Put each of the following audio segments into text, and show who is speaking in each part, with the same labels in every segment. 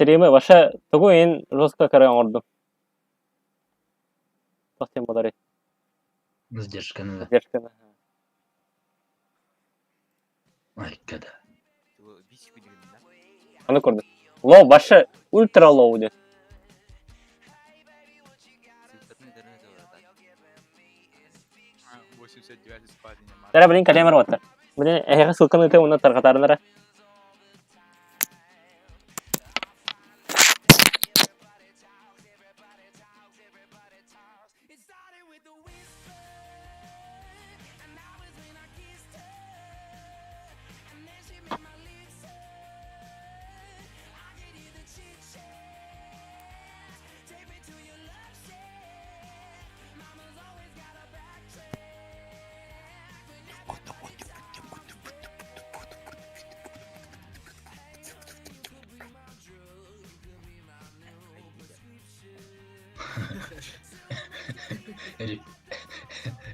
Speaker 1: Стримы вообще тугу иһин жестко көрө оҥордум. Туох диэн буоларый?
Speaker 2: Задержканы да.
Speaker 1: Задержканы.
Speaker 2: Айка да.
Speaker 1: Аны көрдүм. Low вообще ультра low диэн. Дара блин калемер уоттар. Блин эһиэхэ ссылканы ыытыам уонна тарҕатаарынара.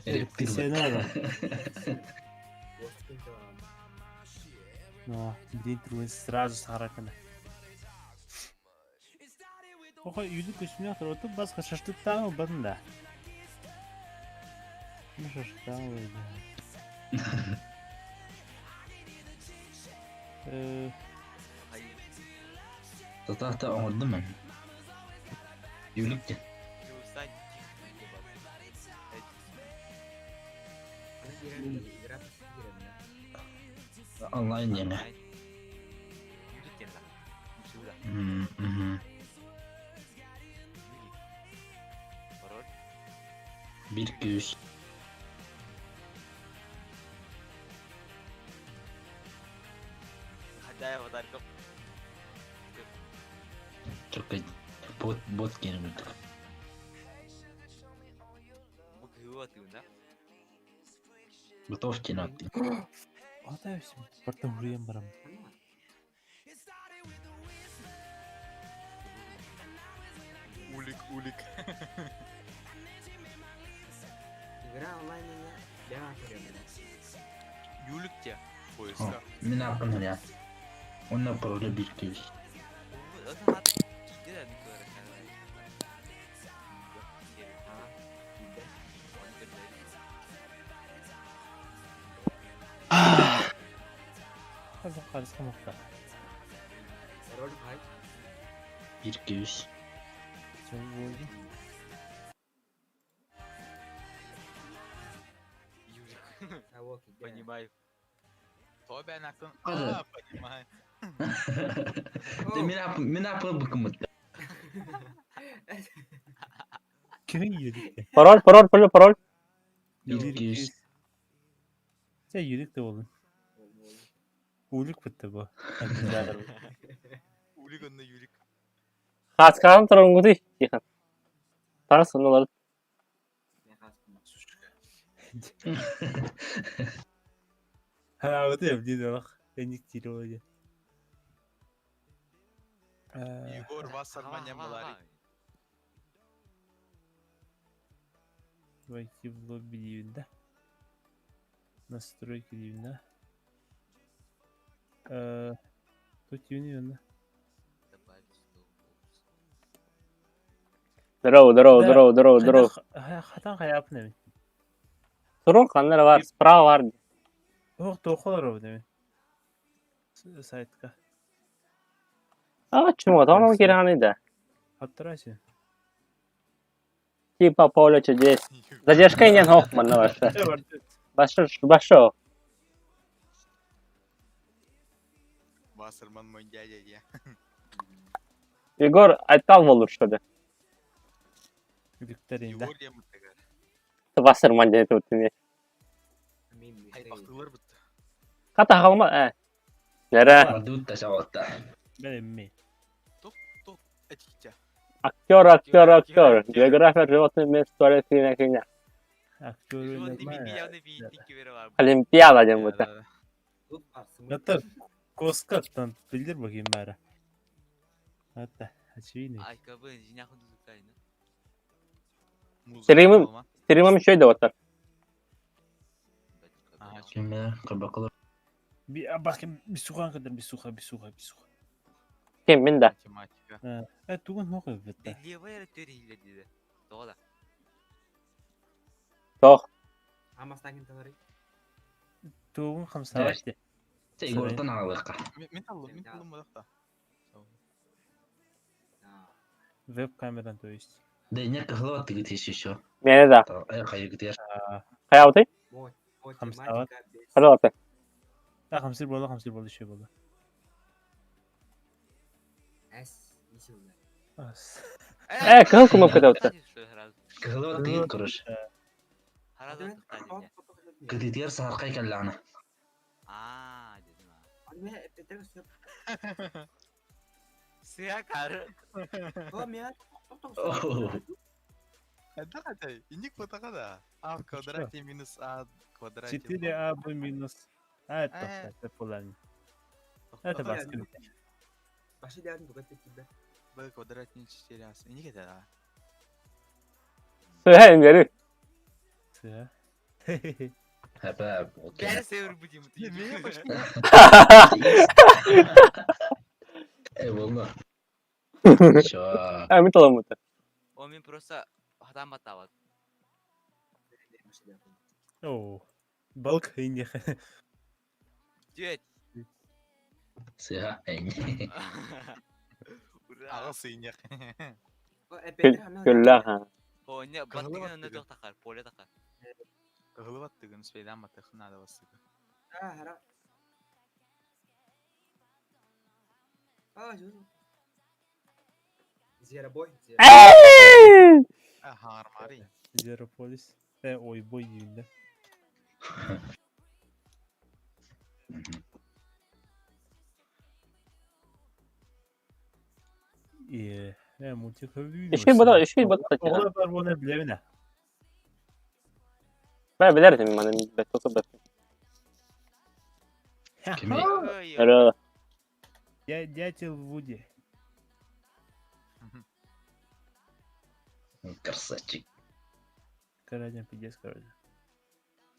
Speaker 3: Репетиционер. Ну, день другой сразу саракана. Оха үйді көсүмнэх турбутум баска шашлыктаан ылбатым да. Ну шашлыктаан ылбатым. Э,
Speaker 2: Татаахта оҥордум мен. Юлик диэн. Онлайн диэҥэ. Биир күүс. Чөкөй бот бот киэнэ курдук. Готов кино
Speaker 3: Ата Барта хуруйан барам.
Speaker 4: Улик, улик.
Speaker 5: Игра онлайн
Speaker 4: Юлик те. Поиска.
Speaker 2: Мин ааппын ханья. Уонна пароля биир күүс.
Speaker 3: Харысхамахта.
Speaker 2: Биир күүс.
Speaker 6: Понимаю.
Speaker 4: То бен акын.
Speaker 2: Хата.
Speaker 4: А, понимаю.
Speaker 2: Дэ мин ааппын мин ааппын быкыммыт.
Speaker 3: Кимин yürüdük
Speaker 1: Пароль, пароль, пароль, пароль.
Speaker 2: Биир күүс.
Speaker 3: Sen yürüdük de oğlum. Улик бытты бу.
Speaker 4: Улик онно юлик.
Speaker 1: Хааскаҕын турунгутуй тихан. Таҥас оннулары
Speaker 3: Хараабыты эбдин олох. Эник тири оле.
Speaker 4: Егор Вассерман Ямалари.
Speaker 3: Войти в лобби дейбин да. Настройки дейбин да. Тут дейбин да.
Speaker 1: Здорово, здорово, здорово, здорово, здорово.
Speaker 3: Хатан хайапын эбит.
Speaker 1: Турур ханна эрэ баар, справа баар дии.
Speaker 3: Ох, туохха олоробут эбит. Сайтка.
Speaker 1: А, чему? Тоҕо онно киирэҕиний да?
Speaker 3: Аттарайсың.
Speaker 1: Типа поле чудес. Задержка иҥэн ох манна барса. Баша баша
Speaker 4: Вассерман мой дядя я.
Speaker 1: Егор айтал болур что ли?
Speaker 3: Викторин да.
Speaker 4: Егор диэн
Speaker 1: Вассерман диэн этибит
Speaker 4: Хайбахтыылар бытта.
Speaker 1: Хата хаалма ээ. Нэрэ.
Speaker 2: Бардыбыт да саҕалта.
Speaker 3: Бэлэмми.
Speaker 4: Тук этиитэ.
Speaker 1: Актер, актер, актер. География животных мест туалет киинэ киинэ.
Speaker 3: Актер нормально.
Speaker 1: Олимпиада диэн бута.
Speaker 3: Это Коскаттан билдир bakayım bari. Hatta очевидно.
Speaker 1: Стримым стримым үчүгэй да уоттар.
Speaker 2: Кимме кырбакылар.
Speaker 3: Bir bakayım bir сухан kadar bir суха bir суха bir суха.
Speaker 1: Ким мин да.
Speaker 4: Математика.
Speaker 3: Тугун хуох эбит.
Speaker 6: Левая эрэ түөр иһиллэр диэтэ. Тоҕо да?
Speaker 1: Тоох.
Speaker 5: Амастаан талары.
Speaker 3: Тугун хамсаабат дии.
Speaker 2: Чэ, Егортан аҕалыахха.
Speaker 4: Мин таллым, мин таллым бодохто.
Speaker 3: Веб-камеран то есть.
Speaker 2: Да не кыһылы баттыгыт еще.
Speaker 1: Миэнэ да.
Speaker 2: Хайыгытыгар.
Speaker 1: Хайаабытай?
Speaker 3: Хамсаабат.
Speaker 1: Хайаабытай?
Speaker 3: Да, хамсыр буолла, хамсыр буолла, еще буолла.
Speaker 5: С. Исилде.
Speaker 3: Ас.
Speaker 1: Кыһыл кнопка да.
Speaker 2: Кыһылы баттыгыт, короче. Кытытыгар саһархай кэллэҕинэ.
Speaker 6: Аа, дедим а. Сыа кары.
Speaker 4: Хайдах этэй? Инник фотоға да. А в квадрате минус А в квадрате.
Speaker 3: 4 А Б минус. А, это, это полами. Это баскет.
Speaker 5: Башы дядин бугатты кибе.
Speaker 4: Б в квадрате минус 4 А. Инник это да.
Speaker 1: Сыа ингери.
Speaker 3: Сыа.
Speaker 2: Хэпэ, окей.
Speaker 6: Бәрі север будем.
Speaker 4: Мен почти.
Speaker 2: Э, болды. Еще.
Speaker 1: А, мин талым это.
Speaker 6: О, мен просто адам баттабат.
Speaker 3: О. Балк индих.
Speaker 6: Дүйет.
Speaker 2: Сыа.
Speaker 6: Ура.
Speaker 4: Ағасы инек.
Speaker 1: Күллә ха.
Speaker 6: О, не,
Speaker 4: Кыһылы
Speaker 6: баттыгын
Speaker 4: баттыгын.
Speaker 6: онно тахар, поле тахар.
Speaker 4: Кыһылы баттыгын, спейдан баттыгын надо бастыгын.
Speaker 5: Зверобой.
Speaker 1: Эй!
Speaker 4: А, хармари.
Speaker 3: Зерополис. Ой, бой деймін да. Мультик
Speaker 1: Ишки бата, ишки бата.
Speaker 3: Оҕолор бар буолан билэбин ээ.
Speaker 1: Бә билер идем, маны бет тотып бет.
Speaker 2: Кими?
Speaker 1: Ро.
Speaker 3: Я дятел Вуди.
Speaker 2: Красавчик.
Speaker 3: Карадин пиздец, короче.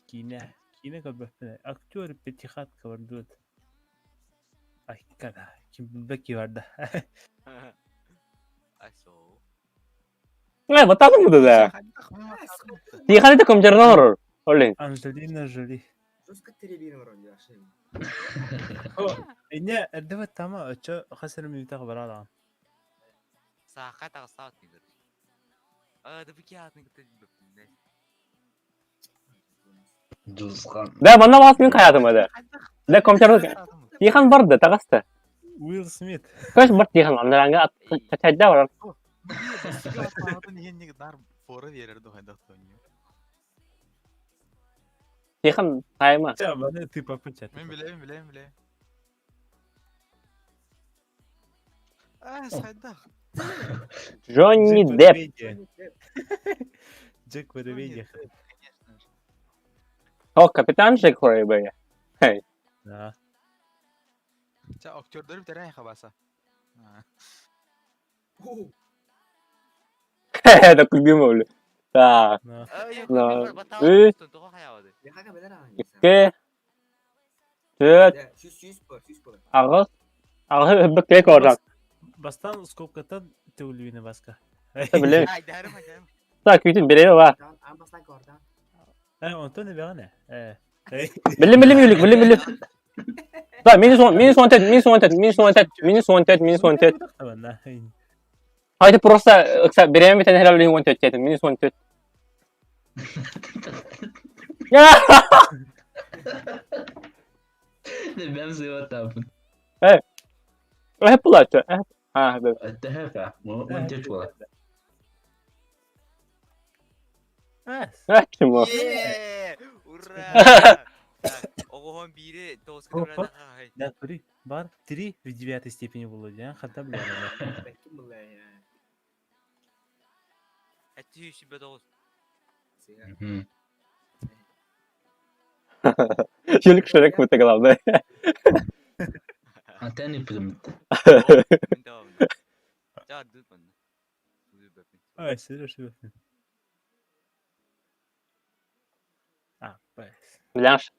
Speaker 3: Кине. Кине как бы актер пятихатка вардут. Ай, когда? Ким беки варда.
Speaker 6: Асо.
Speaker 1: Э, батадым бу да. Тихан это компьютернор. Олин.
Speaker 3: Анджелина Жоли.
Speaker 5: Жестко теребин вроде, ашим.
Speaker 3: Не, давай тама, чо хасыр мютах барала.
Speaker 6: Саха тагысаат нигер. А, да бики атын кытты.
Speaker 2: Джузхан.
Speaker 1: Да, манна бас мин хаятым да. Да компьютер. Тихан бар да, тагаста.
Speaker 3: Уилл Смит.
Speaker 1: Көш бар тихан андаранга ат чайда бар.
Speaker 4: Фора берер духайда тоню.
Speaker 1: Тихан тайма.
Speaker 3: Ча, маны ты папа ча.
Speaker 4: Мен билем, билем, билем. А, сайдах.
Speaker 1: Джонни Депп.
Speaker 3: Джек Воробей.
Speaker 4: Конечно же.
Speaker 1: О, капитан Джек Воробей.
Speaker 3: Да.
Speaker 4: Ча, актердер битәрәй хабаса.
Speaker 1: Это күлгүм Так.
Speaker 3: Да.
Speaker 1: Үс. Икки. Төрт. Ағыз. Ағыз өбік керек оржан.
Speaker 3: Бастан скобкаттан төгүлүбүнэ баска.
Speaker 1: Билем. Так, күтүн береби ба.
Speaker 3: Онтон эбэҕинэ.
Speaker 1: Билим билим юлик, билим билим. Да, минус 10, минус 14, минус 14, минус 14, минус 14, минус 14. Haydi просто ыкса береме битен herhalde 14 дедим, минус 14.
Speaker 2: Бэм сыва тапын.
Speaker 1: Hep bulaştı. Ha, evet.
Speaker 2: Тэхэфэ. Он течула.
Speaker 1: Ha, kim o?
Speaker 6: Ура! Ого, бири тоска
Speaker 3: Опа. Да, три. Бар. Три в девятой степени Володя. Хата, бля.
Speaker 1: Юлик Шрек это главное.
Speaker 2: А ты не прям.
Speaker 3: Ай, Сереж, А, П.
Speaker 1: Бляш.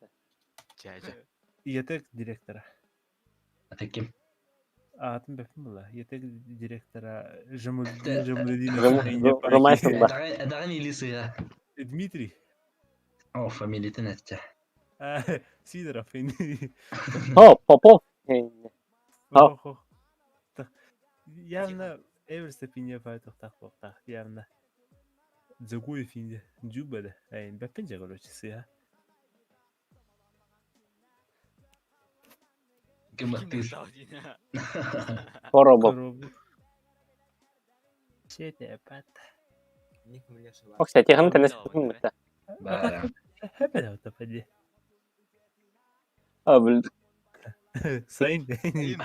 Speaker 4: Ча, ча.
Speaker 3: Я так директора.
Speaker 2: А ты кем?
Speaker 3: Аатын бэппин була. Етек директора
Speaker 2: Это-
Speaker 3: Жамалдинов.
Speaker 1: Ромайсон ба.
Speaker 2: Эдаҕын или сыа.
Speaker 3: Дмитрий.
Speaker 2: О, фамилиятын этчэ.
Speaker 3: А, Сидоров.
Speaker 1: О, Попов.
Speaker 3: Хо-хо. Явно Эверстепине пайтохтах буолтаах. Явно. Дзагуев инде. Дзюба да. Эй, бэппин же, короче, сыа.
Speaker 2: Ким
Speaker 6: Ким
Speaker 2: баттыыр?
Speaker 6: баттаабыт
Speaker 1: Коробов.
Speaker 3: Коробу. Чете пат.
Speaker 5: Ник фамилия
Speaker 1: О, кстати, хам тенес бутта.
Speaker 2: Бара.
Speaker 3: Хэппэ да пади.
Speaker 1: А, блин.
Speaker 3: Сайын.
Speaker 4: Июнь.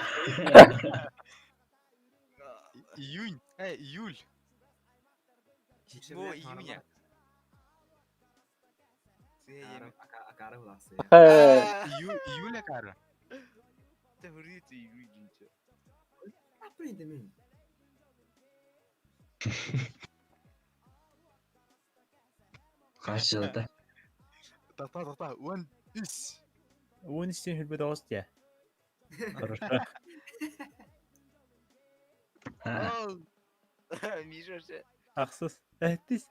Speaker 4: Июнь. Июль.
Speaker 6: 7 июня. Сыа
Speaker 5: Акары буласы.
Speaker 1: Э,
Speaker 4: Июль акары.
Speaker 6: Тәһүрит июнь.
Speaker 5: Априн мин.
Speaker 2: Хас жылда.
Speaker 4: Тохтоо, тохтоо. Уон үс.
Speaker 3: Уон истен хүрбэт оҕус дии. Хорошо.
Speaker 2: А,
Speaker 6: Миша же.
Speaker 3: Ахсыс. Эттис.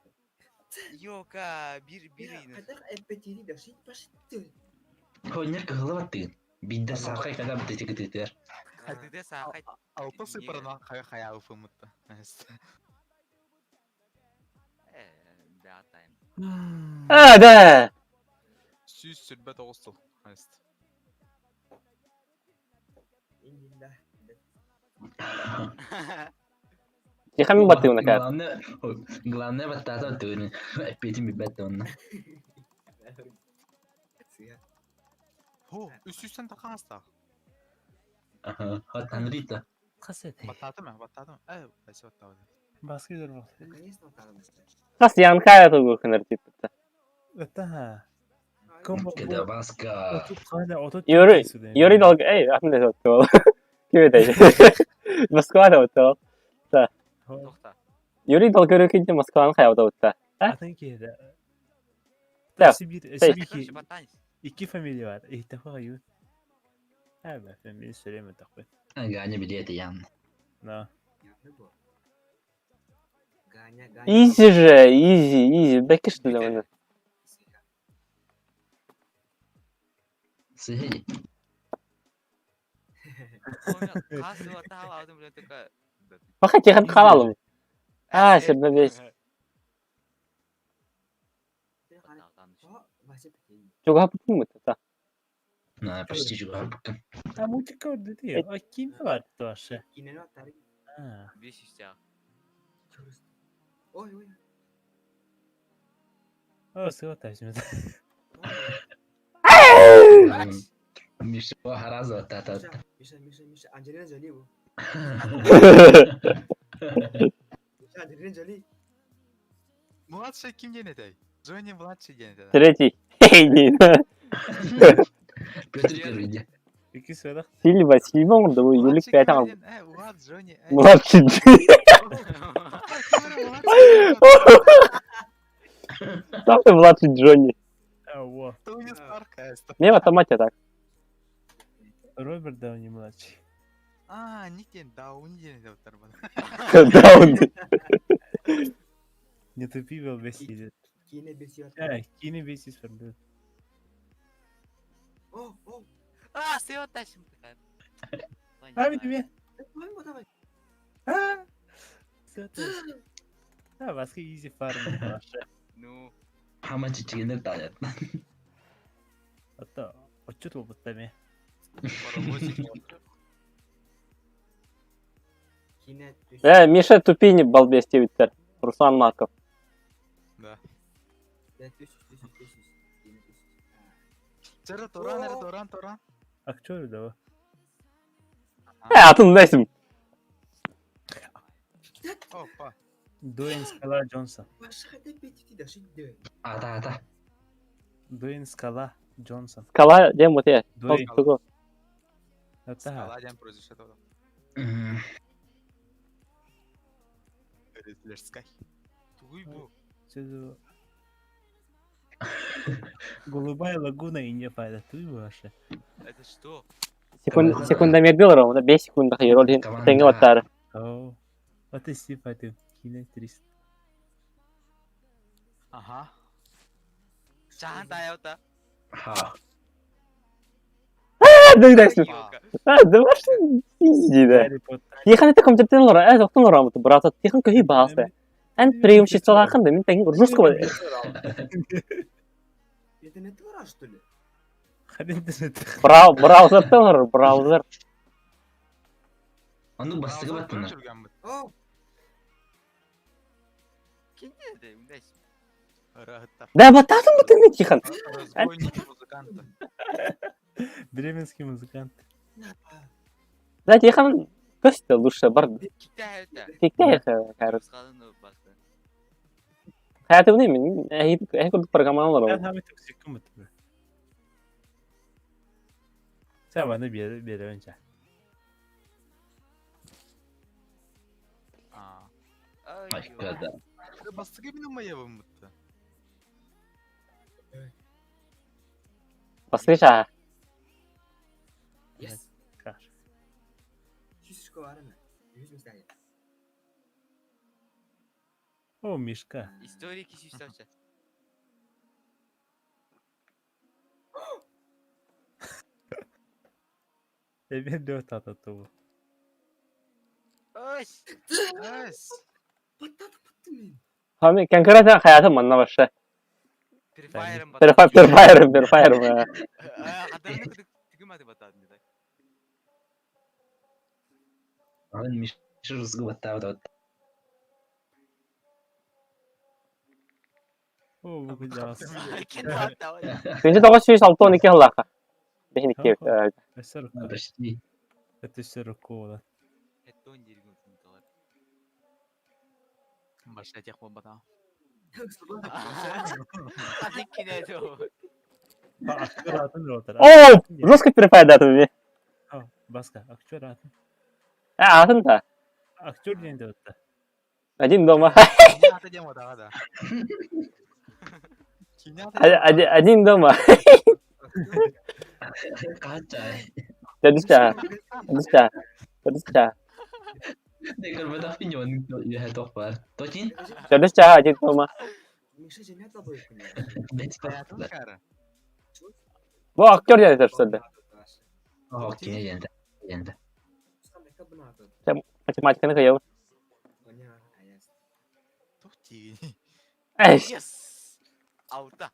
Speaker 6: Йока, бир бир ине.
Speaker 5: Хайдах эппетири да шит башты.
Speaker 2: Хоннер кыһыла баттыгын. Бидде саркай када битти кытытыр.
Speaker 6: Хатыда саахай.
Speaker 4: Алта сыпарына хая уфумутта.
Speaker 6: Э, да тайм.
Speaker 1: А, да.
Speaker 4: Сүүс сүрбэт оҕус сыл.
Speaker 5: Иннинда.
Speaker 1: Тихо мин баттыгын акар.
Speaker 2: Главное, главное баттаата баттыгын. Эппетин билбэт онно.
Speaker 5: Сыа.
Speaker 4: Хо, үс сүүстэн тахаастаах.
Speaker 2: Аха, хот Анрита.
Speaker 3: Хас этэй.
Speaker 4: Баттааты ма, баттааты ма. Бәсе баттаабыт.
Speaker 3: Баскы дор
Speaker 5: Наконец-то атарым.
Speaker 1: Хас янкая тугу хыныр типта.
Speaker 3: Это. Ком
Speaker 2: Кеде баска.
Speaker 3: Отут кана отут.
Speaker 1: Юрий, Юрий долг, эй, атын да тотту. Ким это? Москва да отту.
Speaker 6: Тохта.
Speaker 1: Юрий Долгорукий Москваны хаябда утта.
Speaker 3: Атын киһи.
Speaker 1: Да.
Speaker 3: Сибир,
Speaker 1: Сей.
Speaker 3: Сибир
Speaker 6: Короче, баттанис.
Speaker 3: Икки фамилия бар. Ихтафа ю. А, бә, мин сөйләмә такпы.
Speaker 2: Ганя билети ян.
Speaker 3: На.
Speaker 5: Яны бу. Ганя, Ганя.
Speaker 1: Изи же, изи, изи. Бәки что ли оны?
Speaker 5: Сыа.
Speaker 2: Сыһи.
Speaker 6: Касы баттаа алдым билен только.
Speaker 1: Баха тихан халалым. А, себе бес.
Speaker 5: О, Вася Петей.
Speaker 1: Чуга путун та.
Speaker 2: На, почти чуга.
Speaker 3: А мультик көрдү ди. А ким бар тоже.
Speaker 5: Кинени атары.
Speaker 3: А.
Speaker 6: 500
Speaker 5: Ой, ой.
Speaker 3: О, сыва тажмы.
Speaker 2: Миша хараза баттаата.
Speaker 5: Миша, Миша, Миша, Анджелина Джоли бу. Миша, Анджелина Джоли.
Speaker 4: Младший ким диэн этэй? Джонни младший диэн этэй.
Speaker 1: Третий.
Speaker 2: Петр Первый ди.
Speaker 3: Икки сөйләк.
Speaker 1: Сильва, Сильва он да бу юлик
Speaker 4: Младший
Speaker 1: пять
Speaker 4: ким
Speaker 1: ал.
Speaker 4: диэн? Влад, Джонни.
Speaker 1: Младший. Там ты младший Джонни.
Speaker 3: А, во.
Speaker 4: Тони Старк.
Speaker 1: Не в автомате так.
Speaker 3: Роберт Дауни младший.
Speaker 4: А, ник диэн Дауни диэн этэй баттар бана.
Speaker 1: Даун.
Speaker 3: Не тупи был бесит.
Speaker 5: Кине беси
Speaker 3: А, кине бесит фарду.
Speaker 5: О, о.
Speaker 6: А, сыва ташым.
Speaker 3: А, мен тебе.
Speaker 5: Ой, давай.
Speaker 3: А. Сыва ташым. А, баскы изи фарм.
Speaker 6: Ну,
Speaker 2: Хама чичигенер таят.
Speaker 3: Ата, отчет болбуттами.
Speaker 5: Кине.
Speaker 1: Миша тупини балбес тебиттер. Руслан Марков.
Speaker 4: Да.
Speaker 5: Да, түс, түс, түс. Кине түс.
Speaker 4: Чара Торан, эре Торан, Торан.
Speaker 3: Актер да.
Speaker 1: Атын дайсым.
Speaker 4: Опа.
Speaker 3: Дуэйн Скала Джонсон.
Speaker 5: Баша хата петити да шит дө.
Speaker 2: Ата ата.
Speaker 3: Дуэйн Скала Джонсон.
Speaker 1: Скала дем вот я.
Speaker 3: Дуэйн.
Speaker 1: Тугу.
Speaker 3: Это.
Speaker 4: Скала диэн произошло тогда. Рестлерскай.
Speaker 6: тугуй бу.
Speaker 3: Сөзү. Голубая лагуна и не пайда. Ты вообще.
Speaker 6: Это что?
Speaker 1: Секундомерди олорор, онно 5 секунда хайыр, ол иһин тэҥҥэ баттаары.
Speaker 3: Оо. Вот и сипаты. Киинэ 300.
Speaker 4: Ага.
Speaker 6: Чахан таайабыта.
Speaker 2: Ха.
Speaker 1: Дыгдайсың. А, да пизди, да.
Speaker 3: Гарри Поттер.
Speaker 1: Тихон это компьютерден олорор, тоқтон олорор, брат, Тихон көһүй баалса. Эн преимуществолаахын да, мин тэҥ жестко
Speaker 5: Интернетте бар, что ли?
Speaker 3: Ханна интернет.
Speaker 1: Браузерден олорор, браузер.
Speaker 2: Ону бастыгы баттына.
Speaker 5: О,
Speaker 6: Ким диэтэй? Үндэс.
Speaker 4: Ырыһыттар.
Speaker 1: Да, баттаатын бутыҥҥа Тихон.
Speaker 4: Разбойники музыканты.
Speaker 3: Бременский музыкант.
Speaker 1: Да, Тихон көстө лучше бар.
Speaker 6: Киттэ
Speaker 1: Кикте короче.
Speaker 6: Қалын басты.
Speaker 1: Хаятыбын мен әй курдук программа
Speaker 3: Эн
Speaker 1: олорор.
Speaker 3: хами токсиккин бутты. Сен баны бере бере önce.
Speaker 4: А.
Speaker 2: Айкада.
Speaker 4: Бастыгы минем маябым бутты.
Speaker 1: Баскыча.
Speaker 5: yes.
Speaker 3: Кар.
Speaker 5: Чүсүшкө бар эме. Жүз мисалы.
Speaker 3: О, Мишка.
Speaker 6: История киши үстәүче.
Speaker 3: Эбен дөт ататты бу.
Speaker 6: Ой.
Speaker 4: Эс.
Speaker 5: Баттатып баттым мен.
Speaker 1: Хами конкретно хаятым манна башы.
Speaker 6: Free Fire-ым
Speaker 1: Free Fire, Free Fire.
Speaker 6: Хадарны күдүк түгүмәди батадын деді.
Speaker 2: Аны миш русгы баттабыт.
Speaker 3: О, бу күжас.
Speaker 6: Кен баттабы.
Speaker 1: Күнче 962 хыллаха. Бехин икки.
Speaker 3: Өсөр.
Speaker 2: Почти.
Speaker 3: Өтөсөр кола.
Speaker 6: Хеттон дергін тыңталар.
Speaker 4: Башта тех болбата.
Speaker 6: Хадик кине
Speaker 3: Актер атын ротор.
Speaker 1: О, жестко Free Fire датым.
Speaker 3: Баска, актер атын.
Speaker 1: А, атын да.
Speaker 3: Актер ден де отта.
Speaker 1: Один дома.
Speaker 4: Кине аты дем одага да. Кине аты
Speaker 1: Один дома.
Speaker 2: Кача.
Speaker 1: Дедушка, дедушка, дедушка.
Speaker 2: Декор пиньон я тохпар. Точин?
Speaker 1: Дедушка, один дома.
Speaker 5: Миша жемят лабой күнө.
Speaker 2: Бет
Speaker 4: Хаятын кары.
Speaker 1: Бу актер деді что
Speaker 2: О, кине енді. Енді.
Speaker 1: Математиканы кыйып.
Speaker 4: Тух тиги.
Speaker 1: Эй,
Speaker 6: Yes. Аута.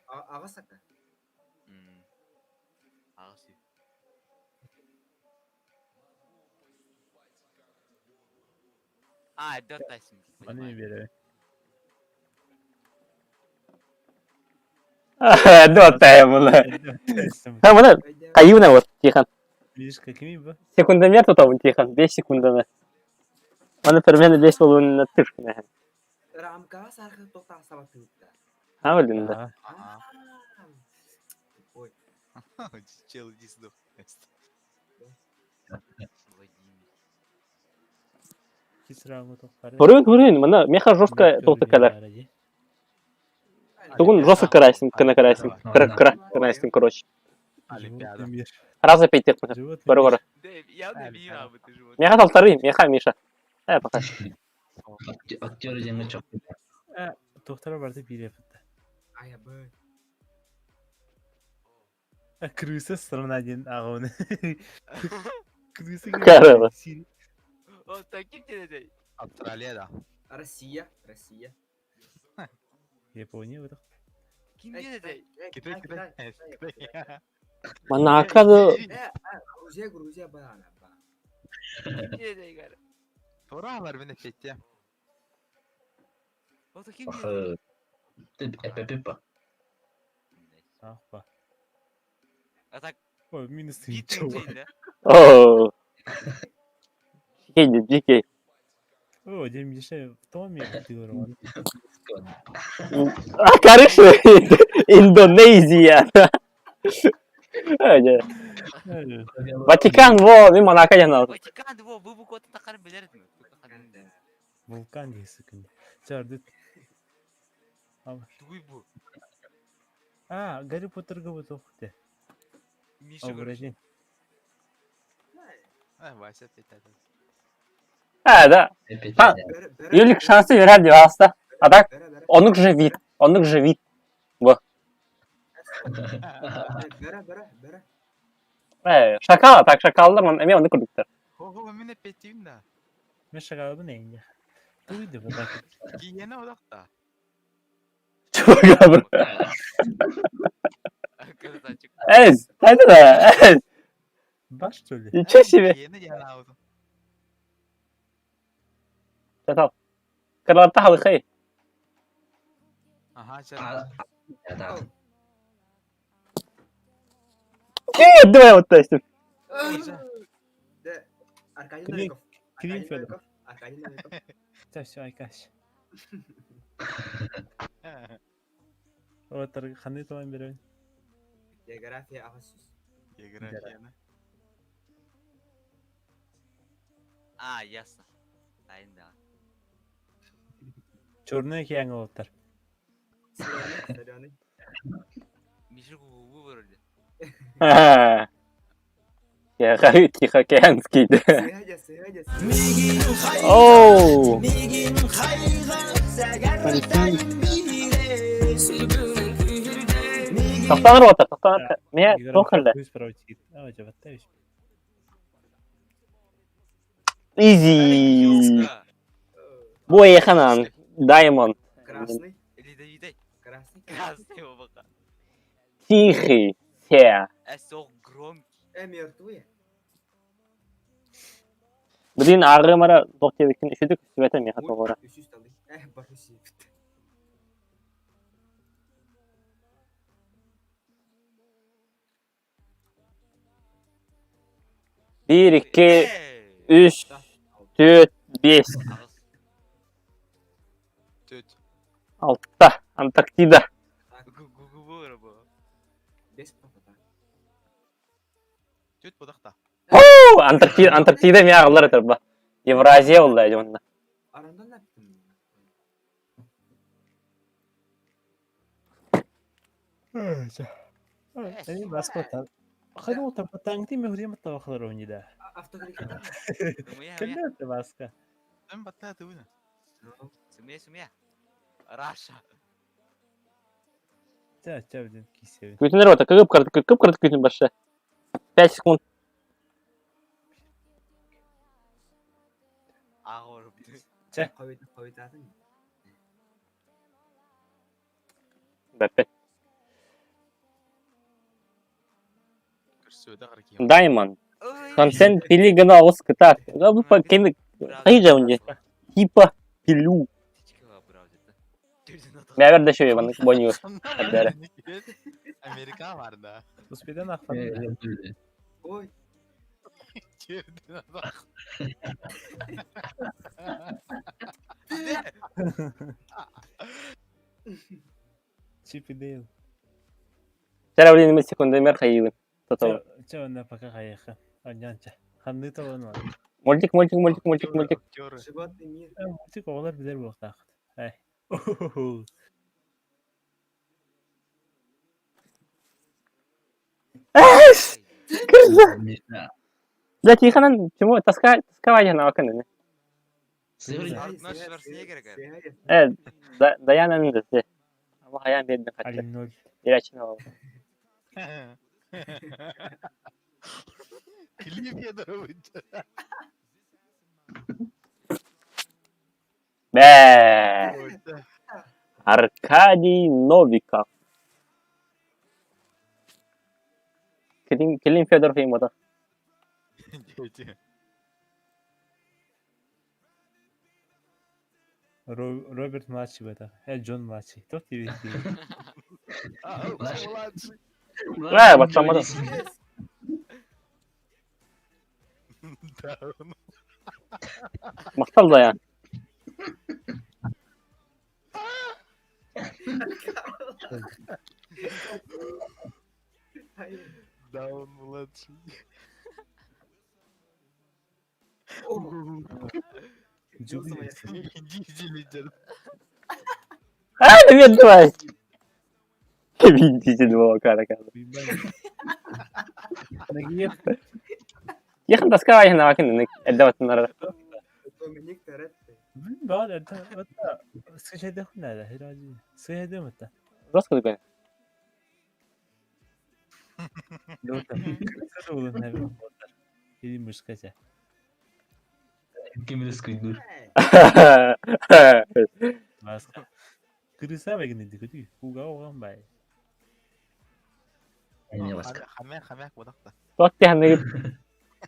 Speaker 5: Ага сака.
Speaker 6: Ағасы. А, даттайсың.
Speaker 3: Аны бере.
Speaker 1: Дота мұны. Ха, мұны кайыбына вот, Тихон.
Speaker 3: Мишка кими бу?
Speaker 1: Секундомер тутабын, Тихон, 5 секунданы. Оны примерно 5 болуына түш.
Speaker 5: Рамка сархы токтаа сабат тыгытта.
Speaker 1: Ха, білдім да.
Speaker 4: Ага.
Speaker 5: Ой.
Speaker 4: Чел иди сюда.
Speaker 6: Владимир.
Speaker 3: Кисраңы тохпар.
Speaker 1: Көрін, көрін, мұны меха жестко тоқты кәлер. Тугун жестко карайсың, кына карайсың. Кыра, кыра, карайсың, короче.
Speaker 4: Олимпиада.
Speaker 1: Раза пять тех. Бары, бары.
Speaker 6: Явно мира бы ты живот.
Speaker 1: Меха толтары, меха, Миша. Пока.
Speaker 2: Актер жаңы чок.
Speaker 3: Тохтара барды бире фытта.
Speaker 5: Ая б.
Speaker 3: Крыса страна один агоны. Крыса.
Speaker 1: Корова.
Speaker 6: О, таким тебе
Speaker 4: Австралияда.
Speaker 5: Россия, Россия.
Speaker 3: Япония бу.
Speaker 6: Ким деді?
Speaker 4: Китай, Китай. Китай.
Speaker 1: Монакода
Speaker 5: Грузия, Грузия бана. ба.
Speaker 6: Ким деді гар?
Speaker 4: Тура бар мені фетте.
Speaker 6: О, ким деді?
Speaker 2: Эпепепа.
Speaker 3: Ахпа.
Speaker 6: А так
Speaker 3: Ой, минус
Speaker 6: бит
Speaker 3: 3.
Speaker 6: да?
Speaker 1: О. Дикий, дикий.
Speaker 3: О, дем Миша в томе ты говорил.
Speaker 1: А, короче, Индонезия. Ватикан, во, мен Монако жанал.
Speaker 6: Ватикан во, бу бу коты тақарын білер едім.
Speaker 3: Вулкан дейсі күнде. Чарды.
Speaker 6: Туй бу.
Speaker 3: А, Гарри Поттерга бу тоқты.
Speaker 6: Миша короче.
Speaker 3: Оборотень.
Speaker 4: Э, Вася опять этот.
Speaker 1: А, да.
Speaker 2: Опять
Speaker 1: А.
Speaker 2: это.
Speaker 5: Бөрө, бөрө,
Speaker 1: Юлик шансы берер деп аста. А так,
Speaker 5: бөрө, бөрө.
Speaker 1: онук же вид. Онук же вид.
Speaker 5: Бөрө, бөрө, бөрө.
Speaker 1: Э, шакал, а так шакаллар, ман эме онук курдуктар.
Speaker 4: Хо-хо, мен опять тиим да.
Speaker 3: Мен шагалабын эйне. Туйды bu da.
Speaker 4: Киена одақта.
Speaker 1: Чувак,
Speaker 6: Красавчик.
Speaker 1: Эй, қайда да? Эй,
Speaker 3: Баш что ли?
Speaker 1: ничего себе.
Speaker 4: Киена яна аудым.
Speaker 1: Жатал. Кырларта халықай.
Speaker 4: Ага, сейчас.
Speaker 2: А, да.
Speaker 1: Күйе, давай вот то
Speaker 5: Да. Аркадий
Speaker 3: Клин-
Speaker 5: Новиков.
Speaker 3: Клин
Speaker 5: Аркадий
Speaker 3: Федоров.
Speaker 5: Новиков. Аркадий Новиков.
Speaker 3: Да все, айкаш. Вот ханы талан беребин.
Speaker 5: География ағасыз.
Speaker 4: Географияны.
Speaker 6: А, ясно. Дайын да.
Speaker 3: Черный океан олоттар.
Speaker 5: Соленый, соленый.
Speaker 6: Миша губу вроде.
Speaker 1: Я Тихоокеанский.
Speaker 5: Сыгадя, сыгадя, сыгадя.
Speaker 1: Оу. Тоқтаңыр отыр, тоқтаңыр. Мен тоқылды.
Speaker 3: Көз проводит. А, жабатта
Speaker 1: Изи. Бой ханан. Даймонд.
Speaker 5: Красный,
Speaker 6: Ледовитай.
Speaker 5: красный.
Speaker 6: Красный оба.
Speaker 1: Тихий. Се.
Speaker 6: Э, сок громкий.
Speaker 5: Э, мертвые.
Speaker 1: Блин, ары мара тоқ тебеккен үшідік сүбәтә мен хатоғыра.
Speaker 5: Үш үш талый. Э, барыш епті.
Speaker 1: Bir, iki,
Speaker 6: Эй!
Speaker 1: үш, төрт, бес,
Speaker 6: Ағыз.
Speaker 4: Төт.
Speaker 1: алты. Антарктида.
Speaker 6: Губу вроде.
Speaker 5: Бес папата.
Speaker 4: Төт бодақта.
Speaker 1: Оу, Антарктида, Антарктида мен ағылар өтір ба. Евразия болды әже онда.
Speaker 5: Арандан аптым.
Speaker 3: Эми басқа Хайда ол таңты мен хүрем тавахлар ойнайда.
Speaker 5: Автокликета.
Speaker 6: Сумия,
Speaker 3: Кімдер басқа?
Speaker 4: Мен батта тыбына.
Speaker 6: сумия, сумия. Раша.
Speaker 3: Ча, ча, блин, кисебин.
Speaker 1: Күтінер отыр, кып кырды, кып кырды күтін башы. 5 секунд.
Speaker 6: Ағыр.
Speaker 5: Қойды, қойдадың.
Speaker 1: Бәппет.
Speaker 4: Көрсөді қар кием.
Speaker 1: Даймонд. Консент пили гына ауыз кытар. Қай жауынде? Типа пилю. Мәбір де шөйе баны боню. Әбдәрі.
Speaker 4: Америка бар да.
Speaker 3: Успедан ақпан.
Speaker 5: Ой,
Speaker 4: Жерден адам.
Speaker 3: Чип и Дейл.
Speaker 1: Сәрі блин, секунда мер хайыбын. Тотал.
Speaker 3: Ча, онда пока қайыққа. Анянча. Ханды талан бар.
Speaker 1: Мультик, мультик, мультик, мультик, мультик.
Speaker 4: Актеры.
Speaker 5: животный мир.
Speaker 3: Мультик оғылар білер болықтақ. Ай.
Speaker 1: Да, тихонан, чему тоска, тосковать она вакан.
Speaker 2: Сыграй.
Speaker 6: Арнольд Шварценеггер,
Speaker 5: Сыгадя.
Speaker 1: Э, да, Даяна нды. Ама хаян бедный хатты.
Speaker 3: Один ноль.
Speaker 1: Ирачын алып.
Speaker 4: Клип ядыры.
Speaker 1: Бә. Аркадий Новиков. Клим, Клим Федоров ең бота.
Speaker 3: Роберт младший бата. Э, Джон младший. Тот тебе.
Speaker 4: Младший.
Speaker 1: Ә, батсамады.
Speaker 4: Да, он.
Speaker 1: Мақтал Даян.
Speaker 4: Да, он младший. Дизель идет.
Speaker 1: А, привет, давай. Вин Дизель была кара.
Speaker 3: Нагиев.
Speaker 1: Яхын таска айхын акын эрдэ баттыннара.
Speaker 5: Доминик Торетто.
Speaker 3: Баар эрдэ скачайда хуннара хирази. Скачайда мата.
Speaker 1: Рос кудук.
Speaker 3: Или мышкача.
Speaker 2: Ким рискуйдур.
Speaker 3: Баска. Кырыса бэгин дикути. Куга оған бай.
Speaker 2: Эне баска.
Speaker 4: Хамя хамяк бодақта.
Speaker 1: Тот тиханны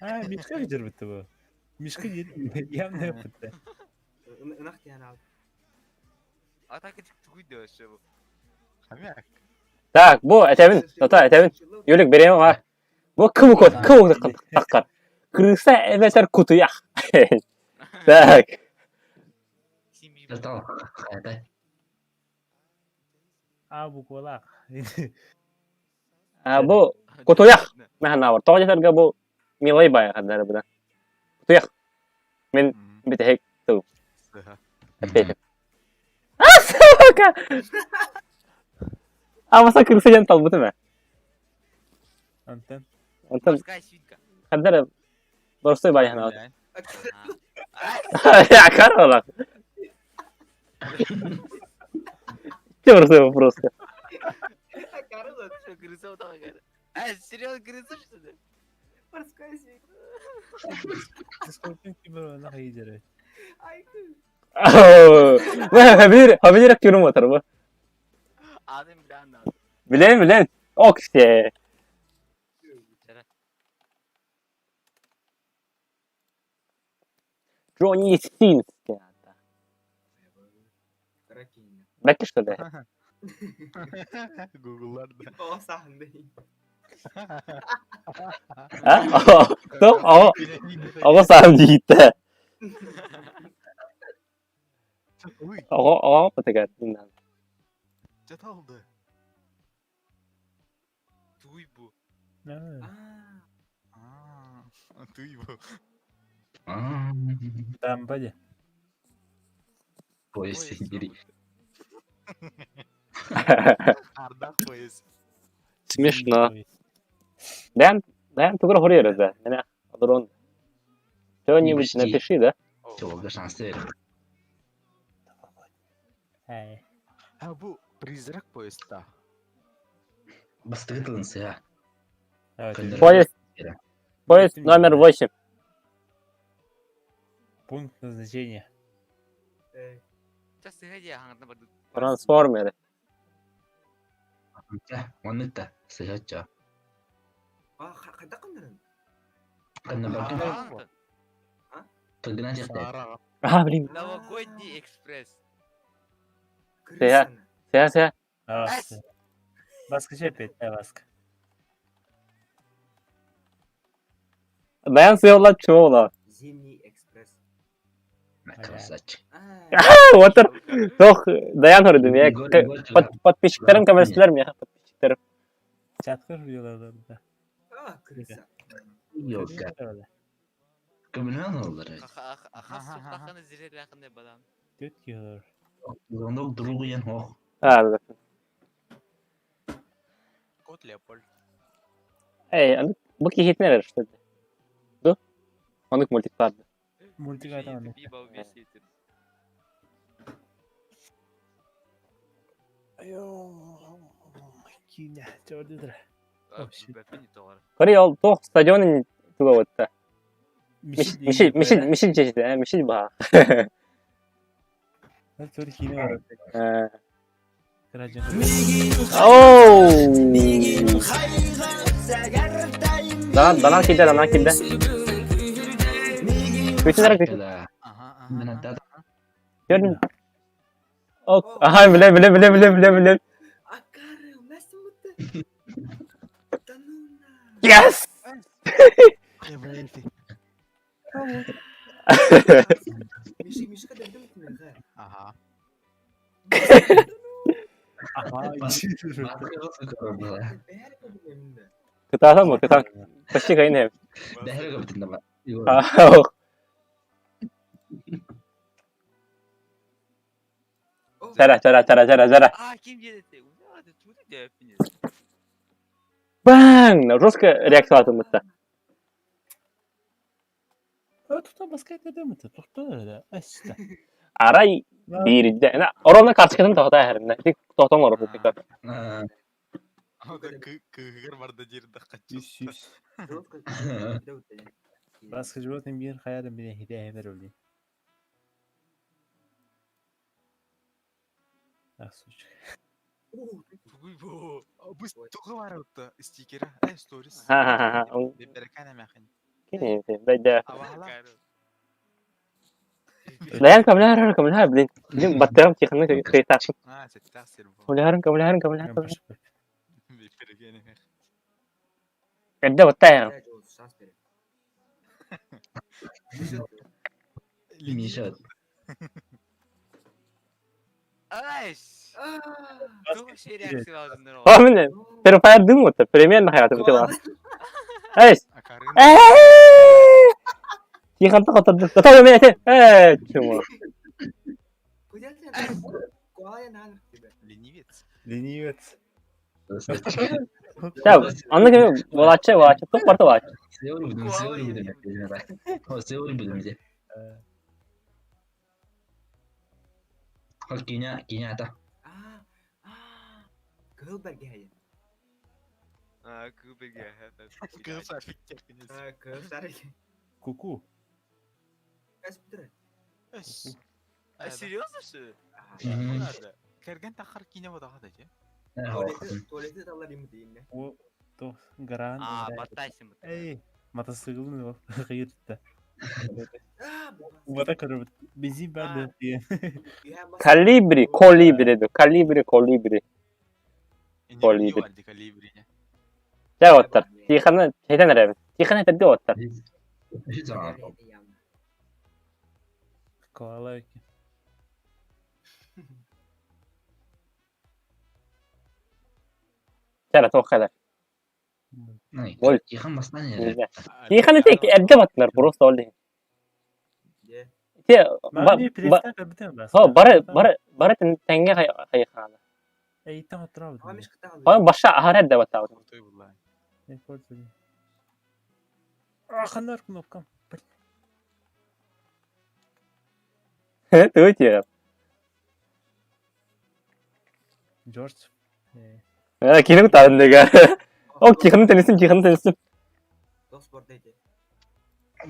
Speaker 3: А, Мишка жүрбүттү бу. Мишка явно бутта.
Speaker 5: Ынах диэн аал.
Speaker 6: Атака тугуй вообще бу.
Speaker 4: Хамяк.
Speaker 1: Так, бу этэбин, тота этэбин. Юлик берем а. Бу кым кот, кым таккар. Крыса эбетер кутуях. Так.
Speaker 6: Симби.
Speaker 2: Жалтал. Хайтай.
Speaker 3: А буквалак.
Speaker 1: А бу кутуях. Механа бар. Тоҕо бу милай бай хаддар буда. Кутуях. Мен битехек ту. Опять. А, сука! А маса крыса ден талбыты ме.
Speaker 3: Антон.
Speaker 1: Антон
Speaker 6: Морская свинка.
Speaker 1: хаддар борстой бай хана.
Speaker 6: Ага.
Speaker 1: Я карала. Ты простой вопрос.
Speaker 5: Карла,
Speaker 6: Что, крыса вот такая? А, серьезно, крыса что ли?
Speaker 5: морская свинка.
Speaker 3: Скорпион кимер ана хайдер.
Speaker 5: Ай,
Speaker 1: Хабир, хабир кюрум отар бу.
Speaker 6: Адым билан надо.
Speaker 1: Билен, билен. Оксе. Джонни Синс.
Speaker 5: Ракина.
Speaker 1: Бәкки что ли?
Speaker 4: Гугларда.
Speaker 5: О, сахнды.
Speaker 1: А? То? Ого, ого сам дийтте.
Speaker 4: Уй,
Speaker 1: Ого, ого потыгар.
Speaker 4: жаталды.
Speaker 6: Тугуй бу.
Speaker 4: А, ты его.
Speaker 3: Там бади.
Speaker 2: Поезд бери.
Speaker 4: Ардах поезд.
Speaker 1: Смешно. Дэн, Дэн, тугур хорьер да. Менә адрон. Что-нибудь напиши, да?
Speaker 2: Чолга шансы бер.
Speaker 3: Эй.
Speaker 4: А бу призрак поездда.
Speaker 2: Бастыгы тылынсы я.
Speaker 1: Поезд, поезд номер 8.
Speaker 3: Пункт назначения.
Speaker 6: Сейчас сыгай хаңардан барды.
Speaker 1: Трансформеры.
Speaker 2: Онытта. Сыгача.
Speaker 5: А, қайда қандырын?
Speaker 2: Канна барды. Тылгына жакта.
Speaker 4: Сара.
Speaker 1: А, блин.
Speaker 6: Новогодний экспресс.
Speaker 1: Сия. Сия, сия.
Speaker 3: Баска опять, да, баска.
Speaker 1: Даян сыйлар чула.
Speaker 5: Зимний экспресс.
Speaker 2: Красавчик.
Speaker 1: Отыр. Тох, Даян хордум я. Подписчиктерим көмөстүлөр мияха подписчиктерим.
Speaker 3: Чаткыр видеоларда.
Speaker 5: А, крыса.
Speaker 2: Yok. Көмүнөн олар.
Speaker 6: Ахас суқтақаны зирер балам.
Speaker 3: Төт килор.
Speaker 2: Онда другу ян хох.
Speaker 1: А, да.
Speaker 4: Кот Леопольд.
Speaker 1: Эй, аны бу кихитнер что ли? Ду? Онык мультик барды.
Speaker 3: Мультик атаман.
Speaker 6: Биба весит.
Speaker 3: Кине, чордыдыр.
Speaker 1: Кори ол тох стадионын туга отта. Мишил, мишил, мишил чечти, мишил ба.
Speaker 3: Тур кине бар.
Speaker 1: Оу! Данан, данан килде, данан килде. Күтүнөр күтүн.
Speaker 2: Мен
Speaker 1: Көрдүм. Ок, аха, биле, биле, биле, биле, биле, биле.
Speaker 5: Акары, насыл мытты? Да ну на.
Speaker 1: Yes!
Speaker 5: Миши, Мишка дәдім күнәға.
Speaker 4: Ага.
Speaker 3: Аха.
Speaker 5: Бәрі
Speaker 1: Кытаасан бу, кытаан. Почти кайын
Speaker 2: Бәһәр көптүн да.
Speaker 1: Ох. Чара, чара, чара, чара, чара.
Speaker 6: А, ким келди? Уна, туды деп.
Speaker 1: Бang! Жестко реакциялатыммытта.
Speaker 3: Тута баска этедемите, тохто эрэ. Эста.
Speaker 1: Арай биирдэ, оронно карточкатын тоһото эһэриннэ. Ити тохтон олорор тикток.
Speaker 4: Кыыһыгар барда диир да
Speaker 3: Үс үс. Баска животный мир хайа да биле хидэ эбер оли. Ах, сучка.
Speaker 4: Тугуй бу? Бу тугу бар отто стикера, сторис.
Speaker 1: Ха-ха-ха.
Speaker 4: Бэрэкэн эмэхин.
Speaker 1: Кини бэйдэ.
Speaker 4: Абаһала.
Speaker 1: Лаян көмөлөһөр көмөлөһөр блин. Блин баттыгым тихоны кыйтаачын.
Speaker 4: Аа, сэттээх сир бу.
Speaker 1: Көмөлөһөрүн көмөлөһөрүн көмөлөһөр.
Speaker 4: Бэрэкэн эмэх.
Speaker 1: Эрдэ баттайын.
Speaker 2: Миша.
Speaker 6: Ай! Туох реакциялаатыннар
Speaker 1: О, мин Terrifier вот примерно хаятым бит Эй!
Speaker 4: Акарын.
Speaker 1: Тихон тоқотырды. Тотой мен эте. Эй, чума.
Speaker 4: Ленивец.
Speaker 3: Ленивец.
Speaker 1: Та, анны кем болачы, болачы, тук барты болачы.
Speaker 2: Seviyorum seviyorum demek. Seviyorum demek. Киня, киня ата.
Speaker 5: Кыһыл бэргэһэ.
Speaker 6: Аа, күүбэгэ.
Speaker 4: Кыыл шарик терпенес.
Speaker 5: Кыһыл шарик.
Speaker 3: Куку.
Speaker 5: Каспитер.
Speaker 6: А серьезно что ли?
Speaker 4: Кэргэн тахар кине бодаға да же.
Speaker 5: Туалетте талар им дейм.
Speaker 3: О, то гаран.
Speaker 6: Аа, баттайсың.
Speaker 3: Эй, мотоциклын ол кыйыртты. Убата көрөбүт. Бензин бар деп.
Speaker 1: Калибри, колибри, калибри, колибри. Колибри.
Speaker 4: Колибри.
Speaker 1: Жа оттар. Тихоны хетен эребит. Тихоны хетерди оттар.
Speaker 3: Koala
Speaker 1: Жара тоқ кадар. Ой.
Speaker 2: Тихон бастан
Speaker 1: Тихоны тек эрде баттылар, просто ол. Те Хо, бары бары бары теңге хайхана.
Speaker 3: Эй, там отрав.
Speaker 1: Хо, баша ахар эрде баттабыт.
Speaker 3: Аханар кнопка.
Speaker 1: Туй тире.
Speaker 3: Джордж.
Speaker 1: Кине тарын деге. О, Тихоны тенисин, Тихоны тенисин.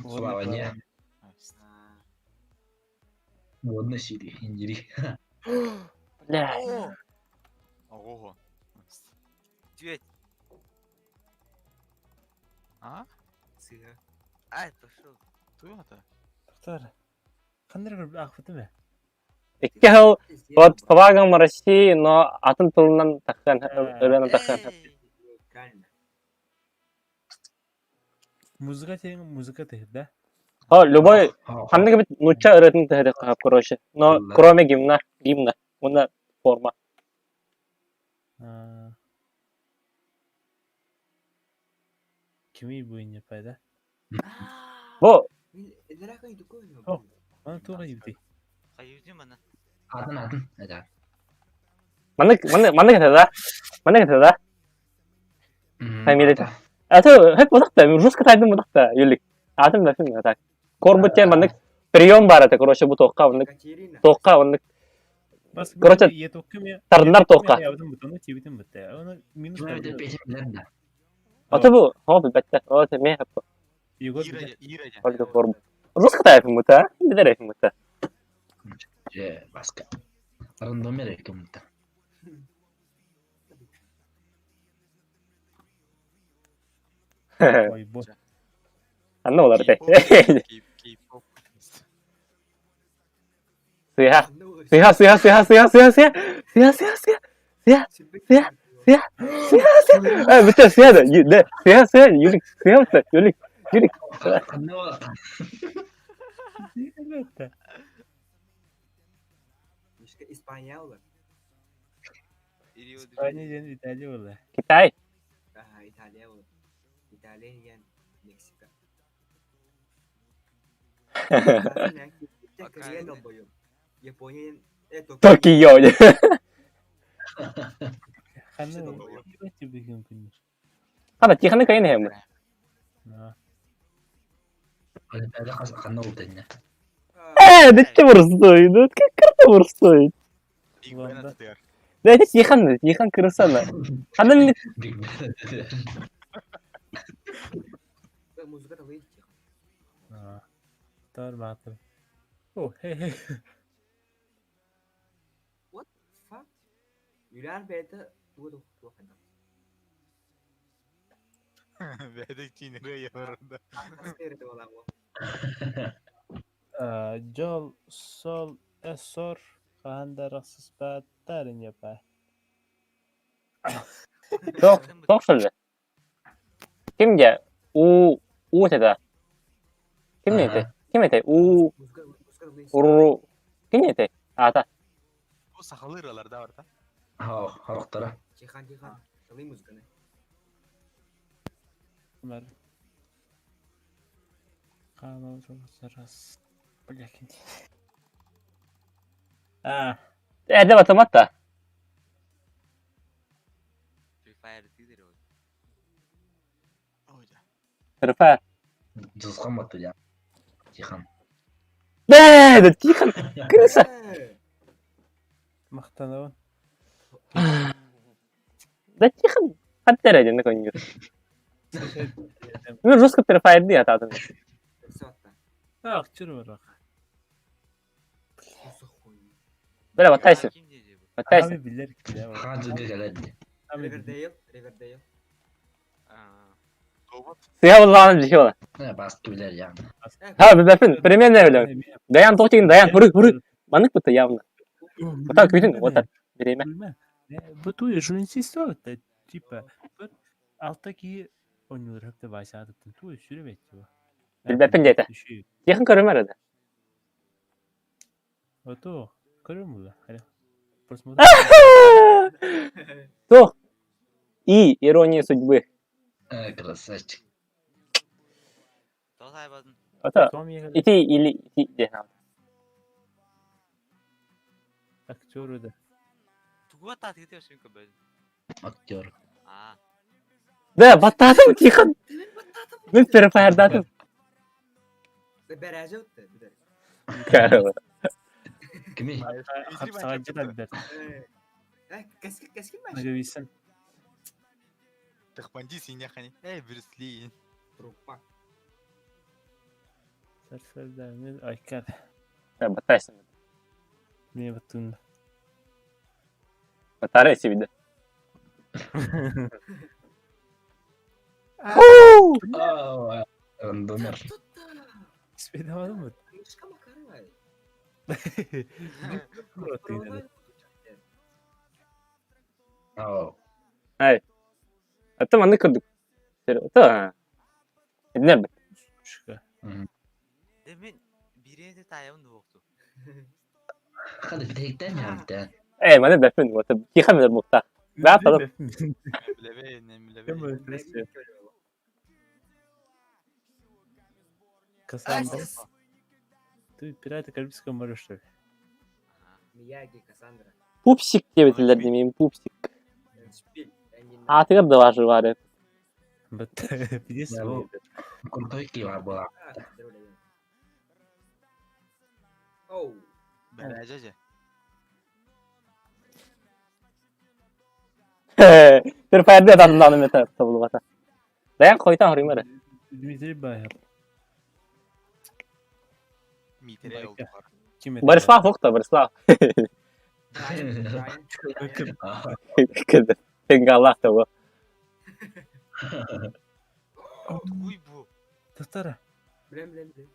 Speaker 2: Слава Водно сири, индири.
Speaker 1: Бля.
Speaker 4: Ого.
Speaker 6: Дүйет.
Speaker 4: А?
Speaker 6: Ай, пошел.
Speaker 4: Туй ата.
Speaker 3: Тоқтар. Қандай бір ақпыты ме?
Speaker 1: Икки хыл под флагом России, но атын тылынан таққан, өлөнөн таққан.
Speaker 3: Музыка тең, музыка тең, да?
Speaker 1: Хо, любой ханнык бит нуча ырытын тыһыды кахап, короче. Но кроме гимна, гимна, уна форма.
Speaker 3: Кими бу не пайда?
Speaker 1: Бу
Speaker 3: Мана туға юди.
Speaker 6: Хайюди мана.
Speaker 2: Атын атын. Это.
Speaker 1: Маннык маннык маннык да? Маннык да? Фамилия. А то хеп мудакта, жестко тайдым мудакта, юлик. Атым да фим так. Корбут тен маннык прием бар это, короче, бу тоққа маннык тоққа маннык Короче, тарындар тоққа.
Speaker 3: Минус.
Speaker 1: Ата бу, хо билбетте. О, те ме хеп. Ольга Корбут. Жестко тайфым бута, билер эфим бута.
Speaker 2: Же, баска. Рандомер экен бута.
Speaker 3: Ой, бо.
Speaker 1: Анна олар те.
Speaker 4: Кей-поп.
Speaker 1: Сыха. Сыха, сыха, сыха, сыха, сыха, сыха. Сыха, сыха, сыха. Сыха, сыха, сыха, сыха, сыха. Э, бүтэ сыха да. Да, сыха, сыха, юлик, сыха бүтэ, юлик, юлик.
Speaker 5: Испания олар.
Speaker 3: Испания ден Италия олар.
Speaker 1: Китай.
Speaker 5: Италия олар. Италия ден Мексика. Япония
Speaker 1: Токио.
Speaker 3: Ханы
Speaker 1: Хата Тихоны кайын эһэм.
Speaker 2: Ханна ултанна.
Speaker 1: Да ты морской, ну как карта морской. Да это Тихон, Тихон красава. Ханна мен
Speaker 5: Музыка талый тихо.
Speaker 3: Тар маатым. О, хе хе.
Speaker 5: What the fuck? Юляр бэйэтэ тугу да туох хайдах.
Speaker 4: Бэйэтэ киинэгэ йорда.
Speaker 3: Дьол, сол, сор хаһан да арахсыспаттар иньэпэ.
Speaker 1: Тох, тох шөллө. Кимге? У, у это. Ким это? Ким это? У, уру. Ким это? Ата.
Speaker 4: Бу сахалыы ырыалар да барда.
Speaker 2: Ха, хорохторо.
Speaker 5: Тихан, Тихан, талый музыканы.
Speaker 3: Бар. Раз. Блядь. А.
Speaker 1: Эде батаматта.
Speaker 6: Free Fire дидер ол.
Speaker 1: Free Fire.
Speaker 2: Дьылҕам оттуйа. Тихон.
Speaker 1: Да, да, Тихон. Крыса.
Speaker 3: Махтанабын.
Speaker 1: Да Тихон. Хаттер один такой. Ну, жестко Free Fire ди ататын.
Speaker 3: Ах, чүр бар.
Speaker 1: Бля, баттайсың. Баттайсың.
Speaker 3: Ами билер киле.
Speaker 2: Хаан дьылга кэлэр.
Speaker 5: Ривердейл, Ривердейл.
Speaker 1: Сыга буллаҕын дьиһи ола.
Speaker 2: Басты билэр яғны.
Speaker 1: Ха, билбэппин, примерно билэм. Даян тоқ деген Даян, хуры, хуры. Маннык бутта явно. Вот так күтүн, вот так. Бириэмэ.
Speaker 3: Бу туй журналист типа алта киһи оонньуулар хөптө баайсаатыттан туй сүрэ бэт
Speaker 1: Билбэппин диэтэ. Тихон көрүмэр эдэ.
Speaker 3: Ото көрөм була. Просмотр.
Speaker 1: Туох. И ирония судьбы.
Speaker 2: Красавчик.
Speaker 1: Ото ити или ити диэн.
Speaker 3: Актер да.
Speaker 2: Актер.
Speaker 1: Да, баттаатым Тихон. Мен Free Fire'датым.
Speaker 5: Бәрәжі өтті, бүтер.
Speaker 2: Кими?
Speaker 3: Хапсаҕайдьыт Альберт.
Speaker 5: Кәске, кәске мәш.
Speaker 3: Наговисан.
Speaker 4: Тахпанди синяхани. Эй, Брюс Ли.
Speaker 5: Трупа.
Speaker 3: Сарсарда мен айкар.
Speaker 1: Да, баттайсың.
Speaker 3: Мен баттын.
Speaker 1: Баттары себиде.
Speaker 2: Рандомер.
Speaker 3: Спидамадым бут.
Speaker 5: Мышка макарай.
Speaker 1: Ай. Ата маннык көрдүк. Ата. Эдне бит.
Speaker 6: Мен биреде таябын дуокту.
Speaker 2: Хады битектен ямта.
Speaker 1: Эй, маны бэппин, вот Тихон билэр буолта. Баа талып.
Speaker 4: Билебей, не билебей.
Speaker 3: Кассандра. Ты пираты Карибского моря, что ли?
Speaker 5: Мияги, Кассандра.
Speaker 1: Пупсик диэбитилэр диэмин, пупсик.
Speaker 5: Шпиль.
Speaker 1: Аатыгар да баар баар.
Speaker 3: Бат пиздец.
Speaker 2: Крутой кива была.
Speaker 5: Оу.
Speaker 4: Бәрәжі же.
Speaker 1: Free Fire'да ататын мета табылбата. Даян койтан хурумар.
Speaker 3: Дмитрий Байер.
Speaker 4: Митере oldu.
Speaker 3: Ким это?
Speaker 1: Борислав хокта, Борислав.
Speaker 5: Брайан,
Speaker 1: Кеде. Тенгалах того.
Speaker 6: Тугуй бу.
Speaker 3: Татара.
Speaker 5: Билем, билем, билем.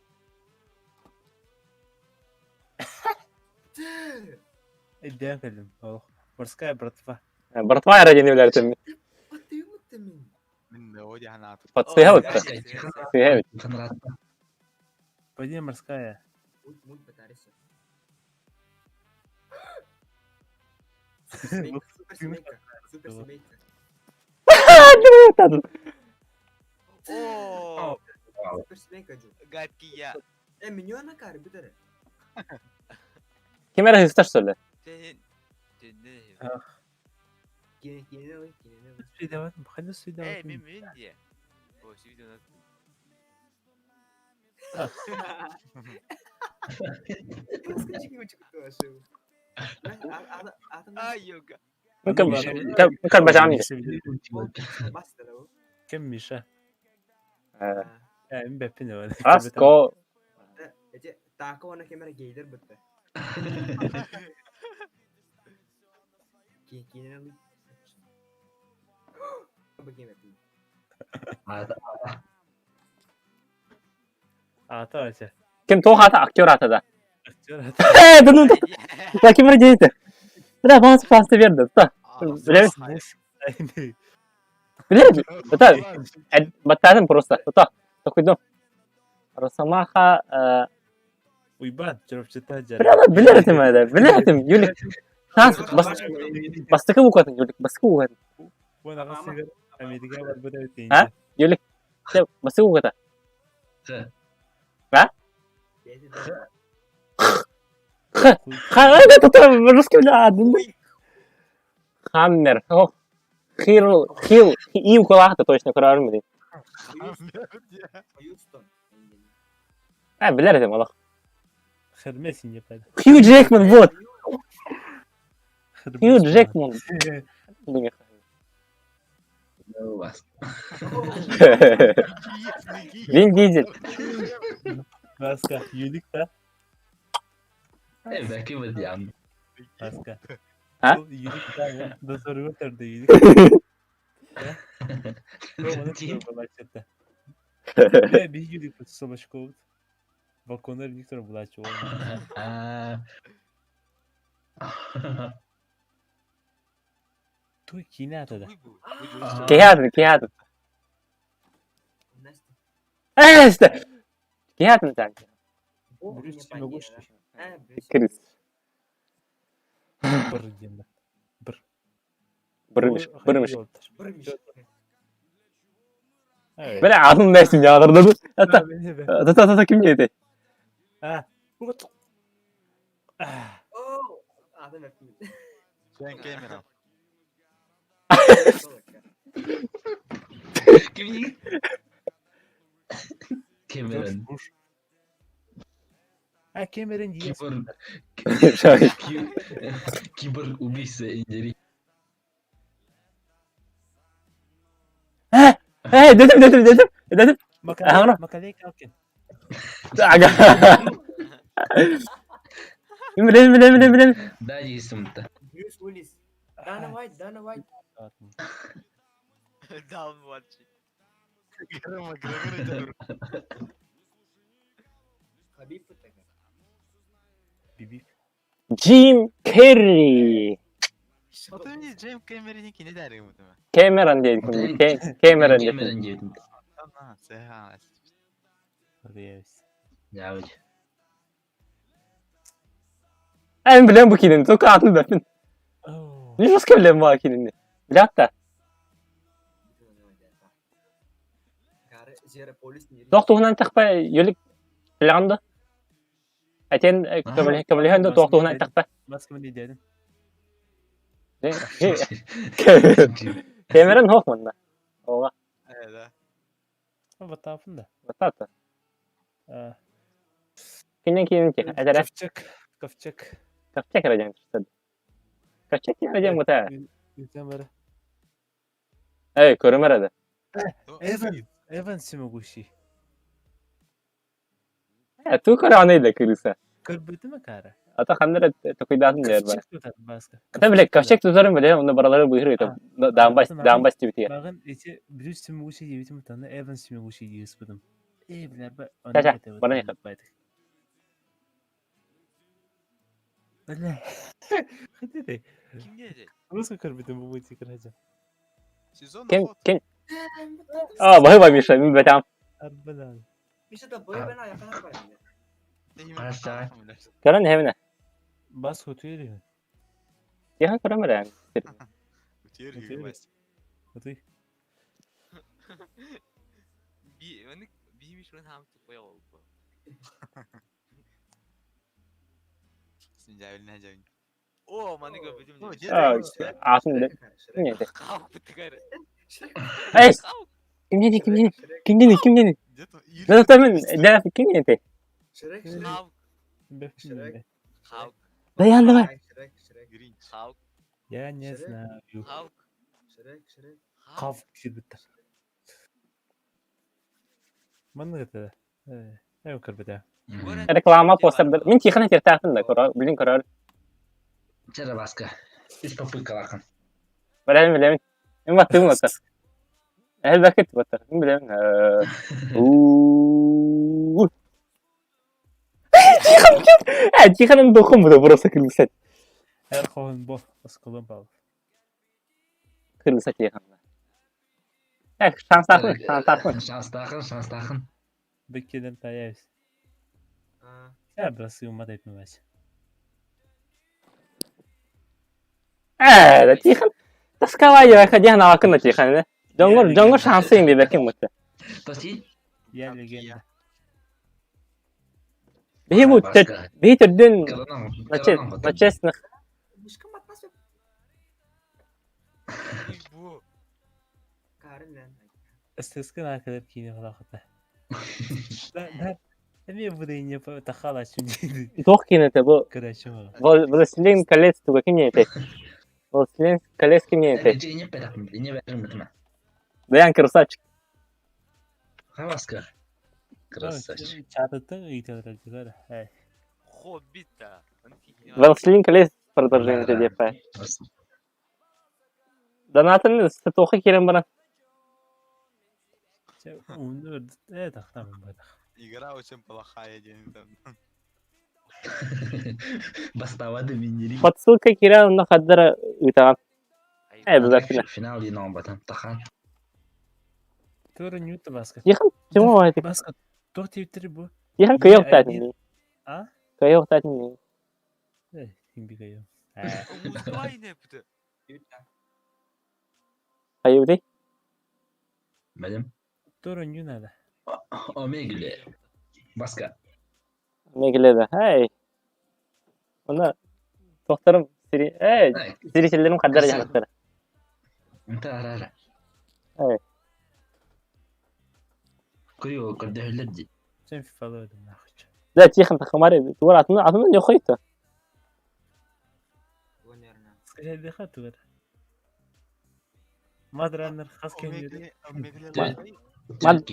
Speaker 3: Эдден кэлим. Морская братва.
Speaker 1: Братва эрэ диэн билэр
Speaker 5: Баттыймыт мин.
Speaker 4: Мен де о диhan атып.
Speaker 1: Пацыга бутта. Сыга бит.
Speaker 3: Пойди морская.
Speaker 5: Мульт, мульт батарейся. Суперсемейка, суперсемейка.
Speaker 6: О,
Speaker 5: Суперсемейка жу.
Speaker 6: гадкий я.
Speaker 5: Э, миньон акар, бүтер.
Speaker 1: Ким эрэ хыстар сөйле.
Speaker 6: Сен. Сен.
Speaker 5: Кине, кине, ой, кине, ой.
Speaker 3: Суйдаватым, хайда
Speaker 6: Эй,
Speaker 3: суйдаватым.
Speaker 6: мен мен дии. О, видео Ай, йога.
Speaker 1: Мин көрбөтөҕүм дии.
Speaker 3: Кем Миша? Мин бэппин эбэн.
Speaker 1: Раско.
Speaker 5: Тако уонна кем эрэ гейдер бытта. Киинэн
Speaker 3: Аата ача.
Speaker 1: Ким туох аата актер аата да.
Speaker 3: Актер аата.
Speaker 1: Э, да ну да. Ким эрэ диэбитэ. Бля, бас пасты берді. Та. Билэбит. Билэбит. Это баттаатым просто. Та. Такой Росомаха
Speaker 3: Уйбан, чурапчыта жара.
Speaker 1: Бля, билэр этим это. Билэр этим. Юлик. Тас бастакы букватын Юлик, бастакы букватын.
Speaker 3: Уон аҕыс сыгар Америка барбыт эбит.
Speaker 1: А? Юлик. Бастакы буквата.
Speaker 2: Х.
Speaker 1: А? Х. Х. Это русский, бля. Хаммер. Ох. Хирл, Хилл, И уколахта точно көрөрүм дии. А, билэр этим олох.
Speaker 3: Хермес не пойду.
Speaker 1: Хью Джекман, вот. Хью Джекман. Вин Дизель.
Speaker 3: Баска, Юлик да?
Speaker 2: Бәки бит
Speaker 3: Баска.
Speaker 1: А?
Speaker 3: Юлик да, дозору өтөрдө Юлик. Бе, би Юлик собачков. Балконер Виктор булачы. Туй кийин ата да.
Speaker 1: Киһаатын, киһаатын. Эсте. Киһаатын так.
Speaker 3: Брюс Могущий.
Speaker 1: Крис.
Speaker 3: Бір диэн. Бір.
Speaker 1: Бырымыш, бырымыш. Бля, атын нәрсем яғырды. Ата, ата, ата, ким диэтэй?
Speaker 3: А.
Speaker 4: Джейн Кэмерон.
Speaker 2: Ким Кэмерон.
Speaker 3: А Кэмерон диэн.
Speaker 2: Киборг. Киборг убийца индери.
Speaker 1: Э, дедим, дедим, дедим. Дедим. Ага.
Speaker 3: Макалей Калкин.
Speaker 1: Ага. Билем, билем, билем, билем.
Speaker 2: Да, дейсің-то.
Speaker 5: Брюс Уиллис. Дана Уайт, Дана Уайт.
Speaker 6: Даун младший.
Speaker 5: Хабиб бытта.
Speaker 3: Биби.
Speaker 1: Джим Керри.
Speaker 4: Ото мени Джейм Кэмерон кини дәригим бутыма.
Speaker 1: Кэмерон диэн. Кэмерон диэн.
Speaker 2: Кэмерон диэтим.
Speaker 4: Ана, сеха.
Speaker 3: Рейс.
Speaker 2: Явыч.
Speaker 1: Мен билем бу кинини, только атын билбэппин. Не жестко билем бу кинини. Билят да. Туох туһунан тахпа юлик билэҕин да? Этен көмөлөһөн да туох туһунан тахпа.
Speaker 3: Баска мен дедим.
Speaker 1: Кэмерон хоох манна. Оға.
Speaker 4: Э, да.
Speaker 3: Батафын да.
Speaker 1: Батата. Кинен кинен ки. Эдере.
Speaker 3: Ковчег. Ковчег.
Speaker 1: Ковчег радиан. Ковчег радиан бута.
Speaker 3: Үтен бары.
Speaker 1: Эй, көрүмөр эде.
Speaker 3: Эван. Эван Симогуши.
Speaker 1: Э, ту көрөөнөй да кырыса.
Speaker 3: Көрбөтү ме кара?
Speaker 1: Ата ханнар токуйдаатын дер бар.
Speaker 3: Ковчег тутар баска.
Speaker 1: Ата биле ковчег тутарын биле, онда баралары быйры это даамбас даамбас тибитиге.
Speaker 3: Багын эти Брюс Симогуши диэбитим тана Эван Симогуши диэспитим. Э, билер ба.
Speaker 1: Ча-ча, баран яхат.
Speaker 3: Бля. Хадиде.
Speaker 6: Ким диэтэй?
Speaker 3: Русский көрбөтүм бу мультик ради.
Speaker 4: Сезон
Speaker 1: Кем
Speaker 4: охот.
Speaker 1: кем А, баһыба Миша, мин бэтам.
Speaker 3: Арбалан.
Speaker 5: Миша да бой бена якана бар.
Speaker 2: Қараса.
Speaker 1: Көрөн хемне.
Speaker 3: Бас хотуйри.
Speaker 1: Яха көрөмөр эм.
Speaker 4: Үтер
Speaker 3: Хотуй.
Speaker 6: Би, оны би мишрон хамты коя болду. О, маны көрбүтүм.
Speaker 1: А, атын биле. Не.
Speaker 6: Калк бутыгар.
Speaker 1: Эй, кимнени, кимнени, кимнени, кимнени? Да мен, да, кимнени ты?
Speaker 5: Шрек, Шрек.
Speaker 3: Шрек.
Speaker 1: Даян, давай.
Speaker 4: Шрек, Шрек.
Speaker 6: Гринч. Халк.
Speaker 3: Я не знаю.
Speaker 6: Халк.
Speaker 5: Шрек, Шрек.
Speaker 3: Халк кирбиттер. Маннык это. Э, көрбүтэ.
Speaker 1: Реклама постердер. Мин Тихоны тертаахпын да көрөр, билин көрөр.
Speaker 2: Чара Баска. Үс попыткалаахын.
Speaker 1: Билэбин, билэбин. Мин баттыым оттар. Элбэккит баттар. Мин билэбин. У. Тихон, э, Тихонын духом буду просто кыргызать.
Speaker 3: Эр хоһун бо осколон бал.
Speaker 1: Кыргызать Тихон. Эх, шанстаахын, шанстаахын.
Speaker 2: Шанстаахын, шанстаахын.
Speaker 3: Биккеден таяйбыз. Я бросил айтмабас.
Speaker 1: Э, да Тихон. Тасковай, ходи на окно Тихон, да? Жонгор, жонгор шансы инди бекин мутта.
Speaker 2: Тоси?
Speaker 3: Я легенда.
Speaker 1: Биһи бу биһи төрдүн на честных.
Speaker 3: Ыстыскын аркалар киine халахата. Эми буду не тахала чүн.
Speaker 1: Туох кинете бу?
Speaker 3: Короче.
Speaker 1: Властелин колец туга кинете. Властелин колец кинете.
Speaker 2: Не не берем
Speaker 1: Даян красавчик.
Speaker 2: Хаваска. Красавчик.
Speaker 3: Чатыттың ыйтылар.
Speaker 6: Хоббита.
Speaker 1: Властелин колец продолжение деп. Донатын статуха кирен бара.
Speaker 4: Игра очень плохая, день там.
Speaker 2: Баставады минери.
Speaker 1: Подсылка кирен на хаддара ыйтаган. Э, обязательно.
Speaker 2: Финал дин батан тахан.
Speaker 3: Тура нюта баска.
Speaker 1: Тихон, чему это?
Speaker 3: Баска. Туох типтери бу.
Speaker 1: Тихон кыйыл татин.
Speaker 3: А?
Speaker 1: Кыйыл татин.
Speaker 3: Э, химби кыйыл. Айыбды.
Speaker 2: Бәлем.
Speaker 3: Тура ню надо.
Speaker 2: Омегле. Баска.
Speaker 1: Омегле да. Эй. Оны тохторум эй, зрительдерим каддар жанаттар.
Speaker 2: انت ара.
Speaker 1: Эй.
Speaker 2: Күйө көрдөһөлөр ди.
Speaker 3: Сен фифалы нахуй.
Speaker 1: Да, Тихон тахамари. Тугар атын атын не хойта.
Speaker 3: Скажи, диха тугар. Мадраннер хас кеннери.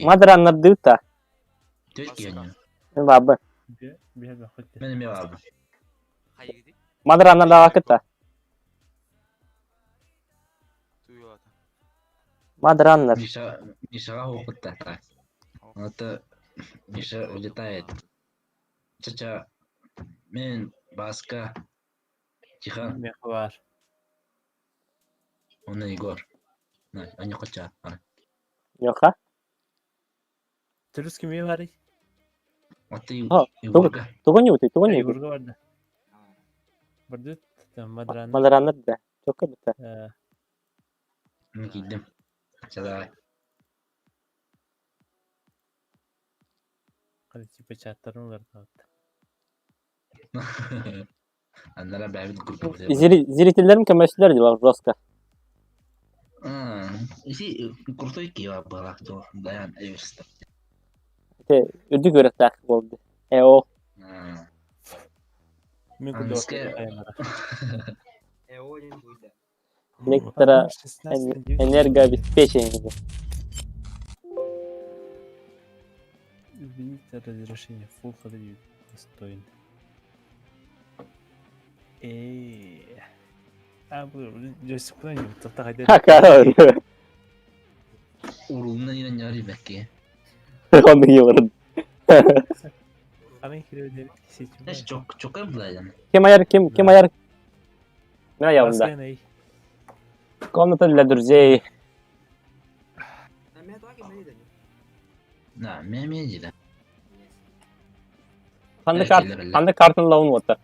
Speaker 1: Мадраннер дыта.
Speaker 2: Төрт
Speaker 1: Бабы.
Speaker 2: Мен эме бабы.
Speaker 1: Мадраннер давакыта. Мадраннер.
Speaker 2: Миша, Мишаға оқытта. Это Миша улетает. Чача, мен Баска, Тихон.
Speaker 3: Бар.
Speaker 2: Он Егор. Они хотят.
Speaker 1: Йоха?
Speaker 3: Түрүс кимге бар?
Speaker 2: Аты
Speaker 1: Егорга. Тугу не ути, тугу не.
Speaker 3: Егорга барды. Барды Мадраннер.
Speaker 1: Мадраннер да. Чокка битте.
Speaker 2: Мен кийдим. Давай.
Speaker 3: Типа чаттарын улар.
Speaker 2: Аннара бәбит группа.
Speaker 1: Зрительдерим көмөчүлөр дела жестко.
Speaker 2: Иси крутой кива была, кто Даян Эверста.
Speaker 1: Те үрдүк көрөктак болду. Э о.
Speaker 3: Мен
Speaker 1: Электро энергообеспечение.
Speaker 3: Измените разрешение Full HD достоин. Эй. А, бу джойстик куда тоқта қайда?
Speaker 1: Ха, короче.
Speaker 2: Урулна нина няри бәкке.
Speaker 1: Оны йорд.
Speaker 3: Аны хире
Speaker 2: Эш чок чокай булайдан.
Speaker 1: Кем аяр, кем кем аяр? Мен аябында. Комната для друзей.
Speaker 2: На, мен мен деді.
Speaker 1: Қандай карт, қандай картаны лауын отыр?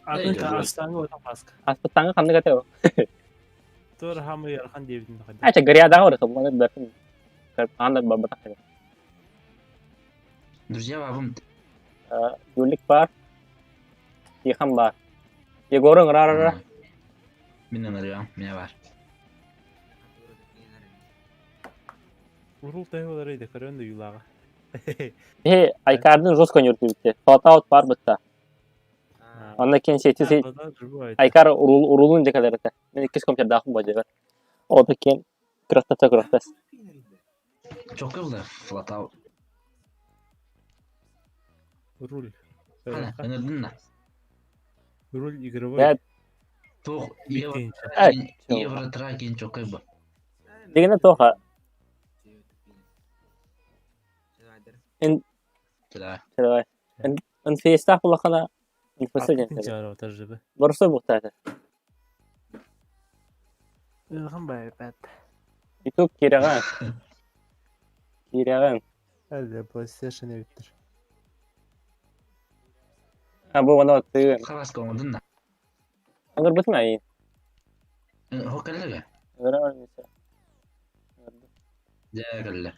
Speaker 3: Атын астаңы отан баска.
Speaker 1: Аспыттаңы қандай ката?
Speaker 3: Тур хамы ярхан дебитин қайда.
Speaker 1: Ача грядағы бар, бұны бәкін. Анда бабатақ.
Speaker 2: Друзья бабым.
Speaker 1: Юлик бар. Тихан бар. Егорың ра ра ра.
Speaker 2: Мен ыңырыам, мен бар.
Speaker 3: Урул төһө буоларый да көрөн да уйулааҕа.
Speaker 1: Биһи Айкардын жестко ньурдубүттэ. Флатаут бар бытта. Онно кин сети Айкар урулун дьэ кэлэр этэ. Мин иккис компьютердаахпын бу дьиэбэр. Ол кин күрэхтэстэ күрэхтэс.
Speaker 2: Чокка була флатаут.
Speaker 3: Руль.
Speaker 2: Хана, ыҥырдын да.
Speaker 3: Руль игровой.
Speaker 1: Бэт.
Speaker 2: Туох Евротракин чоккай бу.
Speaker 1: Дигэнэ туоха. Ин Давай. Инфейстаах булахана инфеста диэн. Борсой буктаата.
Speaker 3: Ыахан байбат.
Speaker 1: YouTube киирэҕин. Киирэҕин.
Speaker 3: Әлде PlayStation эбиттер.
Speaker 1: А бу оно тыын.
Speaker 2: Хараска оҥордун да.
Speaker 1: Оҥорбутум айын.
Speaker 2: Хо кэллэгэ. Дьэ кэллэ.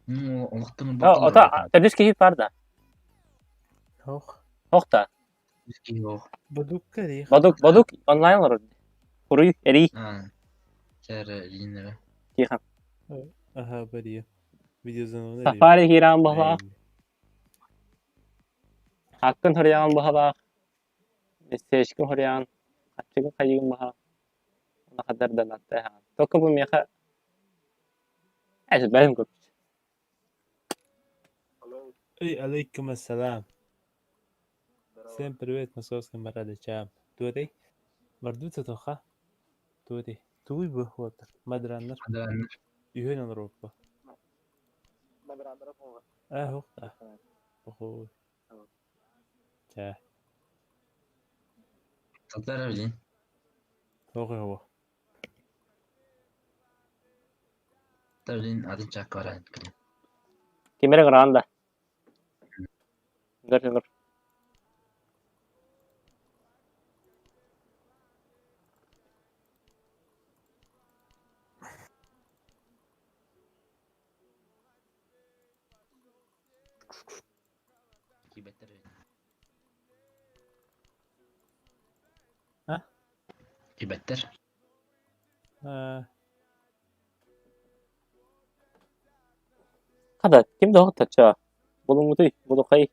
Speaker 2: Олохтон
Speaker 1: Ото төрдүс киһи бар да.
Speaker 3: Ох.
Speaker 1: Ох да.
Speaker 3: Бадукка дии.
Speaker 1: Бадук, Бадук онлайн олорор. Хуруй, эрий.
Speaker 2: Чэр,
Speaker 1: Тихо.
Speaker 3: Аха, бария. Видеозвонок.
Speaker 1: Сафари киирэн баһалаах. Хаккын хоруйаҕын баһалаах. Местечкин хоруйаҕын. Хаччыгын хайыгын баһа. Хаддар да натта Только бу миэхэ Эс бэйэм көрбүт.
Speaker 3: Эй, алейкум ассалам. Всем привет, московским бородачам. Туотай? Бардута тоха. Туотай. Туй бы хуотар. Мадраннар.
Speaker 2: Мадраннар.
Speaker 3: Үһүн олороппа. Э, хохта. Охо. Чэ.
Speaker 2: Татар билин.
Speaker 3: Тоҕо хо.
Speaker 2: Таблин атын чакка баран кэлин.
Speaker 1: Кимere гранда. Гөр гөр.
Speaker 2: Кибеттер.
Speaker 3: А?
Speaker 2: Кибеттер.
Speaker 3: А,
Speaker 1: Хада ким да хата Булуңутуй, булукай.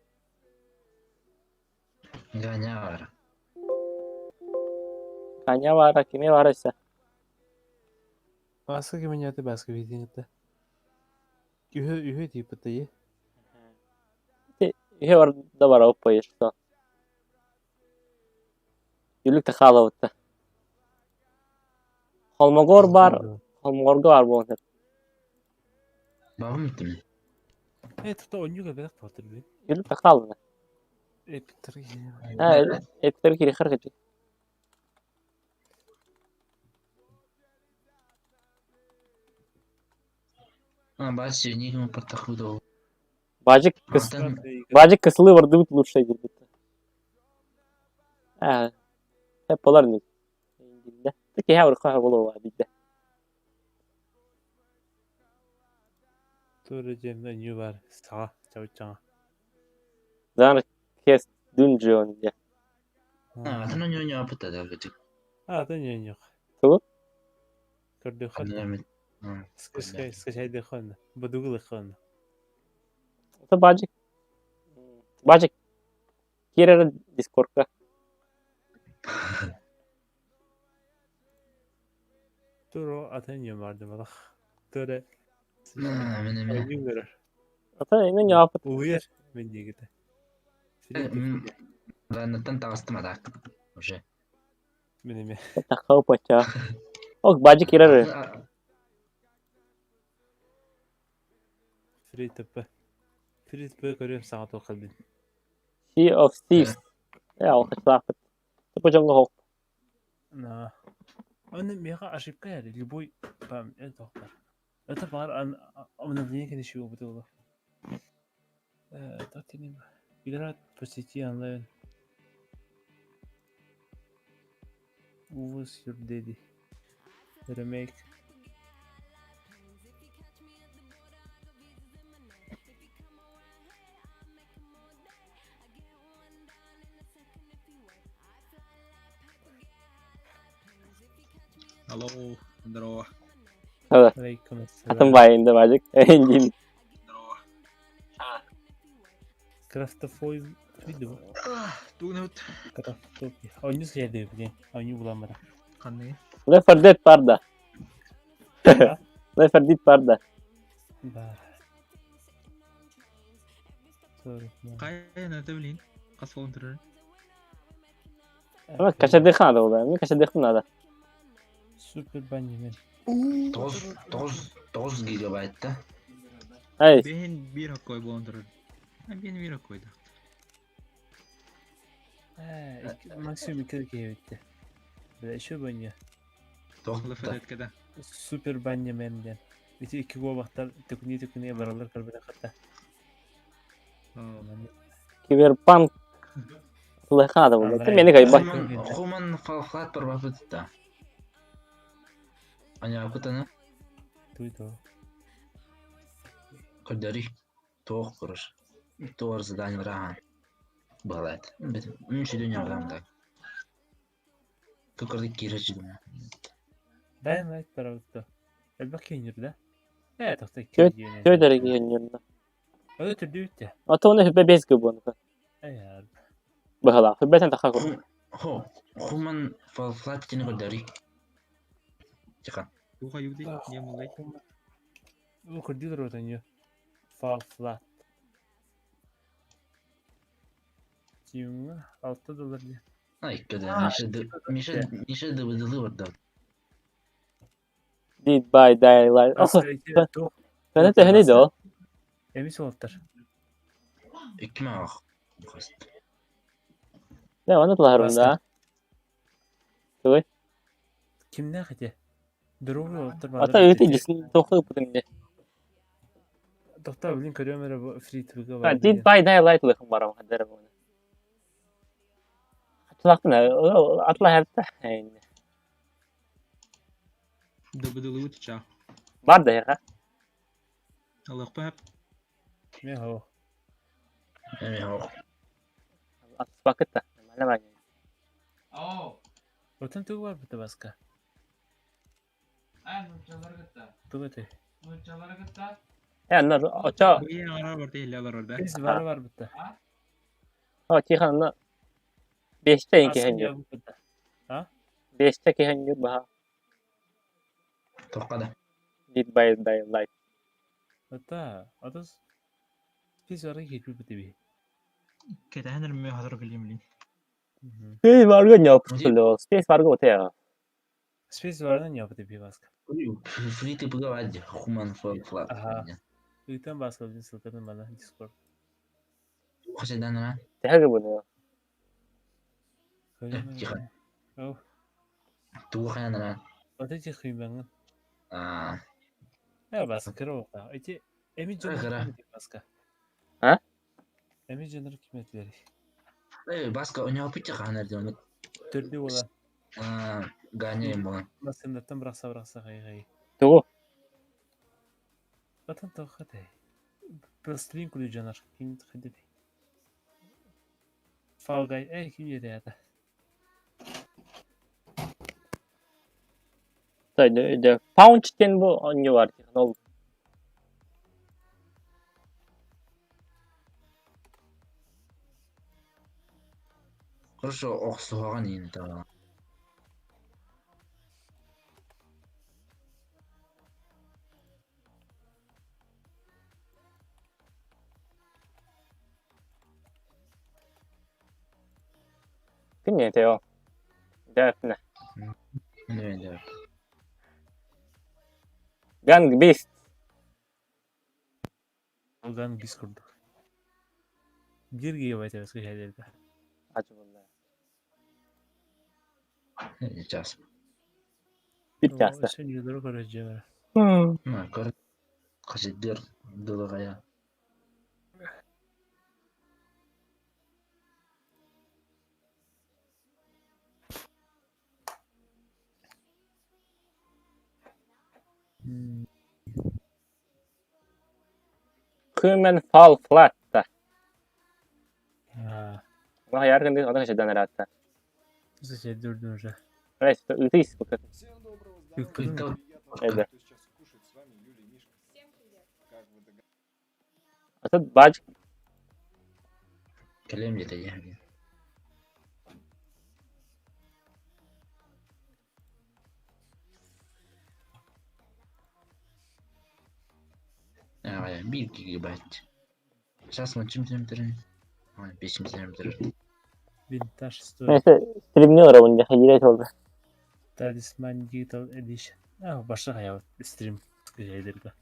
Speaker 2: Ганя бар.
Speaker 1: Каня бара, киме барайса.
Speaker 3: Баска киминяты баска видиңите. Үһө үһө типа тайы.
Speaker 1: Ihe бар да бара оппа что. Юлүк та халабытта. Холмогор бар, Холмогорго бар болон.
Speaker 2: Бабым иттим.
Speaker 3: Э, тута онньуга бэлэх туотыр би.
Speaker 1: Юлүк та халабы.
Speaker 3: Эпиктер.
Speaker 1: А, эптер кири хар кечи.
Speaker 2: А, бас никому портахуду.
Speaker 1: Бажик кыс Бажик кысылы бардыбыт лучше дебит. А, хеп болар не. Дилде. Таки хавр ха боло бидде.
Speaker 3: Тура жем оннью бар. Саға, чабычаңа.
Speaker 1: Зан кес дунжон де.
Speaker 2: А, атын оньо апыта да кычык.
Speaker 3: А, атын онньюк.
Speaker 1: Тугу?
Speaker 3: Көрдү хон. Скачай, скачай хон. Бадугылы хон.
Speaker 1: Это бажик. Бажик. Кирер дискордка.
Speaker 3: Тура атын оннью барды балах. Тура.
Speaker 2: Мене мене.
Speaker 3: Оннью көрөр.
Speaker 1: Ата мен япыт.
Speaker 3: Уйер мен дегите.
Speaker 2: Раннаттан тагыстым адак. Уже.
Speaker 3: Мен эме.
Speaker 1: Тахау пача. Ок, бажик кирер.
Speaker 3: Фри ТП. Фри ТП көрөм саға тоқал бин.
Speaker 1: Sea of Thieves. Я ол хачлапыт. Тупо жонго хок.
Speaker 3: На. Оны мега ошибка яри. Любой пам это тоқтар. Это бар ан обновление конечно его было. Так не Играть по сети онлайн. Who was your daddy? Remake.
Speaker 7: Алло, здорово.
Speaker 3: Алейкум
Speaker 1: Атын
Speaker 3: ассалам.
Speaker 1: баайында бажык. Эндин.
Speaker 3: Крафтофой видео.
Speaker 7: Тугунут.
Speaker 3: Крафтопия. Ойну сиэдэ билин. Ойну буламара.
Speaker 7: Ханныгы?
Speaker 1: Left 4 Dead бар да. Left 4 Dead бар да.
Speaker 3: Бар. Sorry.
Speaker 7: Хайа это билин. Хас болон турар.
Speaker 1: Ama kaçadık надо было. Мне качадык надо.
Speaker 3: Супер банни мен.
Speaker 2: 9 9 9 гигабайт да.
Speaker 1: Ай,
Speaker 7: Бэһин биир хоккой болон турар. Бэһин биир хоккой да.
Speaker 3: Максимум 2 киһи Бля, еще банни.
Speaker 7: Left
Speaker 2: 9
Speaker 7: 4 Dead када.
Speaker 3: Супер банни мен диэн. Ити икки буобахтар төкүнүү төкүнүү баралар көрбүтэ хатта.
Speaker 1: киберпанк надо было. Ты меня кайба.
Speaker 2: Хуман Хуман фалфлат бар бапыт да. Аня кутана
Speaker 3: Туй то.
Speaker 2: көрдөрүй тоох курur. Тоор задание рахан. Балат. Бит мүнчү дүнү адам да. Кыкырды кире жигме.
Speaker 3: Dying Light барабытта. Элбэх киһи да? Э, тохто
Speaker 1: Төт
Speaker 3: икки
Speaker 1: Төт эргиэн.
Speaker 3: Өлө түрдүү бүтте.
Speaker 1: Ата оны хүбэ бес гыбын.
Speaker 3: Э,
Speaker 1: Бахала. Хүбэтен таха кур.
Speaker 2: Хо, хуман фалфлат тени көрдөрүй. Чыка.
Speaker 7: Туха юди, не мулай.
Speaker 3: Бу көрдүлөр отон ю. Fall flat. Тиңа 6 доллар ди.
Speaker 2: Ай, када Миша Миша Миша дыбыдылы бар да.
Speaker 1: Dead by Daylight. Кана тэхни до.
Speaker 3: Эмис олтар.
Speaker 2: Икки мага. Хост.
Speaker 1: Да, аны туларым да. Туй.
Speaker 3: Кимнә хәте? Дөрү олтар
Speaker 1: Ата өтө жисин тохы путын.
Speaker 3: Тохта билин көрөм эре бу фри твига бар.
Speaker 1: Dead by Daylight лыхым барам хадер бу. Тулактын атла хәртә.
Speaker 7: Дыбыдылы утча.
Speaker 1: Бар да яха.
Speaker 7: Аллах пап.
Speaker 3: Ме хо.
Speaker 2: Эми хо.
Speaker 1: Атспакытта. Мана бар.
Speaker 3: Отон тугу бар бу баска. Тугу те.
Speaker 1: Э, анна оча.
Speaker 7: Бу ара бар дейли алар орда.
Speaker 3: Биз бар бар бутта.
Speaker 1: О, тихан беште инки хэню.
Speaker 3: А?
Speaker 1: Беште ки хэню баха.
Speaker 2: Токкада.
Speaker 1: Dead by Daylight.
Speaker 3: Ата, атас Биз бар кетпи бу би.
Speaker 7: Кетәһенер ме хазыр билим билим.
Speaker 1: Space барга нёп. Space барга отея.
Speaker 3: Space бардан нёп би баска.
Speaker 2: Фри типа вадь хуман фалфлат.
Speaker 3: Аха. Үтен баска билин сылтырдым бана Discord.
Speaker 2: Хоседан ра.
Speaker 1: Тэхэ буну.
Speaker 2: Тихо.
Speaker 3: Оу.
Speaker 2: Тугу хаян ра.
Speaker 3: Ата ти хыйбаңын.
Speaker 2: А.
Speaker 3: Э, баска кыра ока. Эти эми
Speaker 2: Кыра.
Speaker 3: жонор баска.
Speaker 1: А?
Speaker 3: Эми жонор киметлери.
Speaker 2: Э, баска оня путя ханар дем.
Speaker 3: Төрдүү бола.
Speaker 2: А, ганяем була.
Speaker 3: Масындаттан быракса быракса гай гай.
Speaker 1: Тугу.
Speaker 3: Батан тохаты. Пластилин кулю жанар. Ким хадиди. Fall Guy. Эй, ким жеди ата.
Speaker 1: Да, Паунчтен бу оньо бар. Ол
Speaker 2: Хорошо, охсуган ин та.
Speaker 1: Ким не тео. Дәфнә.
Speaker 2: Не, не.
Speaker 1: Gang Beast.
Speaker 3: Gang Beast курдук. Бир гигабайт эмес кыйшайдерде.
Speaker 1: Ачы булла.
Speaker 2: Час.
Speaker 1: Бир часта.
Speaker 3: Сен жүдөрү көрөт же
Speaker 2: На, көр. Кашидер дылыгая.
Speaker 1: Human Fall Flat та.
Speaker 3: Аа.
Speaker 1: Ма яргын аны кашадан аратта.
Speaker 3: Сен дүрдүн уже.
Speaker 1: Райс, үтис бу.
Speaker 3: Үккүн.
Speaker 1: Это. Этот бач
Speaker 2: Кэлиэм диэтэ дии. Аҕай, биир гигабайт. Сейчас мочим сентэрин. Бесим сентэрин.
Speaker 3: Винтаж стоит.
Speaker 1: Neyse streamini oynayalım ya. Yine oldu.
Speaker 3: Talisman Digital Edition. А, баша хаябыт стрим скачайдырга.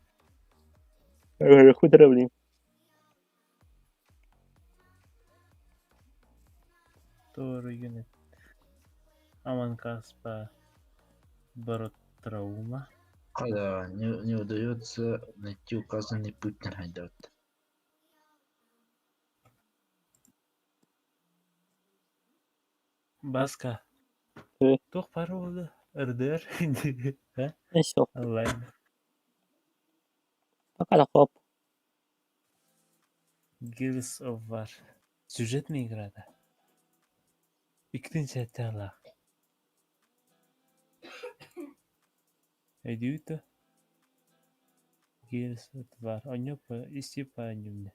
Speaker 1: Хуй блин.
Speaker 3: Doğru Unit. Aman Kaspa. Барот Травма.
Speaker 2: Да, не удается найти указанный путь на хайдат.
Speaker 3: Баска.
Speaker 1: Э.
Speaker 3: Туох баар буолла? Ырдыар. Э?
Speaker 1: Neyse.
Speaker 3: Онлайн.
Speaker 1: Пока да хоп.
Speaker 3: Gears of War. Сюжетная игра да. Иккитин сэттэ Өйдүүт дуо? Gears of War. Онньо истип оонньуубун.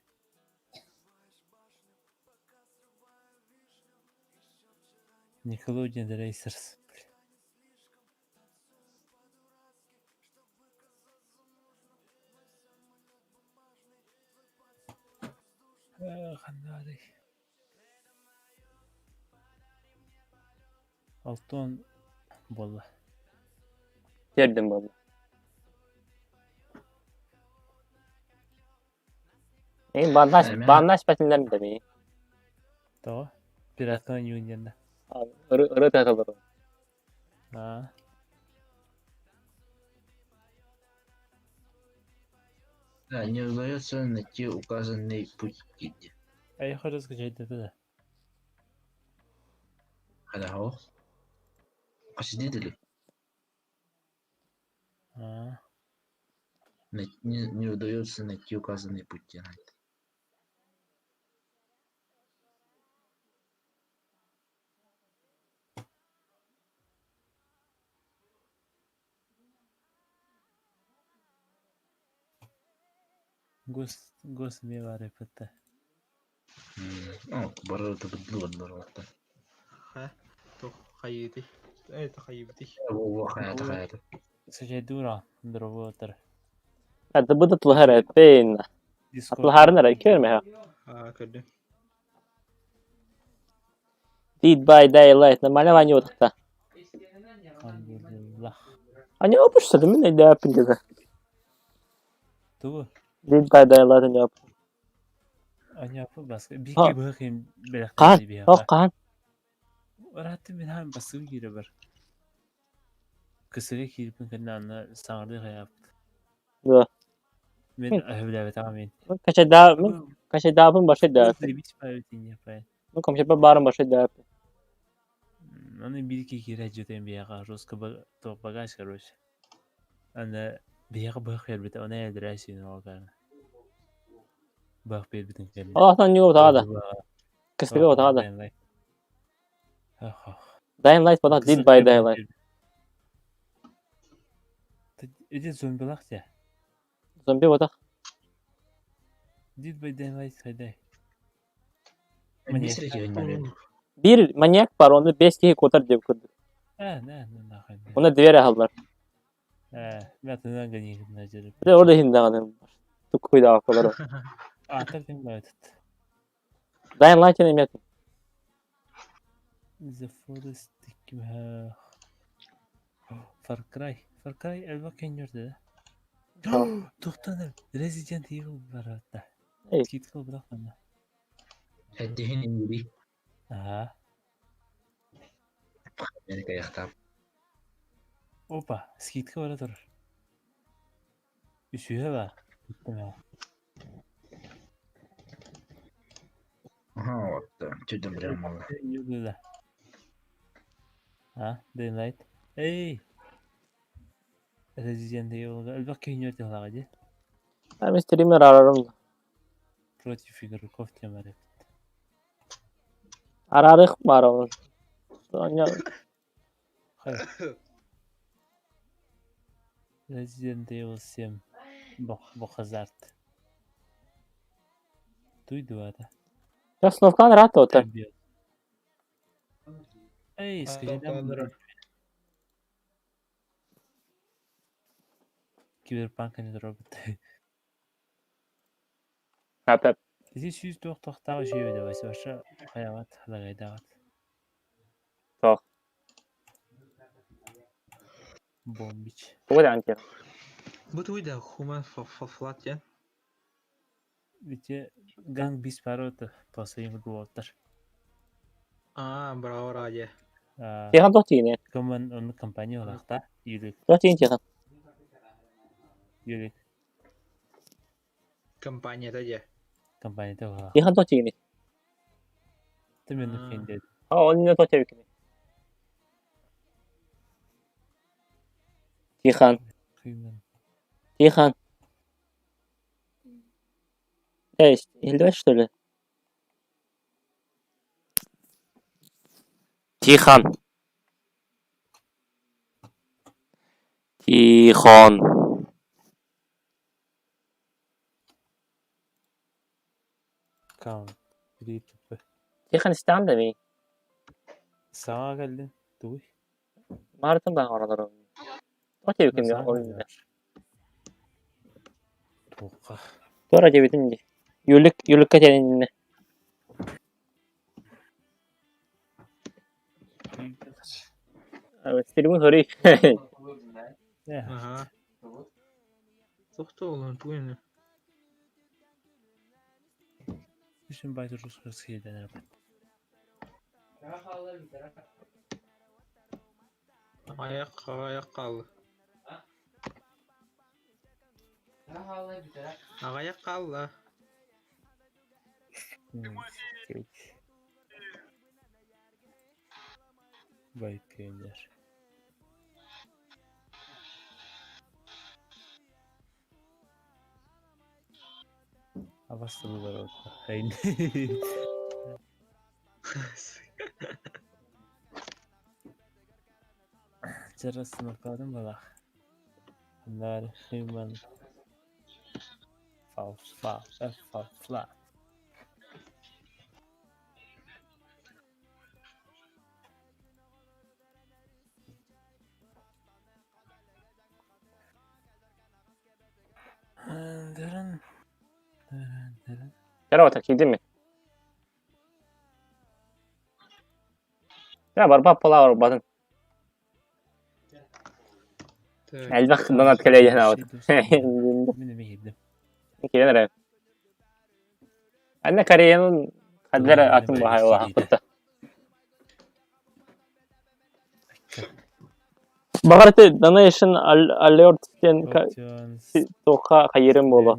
Speaker 3: Nickelodeon Racers. Ханнаарый. Алтан буолла.
Speaker 1: Тиэрдим буолла. Эйин бааннааш бааннааш бэтиннэрин да
Speaker 3: Тоҕо? Пиратка оонньуугун диэн да?
Speaker 1: Ырыа тыаталлар.
Speaker 3: Аа.
Speaker 2: Да, не удается найти указанный путь.
Speaker 3: А я хочу скачать это да.
Speaker 2: Хайда, Посидели?
Speaker 3: Аа.
Speaker 2: Не удается найти указанный путь.
Speaker 3: Гос гос эмиэ баар эппит
Speaker 2: О, барыта быдлы
Speaker 4: Туох хайыытый? Это хайыыбытый.
Speaker 2: Во, хайата, хайата.
Speaker 3: Скачайдуура дробуотар.
Speaker 1: Это будет лыхара пейн.
Speaker 3: Discord.
Speaker 1: Атлахарнара көрмө.
Speaker 4: Аа, көрдүм.
Speaker 1: Dead by Daylight нормально вани отықта.
Speaker 3: Alhamdulillah.
Speaker 1: Они опушса, мен не апын деді.
Speaker 3: Тугу?
Speaker 1: Dead by Daylight они оп.
Speaker 3: Аньяпы баска.
Speaker 1: Ха.
Speaker 3: Бики быхым
Speaker 1: Хаан,
Speaker 3: бэлэхтээри
Speaker 1: Ох
Speaker 3: биһиэхэ.
Speaker 1: хаан.
Speaker 3: Ыраатты мин хаан баскым киирэ бар. Кысыга киирбин кэннэ анна саҥардыы хайааппыт.
Speaker 1: Да.
Speaker 3: Мин өһүлээбэтэҕим мин.
Speaker 1: Качайда, мен качайдаабын башай да.
Speaker 3: Заебись паабытын пай.
Speaker 1: Ну комчепа барын башай да.
Speaker 3: Аны биир киирэ дьүтэн биһиэхэ жестко туох багаж короче. Аны биһиэхэ быһах биэрбитэ, оны элдэрээсиин оҕо Быһах биэрбитин кэннэ.
Speaker 1: Аллахтан не отаға да. Кысыга отаға да. Dying Light бадах Dead by Daylight.
Speaker 3: Ити зомбилах дии.
Speaker 1: Зомби бадах.
Speaker 3: Dead by Daylight хайдай.
Speaker 1: Бир маньяк бар, оны 5 киһи куотар деп көрдүк.
Speaker 3: Э, не, не нахуй.
Speaker 1: Оны дверь аһаллар.
Speaker 3: Э, мен атынан гани жерip.
Speaker 1: Де орда хин даганы. Тук куйда акылар.
Speaker 3: Атар тем байтыт.
Speaker 1: Dying Light эме.
Speaker 3: The Forest ким Far Cry. Far Cry элбэх кэннөрдө да. Тухтан Resident Evil бар атта.
Speaker 1: Эй.
Speaker 3: Скидка бирок анда.
Speaker 2: Эддиһин ингири.
Speaker 3: Ага.
Speaker 2: Америка яхтап.
Speaker 3: Опа, скидка бара турар. Үсүһэ ба.
Speaker 2: Ага, вот. Чудом прямо.
Speaker 3: Да. А, Dying Light. Эй! Resident Evil элбэх кэннөрдө халага ди.
Speaker 1: Мен стример арарым.
Speaker 3: Против игроков тем бар.
Speaker 1: Арарых бар ол. Соня
Speaker 3: Хай. Resident Evil 7. Бох бохазарт. Туй дубата.
Speaker 1: Остановкаан ыраат ота.
Speaker 3: Эй, скажи нам. Киберпанк не робот.
Speaker 1: Хата.
Speaker 3: Ити сүүс туох тохтаах үчүгэй да вообще хайаҕат халагайдаҕат.
Speaker 1: Тоох.
Speaker 3: Бомбич.
Speaker 1: Тугу даҕаны диэх.
Speaker 7: Бу тугуй да Human Flat диэн?
Speaker 3: Ити Gang Beasts парота последний буолтар.
Speaker 7: Аа, браво радио.
Speaker 1: Тихан туох тиийиний?
Speaker 3: Коман онно компания олахта. Юрик.
Speaker 1: Туох тиийин Тихан?
Speaker 3: Юрик.
Speaker 7: Компанията дьэ.
Speaker 3: Компанията олах.
Speaker 1: Тихан туох тиийиний?
Speaker 3: Ты мен хенде.
Speaker 1: А, он не туох тиийбиккиний? Тихан. Тихан. Эй, иһиллибэт что ли? Тихон. Тихон.
Speaker 3: Count.
Speaker 1: Тихон истэҕин да миигин?
Speaker 3: Саҥа кэллин, тугуй?
Speaker 1: Маартан баҕар олорор. Тоҕо диэбиккин ол иннинэ?
Speaker 3: Туохха?
Speaker 1: Туора диэбитим дии. Юлик, Юликка диэн иннинэ. Стримин көрүй.
Speaker 7: Аха. Тохтоо, тугуй ини?
Speaker 3: Үсүн бай турус киирдэнэр
Speaker 7: Аяқ аяқ хаалла. Аҕыйах хаалла.
Speaker 3: Бай пионер. Абас тылы бар Чарасыныкадым балах. Нар human фал фа фа фла. Дырын. Дырын, дырын.
Speaker 1: Кэрэ киирдим мин. Дьэ барбат буолаа барбатын. Элбэх донат кэлиэ диэн аабыт.
Speaker 3: Мин эмиэ киирдим.
Speaker 1: Киирэн эрэ. Анна Кореянын хаддара атын баһай улахан Баҕар ити Donation Alert диэн туохха хайыырым буолуо.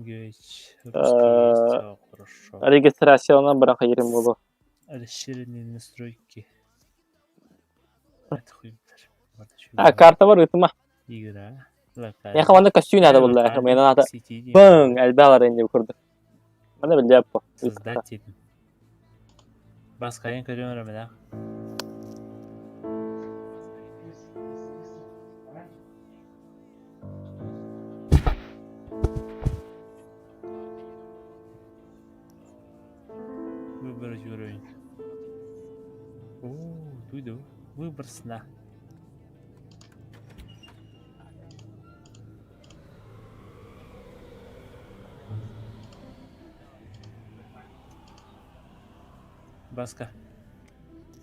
Speaker 1: Регистрацияланан баран хайыырым буолуо.
Speaker 3: Расширенные настройки.
Speaker 1: А, карта бар ыытыма.
Speaker 3: Игра.
Speaker 1: Миэхэ манна көстүү наада буолла. Миэнэ наада. Бың, элбэх алар инди курдук. Манна билдиэп по.
Speaker 3: Создать дедим. Баскайын көрүөн ромелах. Выбрать уровень. О, туйду. Выбор сна. Баска.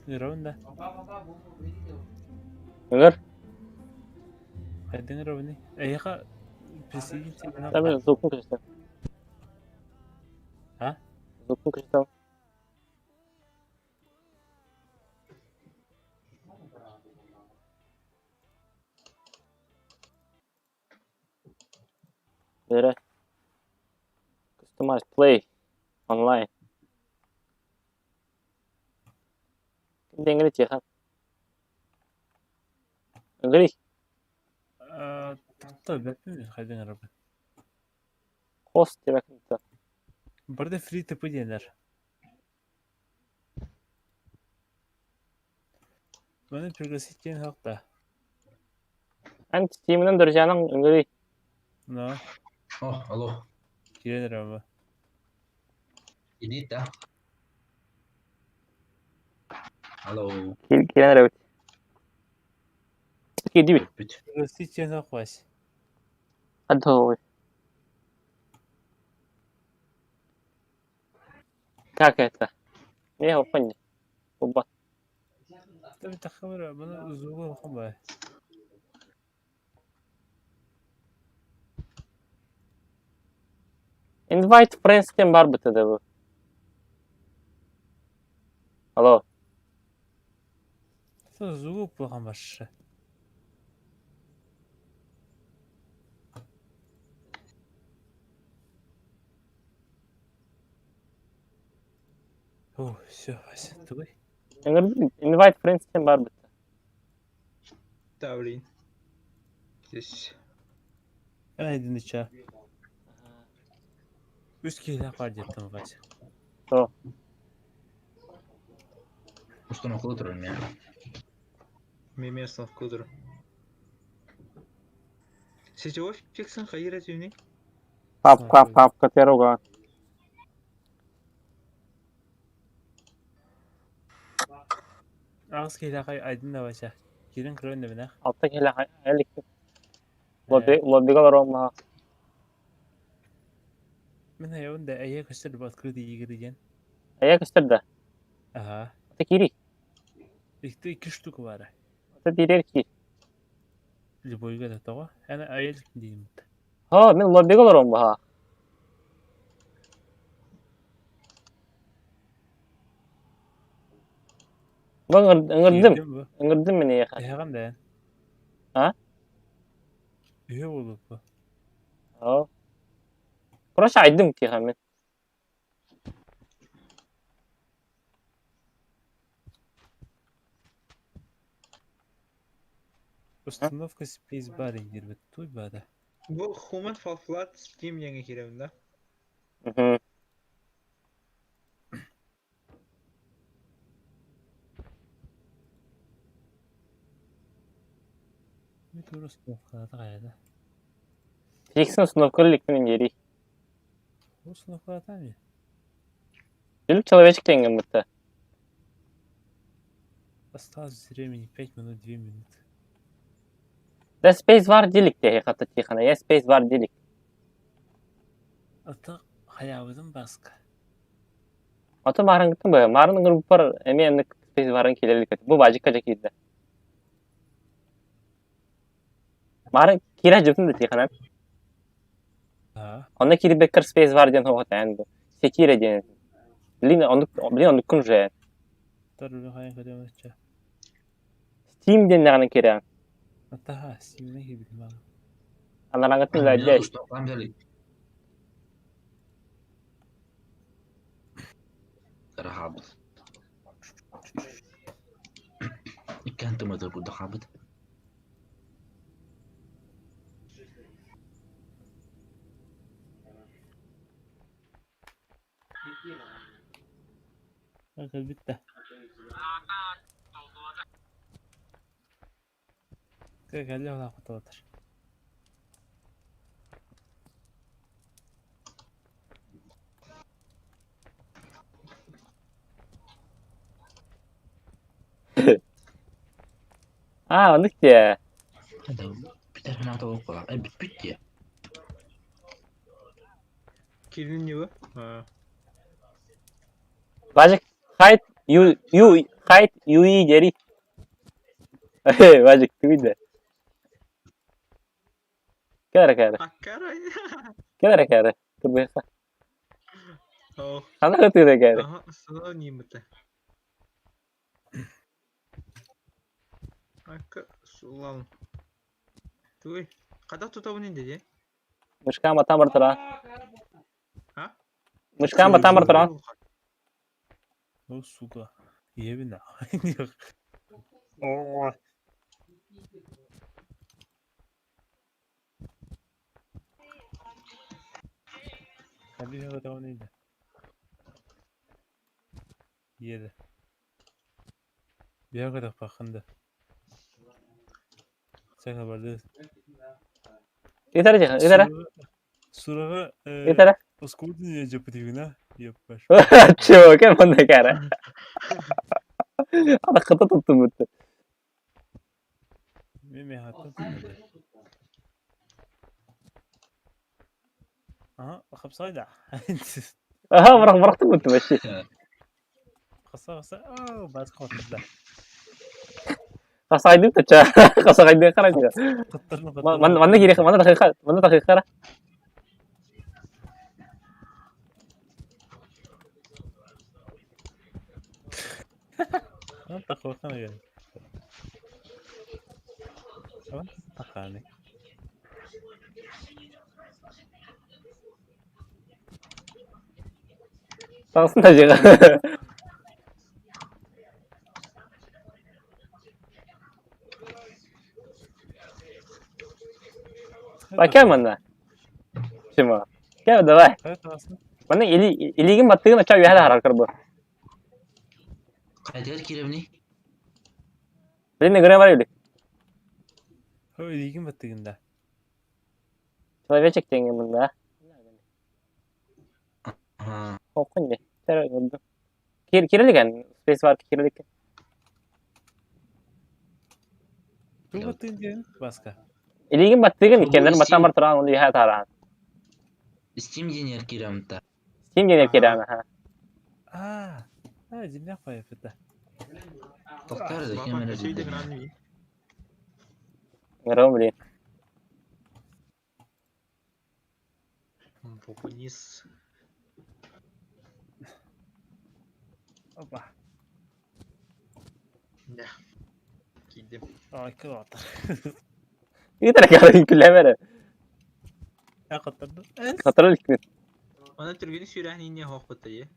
Speaker 3: Ровно.
Speaker 1: Ыҥыр.
Speaker 3: Хайдың ровный. Эйха присоединиться.
Speaker 1: Там звукун көстө.
Speaker 3: А?
Speaker 1: Звукун көстө. Бэрэ. Customize play online. Ким Тихон? Ыҥырый.
Speaker 3: Тохто бэппин хайдың робин.
Speaker 1: Хост диэбэккин
Speaker 3: Барда фри ТП диэнэр. Маны пригласить диэн хакта.
Speaker 1: Эн Steam'ынан друзьяның ыҥырый.
Speaker 3: Но.
Speaker 2: О, алло.
Speaker 3: Киирэн робин.
Speaker 2: Иди да. Алло.
Speaker 1: Киирэн эрэбит. Киирдибит.
Speaker 2: Бүт.
Speaker 3: Растите хвась.
Speaker 1: Хантовый. Как это? Не, опанья. Оба.
Speaker 3: Там тахамра, мана зугу хомба.
Speaker 1: Invite friends диэн баар быта да бу. Алло.
Speaker 3: Зугу плохо башы. О, все, Вася, давай.
Speaker 1: Invite friends диэн баар быта.
Speaker 7: Да, блин. Здесь.
Speaker 3: Айдын ича. Үс киһилээх баар диэттэн Вася.
Speaker 2: Установка турар мен.
Speaker 7: Меме установка турар. Сетевой фиксин хайыр этүнүй?
Speaker 1: Папка, папка теруга.
Speaker 3: Аҕыс киһилээх айдын да Вася. Киирэн көрөн да бинэх.
Speaker 1: Алта киһилээх элик. Лобби, лоббига олорон
Speaker 3: Мин айабын да эйэ көстөр бу открытый игры диэн.
Speaker 1: Эйэ көстөр да.
Speaker 3: Ага.
Speaker 1: Ата киири.
Speaker 3: Икки икки штука баара.
Speaker 1: Ата диирэр киир.
Speaker 3: Любойга да тоҕо. Эн айыл диим.
Speaker 1: Һоо, мин лоббига олорон баха. Бу ыҥырдым. Ыҥырдым мин эйиэхэ.
Speaker 3: Эһэҕин да эн.
Speaker 1: А?
Speaker 3: Үһү буолбут бу.
Speaker 1: Оо. Короче, айдым тиэхэ мин.
Speaker 3: Установка Space Bar диирбит. Туй баада.
Speaker 7: Бу Human Fall Flat Steam диэҥҥэ киирэбин да?
Speaker 1: Мгм.
Speaker 3: Мин тура установкалаата хайата.
Speaker 1: Фиксин установка иликпин диэрий.
Speaker 3: Установкалаата ми?
Speaker 1: Сүлүк человечек диэҥҥин бытта.
Speaker 3: Осталось времени 5 минут 2 минуты.
Speaker 1: Да Space War дилик диэхи хата тихана. Я Space War дилик.
Speaker 3: Ата хайаабытын баска.
Speaker 1: Ата маарыҥҥыттан быһа. Маарын ыҥырбыппар эмиэ оннук Space War-ын киирэ илик этэ. Бу баадьыкка дьэ киирдэ. Маарын киирэ сылдьыбытым да тиханан.
Speaker 3: Аа.
Speaker 1: Онно киирбэккэр Space War диэн суох этэ эн бу. Секира диэн. Блин, оннук, блин, оннуккун уже.
Speaker 3: Тору хайан көрөмөччө.
Speaker 1: Steam диэн даҕаны киирэ.
Speaker 3: Атаха, Steam'den киирбитим баҕа.
Speaker 1: Анараҥҥыттан үлэлдьэ.
Speaker 2: Установкам взяли. Рахабыт. Иккиэн тымыдыр курдахабыт.
Speaker 3: Кэлбит да. Кэллэ улааппыталар.
Speaker 1: Аа, оннук дии.
Speaker 2: Бүтэр санаата олох бүппүт дии.
Speaker 7: Киирдин дии бу? Аа.
Speaker 1: Бажик, хайт, ю, ю, хайт, юи диэри. Бажик, тугуй да. Кэл эрэ, кэл эрэ.
Speaker 7: Аккарай.
Speaker 1: Кэл эрэ, кэл эрэ. Кырбыйха.
Speaker 7: Оо.
Speaker 1: Ханна хатыыра кэл эрэ.
Speaker 7: Аха, сана нимыта. Акка сулал. Туй. Хата тутабын инде дии.
Speaker 1: Мышкаан баттаан бар тура.
Speaker 7: А?
Speaker 1: Мышкаан баттаан бар тура.
Speaker 3: О, сука. Ийэбин нахуй. Оо. Хабиха да. Ийэ Биһиэхэ да. Саҥа барды.
Speaker 1: Ыытара дии, ыытара.
Speaker 3: Сураҕы
Speaker 1: Ыытара.
Speaker 3: оскуолатын дьэппитигинэ.
Speaker 1: Чего, кем он кара? Ана хата туттум бутта.
Speaker 3: Мен хаттан Ага, хапсайда.
Speaker 1: Аха, бырах бырахтым бутта вообще.
Speaker 3: Хаса хаса. Оо, бас хотда.
Speaker 1: Хасайдым тача. Хасайдым карайда.
Speaker 3: Кыттырны
Speaker 1: Манна кире, манна тахыха, манна тахыхара.
Speaker 3: Тахыхана гel. Tamam, таханы.
Speaker 1: Тагысын тажыга. Бакай манна. Чема. Кел давай. Манна или илигин баттыгын ача үйәле харар кырбы.
Speaker 2: Кайдер киремни?
Speaker 1: Билин гыра бар илик.
Speaker 3: Хо, илигин баттыгын да.
Speaker 1: Человечек деген мында.
Speaker 2: Ага.
Speaker 1: Окун не. Кир кирилеген. Space бар кирилик.
Speaker 3: Ту баттыгын диэн баска.
Speaker 1: Илигин баттыгын иккеннер баттан бар туран оны үйә таран.
Speaker 2: Steam денер киремта.
Speaker 1: Steam деген кирәме ха.
Speaker 3: Аа. Аа, жиннах байыпта.
Speaker 2: Токтар да кемере дии.
Speaker 1: Гырым блин.
Speaker 7: Популист.
Speaker 3: Опа.
Speaker 7: Да. Кидим.
Speaker 3: Ай, кылата.
Speaker 1: Итер карын күләмәре.
Speaker 3: Я кыттырды.
Speaker 1: Хатырыл икмет.
Speaker 7: Ана түргені сүйрәхін ине хоқ бұтты, е?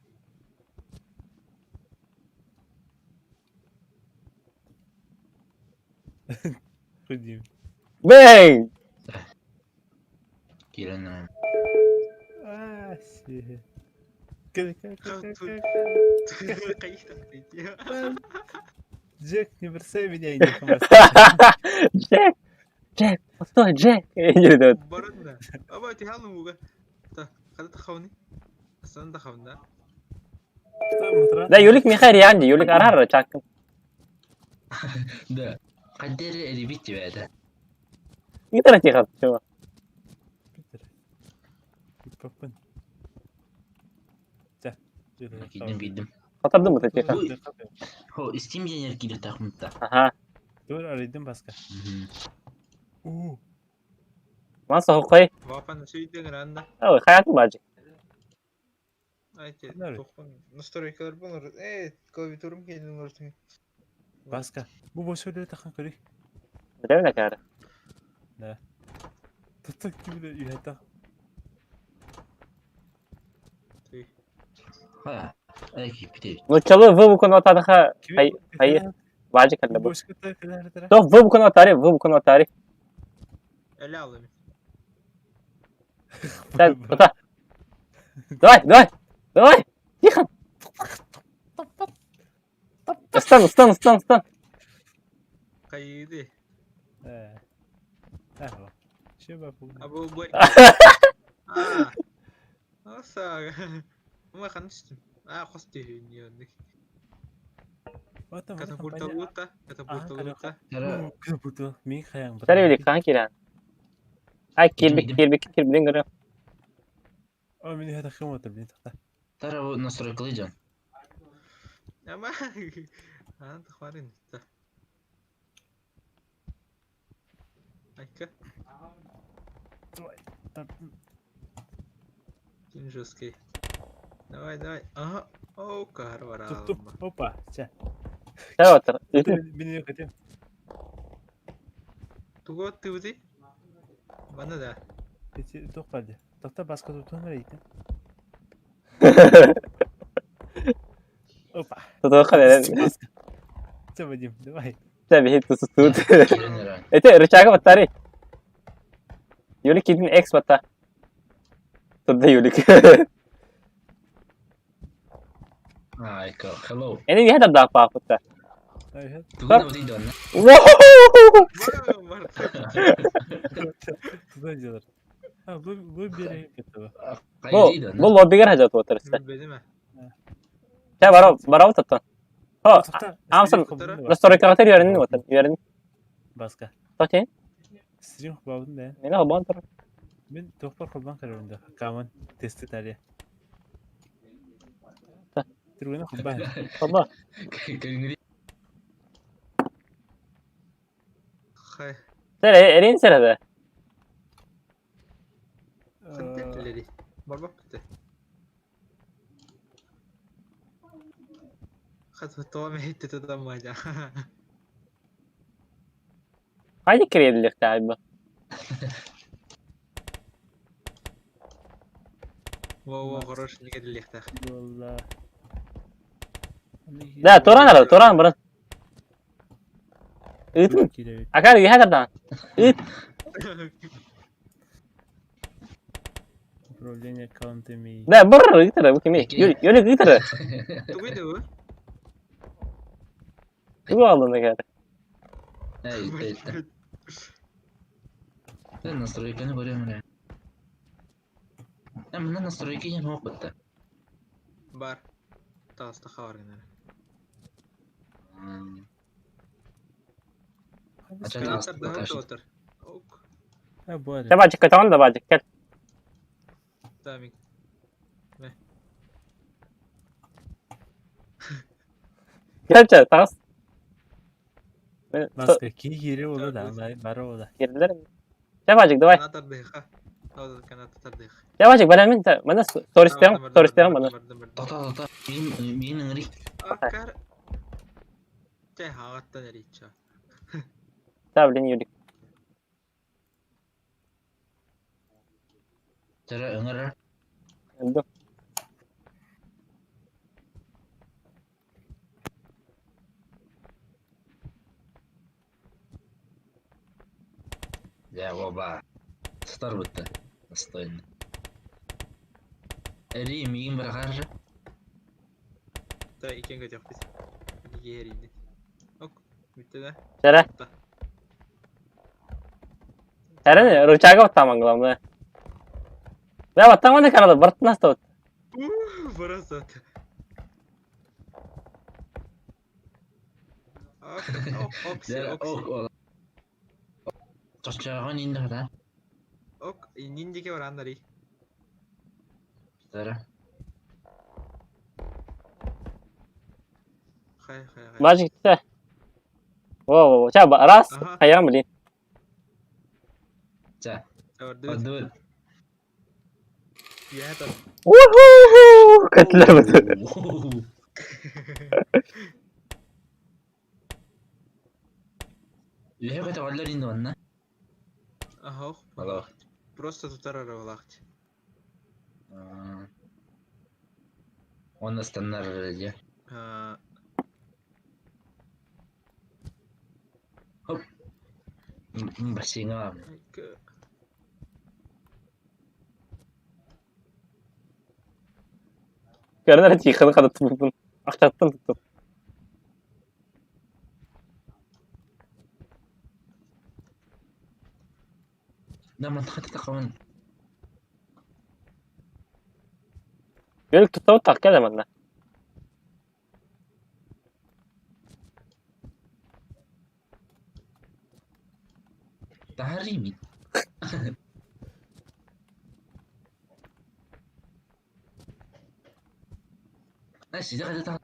Speaker 3: Худим.
Speaker 1: Бэң!
Speaker 2: Кирен.
Speaker 3: Аа, си. Кел, кел, кел, кел. Джек, не бросай меня и не
Speaker 1: Джек! Джек, постой, Джек!
Speaker 7: Барында. Аба, ти халын уга. Та, қада тахауны? Асан тахауны.
Speaker 1: Да, Юлик Михай Рианди, Юлик Арар чакын.
Speaker 2: Да. Кайдер элибит тебе
Speaker 1: Итер тихо, чего?
Speaker 3: Папын. За.
Speaker 2: Кидим кидим.
Speaker 1: Хатырдым бу тихо.
Speaker 2: Хо, Steam денер кире тахмытта.
Speaker 1: Аха.
Speaker 3: Dur арыйдым баска. Уу.
Speaker 1: Ман сохой.
Speaker 7: Вапан сүйден ранда.
Speaker 1: Ой, хаятым бажы.
Speaker 7: Айте, тоқпан. Настройкалар болар. Э, клавиатурам келин орсын.
Speaker 3: Баска. Бу бош өлө тахан көрүй.
Speaker 1: Билемин акары.
Speaker 3: Да. Туттук кибиле үйәтә.
Speaker 2: Ха. Ай кипите.
Speaker 1: Ну чалы вы букун атадаха хай хай бажы калла бу.
Speaker 3: Бош кытар кылар
Speaker 1: То вы букун атари, вы букун атари.
Speaker 7: Әлі алым.
Speaker 1: Да, тута. Давай, давай. Давай. Тихо. Стан, стан, стан, стан.
Speaker 7: Қайды.
Speaker 3: Э. Ахва. Шеба бу.
Speaker 7: Абу бой. Аа. Аса. Ма хан түстүм. А, қос түйін. Катапульта лута, катапульта лута.
Speaker 2: Тара
Speaker 3: Катапульта. Мин хаяң.
Speaker 1: Сәре билик хан кирән. Ай кирбик, кирбик, кирбик гөрө.
Speaker 3: О, мин хата хым отыр блин тахта.
Speaker 2: Тара бу настройкалы жан.
Speaker 7: Ама. Ан тахварын. Та. Айка. Кин жесткий. Давай, давай. Ага. О, карвара.
Speaker 3: Туп, опа, ча.
Speaker 1: Сәре отыр.
Speaker 3: Мин көтем.
Speaker 7: Туго ты узи? Бана да.
Speaker 3: Эти тоқпады. Тоқта басқа тутун бар екен. Опа.
Speaker 1: Тута кале.
Speaker 3: Все, Вадим, давай.
Speaker 1: Сәбе хит тусут.
Speaker 2: Кирен ран.
Speaker 1: Эте рычага баттари. Юлик кидин X батта. Турда Юлик.
Speaker 2: Ай, hello.
Speaker 1: Эни не хата да папыта.
Speaker 2: Тугун бу дейди онна.
Speaker 1: Воу!
Speaker 7: Бар.
Speaker 3: Туда делар. Бу биэрэ кеттэ.
Speaker 1: Бу бу лоббигар хажат отыр.
Speaker 7: Билбэтим.
Speaker 1: Ча бара бара оттон. Хо, амсан настройкаҕа үөрэнин отын. Үөрэн.
Speaker 3: Баска.
Speaker 1: Тотин.
Speaker 3: Стрим хбабын да.
Speaker 1: Мені холбоон тур.
Speaker 3: Мин тохпор холбан көрөбүн да. Каман тесты тария. Түргені холбан.
Speaker 1: Холбо.
Speaker 2: Кэлиҥҥи
Speaker 7: Хай.
Speaker 1: Сэр эрин сэр да.
Speaker 7: Хантан Барбак бите. Хат тоом эһитте тутаммайда.
Speaker 1: Хайды кириэллихтаай бу.
Speaker 7: Во-во, хорош, не кэдилиэхтээх.
Speaker 3: Буолла.
Speaker 1: Да, туран ара, туран бұрын. Ыытын. Акар үйе тардан. Ыт.
Speaker 3: Управление аккаунтами.
Speaker 1: Да, быр ыытыр, бу кими? Йөлүк ыытыр.
Speaker 7: Тугуй да бу?
Speaker 1: Тугу алдын акар.
Speaker 2: Эй, эй, Настройканы көрөм эрэ. Э, манна настройка диэн суох бытта.
Speaker 7: Бар. Тааста хабар гынар.
Speaker 2: Ача тааста
Speaker 7: Отыр. Ок.
Speaker 3: Бар.
Speaker 1: Табачык көтөҕөн да баачык кел.
Speaker 7: Тамик.
Speaker 1: Келче, тағыс.
Speaker 3: Маска ки кире бола да, бары бола.
Speaker 1: Кирдилер. Табачык, давай.
Speaker 7: Канат тардыха. Канат тардых.
Speaker 1: Табачык, бара мен, мана стористерим, стористерим мана.
Speaker 2: Тота, тота, мин мин ыҥырый.
Speaker 7: Акар. Те хагаттан эрича.
Speaker 1: Та, блин, юлик.
Speaker 2: Тара ыҥырар.
Speaker 1: Өлдүм.
Speaker 2: Дьэ, оба. Сытар бытта. Настойно. Эри миигин быраҕар.
Speaker 7: Та икен көтөхпүт. Герийди. Ок. Бүтте да.
Speaker 1: Сэрэ. Сэрэ, рычага баттааман главное. Да, баттааман карады, бартын аста бат.
Speaker 7: Просто. Ок, ок,
Speaker 2: Дьэ,
Speaker 7: ок,
Speaker 2: ок, ол. Чоччоҕон инде хата.
Speaker 7: ок, ниндике барандари.
Speaker 2: Тара.
Speaker 7: Хай, хай, хай.
Speaker 1: Бачык, те. Во, во, ча, раз, хайам, блин.
Speaker 2: Ча,
Speaker 7: Орду.
Speaker 2: одур.
Speaker 7: Я это.
Speaker 1: Уху! Көтүлэр быты.
Speaker 2: Үһэ көтөҕөллөр инде онна.
Speaker 7: Ага,
Speaker 2: Алло.
Speaker 7: Просто тутар аралахт.
Speaker 2: Он останнар дьэ. Бассейҥҥа
Speaker 1: Көрөнөр тиханы кадаттым. Ахтаттан туттум.
Speaker 2: Да мантахата тақамын.
Speaker 1: Бөлік туттабыт так келе манна.
Speaker 2: Таһарый мин. Э, сиде қайда тағы?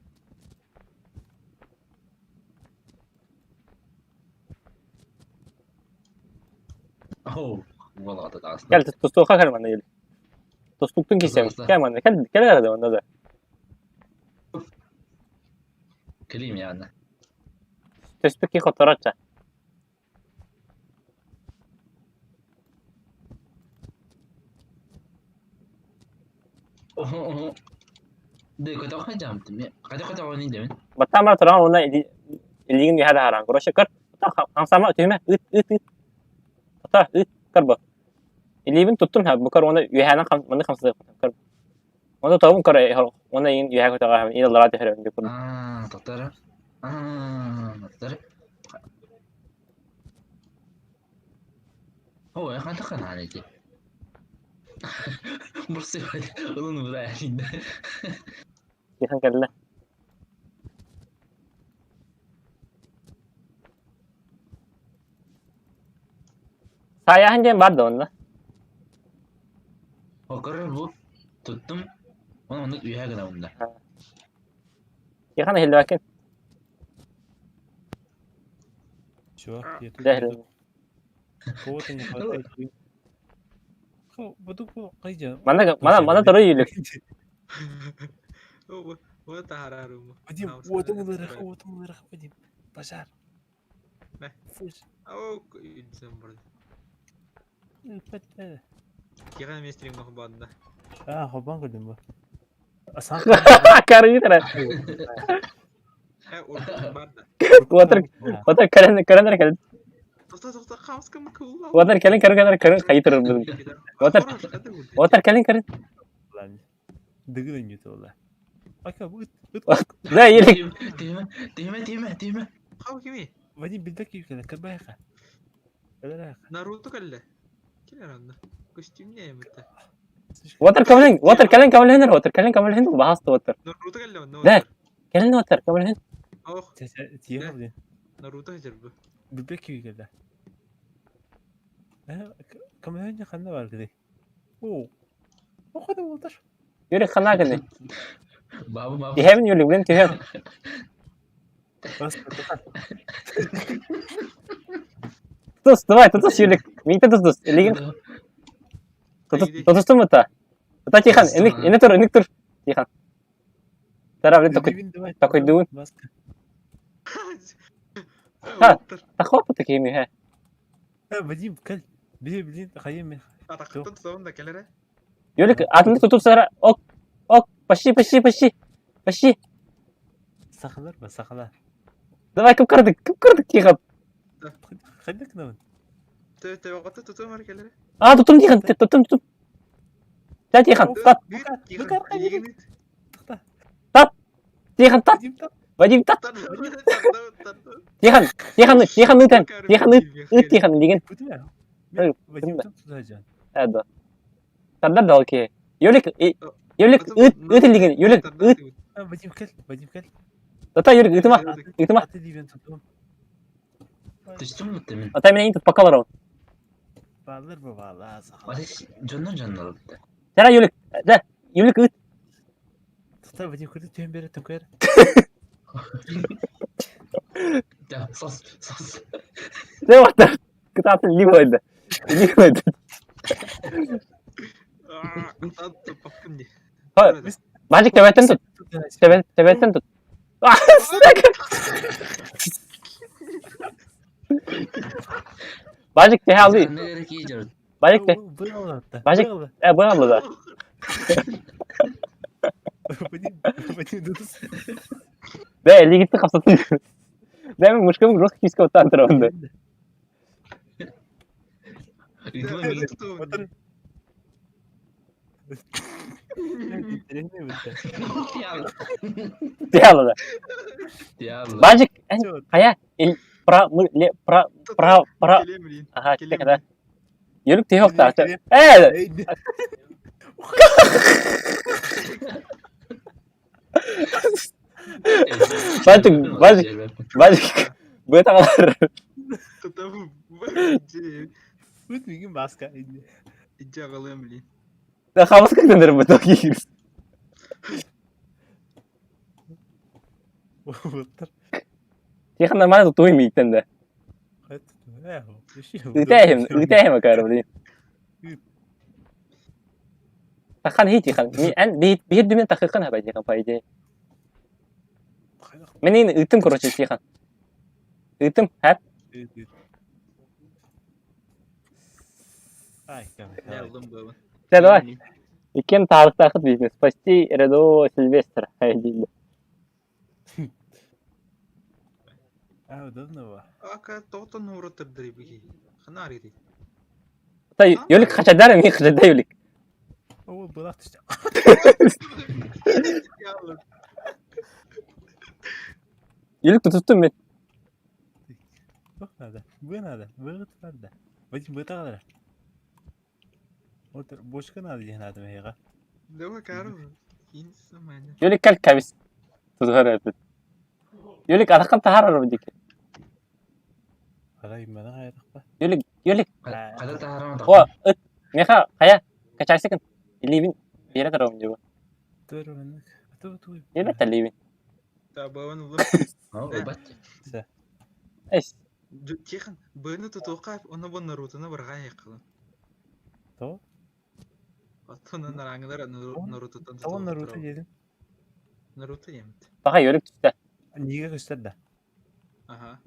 Speaker 2: Оу, уолаҕата таҕыста.
Speaker 1: Кел тустууха кел манна ел. Тустуктун кисем. Кел манна, кел кел арада манна да.
Speaker 2: Кэлиим яана.
Speaker 1: Төспүк ки хотороча.
Speaker 2: Оһо, оһо. Дэ, көтөҕө дьаамтым. Қайда көтөҕө деймин?
Speaker 1: Баттаан бар туран уна илигин үһэ да харан. Короче, көр. Хамсама түһүмэ. Ыт, ыт, ыт. Ата, ыт, көр бу. Илибин туттум ха, бу көр уна үһэнэн хам, маны хамсады. Көр. Оны тобун көр, уна ин үһэ көтөҕө хам, ин аллара түһэрэ үндү курдук.
Speaker 2: Аа, тоқтара. Аа, тоқтара. Ой, қанта қанан ити. Просто ылын бра.
Speaker 1: Тихон кэллэ. Саайаһын диэн бар да онно.
Speaker 2: Окорор бу туттум. Оны оннук үөһэ гынабын да.
Speaker 1: Тихон иһиллибэккин.
Speaker 3: Чё? Я тут.
Speaker 1: Дьэ иһилиннэ.
Speaker 3: Кого-то не хватает.
Speaker 1: Манна манна манна туруй Юлик.
Speaker 7: Вот таһаарарым.
Speaker 3: Вадим, уотум ылырах, уотум ылырах, Вадим. Пожар.
Speaker 7: Мэ.
Speaker 3: Фуш.
Speaker 7: Ок, үдсен барды.
Speaker 3: Пэт.
Speaker 7: Киған местрим махбадда.
Speaker 3: А, хобан көрдүм бу. Асан.
Speaker 1: Карыгытара.
Speaker 7: Э, урдун барда.
Speaker 1: Уотар уотар кэлэн кэлэн эрэ кэлэн.
Speaker 7: Тоқта, тоқта, хамскам кылла.
Speaker 1: Уотар кэлэн кэлэн кэлэн кэлэн хайытыр бу. Уотар уотар кэлэн кэлэн.
Speaker 3: Дыгын үнүтэ ола. Ака бу ыт ыт.
Speaker 1: Да Юлик.
Speaker 2: Тиме, тиме, тиме, тиме.
Speaker 7: Хау кими?
Speaker 3: Вадим билбэк киһи кырбайха. Кэлэрэ.
Speaker 7: Наруто кэллэ. Килер анна. Костюмне эмитте.
Speaker 1: Уотар кэлэн уотар кэлэн кэлэн уотар кэлэн кэлэн баһаста уотар.
Speaker 7: Наруто кэллэ онно.
Speaker 1: Да. Кэлэн уотар кэлэн.
Speaker 7: Ох,
Speaker 3: Тиэ блин.
Speaker 7: Наруто хажар бу.
Speaker 3: Билбэк киһи кэллэ. Камерanya ханна бар киди. Оо. Оходу болтар.
Speaker 1: Юлик хана кэлэн.
Speaker 2: Бабы, бабы.
Speaker 1: Тиһэбин Юлик блин тиһэбин.
Speaker 3: Бас.
Speaker 1: Тус, давай, тутус Юлик. Миитэ тутус. Илигин тутус тутустум та. Та Тихон, эник эни тур, эник тур. Тихон. Тара блин такой такой дуун.
Speaker 3: Маска.
Speaker 1: Ха. Тахопа такими хэ.
Speaker 3: Вадим, кэл. Били блин, хайым.
Speaker 7: Атақтан тұсауын да келер.
Speaker 1: Юлик, атымды тутуп сара. Ок. Ок, почти, почти, почти. Почти.
Speaker 3: Сахалар ба, сахалар.
Speaker 1: Давай, кып кырдык, кып кырдык Тихон.
Speaker 3: Хайда кынабын.
Speaker 7: Төбе тутум бар келер.
Speaker 1: А, тутум Тихон, тутум, тутум. Да, Тихон, тат, Тихон, тат,
Speaker 3: Вадим тат.
Speaker 1: Вадим, тат. Тихон, Тихон, Тихон, ыт, Тихон, ыт, ыт, Тихон, деген.
Speaker 3: Бүтүмэ.
Speaker 1: Эй,
Speaker 3: Вадим
Speaker 1: бүтүмэ.
Speaker 3: тат тутажан.
Speaker 1: Эдо. Тардар далки. Юлик, Юлик, ыт, ыт деген, Юлик, ыт.
Speaker 3: Вадим кэл, Вадим кэл.
Speaker 1: Тата, Юлик, ытыма, ытыма.
Speaker 3: Аты дибен тутум.
Speaker 2: Түстүм бутты мен.
Speaker 1: Ата мен тут покалар.
Speaker 3: Балыр бу бала сахалар.
Speaker 2: Атыс жоннон жоннон алды.
Speaker 1: Тара, Юлик, да, Юлик, ыт.
Speaker 3: Тута Вадим көрдү түйөн бере түнкөр.
Speaker 2: Да, сос, сос.
Speaker 1: Не ватар. Кытатын ли койду. Ли койду. Мажик тебеттен тут. Тебет, тебеттен тут. А, сука. Бажик те алды.
Speaker 2: Не керек ии
Speaker 1: Бажик те.
Speaker 3: Был
Speaker 1: Бажик. Э, бу алды да.
Speaker 3: Вадим, Вадим дудус.
Speaker 1: Да, лигитти капсатын. Да, мен мушкам жестко киске оттан турамын.
Speaker 2: Ытыма миин.
Speaker 3: Отыр. Интересный бутта.
Speaker 1: Те алды да.
Speaker 2: Диалог.
Speaker 1: Бажик, кая? Ил пра мы ле пра пра пра. Ага, те когда. Юлик те хокта. Э, Бажик, бажик. Бажик. Бу тагалар.
Speaker 3: Бүт мигин маска.
Speaker 1: Да хамас көндөр бу токи.
Speaker 3: Отыр.
Speaker 1: Тихон нормально тут уймиттен да. Үтәһим, үтәһим акар блин. Тахан хи Тихон. Ми эн би би дүмен тахыкын хаба Тихон по идее. Мен ытым короче Тихон. Ытым, хэп.
Speaker 3: Ай,
Speaker 1: Да, давай. Иккен тарыхтахыт бизнес. Спасти рядового Сильвестра. Ай, дейди.
Speaker 3: А, удобно ба.
Speaker 7: Ака тоқтон уротыр биги. Ханар иди.
Speaker 1: Та Юлик хачадар ми хачадар Юлик.
Speaker 3: О, булак түштү.
Speaker 1: Юлик туттум мен.
Speaker 3: Тух надо. Бу надо. Бу надо. Вадим бу тагалар. Бочка надо диэн аатым эһиэхэ.
Speaker 7: Давай, Карл. Кинь сама.
Speaker 1: Юлик кэл кэбис. Тутуһар эппит. Юлик атаххын таһаар ору диэки.
Speaker 3: Хара иммэни хайатахпа.
Speaker 1: Юлик, Юлик.
Speaker 2: Хата таһааран
Speaker 1: О, ыт. Меха, хайа, качайсыкын. Илиибин биэрэ турабын дьуба.
Speaker 3: Тур маннык. Ту ту.
Speaker 1: Биэрбэт илиибин.
Speaker 7: Табаан улам.
Speaker 2: Ылбат.
Speaker 1: Эс.
Speaker 7: Тихон, быны тутуохха, оны бу Нарутоны бырҕаан яккылын.
Speaker 3: То?
Speaker 7: Оттон нараҥылар Нарутотон
Speaker 3: Того Наруто диэтин.
Speaker 7: Наруто диэмит.
Speaker 1: Баха Юлик түстэ.
Speaker 3: Ниге көстөр да.
Speaker 7: Аха.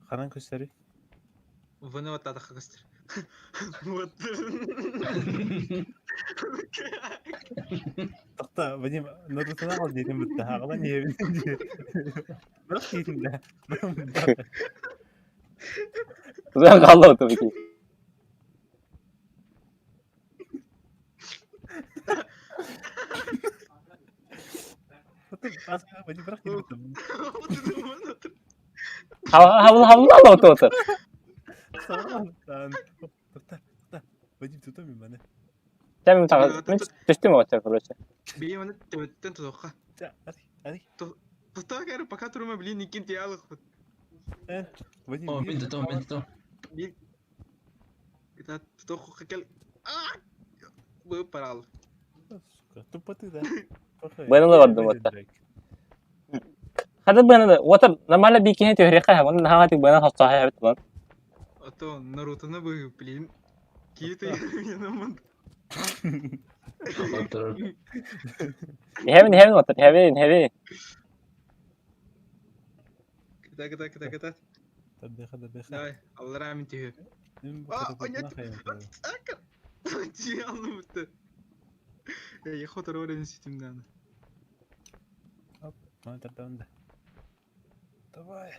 Speaker 3: Ханан көстөрүй?
Speaker 7: Вны вот атахха көстөр. Вот.
Speaker 3: Тохта, Вадим, Нарутоны аҕал диэтин бытта. Аҕалан иһэбин дии. Бырах диэтин да.
Speaker 1: Тутан хаалла оту бики.
Speaker 3: Вадим, бырах диэтин.
Speaker 1: Хабыл хабыл оту оту.
Speaker 3: Тохта, тохта. Вадим, тутам мин
Speaker 1: Мен мен түстүм оту короче.
Speaker 7: Бие маны төбөттөн тутуохха.
Speaker 3: Али,
Speaker 7: Тутаа кэр пока турума блин иккин тиялык.
Speaker 3: Вадим.
Speaker 2: О, мин тутуом, мин тутуом.
Speaker 7: Бир. Это тутуохха кел. Бу парал.
Speaker 3: Сука, тупоты да.
Speaker 1: Быны да бардым отта. Хада быны да, отыр нормально бикини төһрекка, оны нахага тик быны хастаха хабит бар.
Speaker 7: А то Нарутоны бы, блин. Киты я
Speaker 2: Отырып.
Speaker 1: Хевин хевин отыр, хевин хевин.
Speaker 7: Кыта кыта кыта кыта.
Speaker 3: Табеха, табеха.
Speaker 7: Давай, аллара мин тиһү.
Speaker 3: Мин бу
Speaker 7: А,
Speaker 3: катапультаны
Speaker 7: нет.
Speaker 3: хайым.
Speaker 7: Тиялы бутты. Я хотор орен ситимден.
Speaker 3: Маны тардабын да. Давай.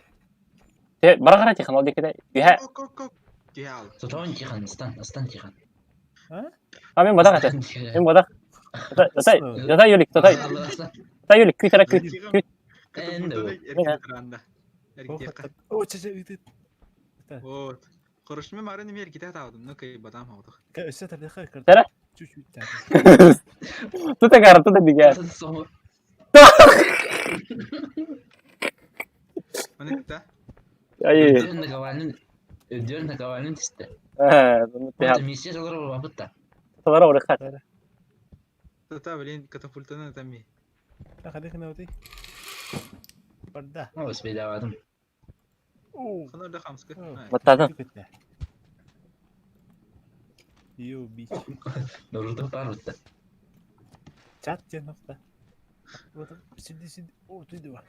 Speaker 1: Бара кара тихан ол дикеде. Юха.
Speaker 7: Кок кок кок. Тиялы.
Speaker 2: Тутуом Тихон, ыстан, ыстан Тихон.
Speaker 1: А мен бодак ата. Мен бодак. Татай, татай Юлик, татай. Татай Юлик, күт ара күт. Күт.
Speaker 7: Катапультаны эргитэ
Speaker 3: О, ча-ча, ыты.
Speaker 7: Вот. Хорошо, мен марын эмер ките таадым, ну кай бадам алдык.
Speaker 3: Өссө табеха кыр.
Speaker 1: Тара.
Speaker 3: Чуть-чуть.
Speaker 1: Тута кара, тута диге.
Speaker 7: Маны кыта.
Speaker 1: Ай.
Speaker 2: Өдөрүн наковальнын, өдөрүн наковальнын түсті.
Speaker 1: Э, ну ты
Speaker 2: Миссия толору бапытта.
Speaker 1: Толору урыхат.
Speaker 7: Тата, блин, катапультаны там.
Speaker 3: Хадых на вот Барда.
Speaker 2: О, спейдавадым.
Speaker 3: О.
Speaker 7: Ханар хамска.
Speaker 1: Баттадым.
Speaker 3: Йоу, бич.
Speaker 2: Наруто бар бутта.
Speaker 3: Чат диэн охта. Вот, сиди, сиди. О, ты два.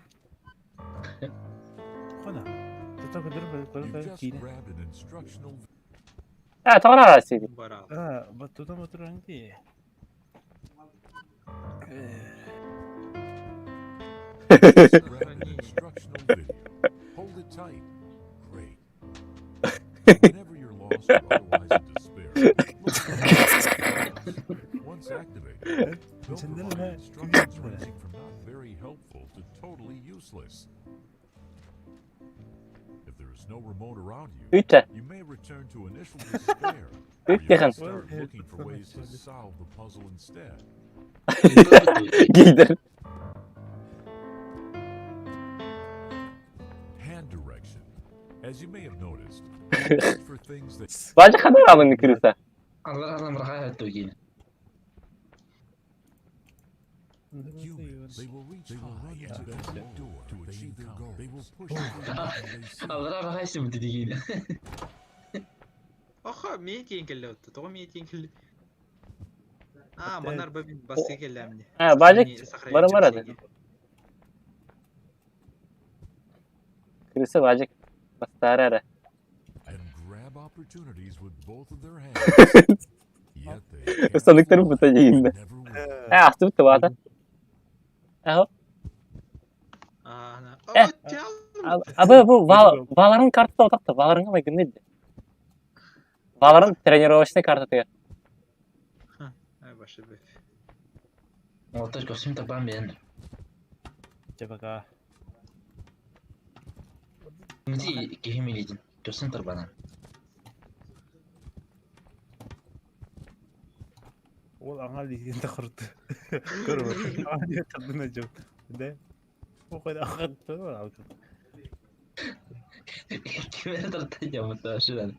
Speaker 3: Хона. Тута көдөр
Speaker 8: You
Speaker 3: бер
Speaker 8: just
Speaker 3: киine.
Speaker 8: grabbed an instructional
Speaker 1: А, тоғра сиди.
Speaker 7: Барал.
Speaker 3: А, вот тута мотуран ди.
Speaker 8: Just grabbed an instructional video. Hold it tight. Great. Whenever you're lost or otherwise in despair, look for the Once activated, they'll provide instructions ranging from not very helpful to totally useless. If there is no remote around you,
Speaker 1: Үтэ.
Speaker 8: you may return to initial despair, or you may
Speaker 1: Үттэхэн.
Speaker 8: start looking for ways to solve the puzzle instead.
Speaker 1: Гейдер.
Speaker 8: Hand direction. As you may have noticed, they look for things that
Speaker 1: Бажа хадар абын кырыса.
Speaker 2: Алар алам рахат тугин.
Speaker 8: Humans, they will reach high and bend low to achieve their goals. They will push everything they see.
Speaker 2: Алар рахат дигин.
Speaker 7: Оха, мен кейін келді отты. Тоғы мен кейін келді. А, манар бабин басы келді әмне.
Speaker 1: А, бажа бары марады. Кырыса бажа бастары ара.
Speaker 8: and grab opportunities with both of their hands. Yet they can't
Speaker 1: Ысталыктарын
Speaker 8: fly
Speaker 1: бута жегинде.
Speaker 8: and never will.
Speaker 1: А, асты бутта бата. Ахо.
Speaker 7: Ана.
Speaker 1: Э. Абы бу баларын картасы отакта, баларынга майгын ди. Баларын тренировочный картасы.
Speaker 7: Ай, башы бе.
Speaker 2: Отыр костюм тапан берин.
Speaker 3: Чабака.
Speaker 2: Мити кихимилидин. Костюм тарбанан.
Speaker 3: Ол аҥал илиитин да хоруту. Көрөр. Аҥал илиитин тардына дьон. Да. Ол қойда ағат.
Speaker 2: Кимere тартайдым шыран.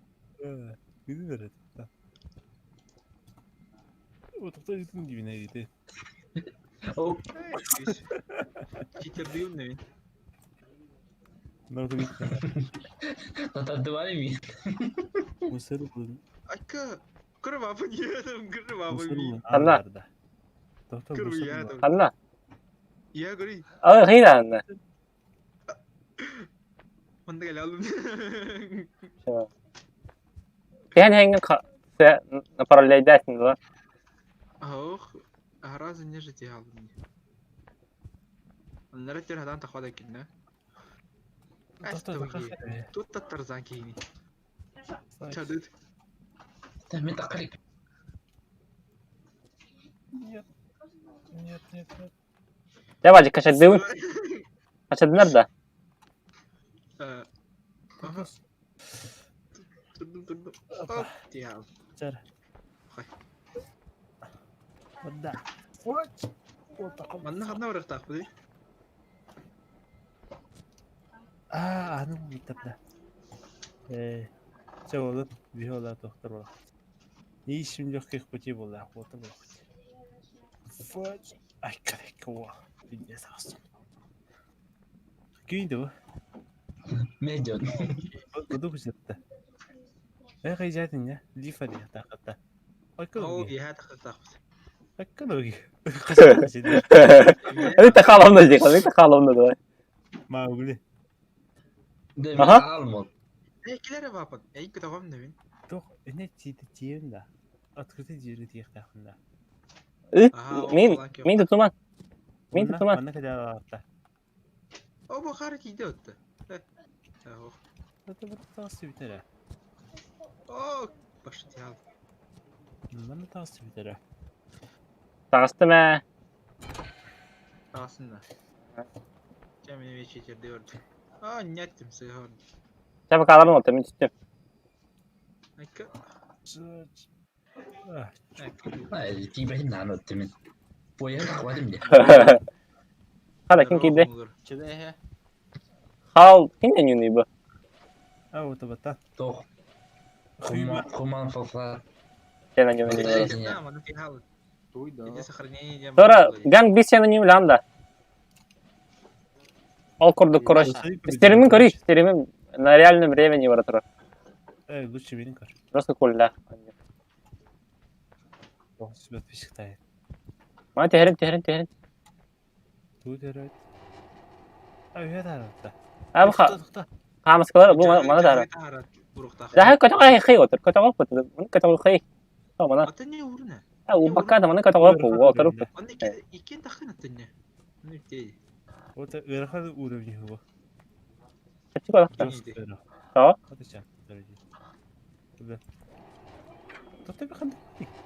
Speaker 3: Күнү берет. Отукта үтүн дибине дите.
Speaker 2: Оп.
Speaker 7: Читердиим не.
Speaker 3: Норду бит.
Speaker 2: Татардыбар ми.
Speaker 3: Мусор булun.
Speaker 7: Айка. Кырва бу кырва бу ми.
Speaker 1: Анна.
Speaker 3: Доктор
Speaker 7: Кырва
Speaker 3: мусор.
Speaker 7: я там.
Speaker 1: Ханна.
Speaker 7: Я говорю,
Speaker 1: А хина анна.
Speaker 7: он да алым.
Speaker 1: Кен хенген се на параллельдәсин да.
Speaker 7: Ох, разы не жить алым. Нараттер хадан тахвада кинна.
Speaker 3: Доктор
Speaker 7: Тут татарзан кийини. Чадыт.
Speaker 2: Мен тақалик.
Speaker 3: Нет. Нет, нет, нет.
Speaker 1: Давай, качадым. Качадынар да.
Speaker 7: Ага. Турдум, турдум. Оп, тиал.
Speaker 3: Чар.
Speaker 7: Хай.
Speaker 3: Вода.
Speaker 7: Манна хадна барахтаах бу.
Speaker 3: Аа, аны бутарда. Э, чэ олут биһола доктор була. Ишим легких путей була, вот була. Вот. Ай, карекова. Бинне саас. Күйді бу.
Speaker 2: Медион.
Speaker 3: Буду күзетті. Э, кайжатын я? Лифа дия тақатта.
Speaker 7: Оо,
Speaker 3: Айкалоги.
Speaker 7: я тахтаах.
Speaker 3: Айкалоги.
Speaker 1: Это халовно здесь, это халовно давай.
Speaker 3: Маугли.
Speaker 2: Да мен
Speaker 1: Аха.
Speaker 2: алмон.
Speaker 7: Эй, килere бапат. Эй, кытагам не мин.
Speaker 3: Тоқ, эне тиді тиен да. Открытый жері тиектақында.
Speaker 7: Аха,
Speaker 1: Мин мин тутуман. Мин тутуман.
Speaker 3: Манна кадалаатта.
Speaker 7: О, бу хары кийде өттө. Ох.
Speaker 3: Это бір тағысы бітері.
Speaker 7: О, башы тиал.
Speaker 3: Манна тағысы бітері.
Speaker 1: Тагысты мә.
Speaker 7: Тагасында. Кем не читерди өрдү. А, неттим сыгын.
Speaker 1: Чабы каларым oldu, мин түттүм.
Speaker 7: Айка.
Speaker 3: А,
Speaker 7: Айка.
Speaker 2: Ай, тибен нан өттү мен. Боян тақвадым де.
Speaker 1: Хада ким кийди?
Speaker 4: Чеде
Speaker 1: Хал кимден юни бу?
Speaker 3: а, вот бата.
Speaker 2: Тоқ. Хуман хуман фалфа.
Speaker 1: Сен юни.
Speaker 7: Да, мана тиал.
Speaker 4: Туй да.
Speaker 7: Иди сохранение.
Speaker 1: Sonra gang biz сен юни ланда. Ол курдук короче. Стримин көрүй, стримин на реальном времени бара турар.
Speaker 3: Э, лучше менин көр.
Speaker 1: Просто кулла.
Speaker 3: Тоғыз подписчик тайын.
Speaker 1: Ма техерин техерин техерин.
Speaker 3: Туй дерет. А, үйе таратта.
Speaker 1: А бу хамаскалар бу мана дара. Да көтө хей отур, көтө гоп отур. Муну көтө хей. То мана.
Speaker 7: Ата не урна.
Speaker 1: А у бакка да мана көтө гоп отур.
Speaker 7: Онны икен тахын аттыне. Ну тей.
Speaker 3: Вот ырахан уровень его.
Speaker 1: Чү кала. То.
Speaker 3: Отача. Да. Тоты бахан.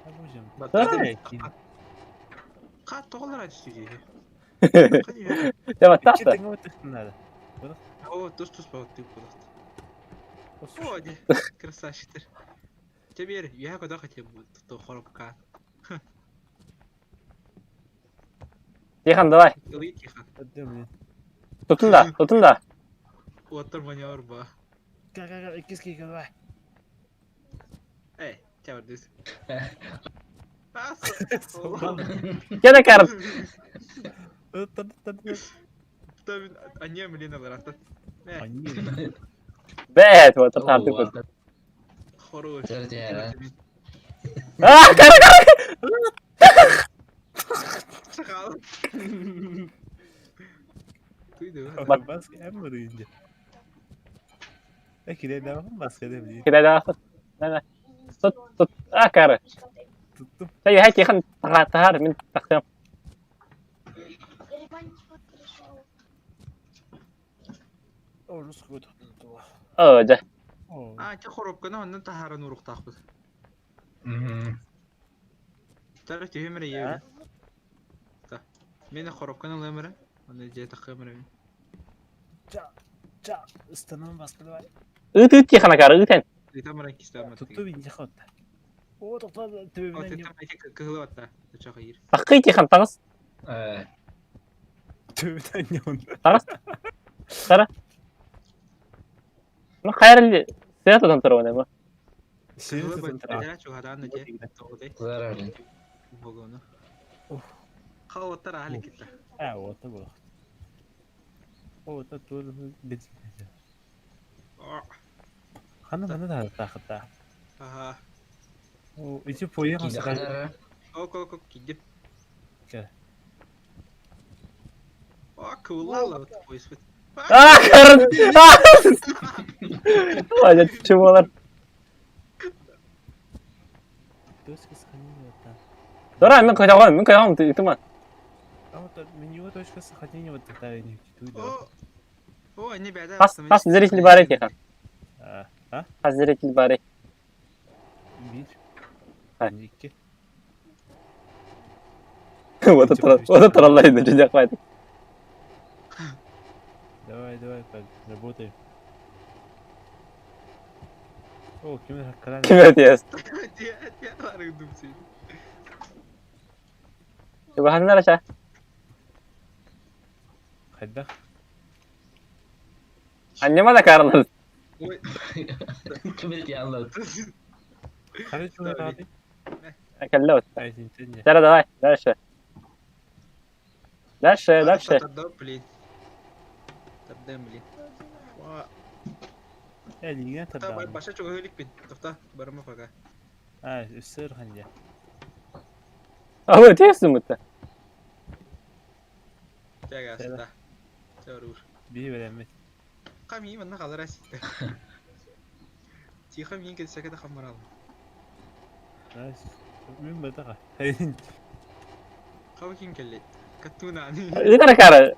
Speaker 3: Абужам.
Speaker 7: Ка тоголар ачты.
Speaker 1: Жаба таста.
Speaker 7: О, тус тус ба тип болот. О, де, красавчиктер. Теперь я куда хотел бы то хоробка.
Speaker 1: Тихан давай.
Speaker 7: Ылый тихан.
Speaker 1: Тутун да, тутун да.
Speaker 7: Отыр маневр ба.
Speaker 3: Киски давай.
Speaker 7: Эй, чабыр дүс.
Speaker 1: Кене карып.
Speaker 7: Они млин аларата.
Speaker 1: Бэт, вот тартып көр.
Speaker 7: Хорош.
Speaker 1: А, кара кара.
Speaker 7: Шакал. Туйду.
Speaker 3: Баска әмір Әкеле дәвам баска деп дейді.
Speaker 1: Кидай да. Да. Тут тут а кара.
Speaker 3: Туттум.
Speaker 1: Та я тихан тахар мин тахтым.
Speaker 3: О, русский өтіп
Speaker 1: О, жа.
Speaker 7: А, те хоробканы оннан тахаран уруктакпыз. Тара түйемере ебе. Та. Мен хоробканы ылымыра. Оны же такымыра мен.
Speaker 3: Ча, ча, ыстанан баска давай.
Speaker 1: Ыт ыт тихан кара ытен.
Speaker 7: Итамара кистамат.
Speaker 3: Тутту бин жахотта. О, тоқтар
Speaker 7: О,
Speaker 3: төбөбүнэн
Speaker 7: ты там эти кыһылы батта. Чох иир.
Speaker 1: Такый тихан тагыс.
Speaker 2: Э,
Speaker 3: төбөбүнэн ньон.
Speaker 1: Тагыс. Тара. Ну хайрали сета там ма.
Speaker 7: Кыһылы батта. Чугадан да те. Тоҕудай.
Speaker 2: Зарарин.
Speaker 7: Богону. Хаваттар ахали китта.
Speaker 3: А, вот это было. О, это тоже бит. Хана хана да тахта.
Speaker 7: Ага.
Speaker 3: О, ити поеха
Speaker 2: Киде
Speaker 3: сразу.
Speaker 2: ханара.
Speaker 7: Ок, ок, ок, кидип.
Speaker 3: Ке.
Speaker 7: О, кылала вот пояс.
Speaker 1: А, карын. Ладно, чего
Speaker 3: Точка сохранения вот
Speaker 1: Дора, мен кайдаган, мен кайдаган итима.
Speaker 3: А вот меню точка сохранения вот такая не тут.
Speaker 7: О, о, не беда.
Speaker 1: Хас хас зритель бар тихан.
Speaker 3: А, а?
Speaker 1: Хас зритель бар.
Speaker 3: Bir.
Speaker 1: Ha.
Speaker 3: İki.
Speaker 1: Вот это вот это раллайды, жудак хватит.
Speaker 3: Давай, давай, так, работай. О, ким хаккаран.
Speaker 1: Ким өтес?
Speaker 7: Те, те, лары думсы.
Speaker 1: Чугаханнар аша.
Speaker 3: Хайдах.
Speaker 1: Аннема да карнал.
Speaker 7: Ой.
Speaker 2: Ким яллат.
Speaker 3: Хары чуга рады.
Speaker 1: Каллот.
Speaker 3: Ай, син
Speaker 1: Дара, давай, дальше. Дальше, дальше.
Speaker 7: Тогда, блин. Тогда, блин.
Speaker 3: Я лигне
Speaker 7: Та
Speaker 3: тарда.
Speaker 7: баша чуга хөлик бин. Тоқта, барма пока.
Speaker 3: А, үссөр ханья.
Speaker 1: А вот тесим это.
Speaker 7: Тяга, да. Тярур.
Speaker 3: Би беремет.
Speaker 7: Кам именно қалар әсітті. Тихо мен кетсек те хамарал.
Speaker 3: Найс. Мен батаға.
Speaker 7: Кам кин келли. Каттуна.
Speaker 1: Итара кара.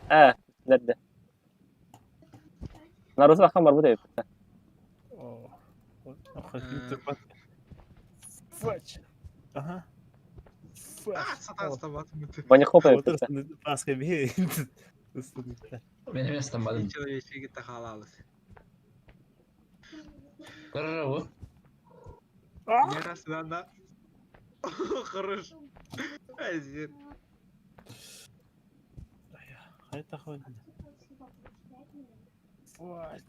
Speaker 1: А, дәрде. Наруса хамар бу деп.
Speaker 3: О. Фач. Ага.
Speaker 7: А, сатан стабат.
Speaker 1: Бани хопа деп.
Speaker 3: Басқа би.
Speaker 2: Мен емес тамадым.
Speaker 7: Человечеге тахалалыс.
Speaker 2: Көрөр бу.
Speaker 7: Не раз надо. Хорош. Әзер.
Speaker 3: Хайта хой. Фач.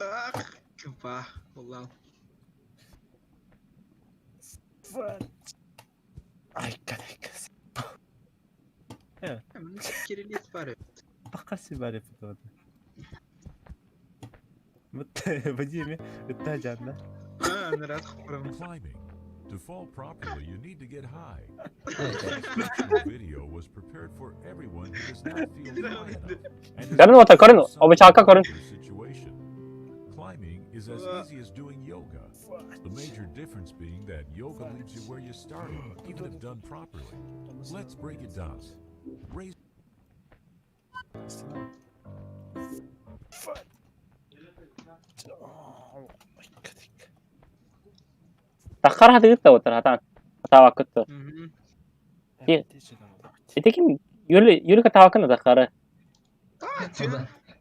Speaker 7: Ах, ква, улан.
Speaker 3: Фач. Ай, кадайка.
Speaker 7: Кириллиц бар.
Speaker 3: Тақасы бар епі Мытты, бадиме, үтті жанна.
Speaker 7: А, нарад хурам.
Speaker 8: Climbing. To fall properly, you need to get high. This instructional video was prepared for everyone who does not feel high enough and is
Speaker 1: Карын ота, карын,
Speaker 8: some
Speaker 1: обычалка карын.
Speaker 8: particular situation. Climbing is as easy as doing yoga. The major difference being that yoga leaves you where you started, even if done properly. Let's break it down. Raise
Speaker 1: Тахар хаты гытта отыр хатан. Тавак кытты. Итеким юли юли тавакын да тахары.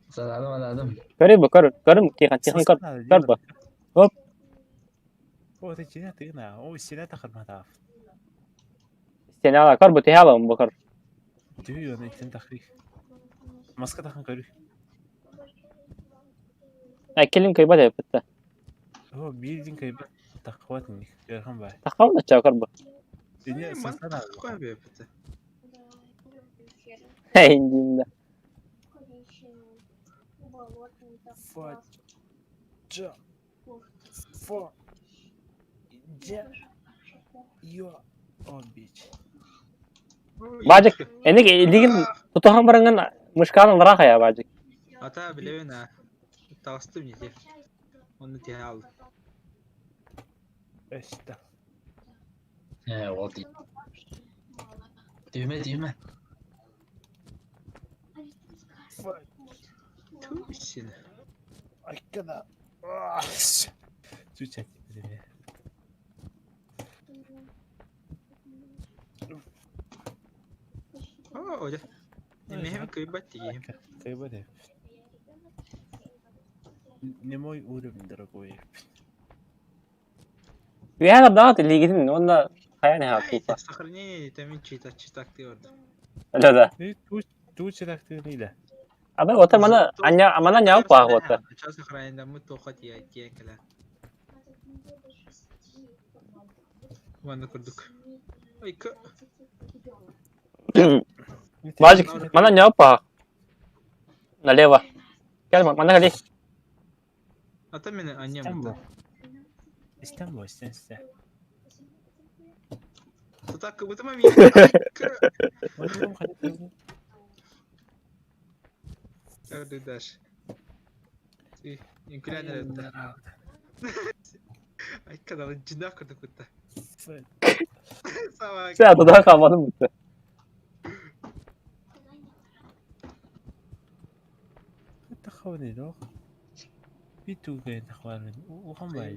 Speaker 2: Санадым, анадым.
Speaker 1: Көрү бу көр көрүм тихан тихан көр. Көр бу. Оп.
Speaker 3: О, ты чина ты на. О, сина тахар матав.
Speaker 1: Стенала көр бу тихала бу көр.
Speaker 3: Түй оны итен тахри. Маска тахан көрү.
Speaker 1: Ай келин кайба деп битте.
Speaker 3: О, билдин кайба тахват ник. Ярхан бай.
Speaker 1: Тахал да ча көр бу.
Speaker 3: Дине сасана.
Speaker 1: Эй, индинде.
Speaker 3: Фач. Джа. Фа. Джа. Йо. О, бич.
Speaker 1: Бажык, эник лигин тутахан барыңын мышканын раха я бажык.
Speaker 7: Ата билебин а. Тагыстым нете. Оны те алды.
Speaker 3: Эшта.
Speaker 2: Э, ол дейді. Түйме, түйме.
Speaker 3: Фач.
Speaker 7: Түсін.
Speaker 3: Айкана. Чучат.
Speaker 7: О, оде. Немем кыйбат тигем.
Speaker 3: Кайба деп. Не мой уровень, дорогой.
Speaker 1: Үөһэ тардаҕыт илиигитин уонна хайаан иһэҕит тупа.
Speaker 7: Сохранение витамин чита читактыы ордо.
Speaker 1: Да да.
Speaker 3: Туу читактыыр илэ.
Speaker 1: Абы ота мана аня мана няу паах ота.
Speaker 7: Ча сохранение тоха тиэ тиэ кэлэ. Манна курдук. Ой,
Speaker 1: Мажик, мана няу паах. Налево. Кэл мана кали.
Speaker 7: Ата мени анньам
Speaker 3: Истэн Истэн бу, истэн истэ.
Speaker 7: Тутаккыбытыма миин. Даш. Инкүлэн эрэтте. Айкадалы жинах курдук кутта.
Speaker 1: Сэ туда хаалбатым бутта.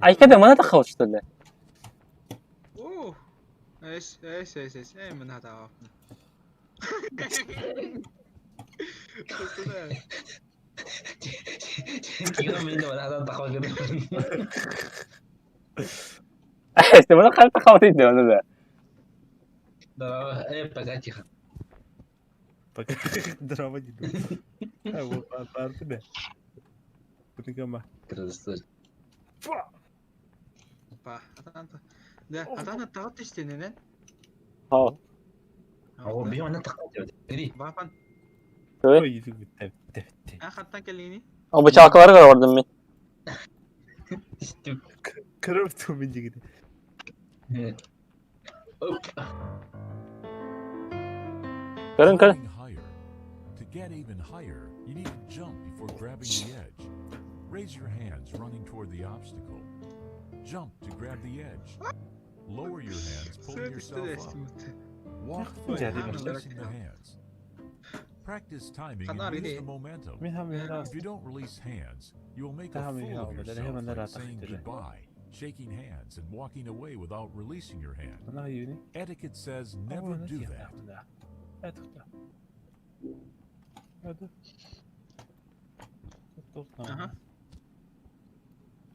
Speaker 1: Айка мана таххабыт что ли?
Speaker 7: Оо. Эс, эс, эс, эс. Э, мына тааппын.
Speaker 1: Эс, мана хал таххабыт иде оны да.
Speaker 2: Да, пока тихо.
Speaker 3: Пока дрова не Барды Кутыгама.
Speaker 2: Красавчик.
Speaker 7: Па, атаан Да, атаан тагат түстенен.
Speaker 1: Хоо.
Speaker 2: Оо, би онно таххабыт. Бери.
Speaker 7: Бапан.
Speaker 1: Ой,
Speaker 7: А хаттан келлиини.
Speaker 1: О бычаакалары көрдүм мин.
Speaker 3: Кырып тумен дигити.
Speaker 2: Оп.
Speaker 1: Көрүн көрүн.
Speaker 8: Climbing higher. To get even higher, you need to jump before grabbing the edge. Raise your hands running toward the obstacle. Jump to grab the edge. Lower your hands, pulling yourself up. Walk forward, releasing the hands. Practice timing and use the momentum. If you don't release hands, you will make a fool of yourself like saying goodbye, shaking hands, and walking away without releasing your hand. Etiquette says never do that.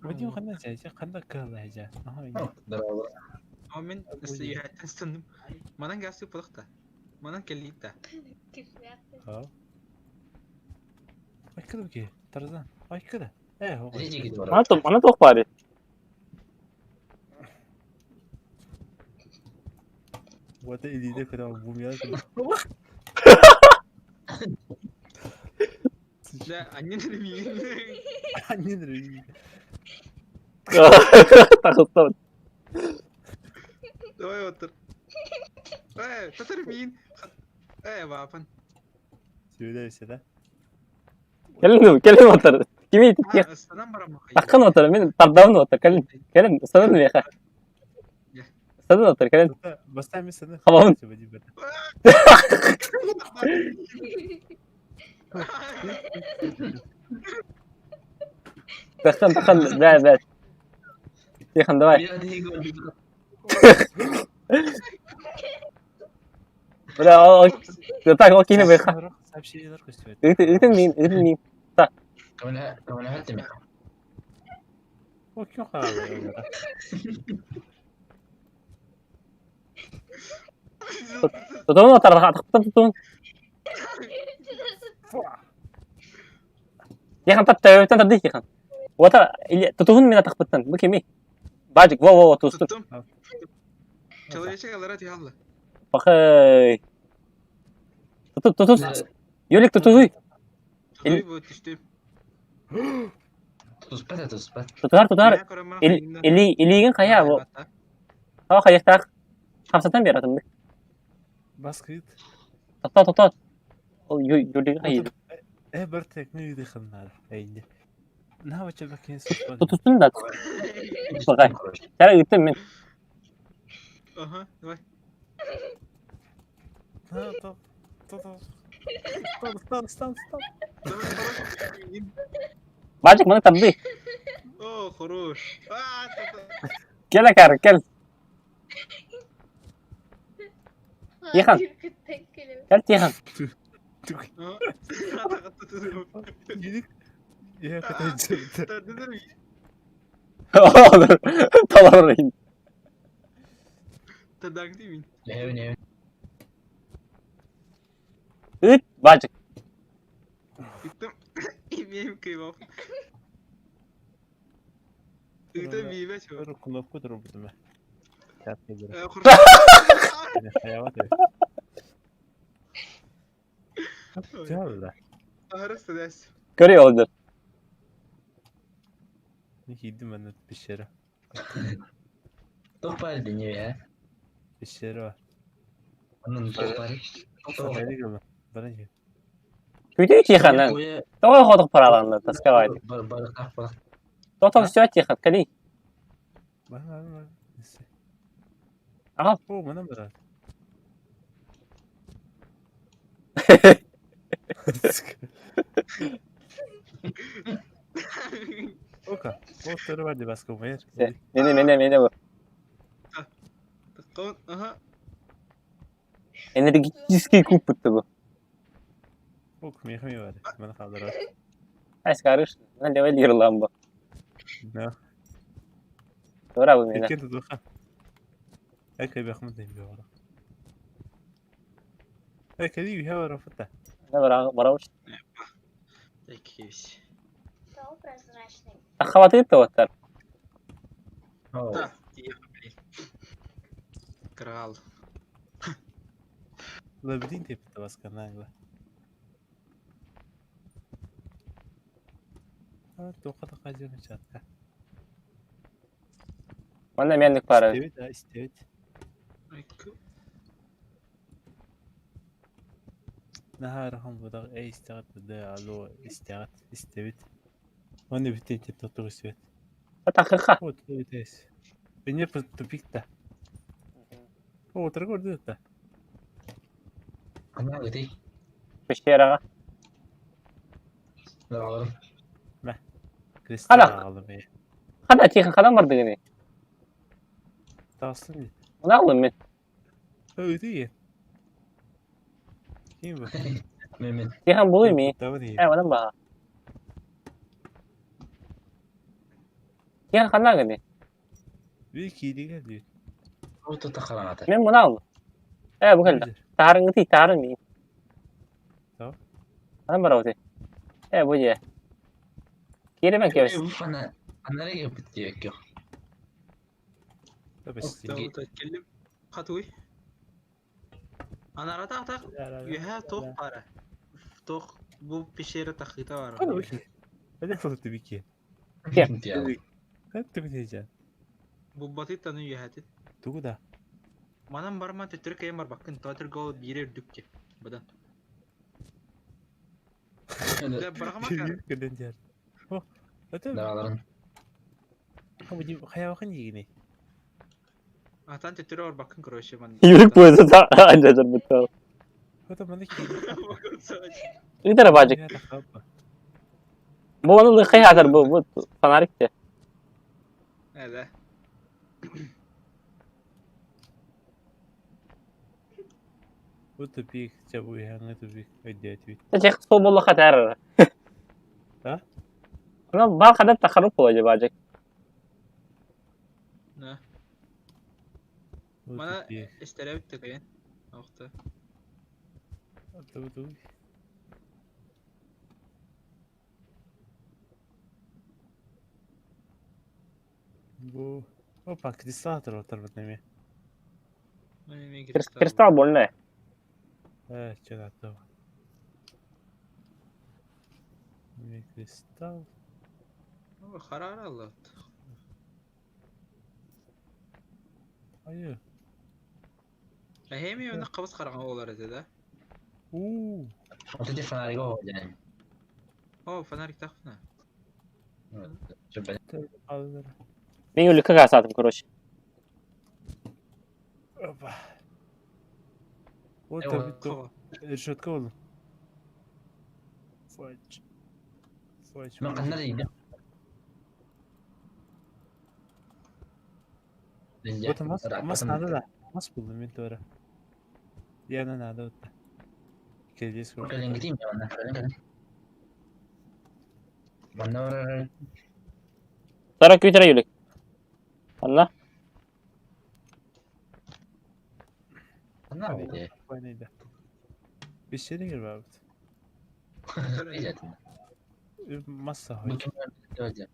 Speaker 3: Вадим ханна жа, ханна кыла жа.
Speaker 2: Здорово.
Speaker 7: О, мен истен Манан гасы пылыкта. Манан келлиитта.
Speaker 3: Айкыды ки, Тарзан. Айкыды. Э,
Speaker 1: Мана топ, мана тоқ бары.
Speaker 3: Вот илиде кыра бумя.
Speaker 7: Да, аннен миин.
Speaker 3: Аннен миин.
Speaker 1: Тахыстабыт.
Speaker 7: Давай отыр. Э, татар миин. Э, бапан.
Speaker 3: Сөйлөйсө да.
Speaker 1: Келин, келин отыр. Кими
Speaker 7: Ыстанан барам.
Speaker 1: Тахкын отыр, мен тардабын отыр. Келин, келин, ыстанан меха. Ыстанан отыр, келин.
Speaker 3: Баста мен саны.
Speaker 1: Хабабын. Тахкын, тахкын, бә, бә. Тихон, давай. Бля, ол так, ол кини бэха.
Speaker 3: Сообщение көстүбөт.
Speaker 1: Ыытын мин, ыытын мин. Так.
Speaker 2: Кымына меха.
Speaker 3: О, ким хаалар.
Speaker 1: Тутун отар, тахтан тутун. Тихон тат тәүтен тады тихон. Ота тутун мин атахпыттан. Бу кими? Бажик, во во тустун.
Speaker 7: Человечек алара тихалла.
Speaker 1: Бахай. Туту туту. Юлик тутуй.
Speaker 7: Тутуй бу түштүм.
Speaker 2: Туспат, туспат.
Speaker 1: Тутар тутар. Или илиген кая бу. Ха хаяктак. Хамсатан бератым.
Speaker 3: Баскыт.
Speaker 1: Токто токто. Ол юлиген кая.
Speaker 3: Э, бір тек не үйді хыннар. Эйнде. На бача бакен
Speaker 1: Тутустун да. Бакай. Тара үттем мен.
Speaker 7: Ага, давай.
Speaker 3: На, топ, топ, топ. Стан, стан, стан.
Speaker 1: Бажик маны табды.
Speaker 7: О, хорош.
Speaker 1: Кел акар, кел. Тихон. Кел Тихон.
Speaker 3: Я хотел.
Speaker 1: Талар.
Speaker 7: Тадаҥ дии мин.
Speaker 2: Эһэбин эһэбин.
Speaker 1: Ыт, баачык.
Speaker 7: Ыттым. Имеем кыйбап. Ыта биибэ чего.
Speaker 3: Өр кнопка турбутум ээ.
Speaker 7: Э, хорошо.
Speaker 3: Хайаҕа Чалла.
Speaker 7: Аһарас дэс.
Speaker 1: Көрүй олдыр.
Speaker 3: Не киирдим манна пещера.
Speaker 2: Туох баар дэньэ ээ?
Speaker 3: Пещера бар.
Speaker 2: Онон туох баар? Туох
Speaker 3: Фонарик ылла. Баран иһин.
Speaker 1: Күтүй тихо, Тоҕо хотук параланна, тасковать.
Speaker 2: Барытах бар.
Speaker 1: Тоток все тихо, кали.
Speaker 3: Бар бар бар.
Speaker 1: Аҕал.
Speaker 3: О, манан барар. Ока, вот бар деп баска умайар.
Speaker 1: Мене, мене, мене bu.
Speaker 7: Тыккын, аха.
Speaker 1: Энергетический куб бутты bu.
Speaker 3: Ок, мехами бар. Мана қалдырар.
Speaker 1: Ай, скарыш, на левел ерлан bu.
Speaker 3: Да.
Speaker 1: Тура bu мене.
Speaker 3: Иккен тудуха. Эке бахмын дейм бара. Эке ди бара фата.
Speaker 1: На бара, бара уч.
Speaker 7: Такие.
Speaker 9: Стол прозрачный.
Speaker 1: Тахаваты тоттар.
Speaker 7: Да, тихо, блин. Крал.
Speaker 3: Лабиринт деп баска нагла. А, тоқа тоқа жерін чатка.
Speaker 1: Манна менник пара.
Speaker 3: Истебит, а, истебит. Наһаархан будаг э истэҕит да алло истэҕит истэбит. Оны бүтэн тотуг истэбит.
Speaker 1: Тахыха.
Speaker 3: Вот эс. Бене тупик та. О, торгор да.
Speaker 2: Ана гыты.
Speaker 1: Пещераға.
Speaker 2: Лаларым.
Speaker 3: Кристалл
Speaker 1: Хана.
Speaker 3: алым э.
Speaker 1: Хана тихо, хана бар дегене.
Speaker 3: Тасын.
Speaker 1: Мына алым мен.
Speaker 3: Өйдү. Ким бу?
Speaker 2: Мен мен.
Speaker 1: Тихан булуй ми.
Speaker 3: Давай.
Speaker 1: Э, манан ба. Тихан хана гыны.
Speaker 3: Би кириге дейт.
Speaker 2: Ото тахараната.
Speaker 1: Мен мына алым. Э, бу келді. Таарың ти, таарың ми.
Speaker 3: Тоо.
Speaker 1: Анан бар оти. Э, бу же. Киремен кебес.
Speaker 2: Ана анареге бит yok.
Speaker 3: Бес.
Speaker 7: تتكلم خطوي انا راه تاخ يها توخ قرا توخ بو بشيرة تخيطة ورا
Speaker 3: Hadi фото бики. Хат түгү
Speaker 7: бу батит таны يهاتит
Speaker 3: Тугу да.
Speaker 7: манан барма төтөр кайым бар бакын татыр гол бирер дүкке бадан да баргама кар
Speaker 3: Кеден жер. О, это
Speaker 2: Лаларым.
Speaker 3: Хабы хаябакын жигини.
Speaker 7: атан төтөр бар бакын короче ман
Speaker 1: Юрик пойызы да анжа жар бітті.
Speaker 3: Фото маны ки.
Speaker 1: Ыдара бажык. Бу оны лыхай хатар бу, бу фонарик те.
Speaker 7: Әле.
Speaker 3: Бу тупик, чабу яңы тупик, өйдәт бит.
Speaker 1: Тех сол болла хатар.
Speaker 3: А?
Speaker 1: Ана бар кадar тахаруп болажы бажык.
Speaker 7: На.
Speaker 3: Бу
Speaker 7: Мана
Speaker 3: тупик.
Speaker 7: эстере битте кайын. Акты.
Speaker 3: Ту ту. Бу Опа, кристалл отыр бит неме.
Speaker 1: Кристалл больная.
Speaker 3: Э, что то. Неме кристалл.
Speaker 7: Харара алла.
Speaker 3: Айы.
Speaker 7: Әһәми оны кабыз караган олар иде да.
Speaker 3: У.
Speaker 2: Ото ти фонарик о ден.
Speaker 7: О, фонарик тахна.
Speaker 2: Чөбе.
Speaker 3: Алыр.
Speaker 1: Мен өліккі касатым, короче.
Speaker 3: Опа. Вот бит решетка болду. Фач. Фач.
Speaker 2: Мен кандай дейм?
Speaker 3: Вот мас, мас надо да. Мас булдum мен тура. Яна надо вот. Келес көр.
Speaker 2: Кэлен гитим я кэлен кэлен. Манна барар.
Speaker 1: Сара күтәрә юлик. Анна.
Speaker 2: Ханна бите.
Speaker 3: Ойнайда. Бешеригер бабыт. Масса
Speaker 2: Бу
Speaker 3: хой.
Speaker 2: ким öldü?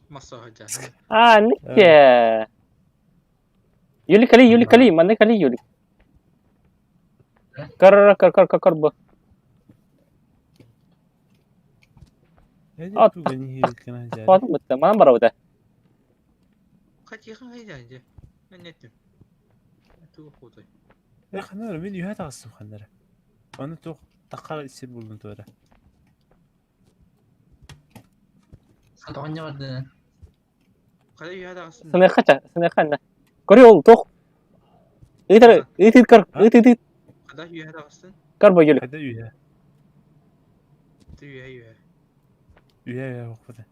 Speaker 7: Масса хадьа.
Speaker 1: А, никке. Юлик кали, Юлик кали, манны кали Юлик. Кар кар кар кар кар бу.
Speaker 3: А
Speaker 1: Тахпатын бытта, манан барабыта.
Speaker 7: Хатихан хайдьа дьэ. Мен эттим. Тугу хутой.
Speaker 3: Ханнара мен үйә тағыстым ханнара. Аны тоқ таққа сир булдum туара.
Speaker 2: Тоғанья барды.
Speaker 7: Хайда үйә тағыстым.
Speaker 1: Сыныхача, сыныханна. Кори ол тох. Ыйтар, ыйтыр кар, ыйтыр
Speaker 7: Хайда үйә тағыстым.
Speaker 1: кар бу Юлик.
Speaker 3: Хайда үйә.
Speaker 7: Ты үйә үйә.
Speaker 3: Үйә үйә оқыды.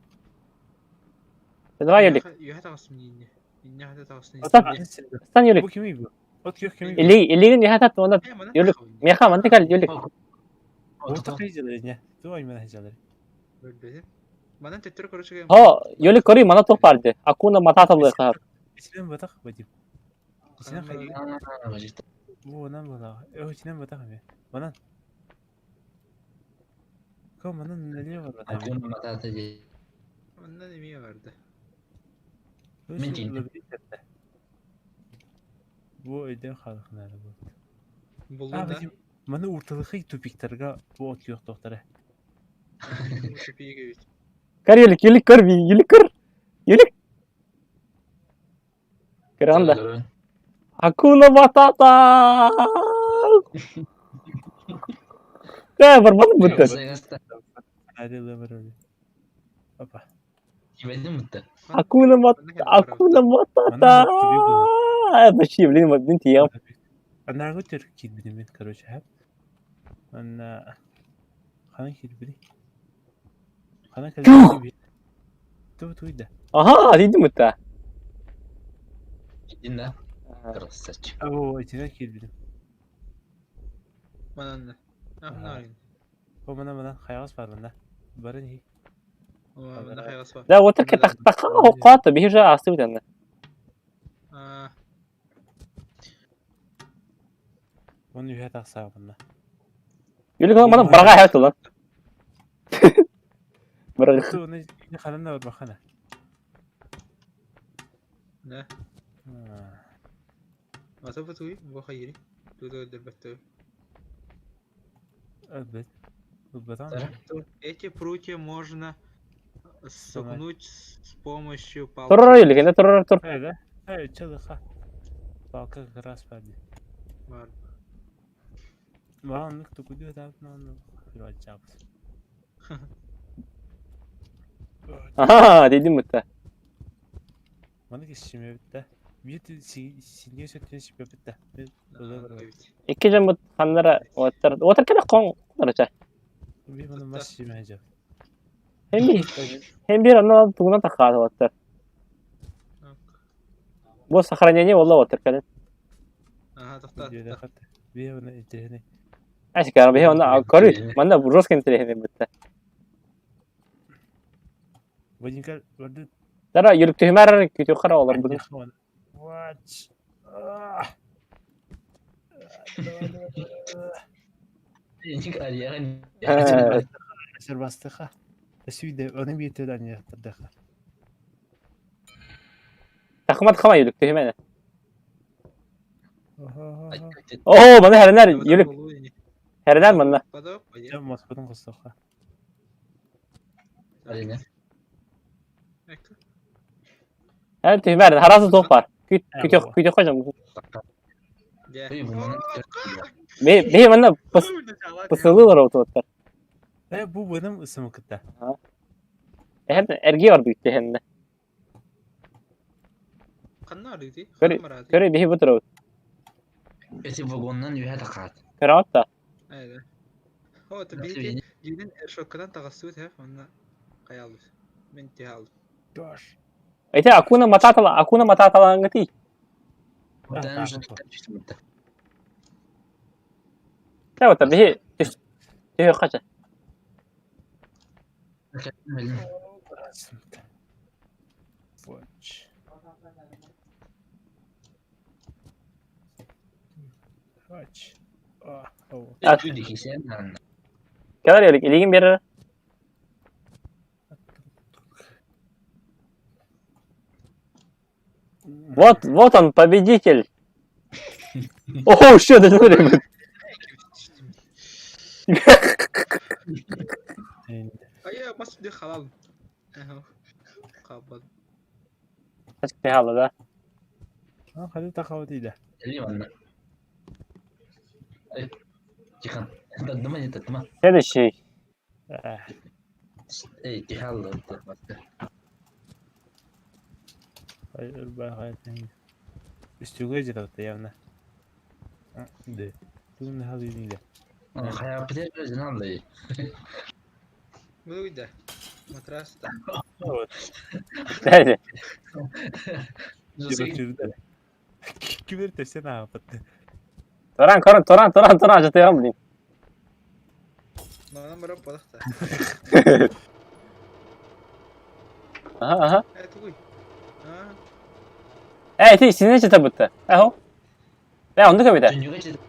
Speaker 1: Давай Юлик.
Speaker 7: Үйә тағыстым инне. Инне хайда тағыстым.
Speaker 1: Стан, стан Юлик.
Speaker 3: Бу кими бу? От кök кими?
Speaker 1: Или илигин яхатат онда Юлик. Меха манты кал Юлик.
Speaker 3: Орта хайжалар не? Ту айман хайжалар.
Speaker 7: Бөлбөтүм. Манан төттөрү короче
Speaker 1: Хо, Юлик кори мана тох барды. Акуна матата булы кар.
Speaker 3: Исинен батақ бадим. Исинен хай. Бу онан була. Э, исинен батақ ме. Манан. Ко манан неле бар бата.
Speaker 2: Акуна матата де.
Speaker 7: Манан эме барды.
Speaker 2: Мен тиндим.
Speaker 3: Бу өйдөн халыкнары бу.
Speaker 7: Булду да.
Speaker 3: Маны урталыхы тупиктарга бу от yok доктора.
Speaker 7: Тупиге бит.
Speaker 1: Кар Юлик, Юлик көр, Юлик көр. Юлик. Кыранда. Акуна матата. Да, барбан бутта.
Speaker 3: Hadi öyle. Опа.
Speaker 2: Кибедин бутта.
Speaker 1: Акуна матата, Акуна матата. Вообще, блин, блин, тиям.
Speaker 3: Анаргы төр килбидим мен, короче, хап. Анна хана килбиди. Хана килбиди. Ту туйда.
Speaker 1: Ага, дидим бутта.
Speaker 2: Дин да. Красавчик.
Speaker 3: О, итине килбидим.
Speaker 7: Манан. Ахна.
Speaker 3: О, мана мана хаягас бар мында. Барын хи.
Speaker 7: Мана хаягас бар.
Speaker 1: Да, вот так так так оқат, бихи асты битәнне.
Speaker 7: А.
Speaker 3: Оны үйә тақса мында.
Speaker 1: Юлик мана барга хаят lan. Барга.
Speaker 3: Ту оны ханан да бар бахана.
Speaker 7: Не. Ата бутуй, бу хайри. Ту дербетте.
Speaker 3: Эбет. Бутан.
Speaker 7: Эти прутья можно согнуть с помощью палки.
Speaker 1: Турар Юлик, инде турар тур.
Speaker 3: Эйде. Эй, чылыха. Палка как раз барды.
Speaker 7: Бар.
Speaker 3: Маған тукуду да нан хирачапс.
Speaker 1: Ага, дидим бутта.
Speaker 3: Маны кешиме битте. Бит синге сөттен шипе битте.
Speaker 1: Икки жан бут ханнара оттар. Отар кene кон короче.
Speaker 3: Би маны маш шиме жап.
Speaker 1: Hem bir hem bir анна тугунан тахаат оттар. Бу сохранение болла оттар кene.
Speaker 7: Ага, тохта.
Speaker 3: Би оны итене.
Speaker 1: Ашка бихи онна көрү. Манда жестко интересный бутта.
Speaker 3: Водинка барды.
Speaker 1: Дара юлик түһмәр күтү кара олар буны.
Speaker 3: Watch. Сербастыха. Сүйде, оны бетеден яқтырдыха.
Speaker 1: Тахмат хама юлик түһмәне. О, мана хәренәр юлик. Хәренәр мана.
Speaker 3: Москвадан қостаха.
Speaker 2: Әрине.
Speaker 1: Хәр түһмәр, харасы тоқ бар. Күт күтө күтө кожам. Бе бе мана пысылылар ототтар.
Speaker 3: Э, бу бының ысымы кытта.
Speaker 1: Эхен эрге бар бүйтте хенне.
Speaker 7: Канна арыйды?
Speaker 1: Көрі көрі бихи бутыры.
Speaker 2: Эти вагоннан үйә тақат.
Speaker 1: Көрі
Speaker 7: Айда. О, та бейте, дүйден шоккадан тағасы өт, онна қаялды. Мен те алдым.
Speaker 3: Дош.
Speaker 1: Эте акуна мататала, акуна мататала аңгати. Та вот бихи түс түһ кача.
Speaker 3: Watch. Ач. А, о.
Speaker 1: Кэлэр Юлик, илиигин биэрэр. Вот, вот он, победитель. О, что, ты смотри.
Speaker 7: Айа, бас де халал. Қабыл.
Speaker 1: Хаала, да?
Speaker 3: Хады тахава дейді.
Speaker 2: Тихон, таттыма не таттыма.
Speaker 1: Следующий.
Speaker 2: Эй, тихалла.
Speaker 3: Үстүгө жатат явно. Да. Тун халы дейді.
Speaker 2: Хайа петер жиналды.
Speaker 7: Бұл үйде. Матрас.
Speaker 3: Вот.
Speaker 1: Дайте.
Speaker 3: Кибер терсен ағапатты.
Speaker 1: Туран, корон, туран, туран, туран, жатыгам, блин.
Speaker 7: Маған барып балықта.
Speaker 1: Ага, ага.
Speaker 7: Ә, тугуй. А,
Speaker 1: Эй, ты сине жатабытты. Эхо. Э, онды көбейді.
Speaker 2: Түнюге жетер.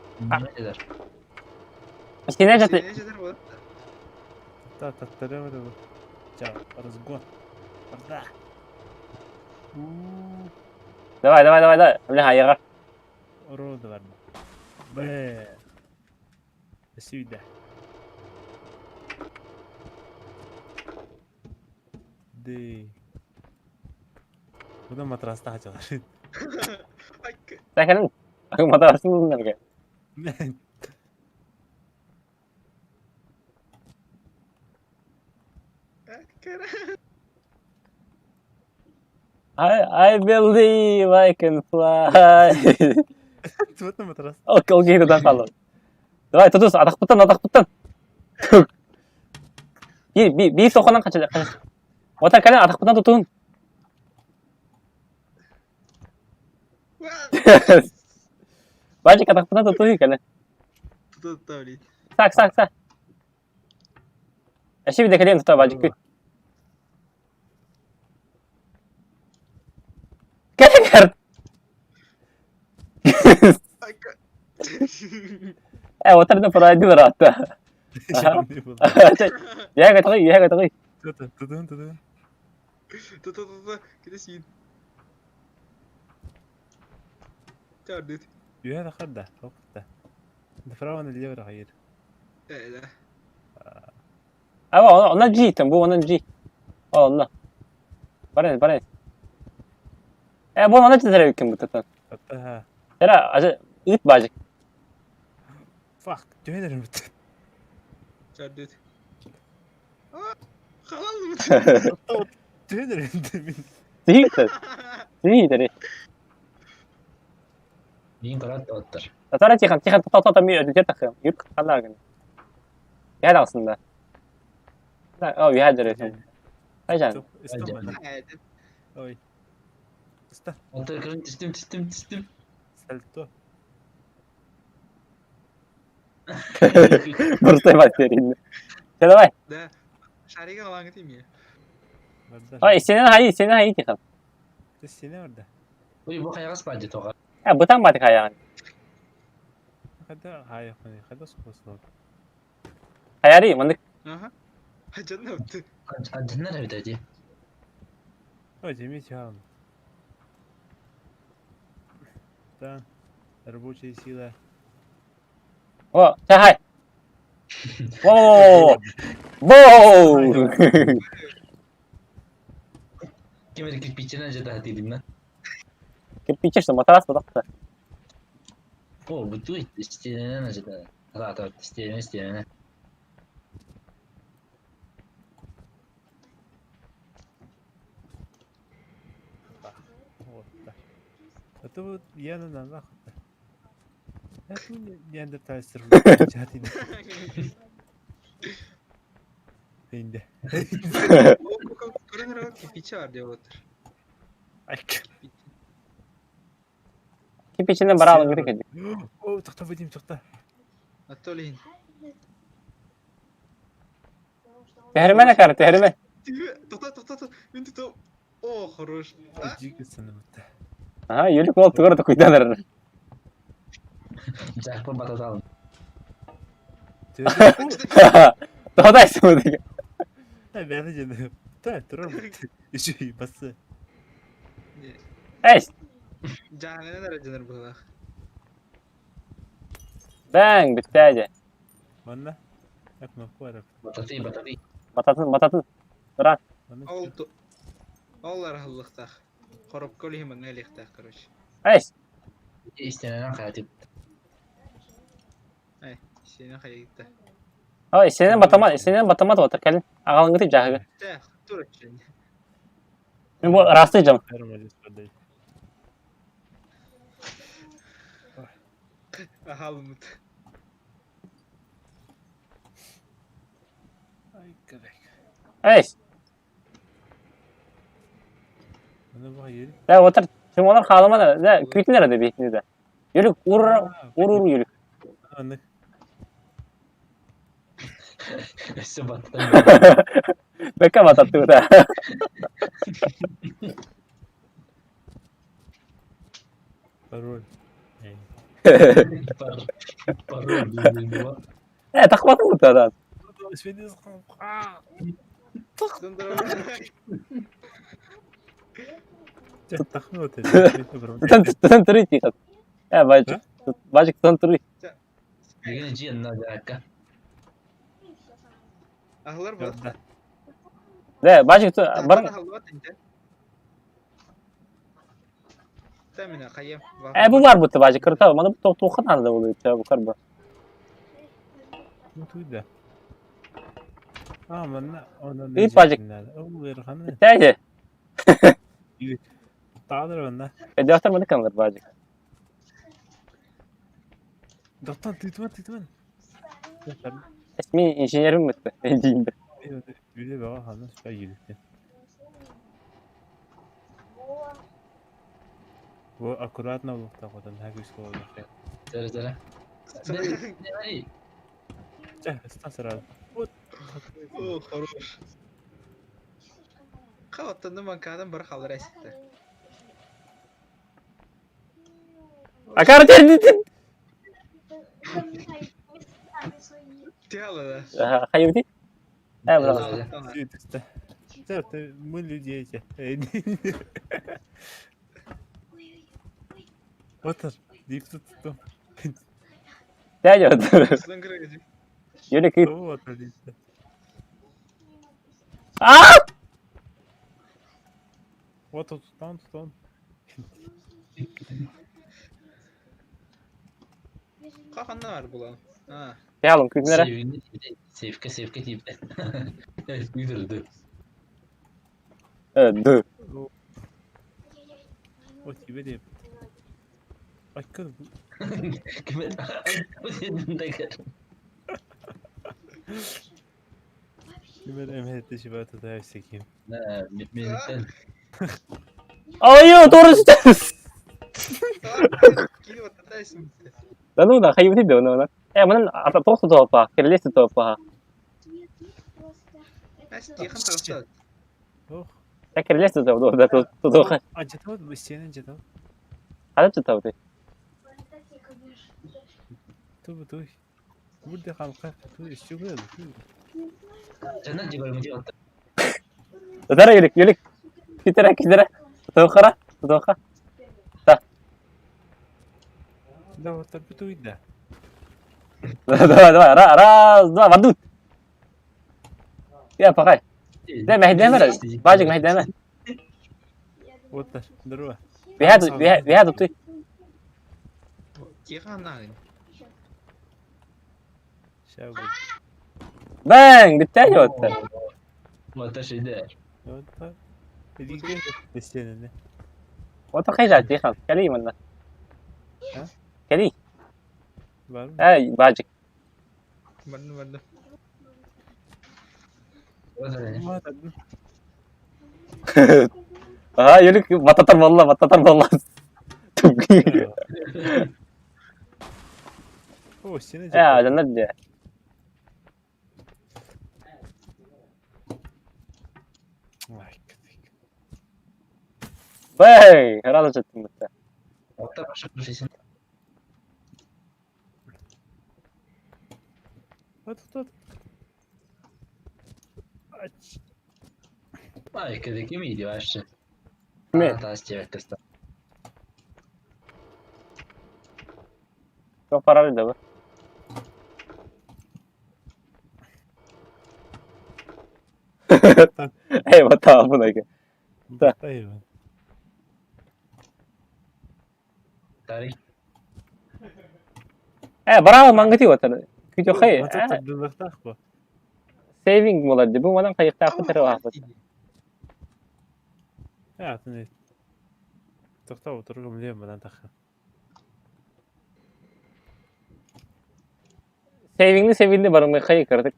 Speaker 1: Сине жаты.
Speaker 7: сене жетер балықта.
Speaker 3: Та таттары бар bu. Чао, разгон. Барда.
Speaker 1: Давай, давай, давай, давай. Бля, аяға.
Speaker 3: Рода бар. Б. Сүйді. Д. Бұда матраста хачалар.
Speaker 7: Ай,
Speaker 1: Сәкәнің. Матарсын бұнарға. I believe I can fly.
Speaker 3: Туытны матрас.
Speaker 1: Окей, окей, туда қалды. Давай, тутус, атақпыттан, атақпыттан. Би, би, би соқынан қанша, қанша. Отар кәлен атақпыттан тутун. Бажик атақпыттан тутун кәлен.
Speaker 7: Тұта блин.
Speaker 1: Сак, сак, сак. Әші биде кәлен тута бажик. Кәлен кәр.
Speaker 7: Ай,
Speaker 1: Э, отарды пройди брат. Я готовый, я готовый.
Speaker 3: Тутун, тутун.
Speaker 7: Тұта, тұта, кетесін. Тәрдет.
Speaker 3: Юһә хадда, хопта. Право налево ғайыр.
Speaker 7: Ә, да.
Speaker 1: Ава, она G там, бу она G. О, она. Барен, барен. Э, бу она читер кем бу тан.
Speaker 3: Ата.
Speaker 1: Эра, ажы ыт бажик.
Speaker 3: Фак, түйенер бит.
Speaker 7: Тәрдет. Халал.
Speaker 3: Түйенер бит.
Speaker 1: Тиитер. Тиитер.
Speaker 2: Мин карат оттар.
Speaker 1: Татара тихан, тихан тата тата ми өдүтер тахым. Юрк канагын. Я дасында. Да, о, я дөрөсүн. Айжан.
Speaker 3: Ой. Уста.
Speaker 2: Оттар кырын түстүм, түстүм, түстүм.
Speaker 3: Сальто.
Speaker 1: Просто материн. Давай.
Speaker 7: Да. Шарига алаңы деймін.
Speaker 1: Ой, сенен хай, сенен хай тихан.
Speaker 3: Сене барда.
Speaker 2: Ой, бу хайгас баҗы тога.
Speaker 1: Э, бутан батык хаягын.
Speaker 3: Хада хай, хада сукасы.
Speaker 1: Хаяри, мындык.
Speaker 7: Аха. Жанна өтті.
Speaker 2: Аджыннар бит әти.
Speaker 3: Ой, жеме чаун. Да. Рабочая сила.
Speaker 1: О, хай. Во! Во!
Speaker 2: Кемер кирпиченен жата дидим на.
Speaker 1: Кирпиче что, матрас бодакта.
Speaker 2: О, буту истенен жата. Рата истенен истенен.
Speaker 3: Вот так. А то вот я на нахуй. Это неандертальцер. Инде.
Speaker 7: Көрінер кирпичі бар деп отыр.
Speaker 1: Кирпиченен бара алың керек.
Speaker 3: О, тоқта, Вадим, тоқта.
Speaker 7: Атолин.
Speaker 1: Tehrimene kar, tehrime.
Speaker 7: Тоқта, тоқта, тоқта. Мен тұта. О, хорош.
Speaker 3: Жигі сыны бітті.
Speaker 1: Ага, юлик бол тугар тукуйданыр.
Speaker 2: Дьаакпа бататал.
Speaker 1: Тоҕо сымыдыга.
Speaker 3: Бэйэ дьэ. Та турар. Үчүгэй басы.
Speaker 1: Эй,
Speaker 7: Дьааҥынан эрэ дьонор быһыылаах.
Speaker 1: бэҥ бүттээ дьэ.
Speaker 3: Манна кнопка бар.
Speaker 2: Бататый, бататый.
Speaker 1: Бататын, бататын. Туран.
Speaker 3: Манна
Speaker 7: Ол ол арахыллыахтаах. Коробка ол иһин манна элиэхтээх, короче.
Speaker 1: Эй,
Speaker 2: Истэнэн хайатып.
Speaker 7: Эй, сиэнэ хайыгытта.
Speaker 1: ой, сенен батамат, сенен батамат отыр кэлин. Аҕалыҥҥыты дьааһыгы.
Speaker 7: Тэ, тур өччүн.
Speaker 1: Мен бу ыраастыы дьон.
Speaker 7: Ахалымыт.
Speaker 3: Ай, кэбек.
Speaker 1: Эй,
Speaker 3: Манна бу хайыр.
Speaker 1: да отыр. Сымалар хаалымана, да күүтүнэр да биһини да. Юлик ур ур ур юлик.
Speaker 3: Анны.
Speaker 2: Өссө баттан.
Speaker 1: Бэкэ бататтыбыта.
Speaker 3: Пароль. Эй.
Speaker 2: Пароль деймін.
Speaker 1: Э, тахпатын да.
Speaker 3: Свидетель.
Speaker 1: Тутан тутан туры тихо. Э, бажик. Бажик тутан туры.
Speaker 2: Деген жиен на жаакка.
Speaker 7: Ахлар бар.
Speaker 1: Да, бажик бар.
Speaker 7: Тамина хайым.
Speaker 1: Э, бу бар бутты бажик кырта. Мана бу тоқтухан анда болу. Бу карба.
Speaker 3: Ну туда. А, манна онон.
Speaker 1: И пажик.
Speaker 3: Ол верханы.
Speaker 1: Тәже.
Speaker 3: Тағдыр онна.
Speaker 1: Э, доктор маны канлар бажик.
Speaker 3: Доктор, тытман, тытман.
Speaker 1: Мен инженерим битти. Дейм.
Speaker 3: Үле бага ханы сүпә йүлүктен. Бу аккуратно булукта кодан хагыс колдук.
Speaker 2: Зара зара. Не
Speaker 3: Ча, стан сразу. Вот.
Speaker 7: О, хорош. Калаттан манкадан бар халыр әсетті.
Speaker 1: Акар терди.
Speaker 7: Тело, да.
Speaker 1: Хайбити. Э, бра.
Speaker 3: Мы люди эти. Вот дип туттум.
Speaker 1: Тәже отыр. Юлик.
Speaker 3: Вот,
Speaker 1: А!
Speaker 3: Вот тут там, тут.
Speaker 7: Қақанна бар бұла. А.
Speaker 1: Ялым күннәре.
Speaker 2: Сейфке, сейфке тип. Үйдүрдү.
Speaker 1: Э, ды.
Speaker 3: Вот тебе деп. Айкын.
Speaker 2: Ким
Speaker 3: Ким эмхетте шибата да всяким.
Speaker 2: Да, мен.
Speaker 1: Ой, doğru сөз.
Speaker 7: Килеп ататайсың.
Speaker 1: Да ну да, хайбити да, ну да. Э, мынан ата тоқты топа, келесі топа.
Speaker 7: Әс, тихан тағыстады.
Speaker 3: Ох.
Speaker 1: Я келесі топ, да, да, то
Speaker 3: А жетап бу сенен жетап.
Speaker 1: Хада жетап.
Speaker 3: Ту ту. Burada халка ту ишчү булды.
Speaker 2: Жана жибармы деп
Speaker 1: Дара юлик, юлик. Китера, китера. Тоқара, тоқа. Да.
Speaker 3: Да, вот так буту да.
Speaker 1: Давай, давай, раз, два, вадут. Я пока. Да, мәһдәмә. Бажик мәһдәмә.
Speaker 3: Вот так, здорово.
Speaker 1: Бихәд, бихәд ты.
Speaker 7: Тихан нағын.
Speaker 3: Шабы.
Speaker 1: Бәң, битте вот.
Speaker 2: Вот шейде.
Speaker 3: Вот так. Илиге десене.
Speaker 1: Вот хайжа тихан. Кали манна. Кали.
Speaker 3: Бар mı?
Speaker 1: Эй, бажик.
Speaker 7: Бардым, бардым.
Speaker 3: Вот.
Speaker 1: Ага, юлик бататар балла, бататар балла.
Speaker 3: О, сене
Speaker 1: Э, жаннат же.
Speaker 3: Ай, кытык.
Speaker 1: Бәң, рада жеттім бітті.
Speaker 2: Отта башы көрсесін.
Speaker 3: Тот.
Speaker 2: Ай, кэдэ ким иди вообще?
Speaker 1: Мен.
Speaker 2: Таас диэбэккэ
Speaker 1: Çok paralı da bu. Eyvah tamam buna ki. Да.
Speaker 3: Eyvah.
Speaker 2: Тарик.
Speaker 1: Bravo mangati vatar. Küçük hay.
Speaker 3: Тардылыктаах бу.
Speaker 1: Saving буолар ди. Бу манан хайыктаахпыт эрэ баахпыт.
Speaker 3: Атын Тохтоо тургум лем манан таха.
Speaker 1: Savingni sevildi барымы хайы кырдык.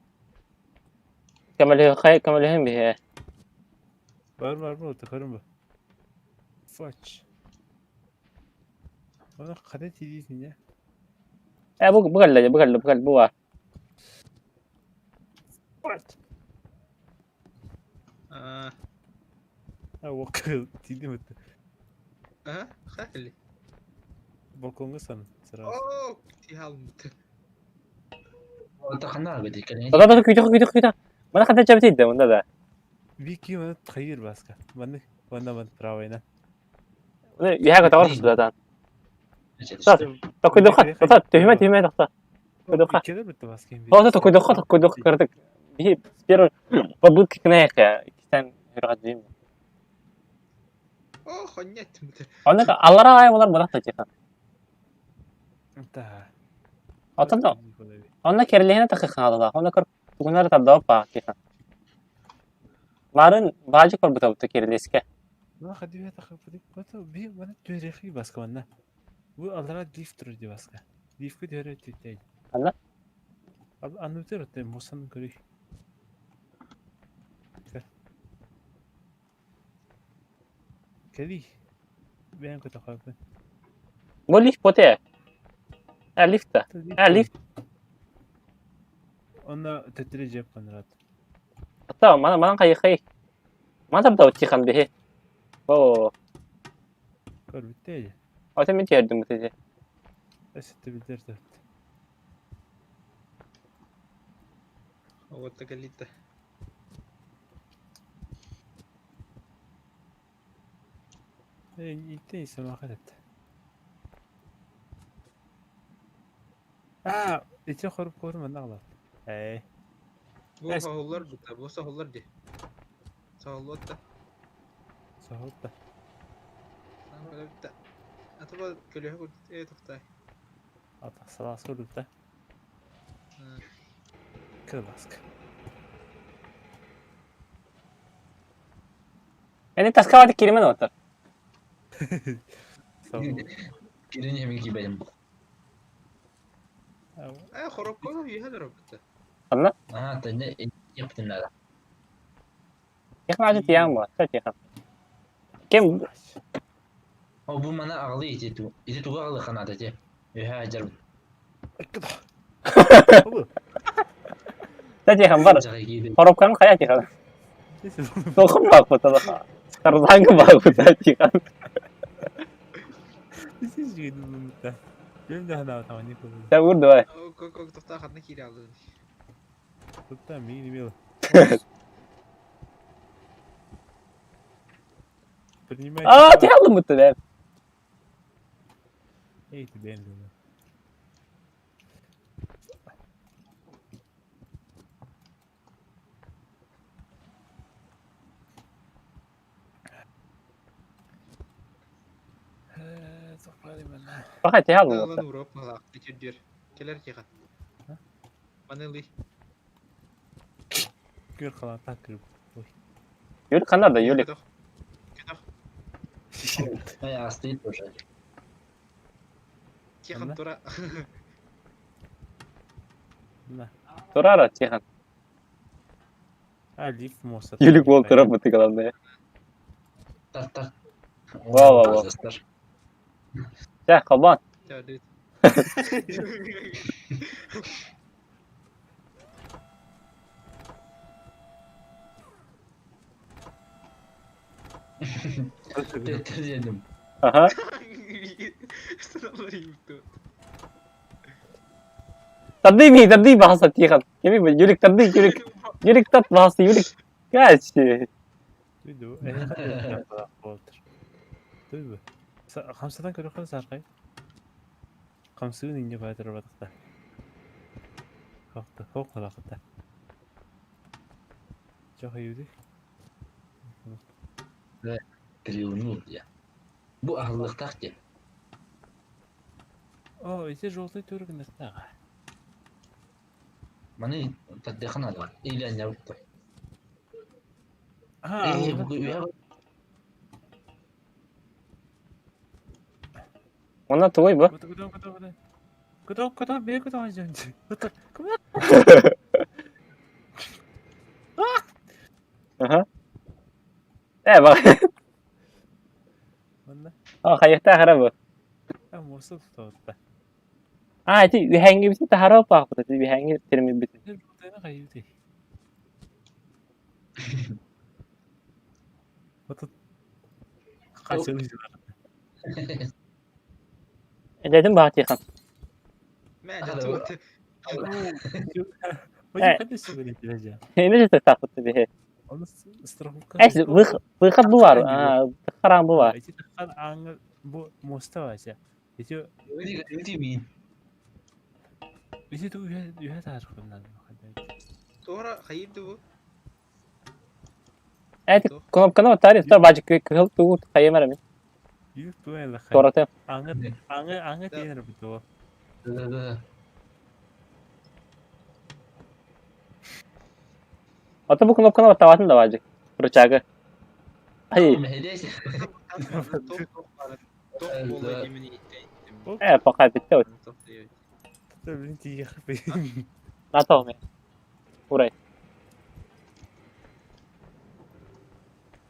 Speaker 1: Камале хай камале бихе.
Speaker 3: Бар бар бу тахарым бу. Фач. Ана када тидисин я.
Speaker 1: Бу бу галла бу галла бу галла бу ва.
Speaker 3: Фач.
Speaker 7: Аа,
Speaker 3: А вок тидим это.
Speaker 7: аа, хали.
Speaker 3: Балконга сан сразу.
Speaker 7: Оо, тихалмыт.
Speaker 2: Таханаа гэдэг кэлэн.
Speaker 1: Да да күтө күтө күтө. Мана хата чабты да мында да.
Speaker 3: Вики мана тхайыр баска. Маны вана ман правайна.
Speaker 1: Яга тавар да. Такой та төһмә төһмә тахта. Кудуха.
Speaker 3: Келер битте баска.
Speaker 1: О, такой доход, такой доход кырдык. Би с первой попытки кнеха. Кистен хүргадим.
Speaker 7: Оо, хоньят.
Speaker 1: Онна аллара ай болар булак та тиха.
Speaker 3: Да.
Speaker 1: Отон онна керлehine такы хадала. Онна көр тугунар табда па тиха. Марын бажы көр бутабы керлеске.
Speaker 3: Мана хадиба таха бу бата би мана төрехи баска мана. Бу аллара лифт тур ди баска. Лифтке төре титей.
Speaker 1: Анда?
Speaker 3: Ал аны төре те мусан көрү. Кели. Бен көтө калды.
Speaker 1: Бу лифт поте. Лифт та. Лифт.
Speaker 3: Онна төтүрө жеп канырат.
Speaker 1: Та мана мана кай хай. Мана табда тихан бихе. О,
Speaker 3: Көр битте.
Speaker 1: Ата мен тердим бу теже.
Speaker 3: Эсетте билдер да.
Speaker 7: Вот тагалита.
Speaker 3: Итте самакат. А, ити хоруп көрүм анда калат. Эй.
Speaker 7: Бу сахуллар бутта, бу сахуллар ди. Сахуллар
Speaker 3: Сахалта.
Speaker 7: да. Атаба көлөһө курдук э тохтай.
Speaker 3: Ата салас көрүп да. Кыр баска.
Speaker 1: Эни таскавады киримен отыр.
Speaker 2: Кирин хэмиг кибэм.
Speaker 7: Э хоропко үйһэ бутта.
Speaker 1: Анда?
Speaker 2: Аа тэнэ яптынаа.
Speaker 1: Тихан ажы тиян ба. Та тихан. Кем
Speaker 2: О бу мана агалы ити ту. Ити туга агалы ханата те. Үхэ ажар.
Speaker 1: Та тихан бар. Хоропканы кая тихан. Тохун бак бу та. Тарзангы бак бу та тихан. Та ур давай.
Speaker 7: Кок кок тохтай хатны кире алды.
Speaker 3: Тут мини мил. Принимайте.
Speaker 1: А, тихан мутты да.
Speaker 3: Эй, ты бен.
Speaker 1: Баха тихан
Speaker 7: Алан
Speaker 1: мутты.
Speaker 7: уроп малак тичер. Келер тихан. Манылы.
Speaker 3: Көр халата кырып.
Speaker 1: Юлик канар да Юлик.
Speaker 2: Ай астыйт уже.
Speaker 7: Тихан тура.
Speaker 3: На.
Speaker 1: Турара тихан.
Speaker 3: А, лифт моста.
Speaker 1: Юлик бол тура бу тигаланда.
Speaker 2: Тар тар.
Speaker 1: Ва ва ва. Жа, кабан.
Speaker 2: Тэтэрдем.
Speaker 1: Аха. Тардый би, тардый бахаса тихан. Кими бу Юрик тарды Юрик. Юрик тат басы Юрик. Качи.
Speaker 3: Туйду. Туйду. Хамсадан көрөхөн саркай. Хамсыын инне баатыр батыкта. Хохта, хох халакта. Чох юди.
Speaker 2: Триунул я. Бу аһыллыктаах диэн.
Speaker 3: О, ити желтый түргүнэстааҕа.
Speaker 2: Маны тардыахха наада. Или анньабыт.
Speaker 3: Аа,
Speaker 2: Ээ, бу үйэ
Speaker 1: Онна тугуй бу?
Speaker 3: Кото кото кото кото. Кото кото бе кото ажан. Кото.
Speaker 1: Аха. Э, ба.
Speaker 3: Манна.
Speaker 1: А, хайыхта хара бу.
Speaker 3: А, мосу тотта.
Speaker 1: А, ити үһэҥҥибитин таһара упаахпыт, ити үһэҥҥи тириммиппит.
Speaker 3: Желтыйны кайыты. Вот Качан
Speaker 1: Эдэтин баатыхан.
Speaker 7: Мэ, дьэ,
Speaker 1: Эне же тахпыт биһи.
Speaker 3: Оны страховка.
Speaker 1: Эс выход бу бар. А, харам бу бар.
Speaker 3: Эти таххан аңы бу моста вася. Эти
Speaker 2: Өти мин.
Speaker 3: эти ту үһә үһә тархыннан.
Speaker 7: Туора хайырды бу.
Speaker 1: Эти кнопканы батар, то бажы кыл туу хайымар мен.
Speaker 3: Юк ту әле хай.
Speaker 1: Тораты.
Speaker 3: Аңы аңы аңы тенер бу ту.
Speaker 2: Да да.
Speaker 1: Ата бу кнопканы батабатын да бажы. Рычагы. Ай,
Speaker 2: Мэһэлээс.
Speaker 7: Тоқ бары. Тоқ болду демини иттейттим.
Speaker 1: э, пока битте.
Speaker 7: Тоқ дейбит.
Speaker 3: Блин, тиех.
Speaker 1: Нато мен. Урай.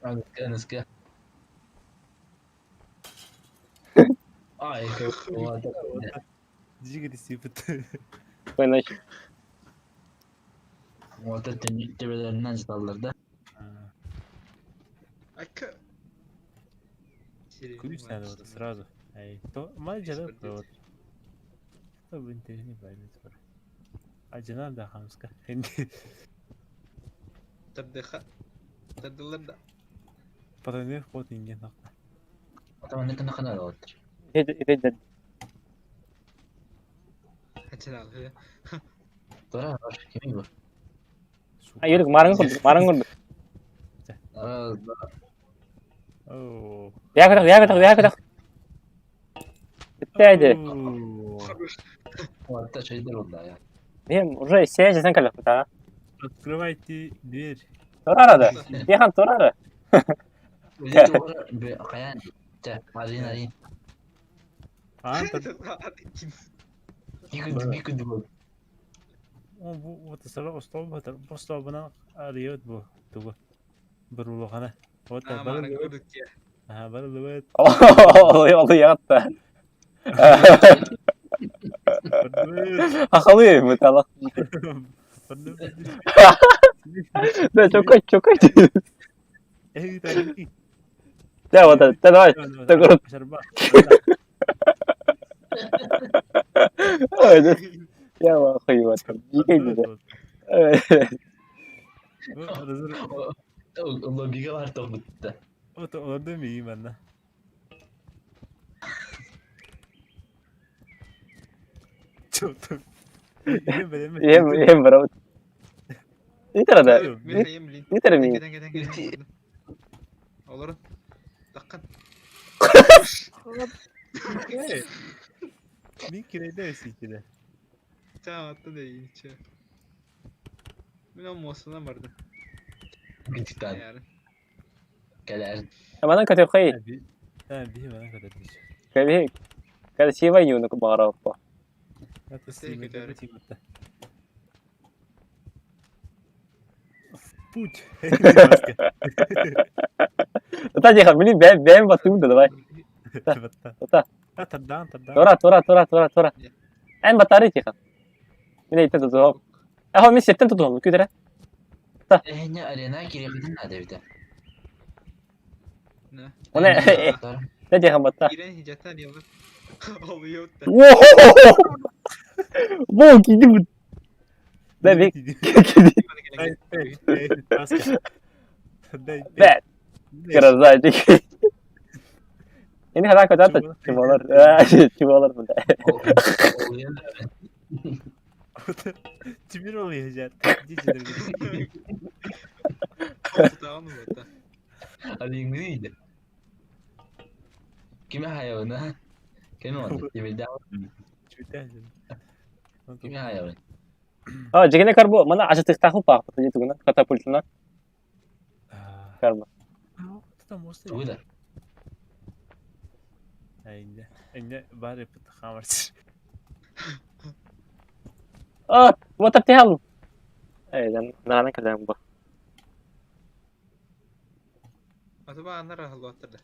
Speaker 2: Аныска, аныска. Ай, вот.
Speaker 3: Жигит сипет.
Speaker 1: Ойнаш.
Speaker 2: Вот это тебелеринен жаталлар да.
Speaker 7: Айка.
Speaker 3: Ключ надо вот сразу. Ай, то мальчик вот. То блин, ты не поймешь. А жена да хамска.
Speaker 7: Тардыха. Тардылар да.
Speaker 3: Потом вход не нахуй.
Speaker 2: Атаман кана вот.
Speaker 1: Ити
Speaker 7: Хачан ал.
Speaker 2: Тора бар, кими бу?
Speaker 1: А, Юрик, марың курду, марың курду.
Speaker 2: Раз,
Speaker 3: О.
Speaker 1: Я көтөх, я көтөх, я көтөх. Битте
Speaker 2: Вот это чайдар болду я.
Speaker 1: Мен уже сен жесен калып та.
Speaker 3: Открывайте дверь.
Speaker 1: Турара да. Дихан турара.
Speaker 2: Өзі каян. Жа, арин арин.
Speaker 3: А,
Speaker 2: Бик бик бу.
Speaker 3: О, бу вот сара остол батыр. Бу столбынан арыйыт бу. Тугу. Бір улухана. Вот
Speaker 7: А,
Speaker 3: бар.
Speaker 7: мары көрдүк те.
Speaker 3: Ага, бар лыбыт.
Speaker 1: Олай олай ятта. Ахалы мыталак. Да, чокой, чокой.
Speaker 3: Эй, таки.
Speaker 1: Да, вот это, давай. Так вот. Я охуел. Дикий
Speaker 2: Логика бар тоқ бітті.
Speaker 3: Вот оларды мейім анна. Чё там?
Speaker 1: Ем, ем, брат. Итер да.
Speaker 7: Мен хайым блин.
Speaker 1: Итер ми.
Speaker 7: Кетен кетен кетен. Олар. Таққан.
Speaker 3: Мин кирейде өсейкеде.
Speaker 7: Чаа атты да ийинче. Мен ол мосынан бардым.
Speaker 2: Гитан.
Speaker 7: Яры.
Speaker 2: Кәләр.
Speaker 1: Аманан көтөр кый.
Speaker 3: Би мана көтөр.
Speaker 1: Кәби. Кәби юны бара оппа.
Speaker 3: Это
Speaker 7: көтөр.
Speaker 3: симатта. В путь.
Speaker 1: Та дихан, блин, бәм бәм батым да давай. Та.
Speaker 3: Тардан, тардан.
Speaker 1: Тура, тура, тура, тура, тура. Эн батары тихан. Мен әйтте тутуһум. Ахо, мен сеттен тутуһум, күдерә.
Speaker 2: Эне арена киребитин нада бите.
Speaker 7: Не.
Speaker 1: Оны Та дихан батта.
Speaker 7: Ирен хижаттан ялы. Ол ётта.
Speaker 1: Бу киди бу. Да бик. Бэт. Красавчик. Ini хата көтө чумолор. Чумолор бу.
Speaker 3: Тимир ол езер.
Speaker 2: Алиңный Кими хайабына? Кими онда? Тимирде. Кими хайабын?
Speaker 1: А, жигине карбо, мана ажытыктахы паахпыт дии тугуна, катапультuna карбо.
Speaker 2: Тугу да?
Speaker 3: Инде. Инде бары пыт хамарчы.
Speaker 1: А, вот тахал. Эй, нана калам бу.
Speaker 7: Атыба анар ахыллаттыр да.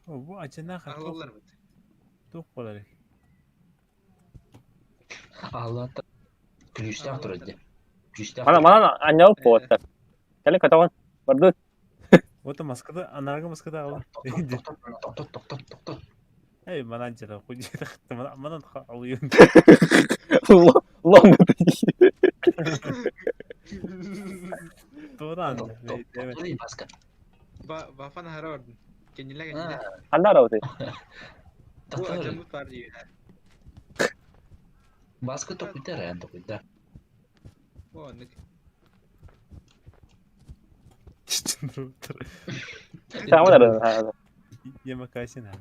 Speaker 3: Бу ачана
Speaker 7: Ахыллар бит.
Speaker 3: Тух болар.
Speaker 2: Аллата. Күлүстәк турар дии. Күлүстәк.
Speaker 1: Мана мана аннау поотта. Кэле катаган. Барды.
Speaker 3: Вот маскада, анарга маскада ала.
Speaker 2: Токтот, токтот, токтот, токтот.
Speaker 3: Эй, манан жара, хуй мана манан алыйын.
Speaker 1: Лом.
Speaker 3: Туран.
Speaker 2: Токтот, баска.
Speaker 7: Ба бафан харордun. Кениле кениле.
Speaker 1: Ханна рауты.
Speaker 7: Бу ажамыт бар дии.
Speaker 2: Баска токуйда райан токуйда.
Speaker 7: Бу оннук.
Speaker 1: Тамара.
Speaker 3: Ямакасина.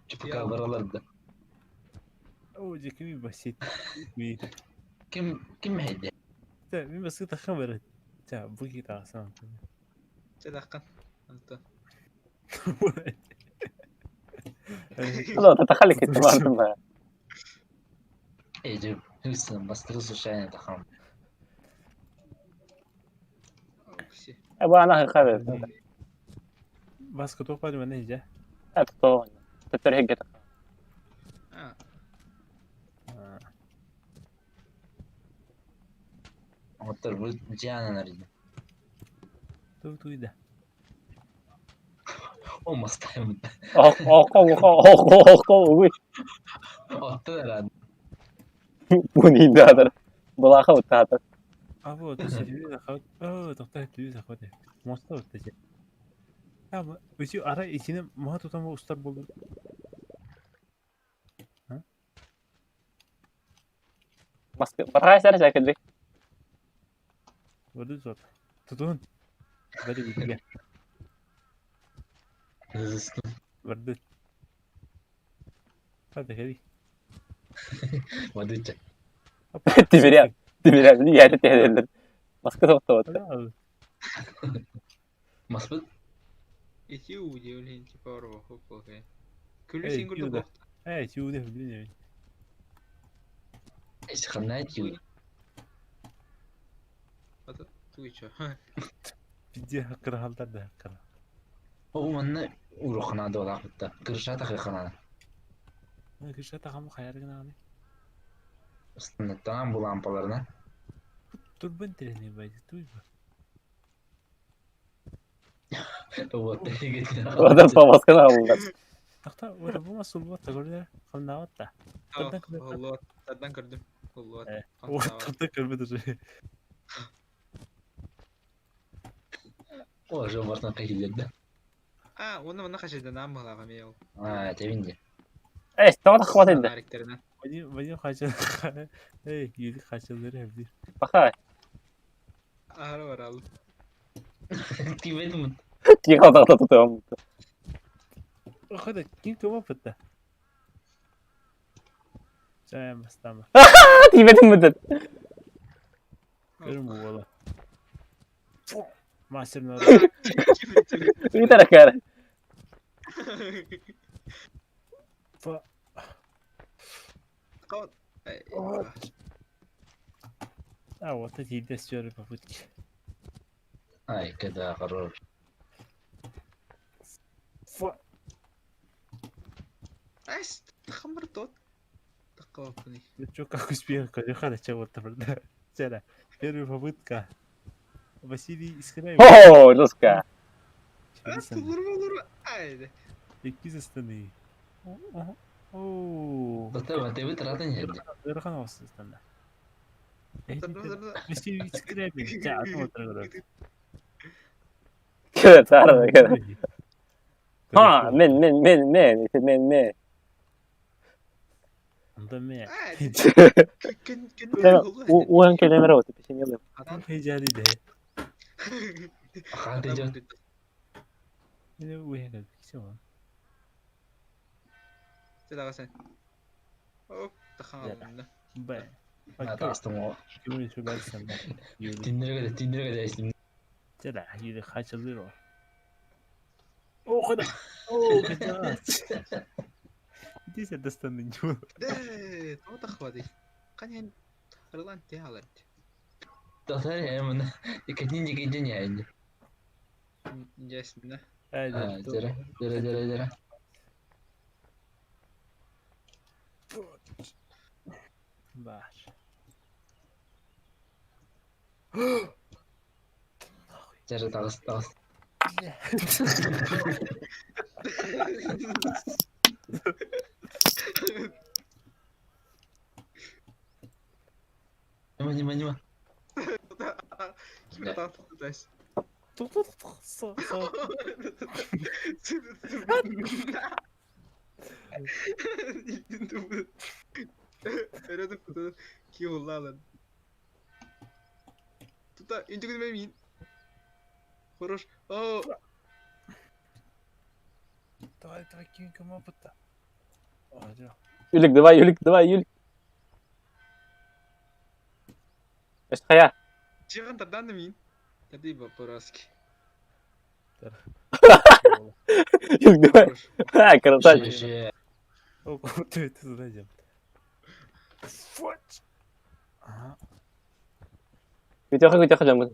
Speaker 2: Чупка баралар да.
Speaker 3: О, жекими басит. Ми.
Speaker 2: Ким ким хейде?
Speaker 3: Та, ми басыта хабар. Та, буги та сан.
Speaker 7: Чедаккан. Анта.
Speaker 1: Ла, татахалик итмар.
Speaker 2: Эй, жеп, хүссэн бас тэр сушааны тахам.
Speaker 1: Аба ана хабар.
Speaker 3: Баска топар мене же.
Speaker 1: Атто. Таттар хеггет.
Speaker 7: А.
Speaker 2: Оттор бу жаанан арыйда.
Speaker 3: Ту туйда.
Speaker 2: О, мастайм.
Speaker 1: Ох, ох, ох, ох, ох, ох.
Speaker 2: Оттор рад.
Speaker 1: Бу ни дадыр. Булаха уттаатар.
Speaker 3: А вот, телевизор хат. О, тохтой телевизор хат. Моста утта. А, үсү ара ичине маха тутан устар болду.
Speaker 1: Маска батарай сэр сәкедик.
Speaker 3: Барды зот. Тутун. Бары битге. Барды. Хады хеди.
Speaker 2: Мадыча.
Speaker 1: Тимиря. Тимиря, ни яйта теделер. Маска токтоо.
Speaker 2: Маспыт?
Speaker 7: Ити удивлен типа орба хоп. Күлү син көрдүк бохта.
Speaker 3: Эй, тиуде билбейм.
Speaker 2: Эч кандай тиу?
Speaker 7: Ата туйча.
Speaker 3: Пизде хакыр халдар да хакыр.
Speaker 2: О, манна урухана да бутта. Кырша тахы.
Speaker 3: Кырша тахамы хаяргына аны.
Speaker 2: Станаттан бу лампаларына.
Speaker 3: Турбан трене байды туйба.
Speaker 2: Вот деген.
Speaker 1: Одан памасканы алындар.
Speaker 3: Тахта, вот бу масул бу та көрдө. Калнабат.
Speaker 7: Алла, тардан көрдүм. Алла.
Speaker 3: О, тардан көрбөдү уже.
Speaker 2: О, жо бартан кайдерди.
Speaker 7: А, оны мына кашеде нам балага мел.
Speaker 2: А, тебинде.
Speaker 1: Эй, тама хватит да.
Speaker 3: Вадим, Вадим хачыл. Эй, юлик хачылдыр эбди.
Speaker 1: Баха.
Speaker 7: Ара барал.
Speaker 2: Тибедим.
Speaker 1: Ки калдакта тутам.
Speaker 3: Хода, ким кем опытта? Чаям бастама.
Speaker 1: Тибедим бит.
Speaker 3: Көрүм була. Мастер на.
Speaker 1: Витара кара.
Speaker 3: Фа. А, вот эти с попытки.
Speaker 2: Ай, когда хорош.
Speaker 3: Фа.
Speaker 7: Ас, хамыр тот. Такого.
Speaker 3: Ну чё, как успех, когда чего-то, да. Вчера. Первая попытка. Василий Искраев.
Speaker 1: О, жестко.
Speaker 3: Какие застаны? О.
Speaker 2: Тота, тебе трата не.
Speaker 3: Ырахан останда.
Speaker 1: Көр, Ха, мен, мен, мен, мен, мен, мен. Уһан кэлэн эрэ оту печенье Юлик, давай, Юлик, давай, Юлик. Эсхая. Юлик, давай. А, красавчик. Күтөхө, күтөхө жамын.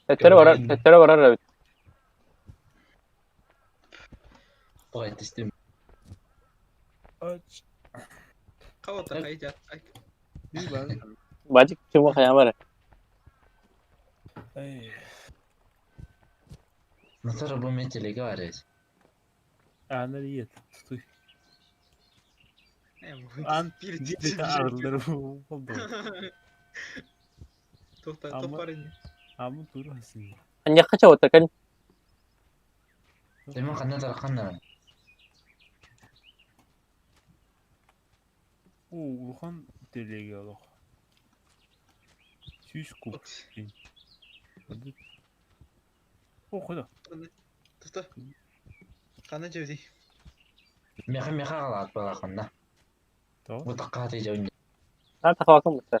Speaker 1: Төттөрү барар, төттөрү барар эбит. Бажик чума хая бар. Аньяхха чаута кэл. Та тахавакын бутта.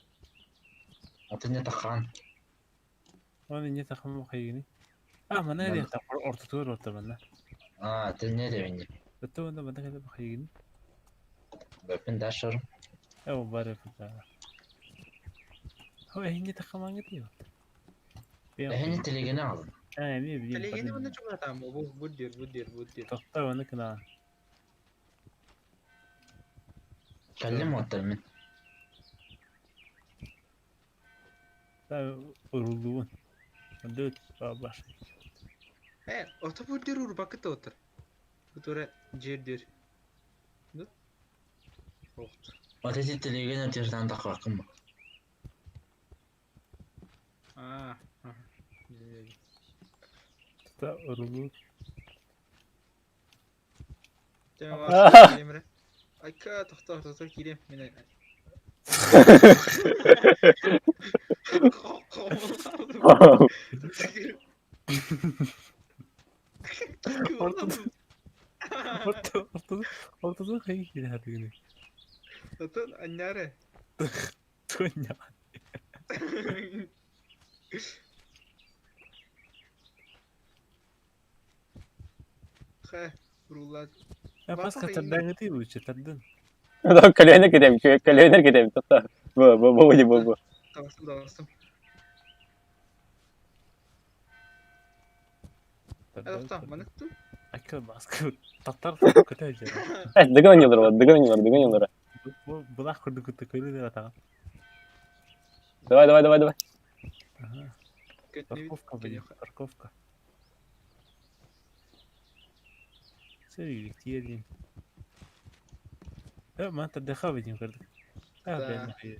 Speaker 1: Көлөнө кетем, көлөнө кетем. Тохта. Бу, бу, бу, бу, бу.
Speaker 3: Акка маска таттар көтө дьэ.
Speaker 1: Э, дыгын ойнуулар бар, дыгын ойнуулар, дыгын ойнуулар.
Speaker 3: Бу былаах курдук кытта көрүнэр атаҕа.
Speaker 1: Давай, давай, давай, давай.
Speaker 3: Ага.
Speaker 7: Көтнүбүт.
Speaker 3: Парковка блин, парковка. Сэрии тиэрдин. Э, ман тардыха видим көрдүк. А,
Speaker 7: Да.
Speaker 3: бен.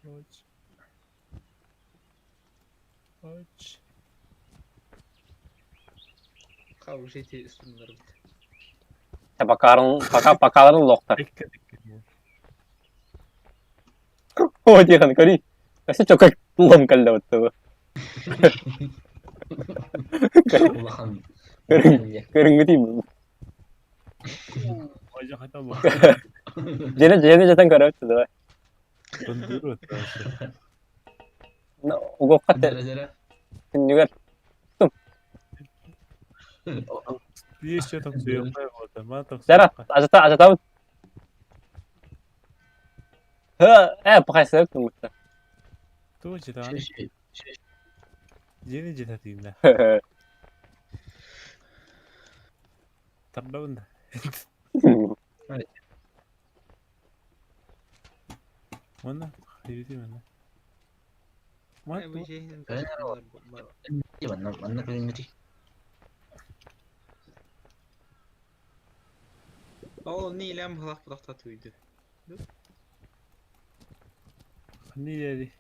Speaker 3: Оч. Оч.
Speaker 7: Каушити үстүннэрбит.
Speaker 1: Э, Бакарын, пока, покаларын лохтар.
Speaker 3: Экке дикке.
Speaker 1: О, Тихон, көрүй. Өссө чокой лом кэллэ бутта.
Speaker 2: Улахан.
Speaker 1: Көрүҥ, көрүҥҥүтүй.
Speaker 3: Ожа хата бу.
Speaker 1: Дьиэни, дьиэни жатан көрөбүт, давай.
Speaker 3: Тондуру.
Speaker 1: Угуохха
Speaker 2: Дара дара.
Speaker 1: түннүгэр.
Speaker 3: Еще там суёппай болду. Ман там
Speaker 1: Дара, ажата, ажатабыт. Һы, э, пахайсып түнмүттэ.
Speaker 3: Туу житан. Дьиэни жита тииннэ. Тардабын да. Манна хайбити манна. Ман
Speaker 7: Бу жейин
Speaker 2: Манна манна көрүҥҥүтүй.
Speaker 7: Ол не илэм халах булахта туйду.
Speaker 3: ханни дери.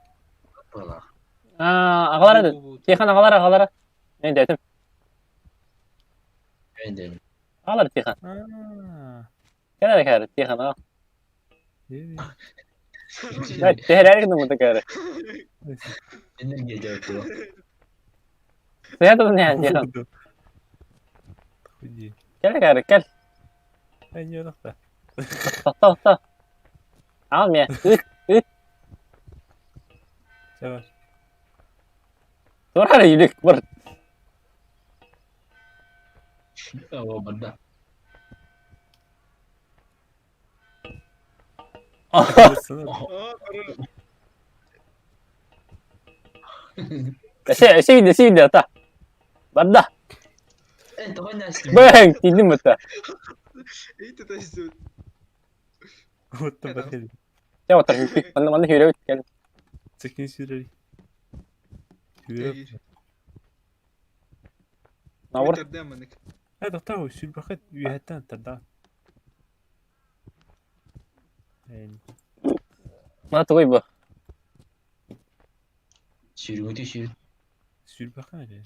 Speaker 2: Балах.
Speaker 1: Аа, аҕалара, Тихон аҕалара, аҕалара. Мен дэтим.
Speaker 2: Энден.
Speaker 1: Аҕалара Тихон.
Speaker 3: Аа.
Speaker 1: Кэлэр кэлэр Тихон аҕал.
Speaker 3: Дери.
Speaker 1: Да, тэһэрээр гына кэлэр.
Speaker 2: Энергия жауап.
Speaker 1: Сыйа тутун яан Тихон.
Speaker 3: Худи.
Speaker 1: Кэл кэлэр, кэл.
Speaker 3: Эн ёрахта.
Speaker 1: Тохто, тохто. Аҕал миэ. Ыт, ыт.
Speaker 3: Чабар.
Speaker 1: Турар илик бар.
Speaker 2: Оо барда.
Speaker 1: Эсе, эсе виде, эсе виде, ата. Барда.
Speaker 2: Э, тоҕо нэс.
Speaker 1: Бэң, тиийдим бутта.
Speaker 7: Эйт тасты.
Speaker 3: Вот бахел.
Speaker 1: Чэ, отар хүппүт. Манна манна хүрөбүт кэл.
Speaker 3: Цекин сүрери. Хүрөп.
Speaker 1: Набор.
Speaker 7: Тердеманык.
Speaker 3: Э, тоқтау, сүрбахет үйәттен тарда. Эн.
Speaker 1: Мана тугуй бу.
Speaker 2: Сүрүҥҥүтүй сүр.
Speaker 3: Сүрбахан эле.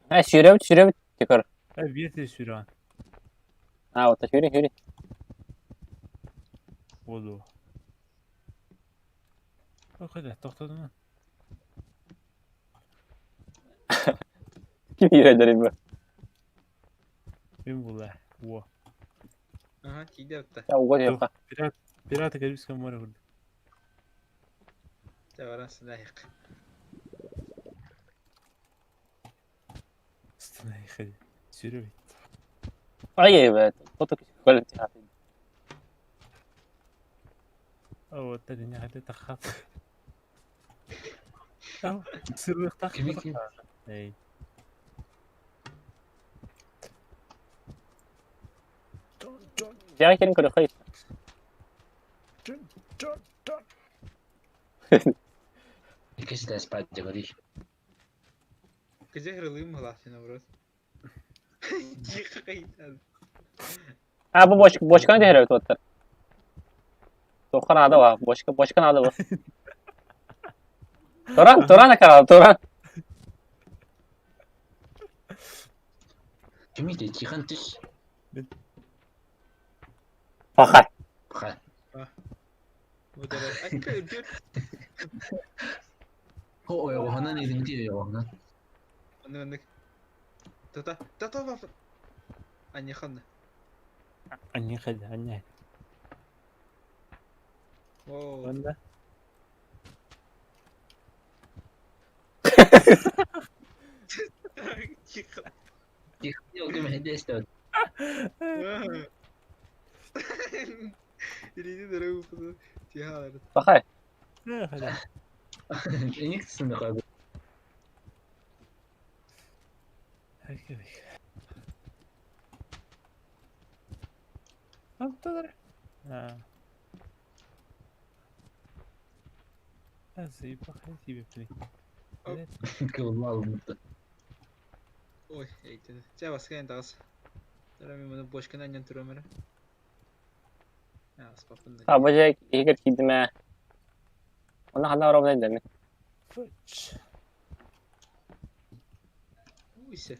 Speaker 1: Э, сүрөбүт, сүрөбүт. Тикор.
Speaker 3: Э, бирте сүран.
Speaker 1: Аа, отар хүрү, хүрү.
Speaker 3: Болду. Окей, тоқтадым.
Speaker 1: Ким иирэллэр бу?
Speaker 3: Мен була. Во.
Speaker 7: Ага, тиийдэ бутта.
Speaker 1: Чэ, уга диэххэ.
Speaker 3: Пират Пираты Карибского моря курдук.
Speaker 7: Чабаран сынайык.
Speaker 3: Станай Сүрөбит.
Speaker 1: Ай, бэт. Тоту көл Тихон.
Speaker 3: Оо, тадыня хаты тахат. Ау, сүрбэх тах.
Speaker 2: Кими ким?
Speaker 3: Эй.
Speaker 1: Дьиэҕэ киирэн көрүөххэ.
Speaker 2: Иккис да спать дегори.
Speaker 7: Кыжа хрылым халахтын образ. Тихо кайтан.
Speaker 1: А, бу бочка, бочканы тэһэрэбит оттар. Туохха наада ба, бочка, бочка наада бу. Туран, туран акара, туран.
Speaker 2: Кими те Тихон түс.
Speaker 1: Пахай.
Speaker 2: Ха.
Speaker 7: Удара. Акка бир.
Speaker 2: О, ойоҕоһунан ириҥти ойоҕоһунан.
Speaker 7: Аны аны. Тата, тата ба. Анихан.
Speaker 3: Анни хад, анни.
Speaker 7: О.
Speaker 3: Онда.
Speaker 7: Тихо.
Speaker 2: Тихон ол ким хэдээс.
Speaker 7: Илини дөрөв кызы. Тихо.
Speaker 1: Пахай.
Speaker 3: Э, хада.
Speaker 2: Эник сынды кой.
Speaker 3: Антонар. А.
Speaker 2: Кылмал.
Speaker 7: Ой, эйтин. Чэ, баскайын тағыс. Тара мен мұны бошканы аннан турам эрэ. Аспаппын да.
Speaker 1: Абажа иһигэр киирдим ээ. Онно ханна барабын дэмин.
Speaker 3: Фудж.
Speaker 7: Уйся.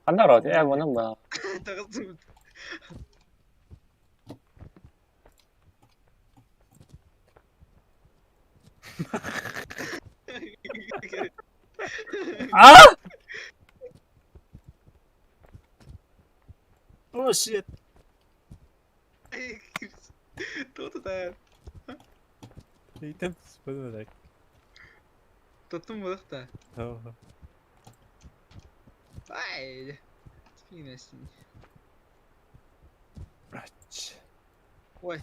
Speaker 1: Ханна барабын? Ээ, онон ба.
Speaker 7: Таҕыстым.
Speaker 1: Аа!
Speaker 3: Oh shit.
Speaker 7: Тута
Speaker 3: Ыйтым түспөдүм
Speaker 7: Тоттум буолуохта.
Speaker 3: так.
Speaker 7: Ай. Фигнесин.
Speaker 3: Ач.
Speaker 7: Ой.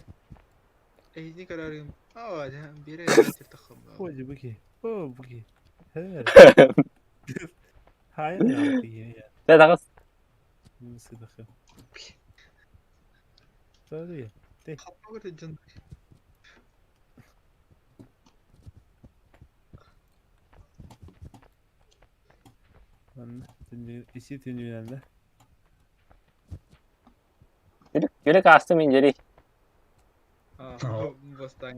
Speaker 7: Эйни карарым. Аа, бире тахам.
Speaker 3: Ой, буки. О, буки. Хай, я.
Speaker 1: Дэ таҕыс.
Speaker 3: Сыдахы. Sorry.
Speaker 7: Хаппагыр дьон.
Speaker 3: Манна isi түннүнэн
Speaker 1: Yürük, yürük астым мин дьэри.
Speaker 7: Аа, бастаан.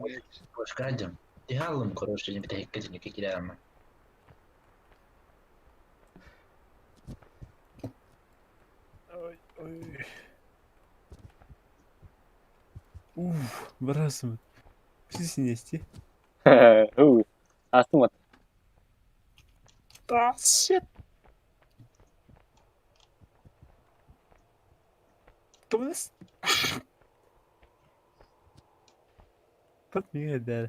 Speaker 2: Бошка дьон. Тиһалым, короче, не битэһиккэ дьиҥҥэ киирээм.
Speaker 3: Ой, ой. Уф, барасым. Сисинести.
Speaker 1: Уу. Астым от.
Speaker 3: Ah, shit. Кымнас. Тут миңа дәр.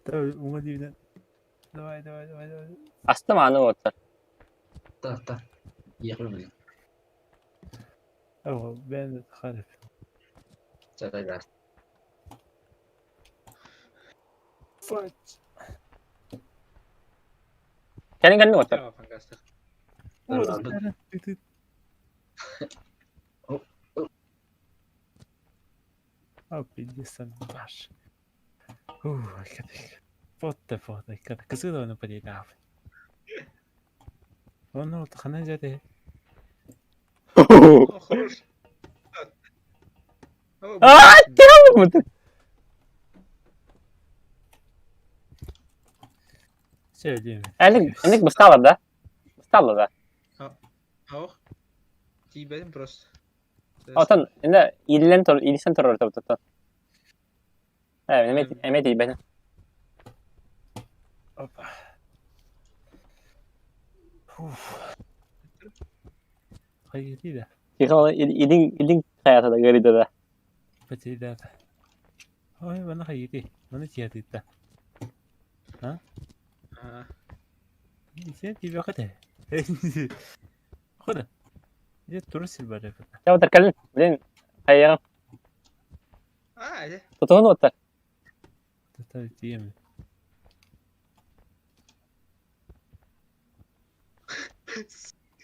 Speaker 3: Давай, уңа дибинен. Давай, давай, давай, давай.
Speaker 1: Астым аны оттар.
Speaker 2: Та, та. Ехали, блин.
Speaker 3: Ого, бен харып.
Speaker 2: Чата,
Speaker 3: Фач.
Speaker 1: Кэлин кэлин оттар.
Speaker 7: Аа, фангастик.
Speaker 3: А, пиздец, баш. Ух, What the fuck, кызыл оны подейдав. Оны хана жаде.
Speaker 7: О, хорош.
Speaker 1: Аа, тиһалым.
Speaker 3: Сөйлейм.
Speaker 1: Эник, эник бысталар да? Бысталар да.
Speaker 7: Ах. Тиибэтим просто.
Speaker 1: Отон, инде илен тур, илсен турар топтон. Ээ, эме эме тийбен.
Speaker 3: Опа. Уф. Хайгетида.
Speaker 1: Тихал илин илин хаята да гөридө да.
Speaker 3: Патида. Ой, мана хайгети. Мана тиятыта.
Speaker 7: Аа.
Speaker 3: Сен тибе кате. Хода. Я турсил баре.
Speaker 1: Ча оттар кэлин. Блин, хайягым.
Speaker 7: Аа, э.
Speaker 1: Тутуһун оттар.
Speaker 3: Тата тием.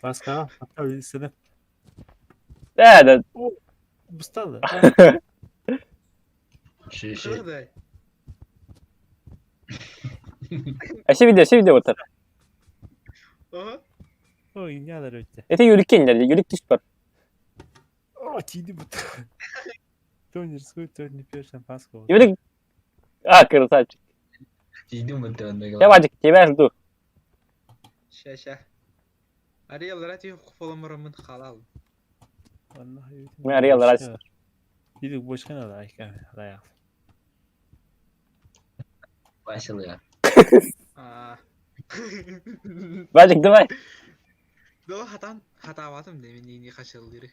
Speaker 3: Баска, ата сene
Speaker 1: Ээ, да.
Speaker 3: бусталды.
Speaker 2: Ши, ши.
Speaker 7: Кырдай.
Speaker 1: Эше видео, эше видео оттар.
Speaker 7: Аа.
Speaker 3: Ой, нялар өтте.
Speaker 1: Эте юрүк кенде, юрүк түш бар.
Speaker 3: О, тиди бут. То не рискуй, то не пьешь шампанского.
Speaker 1: Юрүк. А, красавчик.
Speaker 2: Тиийдим бутта онно.
Speaker 1: Я Вадик, тебя жду.
Speaker 7: Ща, ща. Ариэл рати холамарамын халал.
Speaker 1: Мен Ариэл рас.
Speaker 3: Диди бошкана да айка. Рая.
Speaker 2: Василия.
Speaker 7: Аа.
Speaker 1: Вадик, давай.
Speaker 7: Доо хатан хатаабатым да мен ини хашылдыры.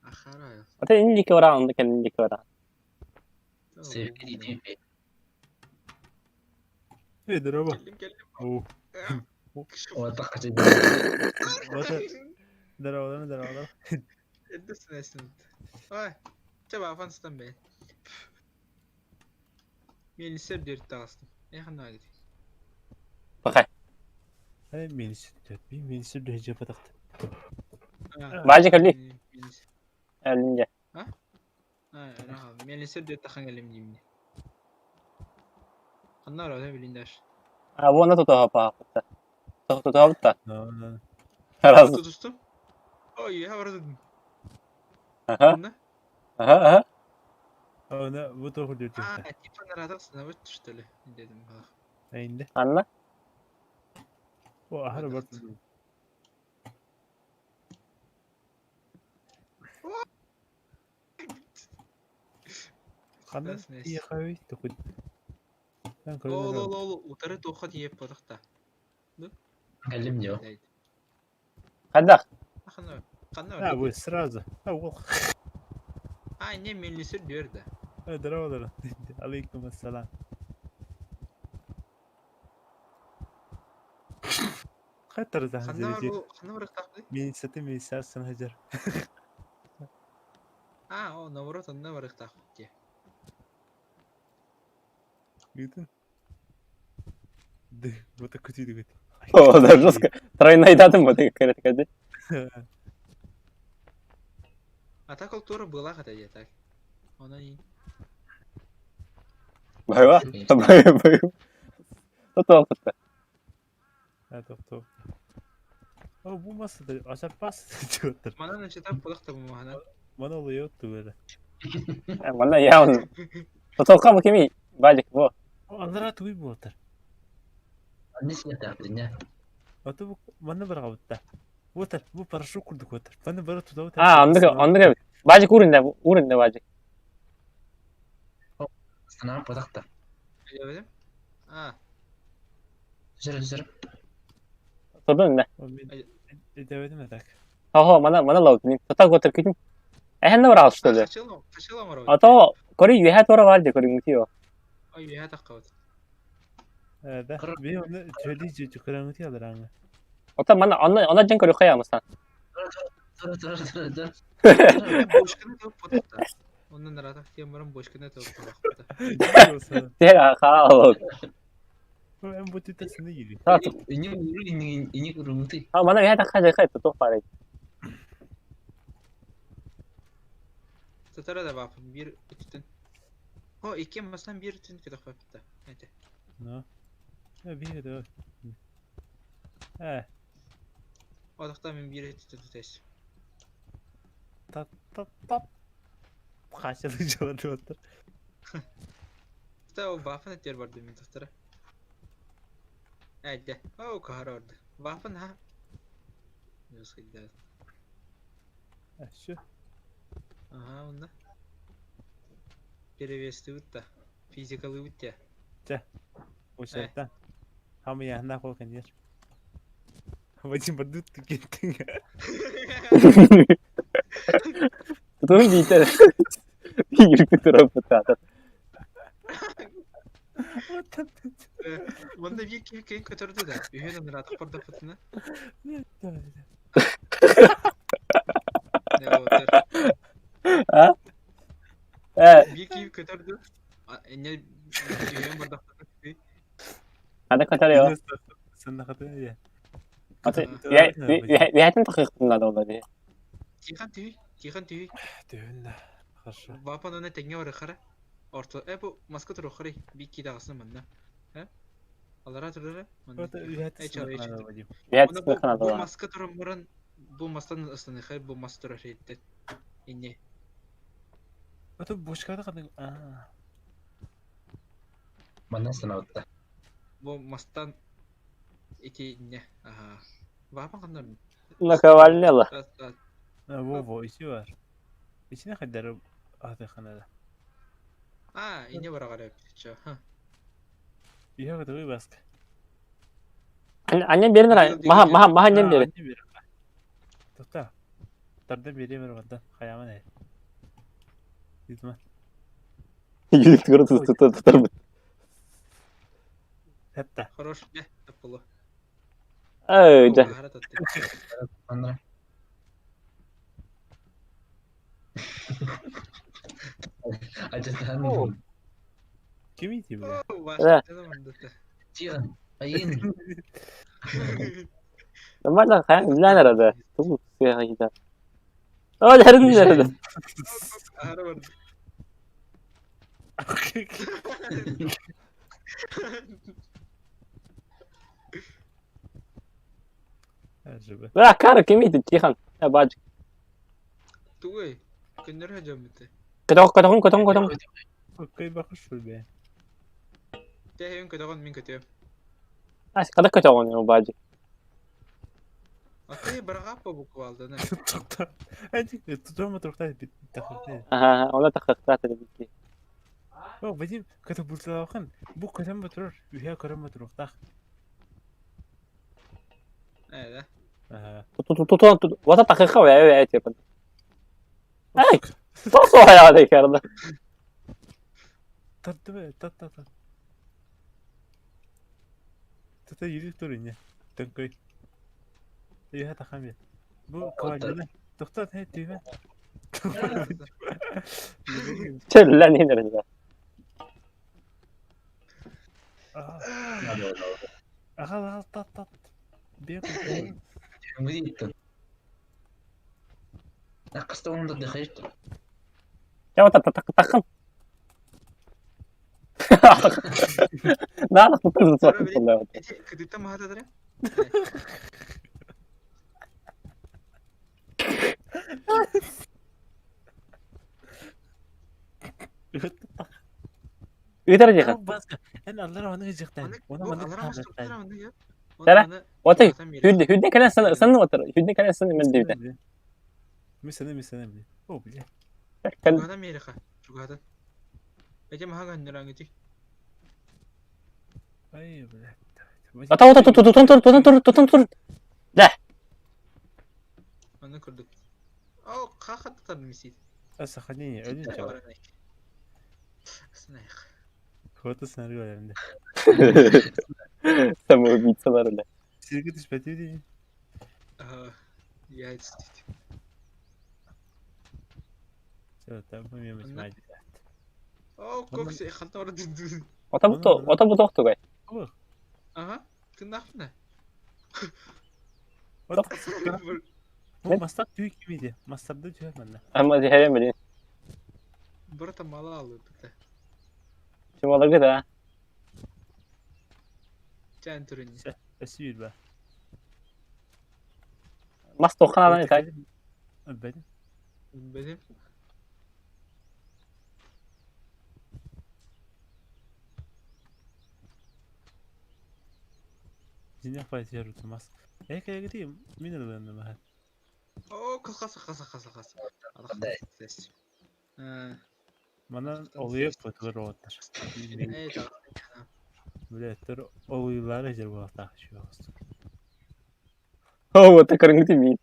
Speaker 7: Ахара.
Speaker 1: Ата инники вара, онда кэлин вара.
Speaker 2: Севки тиийдим.
Speaker 3: Эй, здорово.
Speaker 7: Келдим, келдим.
Speaker 3: О.
Speaker 2: Ота хачы.
Speaker 3: Вот. Здорово, здорово.
Speaker 7: Эддесин эсин. Ой. Чаба афанстан бе. Мен сер дөрт тагыстым. Эхна гит.
Speaker 1: Пока.
Speaker 3: Мин сүрдү
Speaker 1: Баажы кэлли. Элинде.
Speaker 7: Мен сүрдү тахан келем деймин. Ханна орада билин даш.
Speaker 1: А, вон это того пахта. Того. Раз.
Speaker 7: Тутустум. Ой, я вроде.
Speaker 1: Ага. Ага.
Speaker 3: Она вот
Speaker 7: А, типа нарадался на вот что ли? Дедим.
Speaker 1: Анна?
Speaker 3: О, ахара бар. Ханна иехави тохуд.
Speaker 7: Ол ол ол утары тохот еп бодохта.
Speaker 2: Кэллим дьо.
Speaker 1: Хадах.
Speaker 7: Ханна ханна.
Speaker 3: А, вы сразу. А, ол.
Speaker 7: А, не мелисер дөрдө.
Speaker 3: Здорово, здорово. Алейкум ассалам. Хаттар
Speaker 7: Ханна бу ханна барыктакты.
Speaker 3: Мен саты мен сарсын хажар.
Speaker 7: А, о, наоборот, онна барыктакты.
Speaker 3: Бүтүн. Ды, вот так күтүдү.
Speaker 1: О, да жестко. Тройной датым вот такая.
Speaker 7: А так культура была хотя так. Она не.
Speaker 1: Байва. Бай, бай. Тото опытта.
Speaker 3: А, топ топ. О, бу масада ачар пас диоттор.
Speaker 7: Мана начата подохта бу мана.
Speaker 3: Мана лыйотту бere.
Speaker 1: Мана явно. Тото кам кеми. Бажик, во.
Speaker 3: Алара туй болтар.
Speaker 2: Не сметаптыня.
Speaker 3: Аты бу мана бар габытта. Отар, бу парашют курдук отар. Мана бара туда отар.
Speaker 1: А, андык, андык. Бажик урында, урында бажик.
Speaker 2: Станам подахта.
Speaker 7: А.
Speaker 2: Жүр жүр.
Speaker 1: Турдун да.
Speaker 3: Эдебедим так.
Speaker 1: Охо, мана мана лау. Тото готер күтүн. Эхен бар алышты да. А то кори юхэ тора бар де кори мутио.
Speaker 7: Ой, юхэ таккабыт.
Speaker 3: Да. Би оны төли жү көрөңү алар.
Speaker 1: Ота мана анна анна жен кори хаямыстан.
Speaker 2: Тура тура тура тура.
Speaker 7: Бошканы топ подохта. Ондан ратак тем барам бошканы топ подохта.
Speaker 1: Те ха.
Speaker 3: Эм бу титесini гири.
Speaker 2: Ини ини ини көрөңү.
Speaker 1: А мана юхэ такка жай то пары.
Speaker 7: Татара да бап бир үтүн. О, икки масдан бир үтүн кетеп койбутта. Эте.
Speaker 3: Но. Бир да. Э.
Speaker 7: Одохта мен бир үтүн түтөс.
Speaker 3: Тап тап тап. Качылык жолатып отур.
Speaker 7: Та о бафын этер бар демен татара. Эде. О, кахар орду. Бафын ха. Юсыйда.
Speaker 3: Şu.
Speaker 7: Ага, онда. Перевести да. Физикалы үтте.
Speaker 3: Ча. Ошарта. Хамы яхна кол канер. Вадим бардут кеттиң.
Speaker 1: Тутун битер. Юркү туруп бутата.
Speaker 7: Мында бир ким кем көтөрдү да. Үйөнөн ратып барда фотуна.
Speaker 1: А? Э.
Speaker 7: Бир ким көтөрдү. Эмне үйөн барда
Speaker 1: Ада көтөрү.
Speaker 3: Сен хаты я.
Speaker 1: Аты я я тахыктын да олар.
Speaker 7: Тихан түй, тихан түй.
Speaker 3: Түйүн. Хорошо.
Speaker 7: Вапан оны теңге бар хара. Орто, э бу маска туру хары, бир ки дагысын мында. Э? Алара турары. Бу маска туру мурун, бу мастан ыстаны хай, бу маска туру хейтте. Инне.
Speaker 3: Аты бошкада кандай? А.
Speaker 2: Манна станабытта.
Speaker 7: Бу мастан ити инне. Ага. Вапан кандай?
Speaker 1: Наковальняла.
Speaker 3: Во во, ичи бар. Ичине кайдар аты ханада.
Speaker 7: А, инне бара карап. Чо.
Speaker 3: Иха көтөгөй баска.
Speaker 1: Аннен берин ра. Маха маха маха аннен бери.
Speaker 3: Токта. Тарда бери бер банда. Хаяман э. Дитма.
Speaker 1: Юрк туруп туруп.
Speaker 3: Хепта.
Speaker 7: Хорош, не, таполо.
Speaker 1: Эй, да.
Speaker 2: Андра. Ачастан.
Speaker 3: Ким ити бу?
Speaker 1: Да.
Speaker 2: Тихан. Айын.
Speaker 1: Нормально, хайа үлэлээн эрэ да. Тугу сыаха кита. Оо, дьэрин эрэ да.
Speaker 7: Аһара барда.
Speaker 1: Бля, кара кимий Тихон. Я баджик.
Speaker 7: Тугуй? Көннөрө дьоммут.
Speaker 1: Көтөх, көтөҕүн, көтөҕүн, көтөҕүн.
Speaker 3: Кыйбакы шүрбэ.
Speaker 7: Тэһин көтөҕүн мин көтүөм.
Speaker 1: Ась, когда көтөҕүн, его баджик.
Speaker 7: А ты браға буквалдана.
Speaker 3: Тохта. Әйтик, тутама турта бит тахырты.
Speaker 1: Ага, она тахахтат это бит.
Speaker 3: О, Вадим, ката булталахан. Бу көтөн батырар, үһә көрөн батырыктах.
Speaker 7: Ээ.
Speaker 3: Ага.
Speaker 1: Тут тут тут вот тахаха вэ вэ типа. Эй, тосо я декерде.
Speaker 3: Татты тат тат тат. Тата yürü тур ине. Төнкөй. Үһә тахан бит. Бу квадины. Тохта хэ түймә.
Speaker 1: Челлен инерде.
Speaker 3: Ага, ага, тат тат. Бер.
Speaker 2: Аққыста оны да дыхайт.
Speaker 1: Я вот так тахын. Да, тут
Speaker 7: Кытыттан маһатадара.
Speaker 1: Ыытар диэхэ.
Speaker 3: Эн аллара оны жыктан. Оны маны
Speaker 1: Тара, отой хүрдэ хүрдэ кэлэн санны отыр. Хүрдэ кэлэн санны мен диэбитэ.
Speaker 3: Мисene мисene бли. О, бля.
Speaker 7: Чугадан миэрэхэ. Чугадан. Эти маһа гөннөрөҥүтүй.
Speaker 3: Ай, бля.
Speaker 1: Ата ота тут тут тур тут тур тут тур. Да.
Speaker 7: Аны көрдүк. О, хахаттар мисит.
Speaker 3: Сохранение, один чал.
Speaker 7: Снайх.
Speaker 3: Кого-то сценарий да.
Speaker 1: Самоубийцалар да.
Speaker 3: Сирге түшпәти ди.
Speaker 7: Ага. Яйца дейт.
Speaker 3: Все, там мы математика.
Speaker 7: О, кокси халтар дүндү.
Speaker 1: Ота бу ота бу тохтугай.
Speaker 7: Ага. Тыннахпына.
Speaker 3: Бу мастак түй кимиди. Мастарды түйөр манна.
Speaker 1: Ама дихерем билин.
Speaker 7: Бұрата мала алды бітті.
Speaker 1: Чумаларга да.
Speaker 7: Чән түрін.
Speaker 3: Өсүйір ба.
Speaker 1: Мас тоққан адам так.
Speaker 3: Бәдім.
Speaker 7: Бәдім.
Speaker 3: Зинях бай түйөр утумас. Эке гри мин ылынды махат.
Speaker 7: О, қасы қасы қасы қасы.
Speaker 3: Манан олуйып фотолар оттар. Билеттер олуйлары жер болатак шуяс.
Speaker 1: О, вот көрүнгү мин.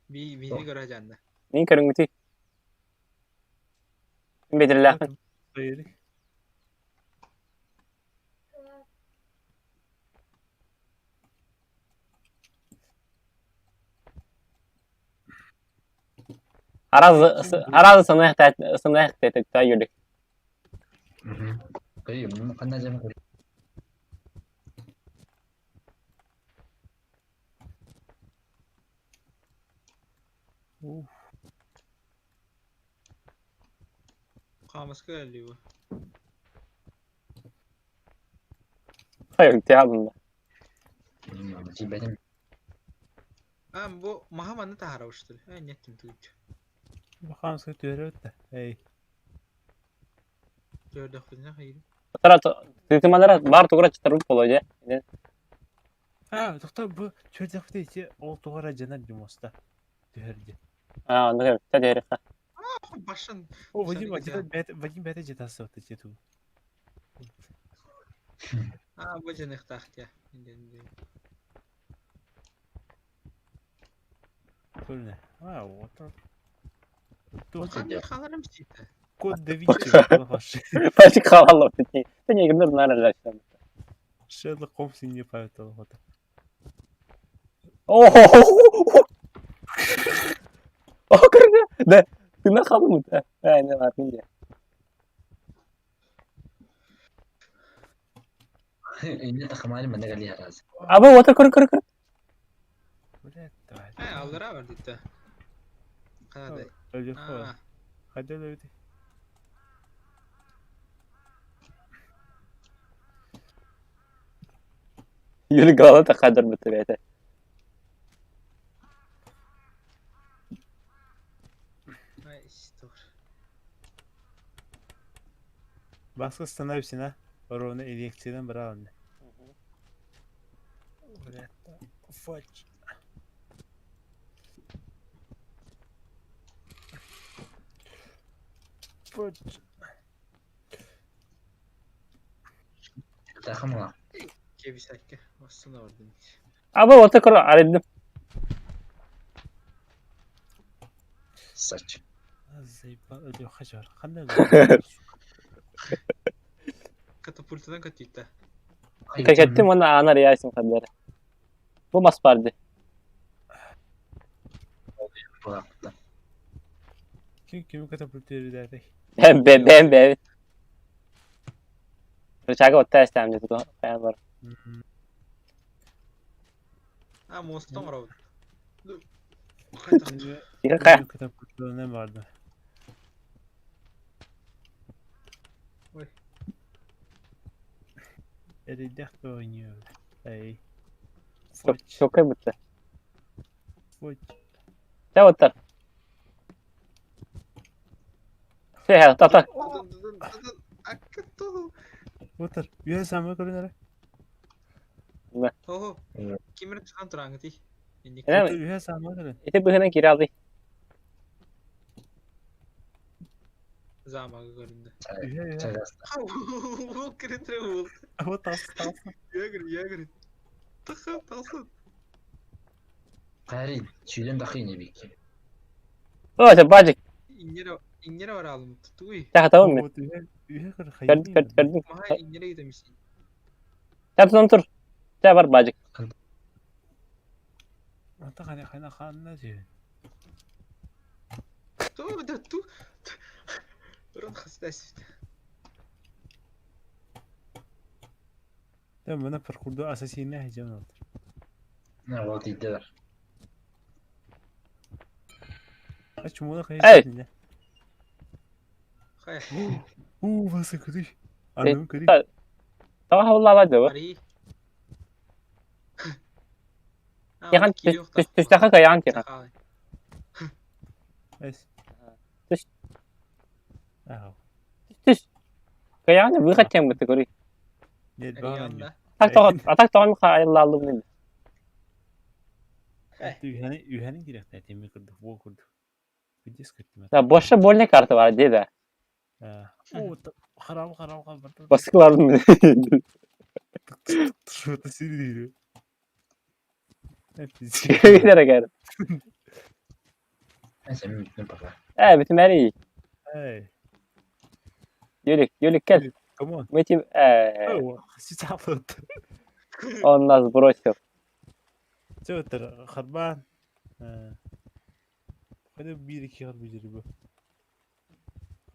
Speaker 7: Би бини көрө жанна.
Speaker 1: Мин көрүнгү. Бедерләхмин. Аразы аразы сынык сынык тетик та юлик.
Speaker 2: Кыйым, кандай жам
Speaker 7: Камаска әлі
Speaker 1: Хайыр, теабында.
Speaker 2: Бәдім.
Speaker 7: А, бу маһа тахара уштыр. Ә, неттим түгүч.
Speaker 3: Бахамска түйөр өттө. Эй.
Speaker 7: Төрдө хүнә хайыр.
Speaker 1: Тара тытымалара бар тугра чытырып болой же.
Speaker 3: А, тохта бу чөрдөхтө ити ол тугара жанар жумоста. Түһөрдү.
Speaker 1: А, ну та дери.
Speaker 7: Башын.
Speaker 3: О, Вадим, Вадим бәтә жетасы отты жету.
Speaker 7: А, бу жаных тахтя.
Speaker 3: Көрүнө. А, вот.
Speaker 7: Кандай халарым сита.
Speaker 3: Код да Винчи.
Speaker 1: Пачик халалап ти. Та не гныр наралаш.
Speaker 3: Шерлок Холмс не памятал вот.
Speaker 1: О, О, көрүнө. Да, ты на халым. Ә, не бар минде.
Speaker 2: Инне тахамари манна кэлиэ араас.
Speaker 1: Аба ота көр көр көр.
Speaker 3: Блядь, давай.
Speaker 7: Э, аллара бар дитте. Канадай.
Speaker 3: Өлүөххэ.
Speaker 7: Аа,
Speaker 3: Хайда өлөбүт?
Speaker 1: Юлик галата кадр бутты бэйэтэ.
Speaker 7: ай, стор.
Speaker 3: Баска становимся на ровно инъекциянан быраҕынна. Блядь, фач. Фач.
Speaker 2: Тахамала.
Speaker 7: Кебисакка. Оссана бар дим.
Speaker 1: Аба ота көр арыйдым.
Speaker 2: Сач.
Speaker 3: Заебал өлүөххэ дьор. Ханна өлүөххэ?
Speaker 7: Катапультадан катитта.
Speaker 1: Кэкэттим уонна аана арыйаайсым хардары. Бу мас баар дии.
Speaker 2: Буолаахтан.
Speaker 3: Ким кими катапультирует?
Speaker 1: Бэм бэм бэм бэм. Рычага отта эстээм дии тугу хайан бар.
Speaker 7: А, мостон барабыт. Хайдах.
Speaker 1: Тиха хайа.
Speaker 3: Катапультуна барды.
Speaker 7: Ой.
Speaker 3: Эридэх ойнуо. Эй. Фач.
Speaker 1: Чокой бутта.
Speaker 3: Фач.
Speaker 1: Чэ оттар. Сэ тата.
Speaker 7: Аккату.
Speaker 3: Отыр. Үйэ самы көрүнөрө.
Speaker 7: Хо. Кимир тухан тураңыты. Инник.
Speaker 1: Эне
Speaker 3: Үйэ самы көрүн.
Speaker 1: ити быһынан киирэ алый.
Speaker 7: Замагы көрүндү.
Speaker 3: Үйэ үйэ.
Speaker 2: Чагас.
Speaker 7: Бул киринтре бул.
Speaker 3: Вот тас тас.
Speaker 7: Ягыр, ягыр. Тахы, тасы.
Speaker 2: Кари, сүйден тахы не бик.
Speaker 1: О, чэ бажик.
Speaker 7: Иннере, иннере бар алым. Туй.
Speaker 1: Чэ хатабын мен.
Speaker 3: Вот үйэ үйэ көр
Speaker 1: Көрдүм
Speaker 3: хайы.
Speaker 1: көрдүм.
Speaker 7: Маха иннере гидемисин.
Speaker 1: Чэ тутан тур. Чэ бар бажик.
Speaker 3: Ата хана хана ханна жи.
Speaker 7: Ту, да ту. Рон хастас.
Speaker 3: Та мына паркурда ассасинна хижан отыр.
Speaker 2: На вот идер.
Speaker 3: Ач муна
Speaker 1: Эй!
Speaker 3: хайы.
Speaker 7: Хай.
Speaker 3: У васа көрү. Анын көрү.
Speaker 1: Таға хабыллаабат дуо.
Speaker 7: Ари.
Speaker 1: Тихан түстэхэ кайаан тихан.
Speaker 3: Эс.
Speaker 1: Түс.
Speaker 3: Аа.
Speaker 1: Түс. Кайаан выход тем бутты көрүй.
Speaker 3: Нет, баган.
Speaker 1: Атак тоҕон атак тоҕон хайыллааллыбын.
Speaker 3: Үйэни үйэни киректе теме көрдүк, бу көрдүк. Видес көттүм.
Speaker 1: Да больше больный карта бар дии да.
Speaker 3: Аа. О, харам харам харам.
Speaker 1: Баскылардым.
Speaker 3: Что-то сири.
Speaker 1: Кире кэр.
Speaker 2: Мен бүтүн пока.
Speaker 1: Э битимэри.
Speaker 3: Эй,
Speaker 1: Юлик, Юлик кел.
Speaker 3: come on.
Speaker 1: Мы тебе э
Speaker 3: О, сейчас
Speaker 1: он нас бросил.
Speaker 3: Чөтөр харбан. Аа. Хада бир iki хар бир бу.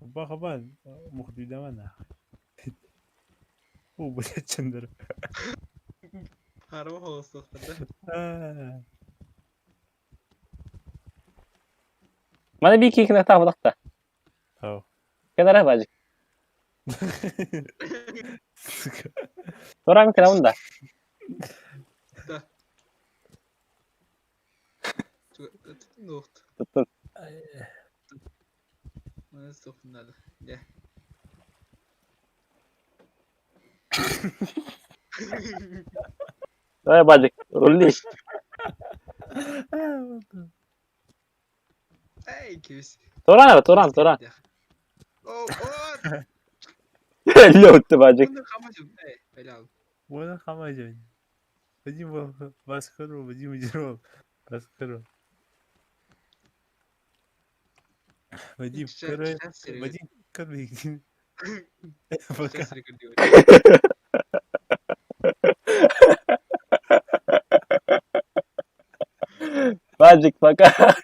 Speaker 3: Ба хабан мухдудамана. О, блядь, чендер.
Speaker 7: Харба холостохтар.
Speaker 3: Аа.
Speaker 1: Мана бии киикин таабылакта.
Speaker 3: Хау.
Speaker 1: Кенара бажик.
Speaker 3: Сука.
Speaker 1: Тура мен да.
Speaker 7: Да. Нохт.
Speaker 1: Туттун.
Speaker 7: Мана сохнады. Да.
Speaker 1: Давай бажик, рули.
Speaker 7: Эй, кебис.
Speaker 1: Туран туран, туран.
Speaker 7: О, о,
Speaker 1: Лётты бажик.
Speaker 7: Bunu хамажым. Эй, белал.
Speaker 3: Вона хамажын. Вадим Баскару, Вадим Деров. Баскару. Вадим, короче, Вадим, как Пока.
Speaker 1: Бажик, пока.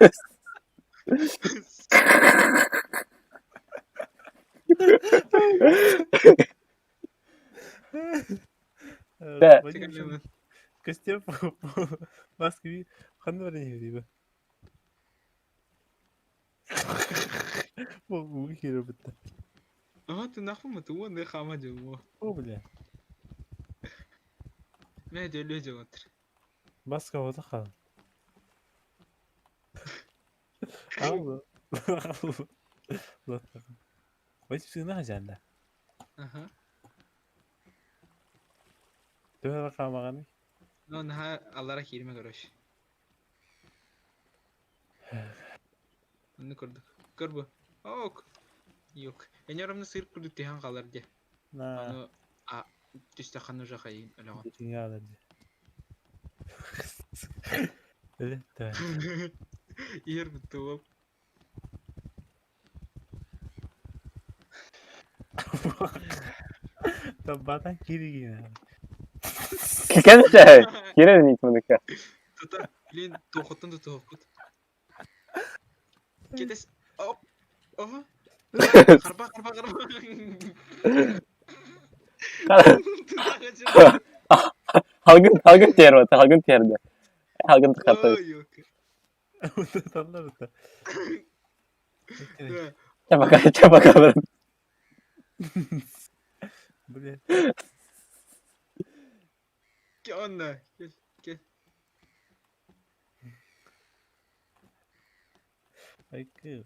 Speaker 3: Вадим, Костер Москве ханна баран иһэрий бу? Бу киирэ бытта.
Speaker 7: Ага, ты нахуй мы ты не хама демо.
Speaker 3: О, бля.
Speaker 7: Мэ дөлө жоготр.
Speaker 3: Баска ота хал. Алло. Вадим сына хажанда.
Speaker 7: Ага.
Speaker 3: Төһө хаамаҕаный?
Speaker 7: Но наха аллара киирмэ короче. Онну көрдүк. Көр бу. Ок. Юк. Энеромны сыр курдук тиһэн хаалар дии.
Speaker 3: На.
Speaker 7: Аны а түстэххин уже хайын өлөҕүн.
Speaker 3: Дьиҥэ хаалар дии. Өлөттөө.
Speaker 7: Иһэр бутта уол.
Speaker 3: Таббатан кииригин.
Speaker 1: Кэнсэ. Кирен итмэника.
Speaker 7: Тута, блин, туохуттан да туохпут. Кетес. Оп. Оһо. Харба, харба, харба.
Speaker 1: Халгын халгын тиэр вот, халгын тиэрдэ. Халгын тахарта.
Speaker 7: Ой, ёк.
Speaker 3: Таллар
Speaker 7: Да.
Speaker 1: Чэ пока, чэ пока.
Speaker 3: Блин.
Speaker 7: Онно. Кел, кел.
Speaker 3: Айкы.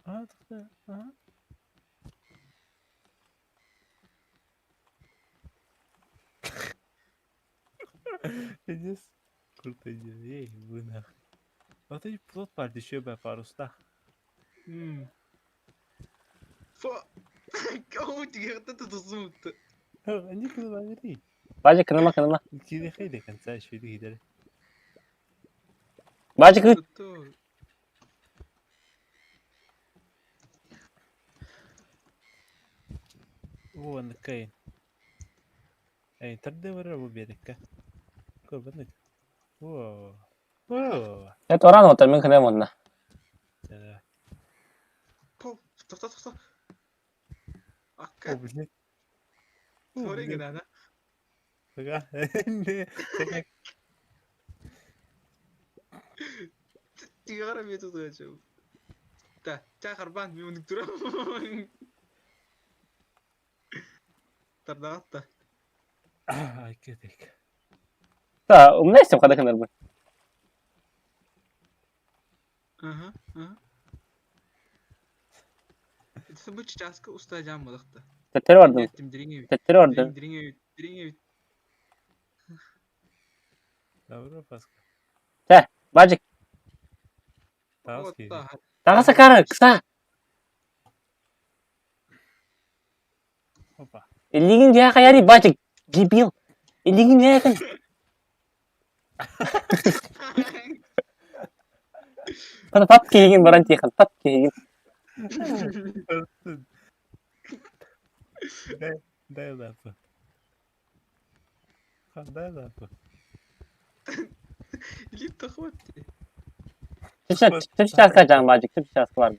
Speaker 3: Аа, тохтоо. Аа. Пиздец. Круто идея. Эй, вы нахуй. Вот и плот бар еще бы паруста.
Speaker 7: Фо. Кого тигерте тутусун.
Speaker 3: Они куда бери?
Speaker 1: Бажа кыныма кыныма.
Speaker 3: Кири хейде конца еще иди гидер.
Speaker 1: Бажа кы
Speaker 7: Туту.
Speaker 3: О, кай. Эй, тарды вара бу берекке. Көрбөтүк. О. О.
Speaker 1: Это оран отыр мен кыным онна.
Speaker 3: Да.
Speaker 7: По, тохто, тохто.
Speaker 3: О,
Speaker 7: Акка.
Speaker 3: блин. О,
Speaker 7: Сори
Speaker 3: блин.
Speaker 7: гына.
Speaker 3: Ага.
Speaker 7: Тигара мен туту. Та, ча харбан мен уник турам. Тардагатта.
Speaker 3: Ай, кетек.
Speaker 1: Та, умна истем хада кынар бу.
Speaker 7: Ага, ага. Это бу часка уста жам балыкта.
Speaker 1: Теттер бардым.
Speaker 7: Еттим дириңе.
Speaker 1: Теттер бардым.
Speaker 7: Дириңе, дириңе.
Speaker 3: Добро, Паска.
Speaker 1: Бажа
Speaker 3: Таас кири.
Speaker 1: тагаса кара кыса.
Speaker 3: Опа.
Speaker 1: Илигин жаа хаяри бажа дебил. Илигин жаа кын. Пана пап киген баран тихан пап киген.
Speaker 3: Дай, дай лапу. Ха, дай лапу.
Speaker 7: Илип тахват.
Speaker 1: Түпчә түпчә аска жан бажа түпчә аска бар.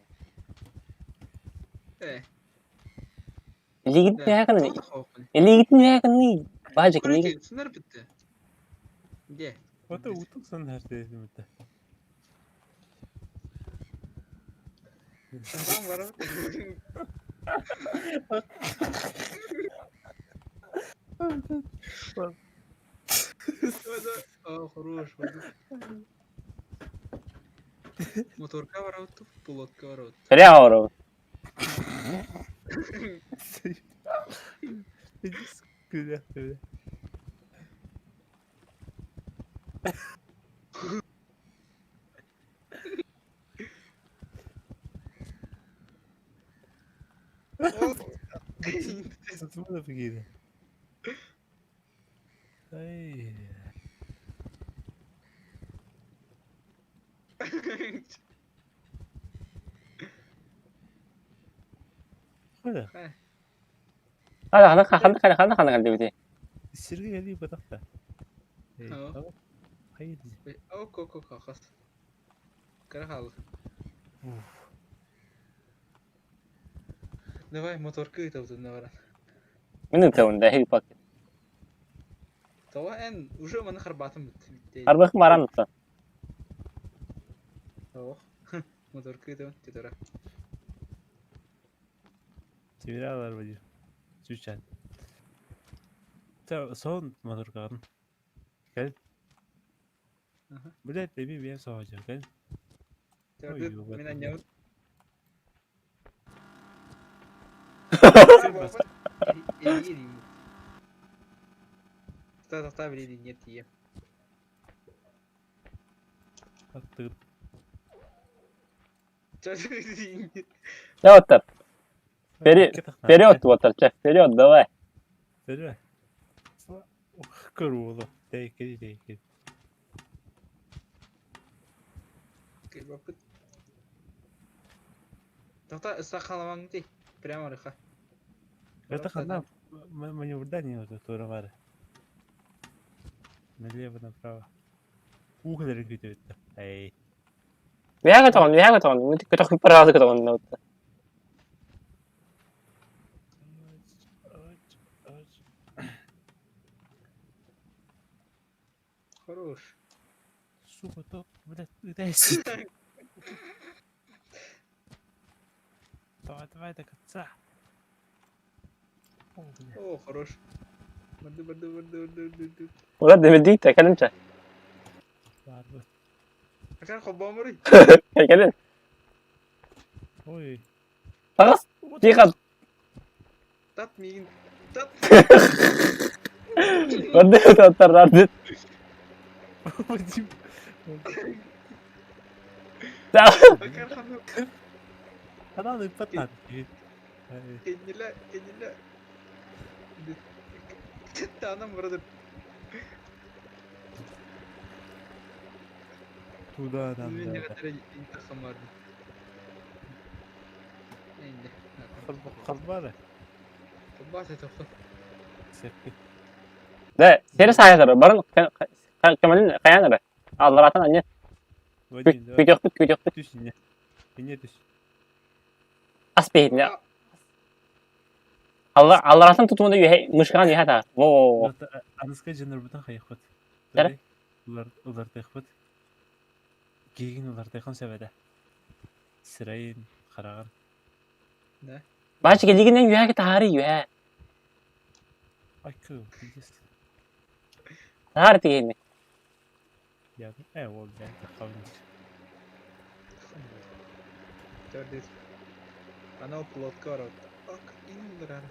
Speaker 7: Э.
Speaker 1: Илигин жаа кын. Илигин жаа кын. Бажа илигин.
Speaker 7: Сынар битти. Де.
Speaker 3: Ото утуксан хартай юм да.
Speaker 7: Там бар. О, хорош. Моторка барабыт, пулотка барабыт.
Speaker 1: Прямо ору.
Speaker 3: Күлә, күлә. Tutma da giydi. Ay. Хада.
Speaker 1: Хана хана хана хана хана хана хана дебити.
Speaker 3: Сирге кели батакта.
Speaker 7: Ха.
Speaker 3: Хайыр.
Speaker 7: Ок, ок, ок, хас. Кара Давай моторка ыйтабытын баран.
Speaker 1: Мин ытабын да эһиги пак.
Speaker 7: Тоҕо эн уже маны харбаатым бүттэ.
Speaker 1: Арбах баран ыттан.
Speaker 7: Ох. Моторка ытабын тетора.
Speaker 3: Тимиралар бу Чучан. Сон моторкаҕын. Кэл. Блядь, эми бэйэм соһоочу кэл. Ой,
Speaker 7: Мин анньабын. Та билиниҥҥэ тиийэ.
Speaker 3: Аттыгыт.
Speaker 1: Я вот так. Вперед, вот так, вперед, давай.
Speaker 3: Вперед. Круто. Take it, take it.
Speaker 7: Тоқта сахаламаң дей. Прямо рыха.
Speaker 3: Это хана маневрдание вот это бар. Налево, направо. Ух, күтөттө. Эй.
Speaker 1: Вяга тоҕон, вяга тоҕон. Көтөх паразы көтөҕөн.
Speaker 7: Хорош.
Speaker 3: Сука, то, блядь, дайся. Давай, давай до конца. О, бля.
Speaker 7: О, хорош. Барды, барды, барды, барды, барды.
Speaker 1: Улар демедик кэлинчэ.
Speaker 3: Барбыт.
Speaker 7: Акар хобомурый.
Speaker 1: Кэлин.
Speaker 3: Ой.
Speaker 1: Тагыс. Тихо.
Speaker 7: Тат миигин. Тат.
Speaker 1: Барды таттар.
Speaker 3: Вадим.
Speaker 7: Акар ханна.
Speaker 3: Ананы патнат.
Speaker 7: Кенниле, кенниле. Танам барды.
Speaker 3: Туда нам
Speaker 7: Мен
Speaker 3: надо.
Speaker 7: тахамарды. Энди.
Speaker 3: Халбара.
Speaker 7: Баса тоқта.
Speaker 3: Сепки.
Speaker 1: Да, сери саятар. Барын кемалин каянара. Алларatan анне.
Speaker 3: Вадим, давай.
Speaker 1: Күтөхпүт, күтөхпүт.
Speaker 3: Түс не. Не түс.
Speaker 1: Ас бейин. Алла алларatan тутуунда юхе мышкан юхе та. Во.
Speaker 3: Аныска жаныр бутан хайықпыт.
Speaker 1: Тәрі?
Speaker 3: Улар улар тайықпыт. Кигин улар тайқан сәбәдә. Сирайын қараған.
Speaker 1: Бачы келигинен юхе тахары юхе.
Speaker 3: Айкы, пиздец.
Speaker 1: Тахары тигини.
Speaker 3: Я, ол бә, тақауын.
Speaker 7: Төрдет. Анау плотка бар. Ак, инлар.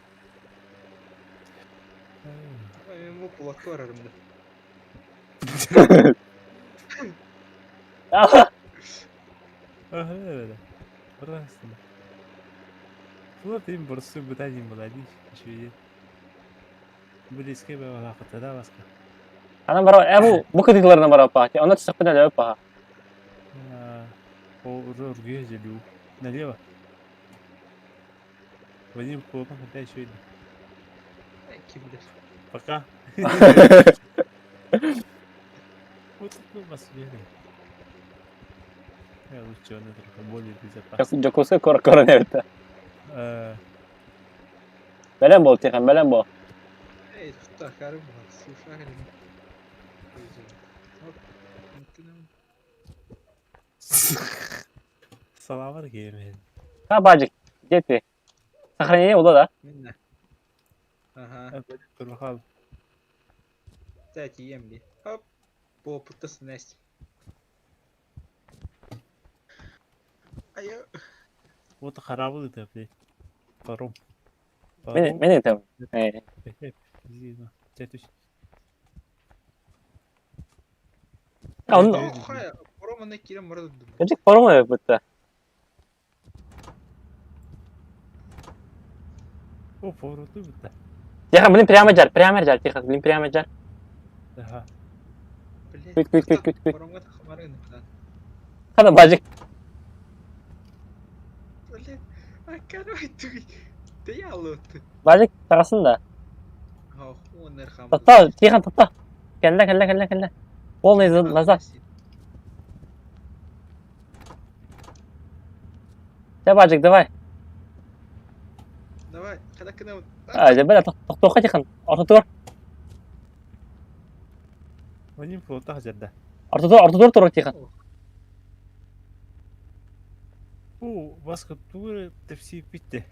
Speaker 7: Мен бу плотка барарым да.
Speaker 3: Ага, да. Просто. Вот им просто бутанин молодец, еще Близкий бы да, баска.
Speaker 1: Ана бара, бу бу кытыкларына бара па. Ана түсөкпүнө лөп па.
Speaker 3: О, ургуя зелю. Налево. Вадим плотно, хотя еще видно.
Speaker 7: Кимдер.
Speaker 3: Пока. Вот тут ну, вас верим. Я лучше он это более безопасно.
Speaker 1: Жокусы кор коронавирус. Бэлэн бол тихан, бэлэн бол.
Speaker 7: Эй, тоқта, карым бар. Суша келем. Оп.
Speaker 3: Саламар келмен.
Speaker 1: Ха бажик, где ты? Сохранение было, да?
Speaker 7: Минне. Ага.
Speaker 3: Турхал.
Speaker 7: Кстати, емли. Оп. По путас несть. Айо.
Speaker 3: Вот харабы это, блядь. Паром.
Speaker 1: Мен мен там. Э, Он
Speaker 7: Паром кирем мұрды.
Speaker 1: Кажик паром бутта.
Speaker 3: О, повороту бутта.
Speaker 1: Тихо, блин, прямо жар, прямо жар, тихо, блин, прямо жар.
Speaker 3: Ага.
Speaker 1: Күт, күт, күт, күт, күт.
Speaker 7: Паромға тақымарын.
Speaker 1: Хана бажик.
Speaker 7: Блин, а короче, ты я лут.
Speaker 1: Бажик тагасын да.
Speaker 7: Ох, он эрхам.
Speaker 1: Тоқта, тихо, тоқта. Кэллэ, кэллэ, кэллэ, кэллэ. Полный назад. Давай, Бажик, давай.
Speaker 7: Давай. Давай, хата кынабын.
Speaker 1: А, бля, тохтуохха тихан. Ортотугар.
Speaker 3: Онин флота хазарда.
Speaker 1: Ортотугар, ортотугар турар тихан.
Speaker 3: Бу баска тугу тепси питте.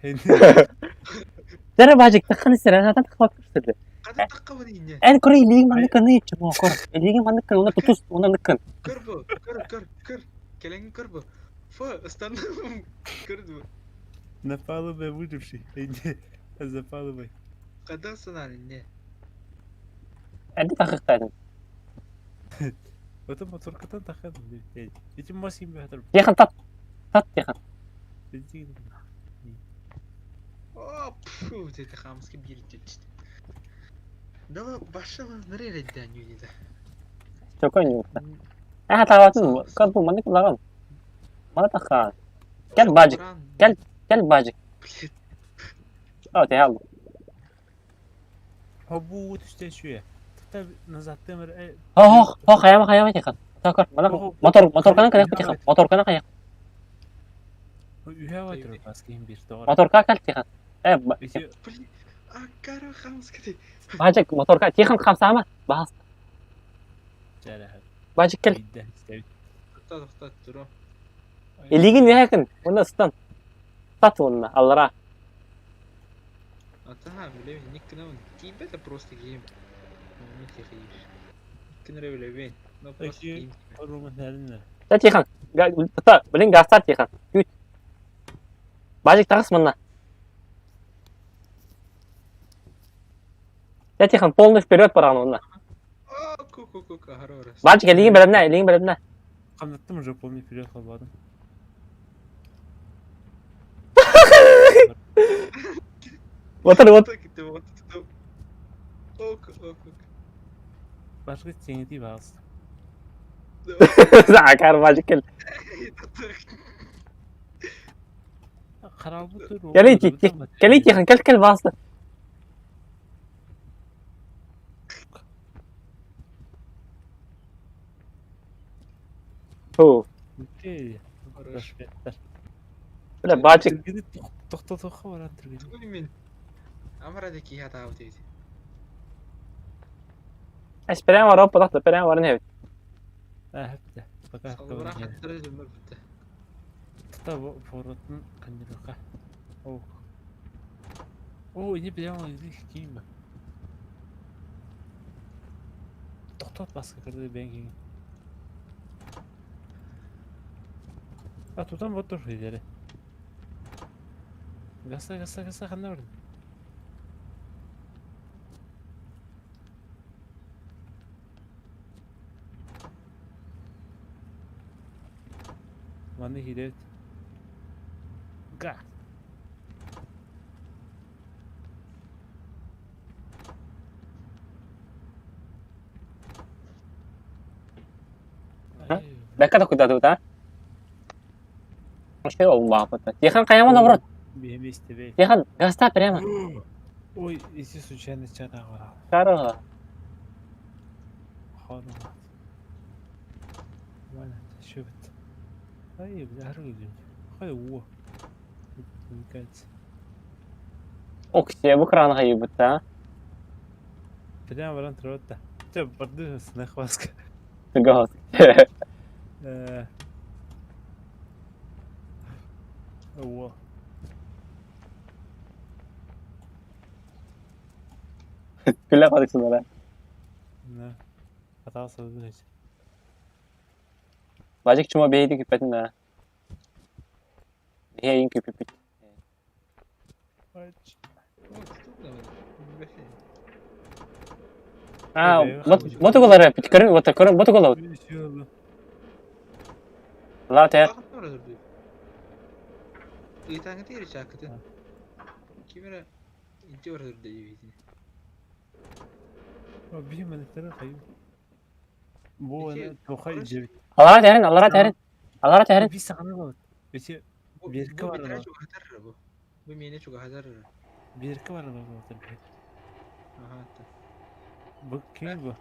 Speaker 1: Дәрі бажик таххан истер, ана тахха көрсөдө.
Speaker 7: Хата таххабын инне.
Speaker 1: Эн көр илиигин маннык кын иччи мо көр. Илиигин маннык кын, уна тутус, уна ныккын.
Speaker 7: Көр бу, көр, көр, көр. Кэлэҥин көр бу. Фу, ыстанным. Көр бу.
Speaker 3: На палубе выживший. За палубой.
Speaker 7: Хайдах санаан инне.
Speaker 1: Эрдэ тахыктаатын.
Speaker 3: Потом моторкатан таххан. Этим масим бәтер.
Speaker 1: Тихан тат. Тат тихан.
Speaker 7: О, пфу, это хамский бир Дала башала ныры да.
Speaker 1: Чокой нюкта. Э таватын, көр бу маннык лаган. Мана таххан. Кел бажик, кел, кел бажик.
Speaker 7: Блин,
Speaker 1: О, те алды.
Speaker 3: Хобу түстен шуя. Тата назад темір.
Speaker 1: Хо, хо, хаяма, хаяма тихан. Та көр, мана мотор, моторканы каяк тихан. Моторканы каяк.
Speaker 3: Үһә ватыр баска им бир тоғыр.
Speaker 1: Моторка кел тихан. Э,
Speaker 3: Эти
Speaker 7: блин. А, кара хамский.
Speaker 1: бажик моторка тихан хамсама. Бас.
Speaker 3: жара.
Speaker 1: Бажик кел.
Speaker 7: Тоқта, тоқта, туру.
Speaker 1: Илигин нехекин, уна стан. Тат уна, аллара.
Speaker 7: Ата, билебин, ник кынабын. Тиийбэт просто киим. Оны тихийиш. Кинре билебин. Но просто
Speaker 3: Окей.
Speaker 7: киим.
Speaker 1: Та тихан. Та, блин, гастар тихан. Күт. Бажик тағыс мына. Та тихан, полный вперед барған уна.
Speaker 7: О, ку ку ку ку, харорас.
Speaker 1: Бажик, илигин белемне, илигин белемне.
Speaker 3: Қамдаттым уже полный вперед қалбадым.
Speaker 1: Отыр, от.
Speaker 7: Вот, вот, Ок, ок, ок.
Speaker 3: Башка теңети бағыс.
Speaker 1: Акар бажик кел.
Speaker 3: Қаралбы тұр.
Speaker 1: Кели, Кели тихан, кел, кел басты. Ху,
Speaker 7: Хорош.
Speaker 1: бля, бажик.
Speaker 3: Тоқтатуға баран түрген.
Speaker 7: Тугу мен. Амара деки хата аут дейт.
Speaker 1: Эс прямо ропа тахта, прямо баран хебит.
Speaker 3: Әхіпті. Пока
Speaker 7: Салбыра хаттары жөнөр бітті.
Speaker 3: Тұта форотын қандырықа. О. О, не прямо киім ба. Тоқтат басқа кірді бен кейін. А тутан вот тұр илері. Гаса, гаса, гаса, қанда бардың? Маны хирет. Га.
Speaker 1: Ха? Бәкка да куда тут, а? Вообще улапыта. Тихан каяма наоборот.
Speaker 3: Беместе бей.
Speaker 1: Тихан, гаста прямо.
Speaker 3: Ой, если случайно чата гора.
Speaker 1: Карага.
Speaker 3: Хорма. Валя, шөбет. Ай, бля, аргы. Хай, о. Мне
Speaker 1: Оксе, бу кран хайбыта.
Speaker 3: Прямо варан тротта. Те, барды снехваска.
Speaker 1: Газ.
Speaker 3: Э. О.
Speaker 1: Күлә кадык сынара.
Speaker 3: На. Атасы билет.
Speaker 1: Бажик чума бейди күпәтин да. Бейин күпүпүт. А, мотоголар бит көрүн, вот көрүн, мотоголар. Ла те.
Speaker 7: Ыйтаңы тири чакыты. Кимера инти ордер дейбит.
Speaker 3: Бихим тері қайым. Бу ана тоқай жебит.
Speaker 1: Алара терин, алара терин. Алара терин.
Speaker 3: Би сағаны болады. Бесе
Speaker 7: Бу
Speaker 3: Беркі
Speaker 7: бу
Speaker 3: бар
Speaker 7: битра
Speaker 3: ма?
Speaker 7: чугатар бу. Бу мени чугатар.
Speaker 3: беркі бар болады.
Speaker 7: Аха.
Speaker 3: Бу ким бу?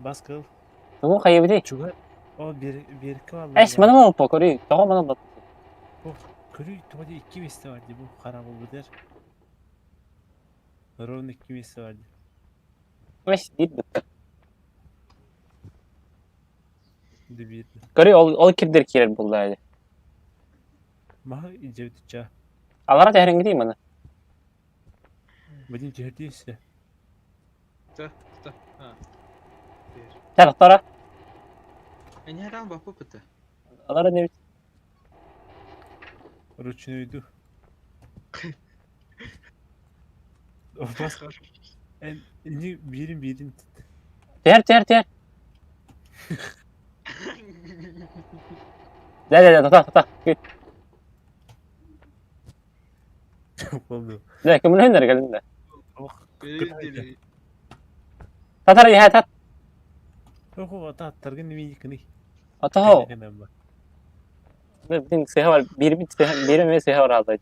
Speaker 3: Баскыл.
Speaker 1: Тугу хайбыти.
Speaker 3: Чуга. О беркі бар.
Speaker 1: Эс, мана бол по көрү. Того мана бол.
Speaker 3: Көрүй тоғда 2 бесте бар деп бу қара бол бітер. Ровно 2 месяца var.
Speaker 1: Mes биир бытта.
Speaker 3: Дебит.
Speaker 1: Көрүй ол ол кирдер киирэр буолла дии.
Speaker 3: Маһы илдьэбит
Speaker 1: Алара тэһэриҥҥитий маны.
Speaker 3: Вадим түһэрдиэссе.
Speaker 7: Та, та. А.
Speaker 1: Чэ, тора.
Speaker 7: Эни харан баппы пыта.
Speaker 1: Алара не
Speaker 3: Ручнойду. Бас эн ини биирин биирин
Speaker 1: Түһэр, түһэр, түһэр. Да, да, да, тота, тота. Күт.
Speaker 3: болду.
Speaker 1: Да, көмөлөһүннэр кэлин да.
Speaker 7: Бери
Speaker 1: Татар иһэ тат.
Speaker 3: Охо ата таргын неме кыны.
Speaker 1: Ото. Бин сыһа бар, биир бит сыһа, биир эмэ сыһа бар алдай.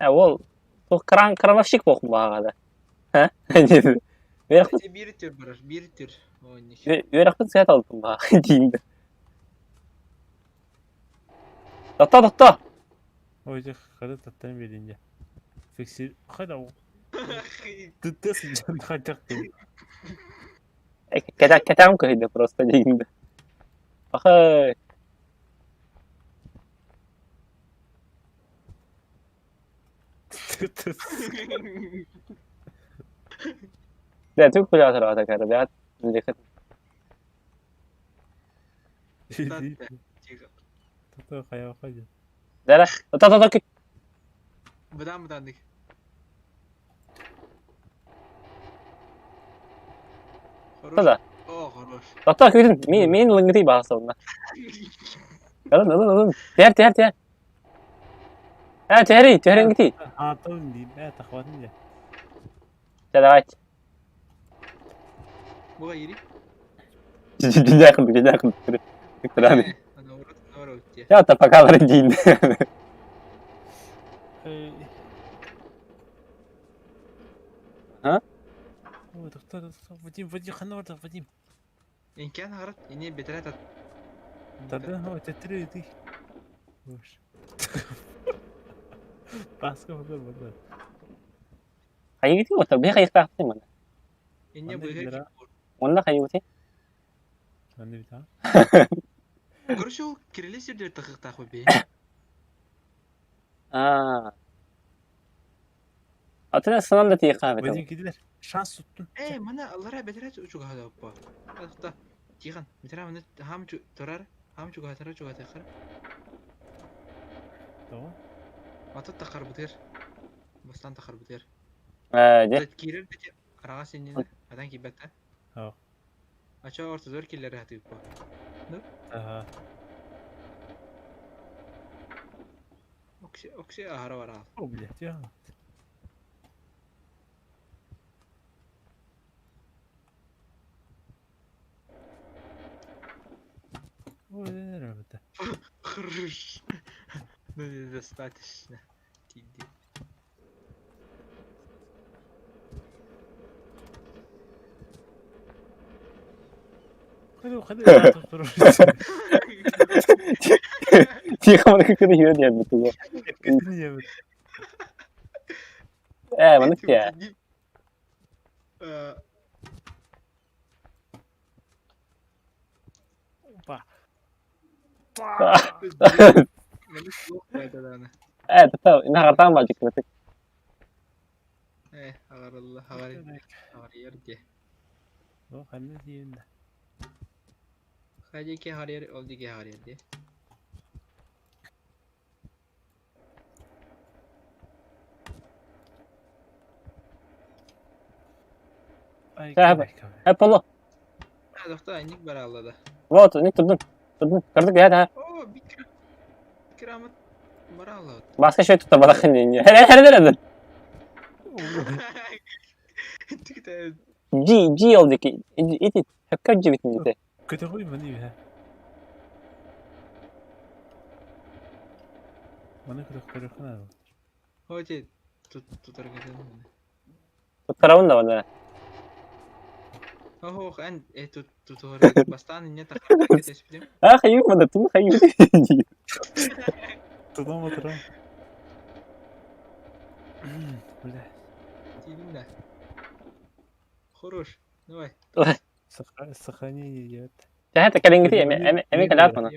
Speaker 1: Э, ол туох кран крановщик буолбут баҕада. Ха? Үөрэхпит
Speaker 7: Биир төр барар, биир төр. Ой,
Speaker 1: үөрэхпит сыһа талбытым баҕа диин. Тотто, тотто.
Speaker 3: Ой, дьэ, хара таттан берин дьэ. Фиксир. Хайда. Тытта сылдьан хайдах тыл.
Speaker 1: Кэтэ кэтэҕим көһүйдэ просто диин. Ахай. Да, тук куда такая, ребят.
Speaker 3: Тото хайа хайа.
Speaker 1: Да, да. Тото, тото, күт.
Speaker 7: Быдан быдандык. Хорош.
Speaker 1: Да.
Speaker 7: О, хорош.
Speaker 1: Тото, күтүн. Мин мин лыҥгытый баҕасылна. Алын, алын, алын. Түһэр, түһэр, түһэр. Э, түһэрий, түһэриҥгитий.
Speaker 3: Аатыл дии, э, тахватын дьэ.
Speaker 1: Чэ, давайте.
Speaker 7: Буга ири.
Speaker 1: Дьиҥнээх курдук, дьиҥнээх курдук. Виктораны.
Speaker 7: Ана урут, ана урут.
Speaker 1: Я та пока диин. А?
Speaker 3: Ой, тохто, тохто, Вадим, Вадим, ханна барда, Вадим.
Speaker 7: Инкен харат, ине бетерет ат.
Speaker 3: Тардан, ой, тетри, ты. Бош. Паска болар болар.
Speaker 1: Хайыгытый отар, бу хайыктаахтый маны.
Speaker 7: Ине
Speaker 3: Анда
Speaker 7: быга.
Speaker 3: билера.
Speaker 1: Онно хайыгытый.
Speaker 3: Аны бит, а?
Speaker 7: Короче, ол кириле сирдер тахыктах бе.
Speaker 1: Аа. Атына сынан да тиийхаа бит.
Speaker 3: Вадим кидилер. Шанс туттун.
Speaker 7: Э, мана аллара бетерет учуга хада оппа. Атта. Тихан, бетере мана хам чу торар, хам чуга тара чуга тахар.
Speaker 3: Tamam.
Speaker 7: Ата тахар бутер. Бастан тахар бутер.
Speaker 1: Ээ, дьэ.
Speaker 7: Кирил бете арага сенин адан кибетте.
Speaker 3: Ха.
Speaker 7: Ача ортодор киллер хатыппа.
Speaker 3: Ага.
Speaker 7: Окси окси ахара бара.
Speaker 3: О, блядь, я. Ой, не это.
Speaker 7: Хрш. Ну недостаточно. Тиди.
Speaker 3: Хады, хады,
Speaker 1: Тихо, маны кыкыны хирен диэн бит. Э, маны тиэ.
Speaker 3: Опа.
Speaker 1: Э, тото, инахартаан баажык кырытык.
Speaker 7: Э, агаралла, агари, агарiyar де.
Speaker 3: О, ханна дейін.
Speaker 7: Хайди ке харiyar, олди ке харiyar де.
Speaker 3: Ай,
Speaker 1: Та, Э, поло.
Speaker 7: А, доктор, ник баралла да.
Speaker 1: Вот, ник турдун. Турдун. Кырдык я да.
Speaker 7: О, бикра. Крамат баралла.
Speaker 1: Баска шөй тута барахын не. Хер хер хер.
Speaker 7: Тикте
Speaker 1: G G ол дики. Ити хөккө жибитин дите.
Speaker 3: Көтө қой маны бе. Маны көтө қой қана.
Speaker 7: Хоти тут тут аргаден.
Speaker 1: Туттарабын да бана.
Speaker 7: Ох, эн тутуһар бастаан инньэ тахарга кэтэспитим.
Speaker 1: А хайыы мана туу хайыы.
Speaker 3: Тутам отырам. Бля.
Speaker 7: Тиийдим да. Хорош. Давай.
Speaker 3: Сохранение идет.
Speaker 1: Тэһэ кэлиҥҥити эми эми эми кэлээт мана.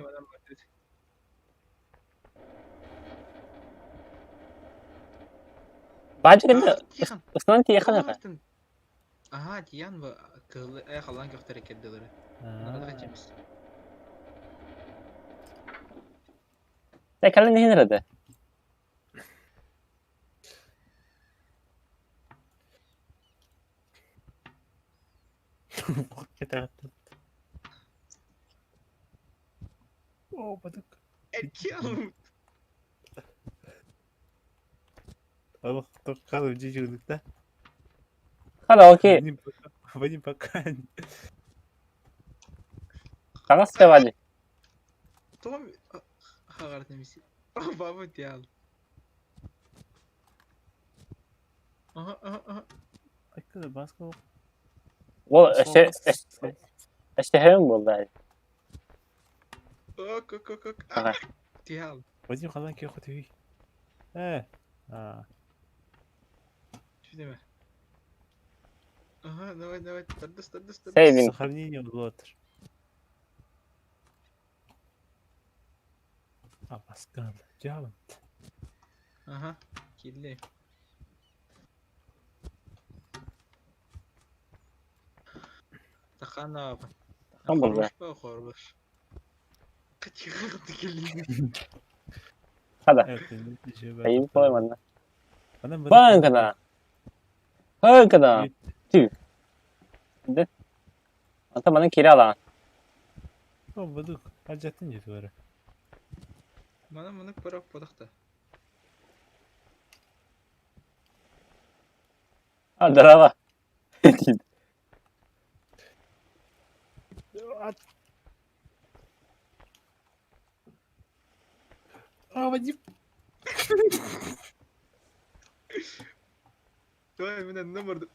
Speaker 1: Баадьы кэннэ ыстан тиэхэн эҕэ.
Speaker 7: Аһаа, тиийэн кыһылы халаан көхтөр эккирдилэр.
Speaker 1: Тэ кэлин иһин эрэ да.
Speaker 3: О, бадык.
Speaker 1: Хада окей.
Speaker 3: Вадим пока.
Speaker 1: Хаҥас Вадим.
Speaker 7: Том Баба диал. Ага, ага, ага.
Speaker 1: Ол өссө өстөһөм буолла.
Speaker 7: Ок, ок, ок, ок.
Speaker 1: Ага.
Speaker 7: Диал.
Speaker 3: Вадим халан киһи хотуй. Э. А.
Speaker 7: Түдеме. Ага, давай, давай. Тардыс, тардыс, тардыс.
Speaker 1: Сейвинг.
Speaker 3: Сохранение лотер. А, Паскал. Дьявол.
Speaker 7: Ага, килли. Тахана.
Speaker 1: Там буолла.
Speaker 7: Хорош. Килли.
Speaker 1: Хада. Хайыы буолла манна. Банкана. Банкана. Түү. Дэ. Ата манан киирэ алаҕын.
Speaker 3: О, бадык. Ажатын жет бары.
Speaker 7: Мана маны пырап подахта.
Speaker 1: А, здорово.
Speaker 3: А, Вадим.
Speaker 7: Давай, меня номер.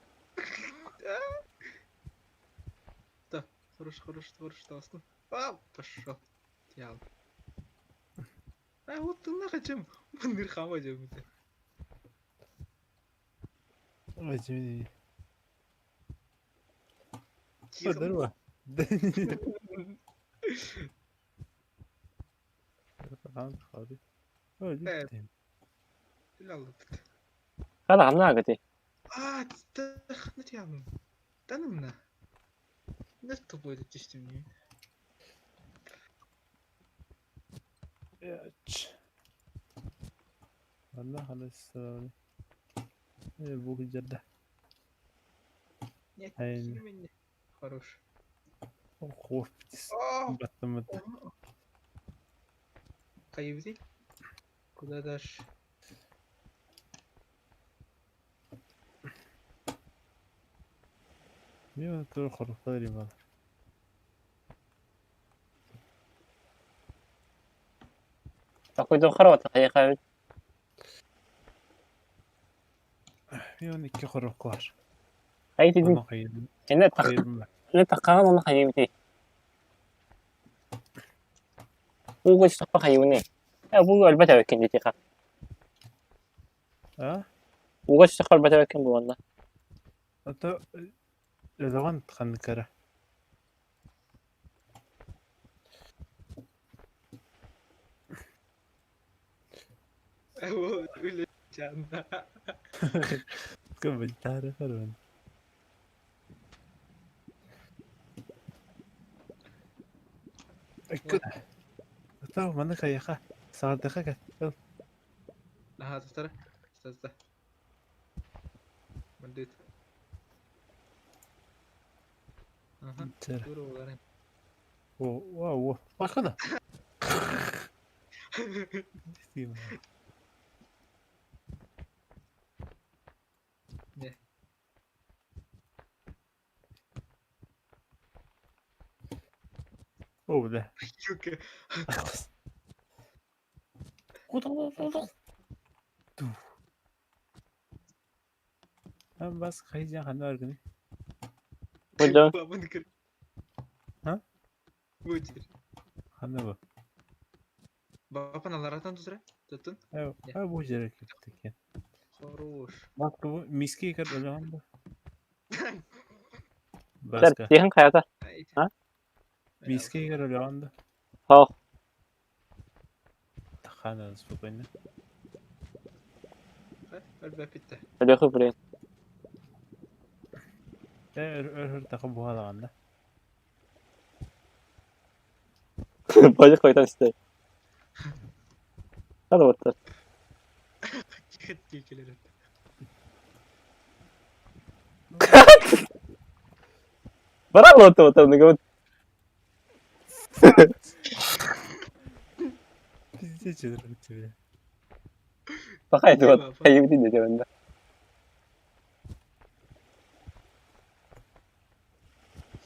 Speaker 7: Да, хорош, хорош, хорош, тавастын. А, пошел. Дьявол. А, вот ты нахачем. Мындыр хама жемите.
Speaker 3: Вадим. Здорово.
Speaker 1: Хада ханна гати.
Speaker 7: А, тахна Танымна. Не тупой түстүм не.
Speaker 3: Анна халас бу жерде.
Speaker 7: Нет, хорош.
Speaker 3: Корпус. Баттым.
Speaker 7: Кайыбзи? Куда дашь?
Speaker 3: Мен тур хорохтар им бар.
Speaker 1: Такой хорот хайха.
Speaker 3: Мен икки хорохлар.
Speaker 1: Хайти. Эне так. Эне такаан оны хайыбти. Ууга сапа хайыбны. Э бу албата бекин дити ха.
Speaker 3: А?
Speaker 1: Ууга сапа албата бекин буолла.
Speaker 3: Ата лезаган ханкара. Комментарий хорон. Тау маны каяха. Саардыха кат.
Speaker 7: Аха, тастара. Таста. Мындыт. Аха. Тура болар.
Speaker 3: О, о, о. Бакана.
Speaker 7: Не.
Speaker 3: О, бля.
Speaker 7: Юка.
Speaker 3: Ам бас хайжан хана аргыны.
Speaker 1: Бу дьон
Speaker 7: Бабын кыр.
Speaker 3: А?
Speaker 7: Бу тир.
Speaker 3: Ханна бу?
Speaker 7: Бапан аларатан тутура. Туттун.
Speaker 3: А бу жере кеттик.
Speaker 7: Хорош.
Speaker 3: Баска бу миски кер өлөҕүн бу.
Speaker 1: Дэр
Speaker 3: Баска.
Speaker 1: тиһин хайата.
Speaker 7: А?
Speaker 1: А?
Speaker 3: Миски кер өлөҕүн да.
Speaker 1: Хоох.
Speaker 3: Тахана спокойно.
Speaker 7: Өлбөппүттэ.
Speaker 1: Өлөхү блин.
Speaker 3: Э өр өр таха буһалаган да.
Speaker 1: Бажы койтан исте. Hadi bakalım.
Speaker 7: Тиекелер.
Speaker 1: Баран оту оту ныгы.
Speaker 3: Пиздец өлөрбүт бile.
Speaker 1: Бакай вот. Хайы бит де онда.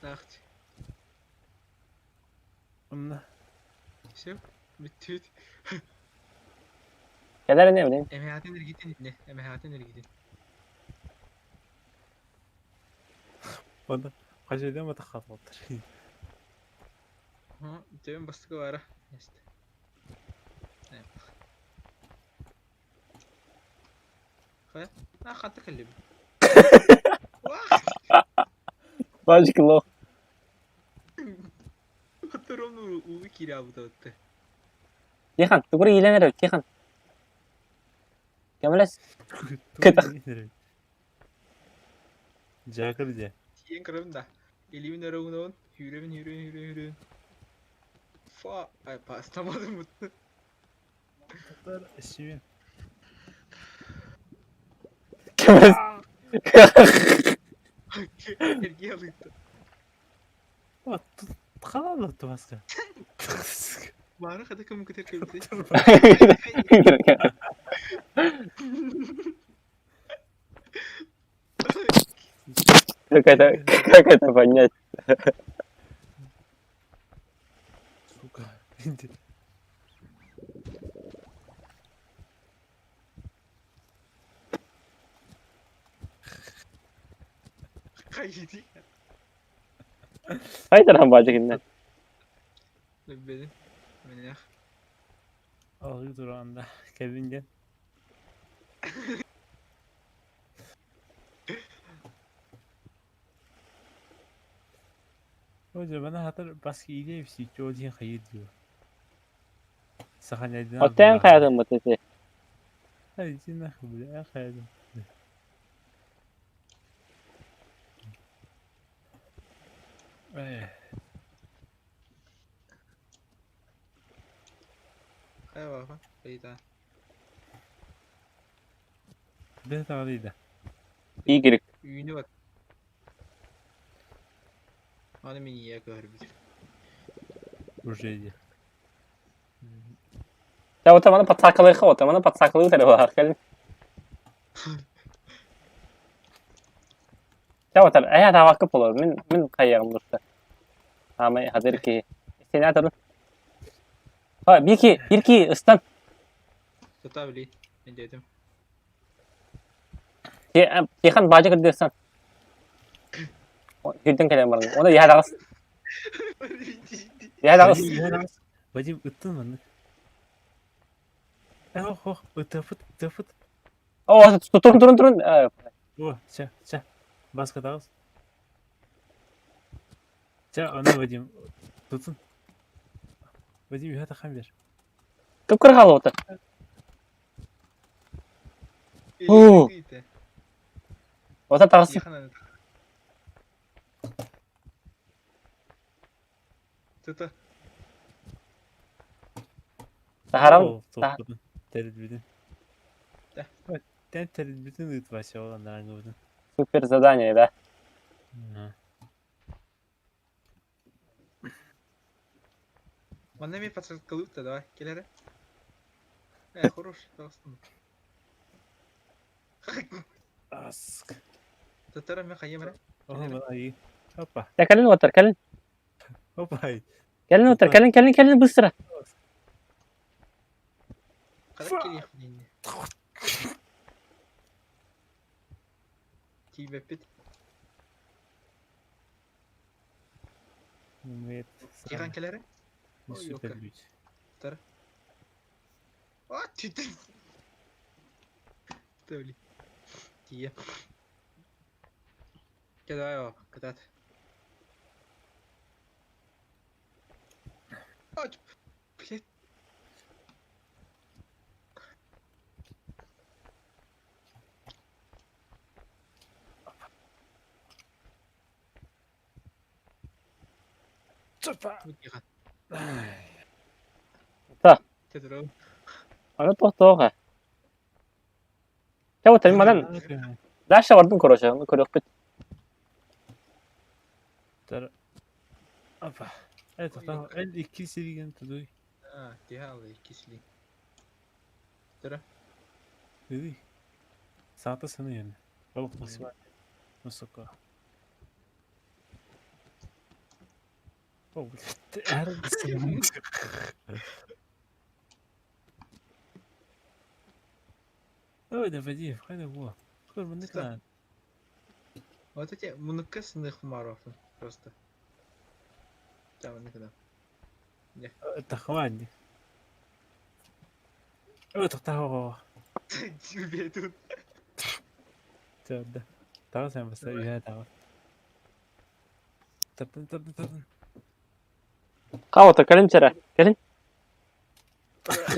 Speaker 7: Сахт.
Speaker 3: Онна
Speaker 7: Все. Бүттүт.
Speaker 1: Келер не билeyim.
Speaker 7: Эмэхатын эргитин инне. Эмэхатын эргитин.
Speaker 3: онна кажайда ма тахат болтар.
Speaker 7: Төбөн бастыгы бара. Есть. Хэ? А хатта кэллим.
Speaker 1: Бажык лох.
Speaker 7: Ровно уу киирэ абытабытты.
Speaker 1: Тихан, тугур иленер Тихан. Кемелес. Кытах.
Speaker 3: Жакыр же.
Speaker 7: Тиен көрөбүн да. Илибин өрөгүнөн, хүрөбүн хүрөбүн хүрөбүн хүрөбүн. Фа, ай пастамадым бутты.
Speaker 3: Татар шибин.
Speaker 1: Кемелес.
Speaker 7: Эргие алытты.
Speaker 3: О, халал баска.
Speaker 7: Бары хата кым көтөр кэлбити.
Speaker 1: Как это, как это понять?
Speaker 3: Сука.
Speaker 7: Хайди.
Speaker 1: Хайдаран бажык инне.
Speaker 7: Бедин. Менех.
Speaker 3: Алгы туранда кэлинген. Hoca bana hatır başka iyi bir şey ki o diye hayır diyor. Саханяйдын
Speaker 1: Оттен хаятын бутети.
Speaker 3: Hadi нахуй, бля, хаядым. Эх,
Speaker 7: Хай баба. Бейта.
Speaker 3: ده تغريدة
Speaker 1: Y.
Speaker 7: Үүнү бат. Аны мен ие көрбүт.
Speaker 3: уже иди.
Speaker 1: Я вот маны подсакалыха, вот маны подсакалы утары бар. Кел. Я вот ая тавакы болор. Мен мен кайягым дурта. Ама хазыр ки. Сенатор. Ha, bir ki, bir ki ыстан.
Speaker 7: Тута били. Мен дедим.
Speaker 1: Тихан бажы кырды ыстан. Хүрден келем барын. Оны ядагыс. Ядагыс.
Speaker 3: Вадим, ыттын маннык. Ох, ох, ытыфыт, ытыфыт.
Speaker 1: О, турун турун турун.
Speaker 3: О, ча, ча. Баска тагыз. Ча, аны Вадим, тутун. Вадим, юхата хан бер.
Speaker 1: Кып кыргалы ота. Оо. Ота тагыс.
Speaker 7: Тута.
Speaker 1: Тахарам.
Speaker 3: Терит бүтүн.
Speaker 7: Да.
Speaker 3: Тен терит бүтүн ыт Вася оған нараңы бүтүн.
Speaker 1: Супер задание, да.
Speaker 7: Манна мен подсказка давай, келери. Э, хорош, тагыстым.
Speaker 3: Аск.
Speaker 7: Татара мен хайым
Speaker 3: Ого, мына и. Опа,
Speaker 1: Я кэлин отар, кэлин.
Speaker 3: опа.
Speaker 1: Кэлин отар, кэлин, кэлин, кэлин быстро.
Speaker 7: Кадак келиэх динне. Тиибэппит. Тихан кэлэрэ?
Speaker 3: Супер бит.
Speaker 7: Тар. А, ты. Ты, Тие. Кедай, кытат. А, блядь.
Speaker 1: Та. Аны тохтоох. Чэ, вот манан дальше бардым, короче, оны көрүөхпүт.
Speaker 3: Опа. Это там эн икки силигин тудуй.
Speaker 7: А, тиһаалы икки силин. Тара.
Speaker 3: Ыый. Саата сыныйын. Ол максимально. Высоко. О, блядь, Ой, да Вадим, хайда во. Көр муннук
Speaker 7: Вот эти муннукка сынык марафон просто. Там никогда.
Speaker 3: Тахванни. Ой, тахтаа.
Speaker 7: Тебе тут.
Speaker 3: Тәдә. Тагы сен баста үйә тагы. Тартын, тартын, тартын.
Speaker 1: Каута, кэлин чара. Кэлин.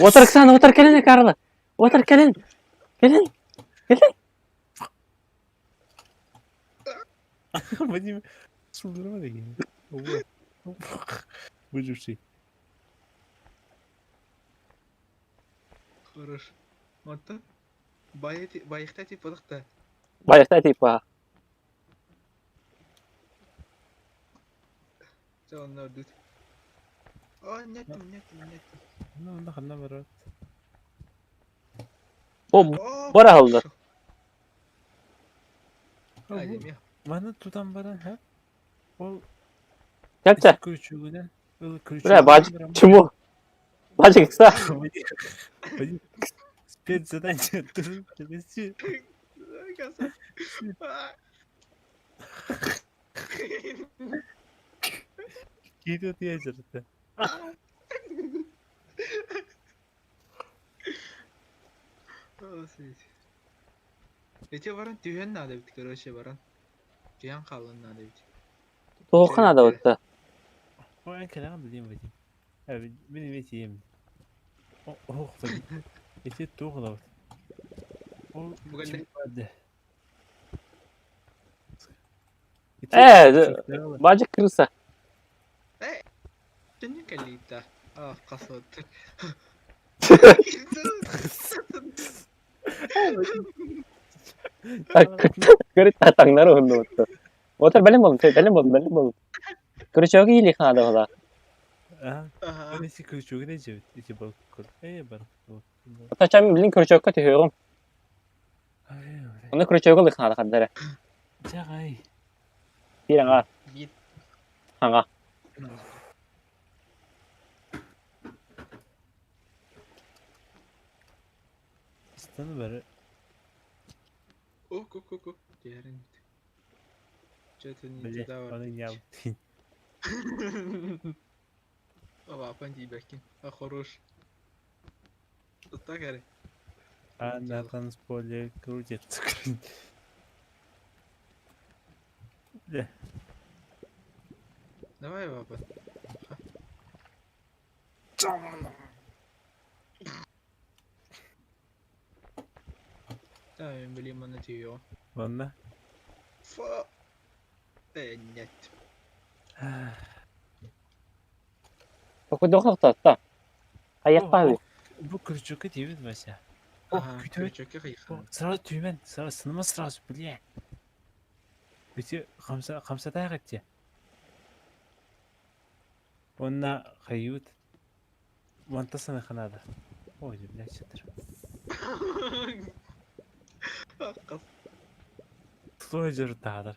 Speaker 1: Отыр, Оксана, отыр, кэлин, Карла. Отыр, кэлин. Кэлин. Кэлин.
Speaker 3: Вадим, сулдырма деген. Выживший.
Speaker 7: Хорош. Онтон байыхта тип бодохта.
Speaker 1: Байыхта типа.
Speaker 7: Чэ онно ордут. О, нет, нет, нет.
Speaker 3: Ну, онда ханна барат.
Speaker 1: О, бара алды.
Speaker 3: Маны тутан баран, ха? Ол
Speaker 1: Кәпчә.
Speaker 3: Күрчүгүнен, ыл
Speaker 1: Бля, бач, чему? Бачик, кса.
Speaker 3: Спецзадание довести. Идет ядер-то.
Speaker 7: Эти баран түһэн надо бит, короче, баран. Түһэн хаалан надо бит.
Speaker 1: Тоққа надо вот.
Speaker 3: Ой, кэлэҕин билиэм Вадим. Мин эмиэ тиийэм. Ох, Вадим. Ити туох ылабыт? Ол
Speaker 1: Бажык крыса.
Speaker 7: Төннү кэллиитэ. Аах, хасыаттыр.
Speaker 1: Таҥнары уһуннубут. Отор бэлэм болдум, бэлэм болдум, бэлэм болдум. Крючогу иилиэх наада буолаа.
Speaker 3: Аа, ити крючогу дьэбит, ити балкон. Ээ, бар.
Speaker 1: Тачам билин крючокка түһүөҕүм. Онно крючогу ылыах наада ханна эрэ.
Speaker 3: Чаҕай.
Speaker 1: Биир аҥаар. Аҥа.
Speaker 3: Ыстаны бары.
Speaker 7: Ок, ок, ок, ок. Түһэрин. Что-то не туда
Speaker 3: Аны ньаабыт.
Speaker 7: Лапан тиийбэккин. А хорош. Так эрэ.
Speaker 3: А на танцполе крутится. Да.
Speaker 7: Давай, папа. Да, блин, на ее.
Speaker 3: Ладно.
Speaker 7: Фа. Нет.
Speaker 1: Токуйдуохтаахта. Хайахпаһый.
Speaker 3: Бу крючокка тиийбит Вася.
Speaker 7: Ага, крючокка хайыхан.
Speaker 3: Сразу түймэн, сразу сыныма сразу, бля. Ити хамса хамсатаах этте. Онна хайыбыт. Манта санаханада. Ой, блядь, сытыр. Стой дьарытаатар.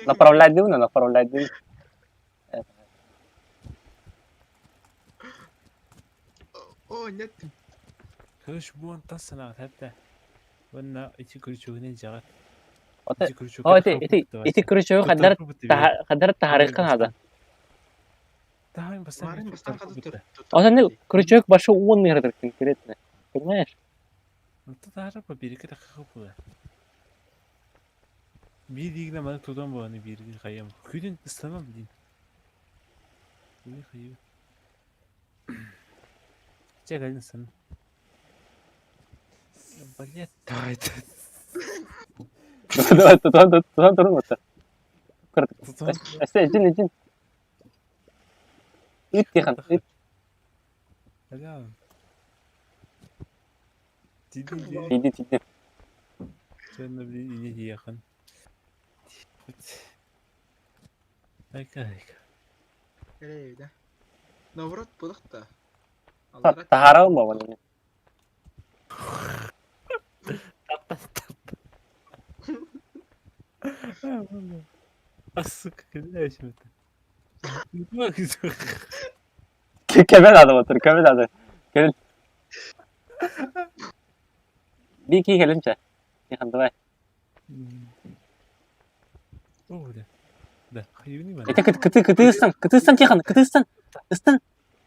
Speaker 1: Направлять дивно, направлять дивно.
Speaker 7: О, нет.
Speaker 3: Короче, бу онтан санаҕыт хэптэ. Уонна ити крючогунан дьаҕат.
Speaker 1: Ити ити ити крючогу хаддар хаддар таһарыахха наада.
Speaker 3: Давай бастаан
Speaker 7: Марын бастаан хата тур.
Speaker 1: Ону крючок башы уон ыаратар конкретно. Понимаешь?
Speaker 3: Татара по береге такая Биир диигинэ маны тутан буоланы биирги хайам. Күнүн ыстанам диин. Күнү хайы. Чэ кэлин ыстан. Блять, давай.
Speaker 1: Давай, тутан тутан турун отта.
Speaker 3: Тутан.
Speaker 1: Эсте ичин ичин. Ыт тихан, ыт.
Speaker 3: Бля. Тиди ди.
Speaker 1: Тиди тиди.
Speaker 3: Сонно блин ине тиехан. Айка айка.
Speaker 7: Эрэй да. Наоборот булах та.
Speaker 1: Таһаарал буолан.
Speaker 3: А сука, кидайся это.
Speaker 1: Көмө надо отыр, көмө надо. Кэлин. Биир киһи кэлин чэ. Тихан, давай.
Speaker 3: О, бля. Да, хайыны мана.
Speaker 1: Это кыты кыты ыстан, кыты ыстан Тихан, кыты ыстан. Ыстан.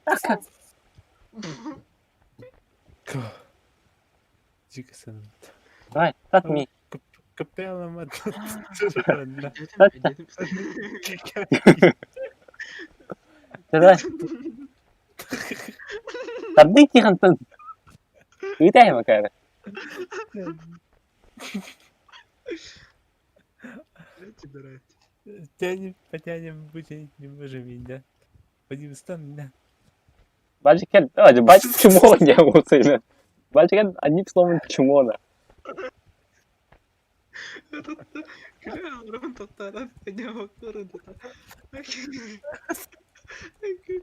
Speaker 1: Ака.
Speaker 3: Дико сан.
Speaker 1: Давай, татми.
Speaker 3: Капелла мат.
Speaker 1: Давай. Тарды Тихантан. Ыйтай макара.
Speaker 3: Тянем, потянем, вытянуть не можем, да? Вадим, стан, да.
Speaker 1: Бальчик, давай, бальчик чмо не усыли. Бальчик одним словом чмо, да.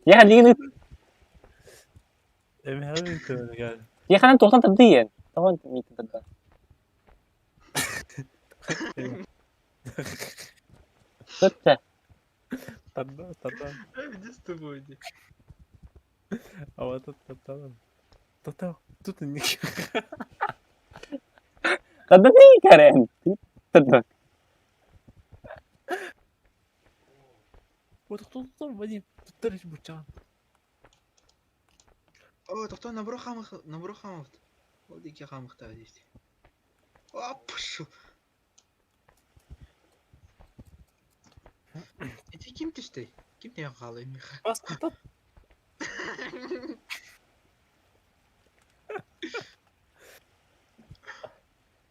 Speaker 1: Я лигин Я тоқтан тарды Тоқтан митин тарды. Тутта.
Speaker 3: Тарда, тарда.
Speaker 7: Иди с тобой, иди.
Speaker 3: А вот тут тарда. Тут тут не.
Speaker 1: Тарда не карен. Тарда.
Speaker 3: Вот кто тут Вадим, тут тарыш бучан.
Speaker 7: О, тоқтоо набро хамах, набро хамах. Ол дике хамахта дейт. Оп, шу. Эти ким түстей? Ким не калый миха?
Speaker 3: Бас тут.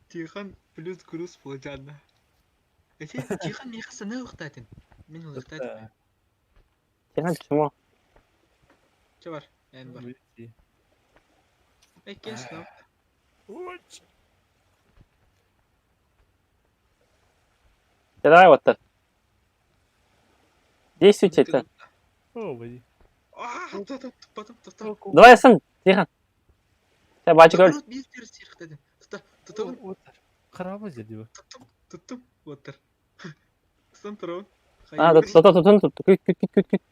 Speaker 7: Тихан плюс груз получадна. Эти Тихан миха саны ухтатын. Мен ухтатын.
Speaker 1: Тихан чмо.
Speaker 7: Че бар? Эн бар. Экес но.
Speaker 1: Давай вот так. Действуйте это.
Speaker 3: О, Вадим.
Speaker 1: Давай сын, Тихан. Сен бальчик өл.
Speaker 3: Харабы жерди
Speaker 7: Туттум, оттыр. Сан турабын.
Speaker 1: А, тут тут тут тут күт күт күт күт.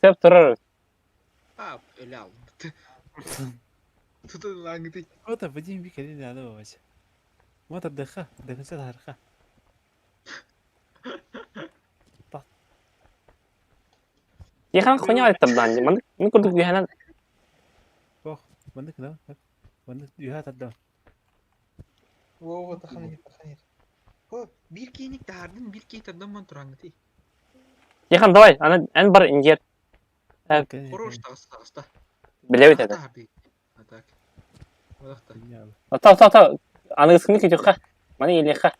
Speaker 1: Сеп турар.
Speaker 7: А, өлө алдым. Тутун лаңды.
Speaker 3: Вот, Вадим бик әле надо бабасы. Вот отдыха, до конца тарха.
Speaker 1: Тихан хуйня тардан. Маны мин курдук дүйханан.
Speaker 3: Ох, мандык да. Мандык дүйха тардан.
Speaker 7: Во, тахан тахан. О, бир кейник тардын, бир кей тардан ман тураңды.
Speaker 1: Тихан, давай, ана эн бар ингер.
Speaker 7: Хорош тагыс тагыста.
Speaker 1: Билебит это.
Speaker 7: А так. Одакта.
Speaker 1: Ата ата ата. Аныгыскыны күтүхха. Маны елеха.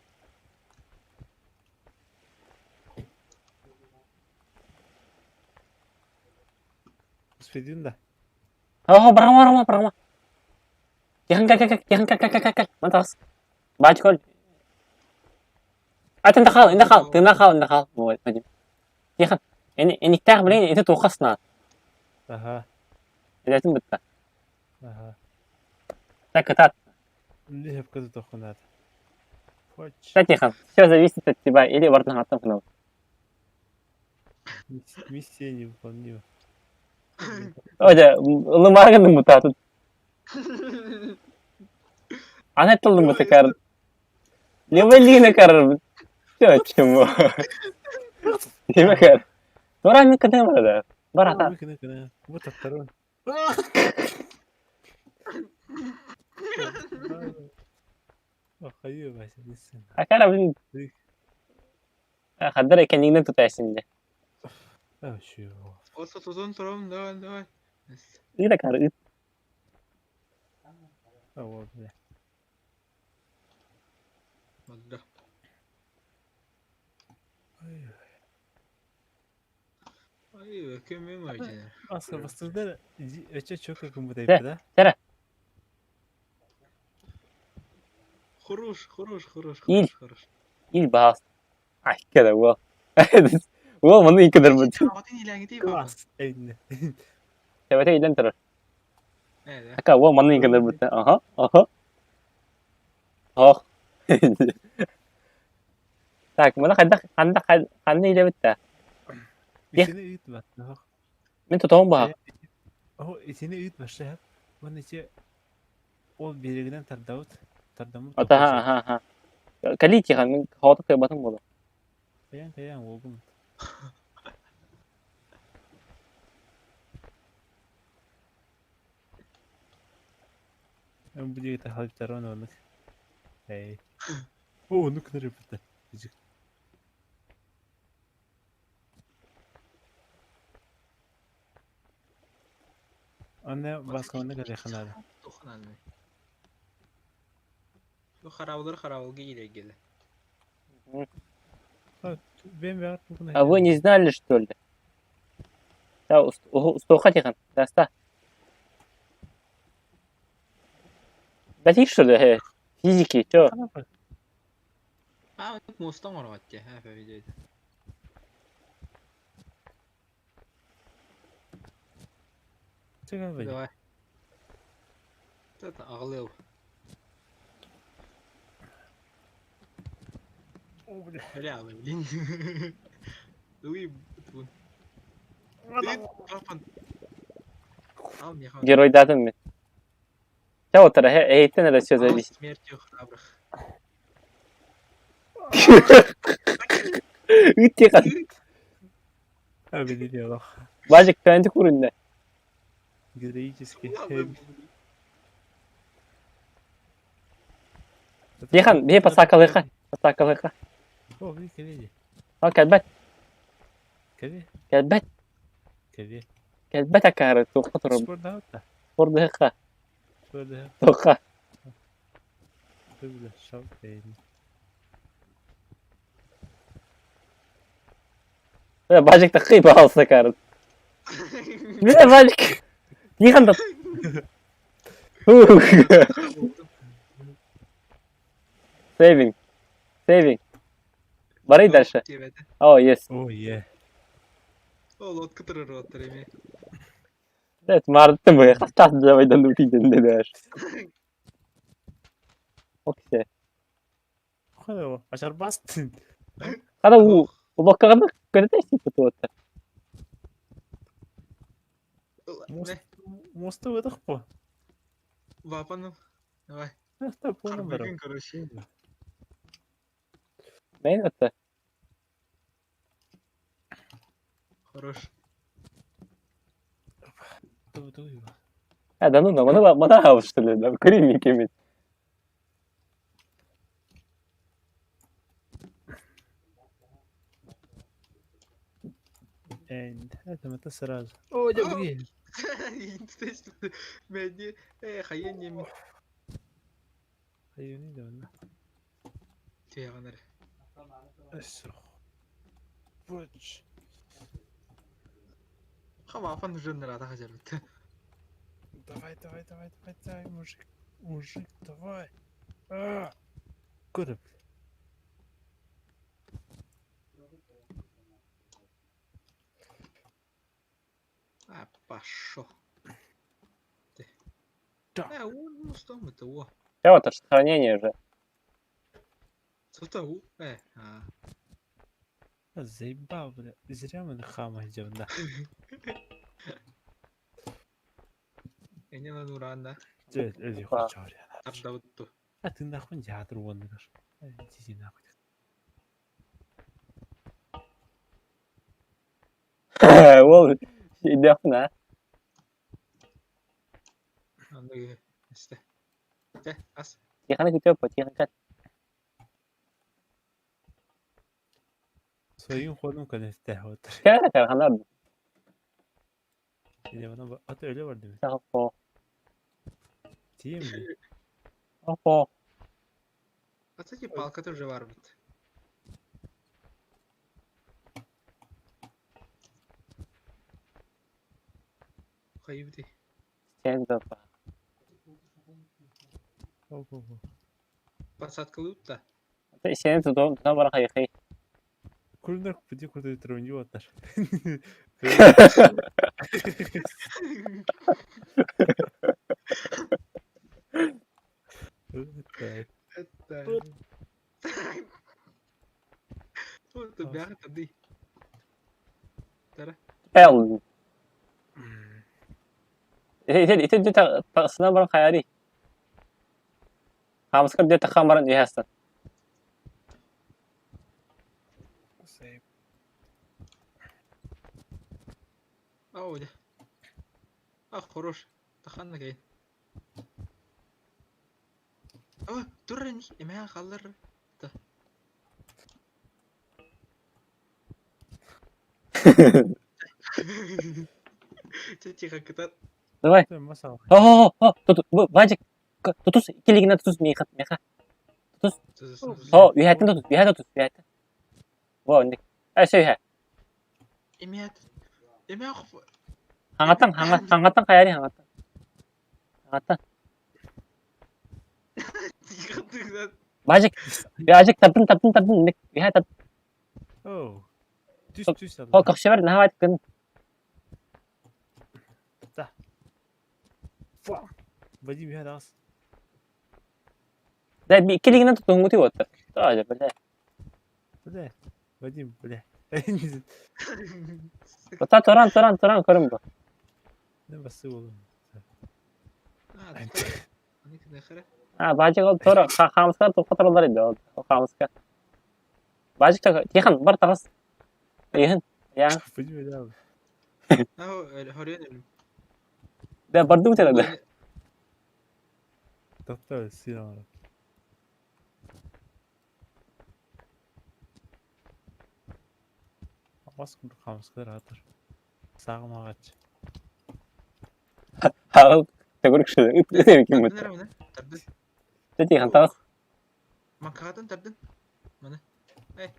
Speaker 3: Успедин да.
Speaker 1: Ага, барама барама барама. Тихан кал кал Тихан кал кал кал кал. Ман тагыс. Бальчик өл. А тында хал, инде хал, тында хал, инде хал. Вот, Вадим. Тихан. Эни эниктәг билен эти тухасна.
Speaker 3: Ага.
Speaker 1: Эдетин битте.
Speaker 3: Ага.
Speaker 1: Так кытат.
Speaker 3: Не хепкәде тохунат.
Speaker 1: Так, Тихан, все зависит от тебя или бартын аттан финал.
Speaker 3: Миссия невыполнима.
Speaker 1: Оде, лымаргын мута тут. Ана тылды мутакар. Левелина кар. Все, чему? Неме кар. Тура мен кыдым да. Бар ата.
Speaker 3: Кына кына. Бу таттаран. Хайы Вася, десен.
Speaker 1: Акара блин. Хаддар кэннигинэн тутайсың дэ.
Speaker 3: А, чё.
Speaker 7: Осы тузун турам, давай, давай.
Speaker 1: Ыт акары ыт.
Speaker 3: А, вот, бля.
Speaker 7: Мадда.
Speaker 3: Ой.
Speaker 7: Ай, көмөм айжа.
Speaker 3: Аска бастырдар, өчө чөкө күн бу
Speaker 1: Дэ,
Speaker 3: да?
Speaker 1: Тара.
Speaker 7: Хорош, хорош, хорош,
Speaker 1: Ил.
Speaker 7: хорош, хорош.
Speaker 1: Ил баас. Ай, кеде уол. Уол маны иккедер бут.
Speaker 7: Чаҕатын илээҥити
Speaker 3: Класс. Эйне.
Speaker 1: Тэбэтэ илен турар.
Speaker 7: Ээ,
Speaker 1: Ака уол маны иккедер бут. Аха, аха. Ох. Так, маны хайдах ханна ханна илебит да.
Speaker 3: Итини ыт бат.
Speaker 1: Мин тутуом баха.
Speaker 3: О, итини ыт башы. Маны ити ол берегинен тардабыт. Тардамыт.
Speaker 1: Ата ха ха ха. Кали тихан мин хаата кыйбатым боло.
Speaker 3: Каян каян уолгум. Эм бу диэки халыптаран оннук. Эй. О, оннук кынар эбит. Аны басканы калеханада.
Speaker 7: Тухананы. Бу хараулар хараулга киирэ
Speaker 3: Бен баар тугун.
Speaker 1: А вы не знали, что ли? Да, устоха тихан. Даста. Бәтик, что ли? Физики, чё?
Speaker 7: А, мостан орҕатте, ха, видео. Давай. Это аҕылыау.
Speaker 3: О, бля.
Speaker 7: Бля, блин. Уй, тун. Ты папан. Ал меха.
Speaker 1: Геройдадым мен. Ча отыра, эйтен эрэ все зависит.
Speaker 7: Смертью храбрых.
Speaker 1: Ыт тихан.
Speaker 3: А, билили олох.
Speaker 1: Бажик пәнти курунна.
Speaker 3: Героический.
Speaker 1: Тихан, бие пасакалыха. Пасакалыха.
Speaker 3: О, били кэлэ.
Speaker 1: А, кэлбэт,
Speaker 3: Кэлэ,
Speaker 1: кэлбэт,
Speaker 3: кэлэ.
Speaker 1: кэлбэт акары туха турар.
Speaker 3: Спорда.
Speaker 1: Ордыха,
Speaker 3: Спорда.
Speaker 1: туха.
Speaker 3: Бля, шал.
Speaker 1: Бажик такый баалса кары. Бля, Бажик. Тихан да. Сейвинг. Сейвинг. Барый дальше. О, yes.
Speaker 3: О, е.
Speaker 7: О, лодка турар оттар эми.
Speaker 1: Evet, мардым бу. Хастас давайдан утиден дедер. Окей.
Speaker 3: Хада, ашар бастын.
Speaker 1: Хада у улоккаганы көрөтөйсүң тутуотта.
Speaker 3: Мост, мосту выдох по.
Speaker 7: Вапаным. Давай.
Speaker 3: Это понял, бро.
Speaker 7: Бүгүн, короче.
Speaker 1: Мен атта.
Speaker 7: Хорош.
Speaker 1: А, да ну, да, мана мана что ли, да, көрейін екеуміз.
Speaker 3: Это мы сразу. О, да блин.
Speaker 7: Мәди, э, хайын неме.
Speaker 3: Хайын да онна.
Speaker 7: Түйәғанар.
Speaker 3: Буч.
Speaker 7: Ха, вапан уже нарада хажар бит.
Speaker 3: Давай, давай, давай, давай, давай, мужик. Мужик, давай. А! Куда, бля?
Speaker 7: А, пошел.
Speaker 3: Да.
Speaker 7: Э, у, ну что мы-то, о.
Speaker 1: Я вот сохранение же.
Speaker 7: Что-то, у, э, а.
Speaker 3: А, Заебал, бля. Зря мы на хама идем, да.
Speaker 7: Эне на нуранда.
Speaker 3: Эли хочоря.
Speaker 7: Ардаутту.
Speaker 3: А ты нахуй театр вон наш. Иди нахуй.
Speaker 1: Ол Идиэхпин аа.
Speaker 7: Аны истэ. Те, ас.
Speaker 1: Тихоны күтүөп, Тихон кэл.
Speaker 3: Своим ходом көнөстөөх отыр.
Speaker 1: Кэл кэл ханар.
Speaker 3: Или бана ат өлө бар дими.
Speaker 1: Опо.
Speaker 3: Тием би.
Speaker 1: Опо.
Speaker 7: А кстати, палка тоже var бит. Хайбди.
Speaker 1: Stand up.
Speaker 3: Опо.
Speaker 7: Посадка лутта.
Speaker 1: Сен тутон тутон бара хайхай.
Speaker 3: Курнар пути курду трунью оттар.
Speaker 7: Это... Вот бяха тады. Тара.
Speaker 1: Hell. Ити ити тасына баран хайари. Хамскар де тахан баран ихастан.
Speaker 7: Ау, да. А, хорош. Таханна кей. А, туррани, эмэ халлар. Та. Че тихо кытат.
Speaker 1: Давай.
Speaker 3: Масал.
Speaker 1: О, о, тут Вадик, тутус килигина тутус миха миха. Тутус. О, үйәтин тутус, үйәт тутус, үйәт. Во, инде. Ә, сөйһә.
Speaker 7: Эмэ эмэ
Speaker 1: Хаңаттан, хаңаттан хайари хаңаттан. Хаңаттан.
Speaker 7: Тихо тыгнат.
Speaker 1: Бажик, бажик таптын таптын таптын инде. Үйәт тап.
Speaker 3: О. Түс түс.
Speaker 1: О, көхшө бер нахават кын.
Speaker 3: Да. Вадим я дас.
Speaker 1: Да, би килигина тутун гути вот. Тоже, бля.
Speaker 3: Бля. Вадим, бля.
Speaker 1: Ота туран туран туран көрүм бу.
Speaker 3: Не басы болу.
Speaker 1: А, бажик ол тура хамскар тухтар иди ол хамска. Бажик та Тихан бар тагыс. Иһин. Я.
Speaker 3: Вадим да.
Speaker 7: Ау, хорен.
Speaker 1: Да барды утера да.
Speaker 3: Тоқта сина. Бас курдук хамскар атыр. Сагым агач.
Speaker 1: Хал төгүрүк шү. Үт ким бу.
Speaker 7: Тардын.
Speaker 1: Тихан тагыс.
Speaker 7: Макатын тардын. Мана. Эй.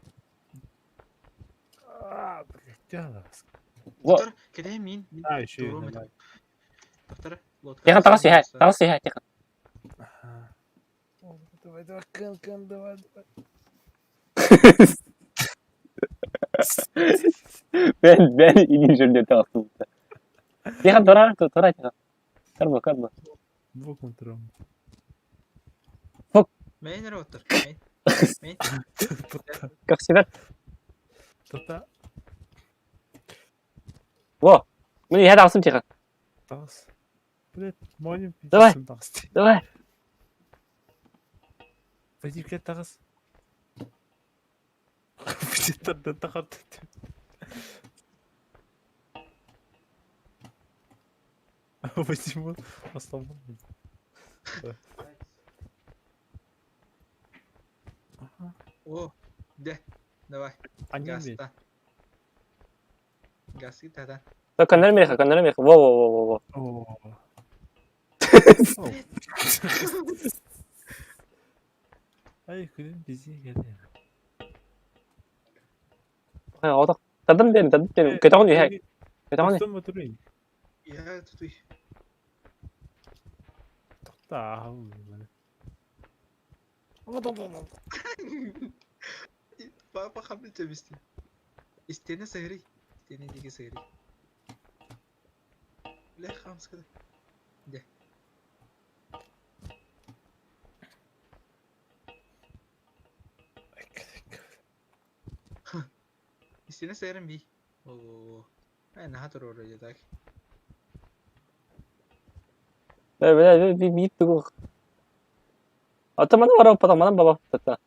Speaker 3: А, блядь, тяла.
Speaker 1: Во.
Speaker 7: Кеде мин.
Speaker 3: А, еще.
Speaker 7: Тоқтар. Лодка.
Speaker 1: Тихан тагыс үйә, тагыс үйә Тихан.
Speaker 3: Давай, давай, кын, кын, давай, давай.
Speaker 1: Мен мен иди жерде тагыс. Тихан тура тура Тихан. Көрбө көрбө.
Speaker 3: Боком турам.
Speaker 1: Фук.
Speaker 7: Мен роттер. Мен. Мен.
Speaker 1: Көхшө бер.
Speaker 3: Тоқта.
Speaker 1: Во. Мин үйә тагысым Тихан.
Speaker 3: Тагыс. Блядь, моним.
Speaker 1: Давай. Давай.
Speaker 3: Вадим, кел тагыс. Блядь, тахат. Вадим, ослабл.
Speaker 7: О, да. Давай.
Speaker 3: Газ.
Speaker 7: Газ и тогда.
Speaker 1: Да, көннөр меха, көннөр меха. Во, во, во, во, во.
Speaker 3: Ай, күнүм бизи келди.
Speaker 1: Ай, одох. Тадым ден, тадым ден. Кетон үйә. Кетон.
Speaker 3: Тоқтон батырын.
Speaker 7: Я тут.
Speaker 3: Тоқта, ау.
Speaker 7: Папа хамды чабисти. Истене сыгры. Истене диге сыгры. Бля, хамскада. Де. Истене сыгрым би. О, ай, наха тур орой так.
Speaker 1: Бля, бля, би би тугу. Ата мана бара пата мана баба тата.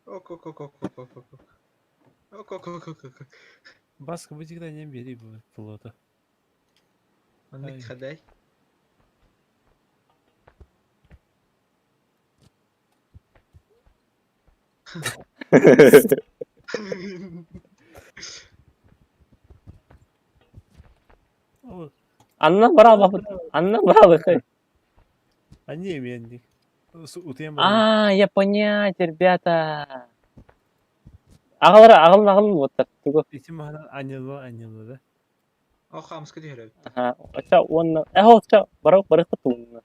Speaker 7: Ок, ок, ок, ок, ок, ок, ок. Ок, ок, ок, ок, ок.
Speaker 3: Баска бу всегда не бери плота.
Speaker 7: Маннык хадай.
Speaker 1: Анна браво, Анна браво.
Speaker 3: Они менник.
Speaker 1: А, я понять, ребята. Аҕалара аҕалын аҕалын уоттар тугу
Speaker 3: Ити маһынан анньылла анньылла да.
Speaker 7: О хаамыска түһэрэ.
Speaker 1: Аха, оча уонна э оча бары барыхпыт тугунна.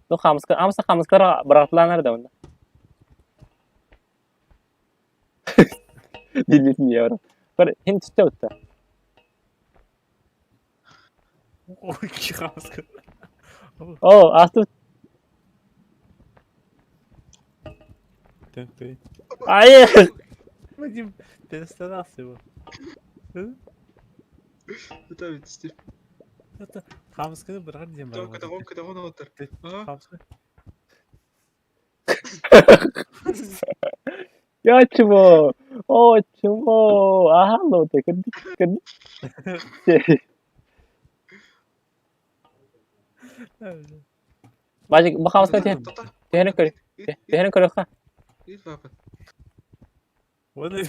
Speaker 1: Ну хаамыска аамса хаамыскара быраҕатылаанар да онно. Дилбитин евро. Бар хин түстэ утта.
Speaker 3: Ой, хаамыска.
Speaker 1: О, астı.
Speaker 3: Так, ты.
Speaker 1: Айы.
Speaker 3: Вадим, перестарался его.
Speaker 7: Это ведь
Speaker 3: Это хаамысканы быраҕар диэн бар.
Speaker 7: Көтөҕөн көтөҕөн отыр.
Speaker 3: Хаамыска.
Speaker 1: Я чего? О, чего? Аха, лоте, кырдык, кырдык. Бажик, бу хаамыска түһэн көр. Түһэн көрөххө.
Speaker 3: Уонна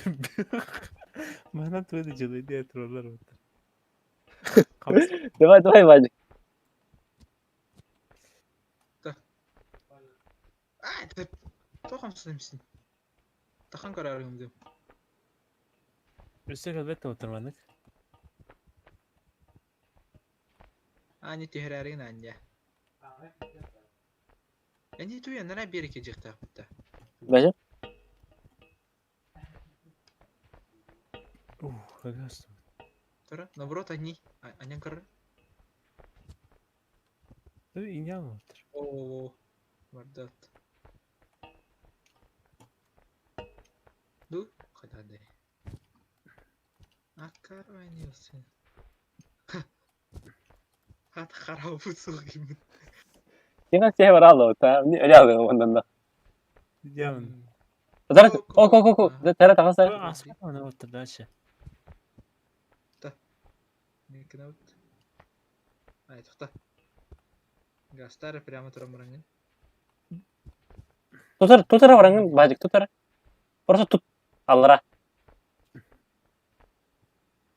Speaker 3: манан тугу да дьылый диэн тураллар уоттар.
Speaker 1: Давай, давай, Вадик.
Speaker 7: Тоох хамсанамсın. Тахан көрөөрүм диэн.
Speaker 3: Өссө кэлбэт отурманык.
Speaker 7: Аани түһэрээригин аанньа. Эни туйан нара биэрике дьиэхтээхпит
Speaker 1: Бажа?
Speaker 3: Ух, агастым.
Speaker 7: Тура, наоборот, они, анян көрөр.
Speaker 3: Иньян отыр.
Speaker 7: О, бардат. Ду, хададай. Аккар ойнıyorsun. Хат харабы сугимин.
Speaker 1: Тиҥа сиһэ бараалла та, öyle alıyor ondan da.
Speaker 3: Ямын.
Speaker 1: Зара, о, ко, ко, ко, тара тағаса.
Speaker 3: Аспан отыр дальше.
Speaker 7: Некнут. Ай, тоқта. Гастары прямо туран бараңын.
Speaker 1: Тутар, тутара бараңын, бажик, тутара. Просто тут. Аллара.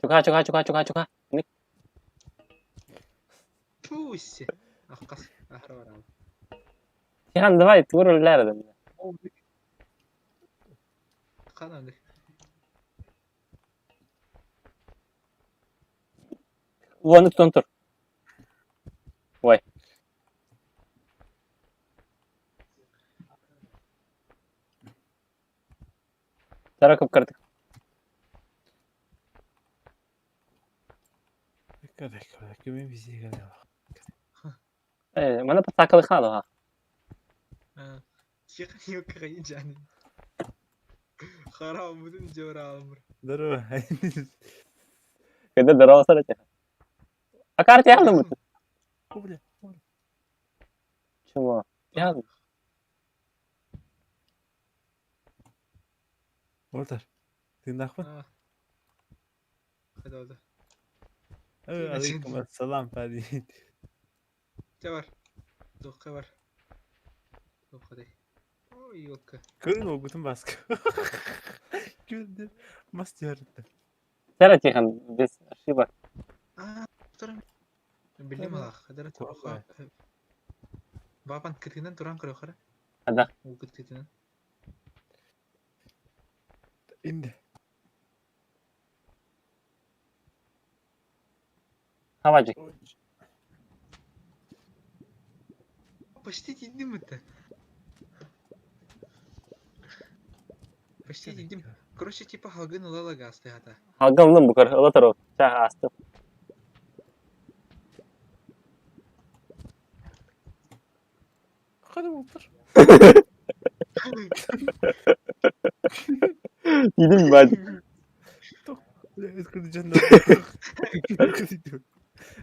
Speaker 1: Чука, чука, чука, чука, чука.
Speaker 7: Пусть. Ахқас, ахра барам.
Speaker 1: Тихан, давай, тур өлләрден.
Speaker 7: Қананды.
Speaker 1: Уоны тутан тур. Ой. Тара көп кірдік.
Speaker 3: Кеме бизге келе.
Speaker 1: Э, мана патакалы халы ха.
Speaker 7: Тихан yok кайын Харабы жора
Speaker 3: Здорово.
Speaker 1: Когда здорово сара тихан. А карта яғды мы?
Speaker 3: Бля.
Speaker 1: Чего? Яғды.
Speaker 3: Отыр. Тыңдақпын?
Speaker 7: Hadi oldu.
Speaker 3: Алейкум ассалам, парень.
Speaker 7: Те бар. Тоққа бар. Тоққа Ой, ёлка.
Speaker 3: Көрін огутун баска. Көрін мас диярды.
Speaker 1: Сара тихан, без ошибок.
Speaker 7: А, туран. Билем алах. Хадара тоққа. Бапан кытынан туран көрө хара.
Speaker 1: Ада.
Speaker 7: Ол кытынан.
Speaker 3: Инде.
Speaker 1: Хаваджик.
Speaker 7: Почти тидим это. Почти тидим. Короче, типа халгын ылала гасты хата.
Speaker 1: Халгын бу көр, ыла туру. Ча асты.
Speaker 3: Када отыр.
Speaker 1: Дидим бажик.
Speaker 3: Өткүрдү жанда.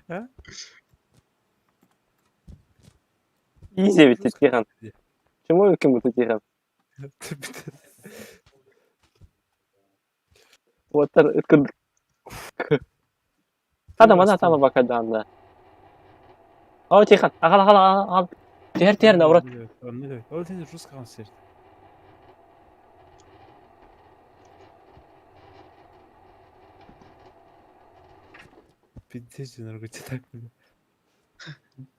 Speaker 3: А?
Speaker 1: Изи бит тихан. Чему ким бу тихан? Отыр өткүрдүк. Хата мана тама бакадаанда. О, тихо. Ага, ага, ага. Тер, тер, наоборот.
Speaker 3: Ол сен русский концерт. Пиздец, наркотик так.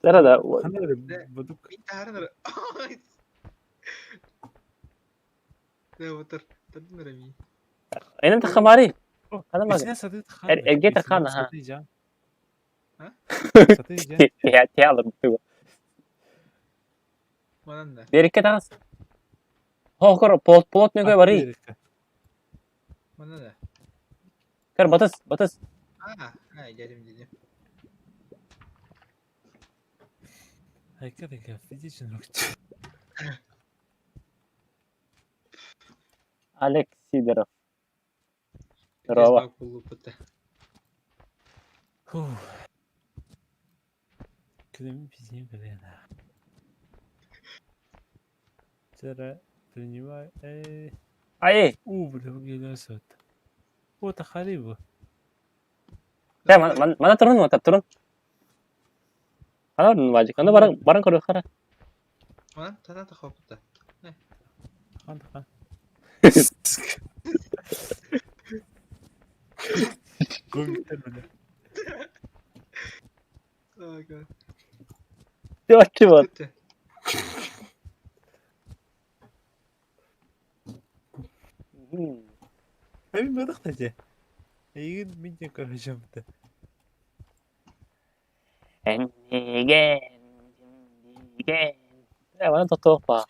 Speaker 1: Да, да.
Speaker 3: Бадук. Энен тахамари. Хана мага. Эрге тахана ха. Я тялым ту. Берикке тагыс. Хокор плот плот не бары. Көр батыс, батыс. Олег Сидоров. Здорово. Ай! Мана турун отап турун. Хана орун бажык. Аны баран баран көрө хара. Ты вот. Мана тотоох баа.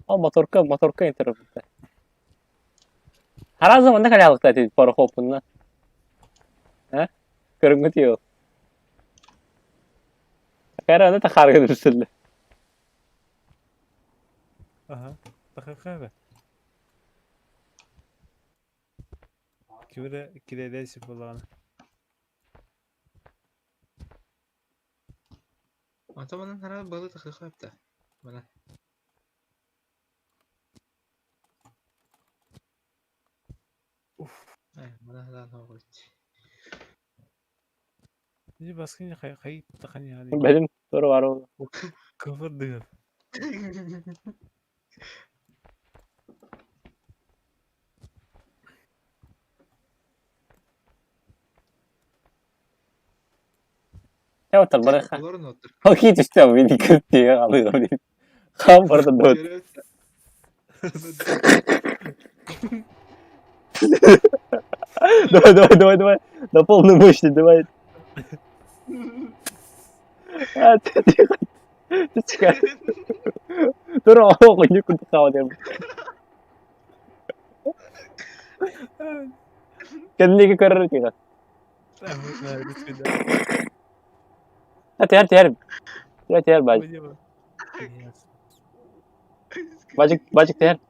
Speaker 3: Ол моторка, моторка интервью. Харазы манна калялыкта ти парохопунна. А? Көрүнгү тио. Кара аны тахарга дүрсүлле. Ага. Тахарга. Кимре кирелesi булган. Ни баскын хай хай тахани али.
Speaker 1: Белим тур бар ол.
Speaker 3: Кафыр дигән.
Speaker 1: Явтар барыха. Хоккей түстө мени көттү алыгы. Хам барды дот. Давай, давай, давай, давай. На полную мощность, давай. А, ты тихо. Ты чекай. Тура оҕо курдук хаалар. Кэнниги көрөр тихо. Тер тер. Тер тер баж. Бажык бажык тер.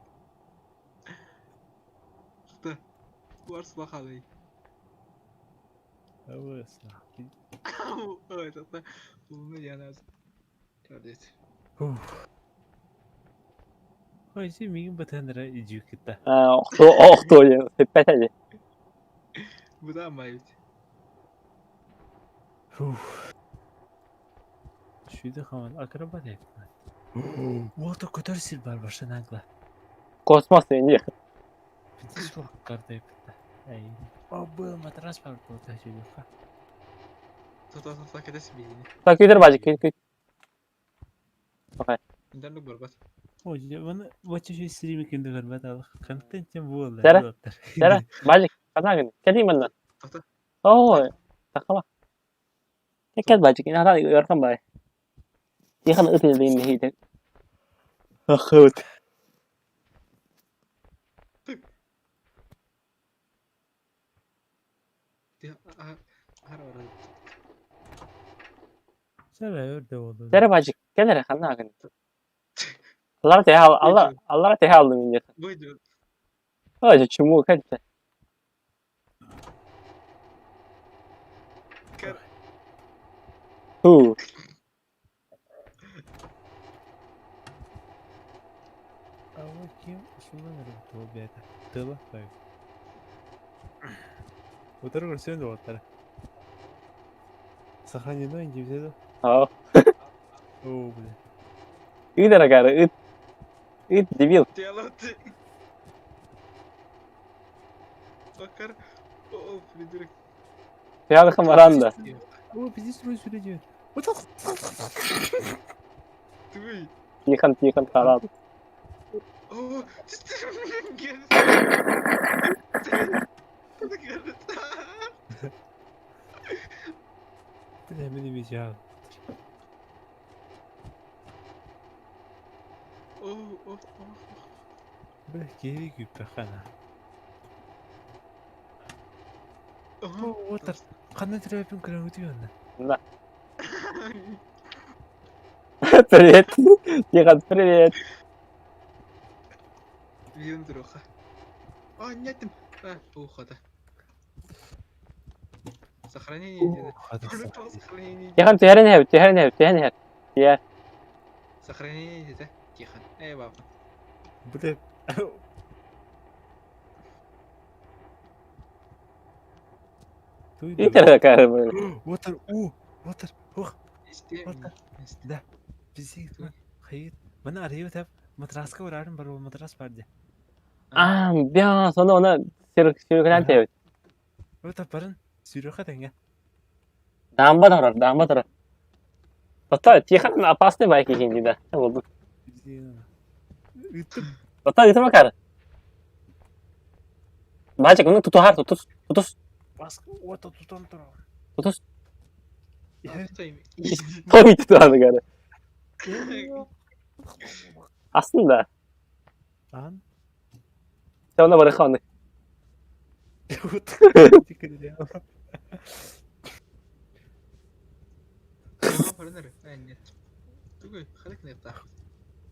Speaker 3: Ой, син мигин батандыра идюкта.
Speaker 1: А, охто охто пепете.
Speaker 3: Шүйді хаман акробат yapma. Уото көтөр сир бар башын англа.
Speaker 1: Космос энди.
Speaker 3: Пиздец карта yaptı. Эй. О, был матрас бар болта шүйді.
Speaker 1: Так күтер бажык күт күт.
Speaker 3: Ой, маны вачы шүй стрим кенде көрбәт ал. Контент тем булды.
Speaker 1: Сәрә? Сәрә, бажык, кана гын. Кәли манна. О, тахама. Кәл бажык, ина яркан бай. Тихан ытын дейин хейден. Ахыт.
Speaker 3: Сәрә өрдө болду.
Speaker 1: Сәрә бажык, кәлер хана гын. Аллар те ал, алла, аллар те алды мин. Ой, чуму кәлте. Ху.
Speaker 3: Ава ким шулан өрдө бәт. Тыла бай. Утыр көрсөн дә оттар. Сохранено индивидуально.
Speaker 1: Ау.
Speaker 3: О, бля.
Speaker 1: Ыт арагары, ыт. Ыт, дебил.
Speaker 7: Тело ты. Макар. О, придурок.
Speaker 1: Пьяных Маранда.
Speaker 3: О, пиздец, строй сюда идет.
Speaker 7: Твой.
Speaker 1: Тихон, Тихон, харам.
Speaker 7: О,
Speaker 3: Бля, мин эмиэ
Speaker 7: О, о, о.
Speaker 3: Бля, киһи күүппэххэ
Speaker 7: О,
Speaker 3: Уотар, ханна төрөөпүн көрөҥүтүй онно?
Speaker 1: На. Привет. Тихон, привет.
Speaker 7: Видим друга. О, нет, а, ухода. Сохранение где-то. Сохранение.
Speaker 1: Тихон, түһэрин иһэбит, түһэрин иһэбит, түһэн иһэр. Тиэ.
Speaker 7: Сохранение где-то. Тихо. Эй, баба.
Speaker 3: Бля.
Speaker 1: Ыт арагары, бля.
Speaker 3: Уотар, у, уотар, ох,
Speaker 7: Истем.
Speaker 3: Да. Бизи, хайыт. Мана арыйы тап, матраска барарын бар, матрас бар де.
Speaker 1: А, бя, соны оны сирүкүнэн тэбит.
Speaker 3: Уотар барын, сүүрөхө тэҥэ.
Speaker 1: Дамба турар, дамба турар. Тота, Тихон опасный байки хинди да. Болду.
Speaker 3: Ыттым.
Speaker 1: Тота, ыты макар. Бачик, оны тутухар, тутус, тутус,
Speaker 3: Баска, уота тутан турар.
Speaker 1: тутус.
Speaker 7: Тутус.
Speaker 1: Той тутуаны гары. Aslında.
Speaker 3: Ан.
Speaker 1: Sen ona барыха оны.
Speaker 7: Нет. Тугой, халик не так.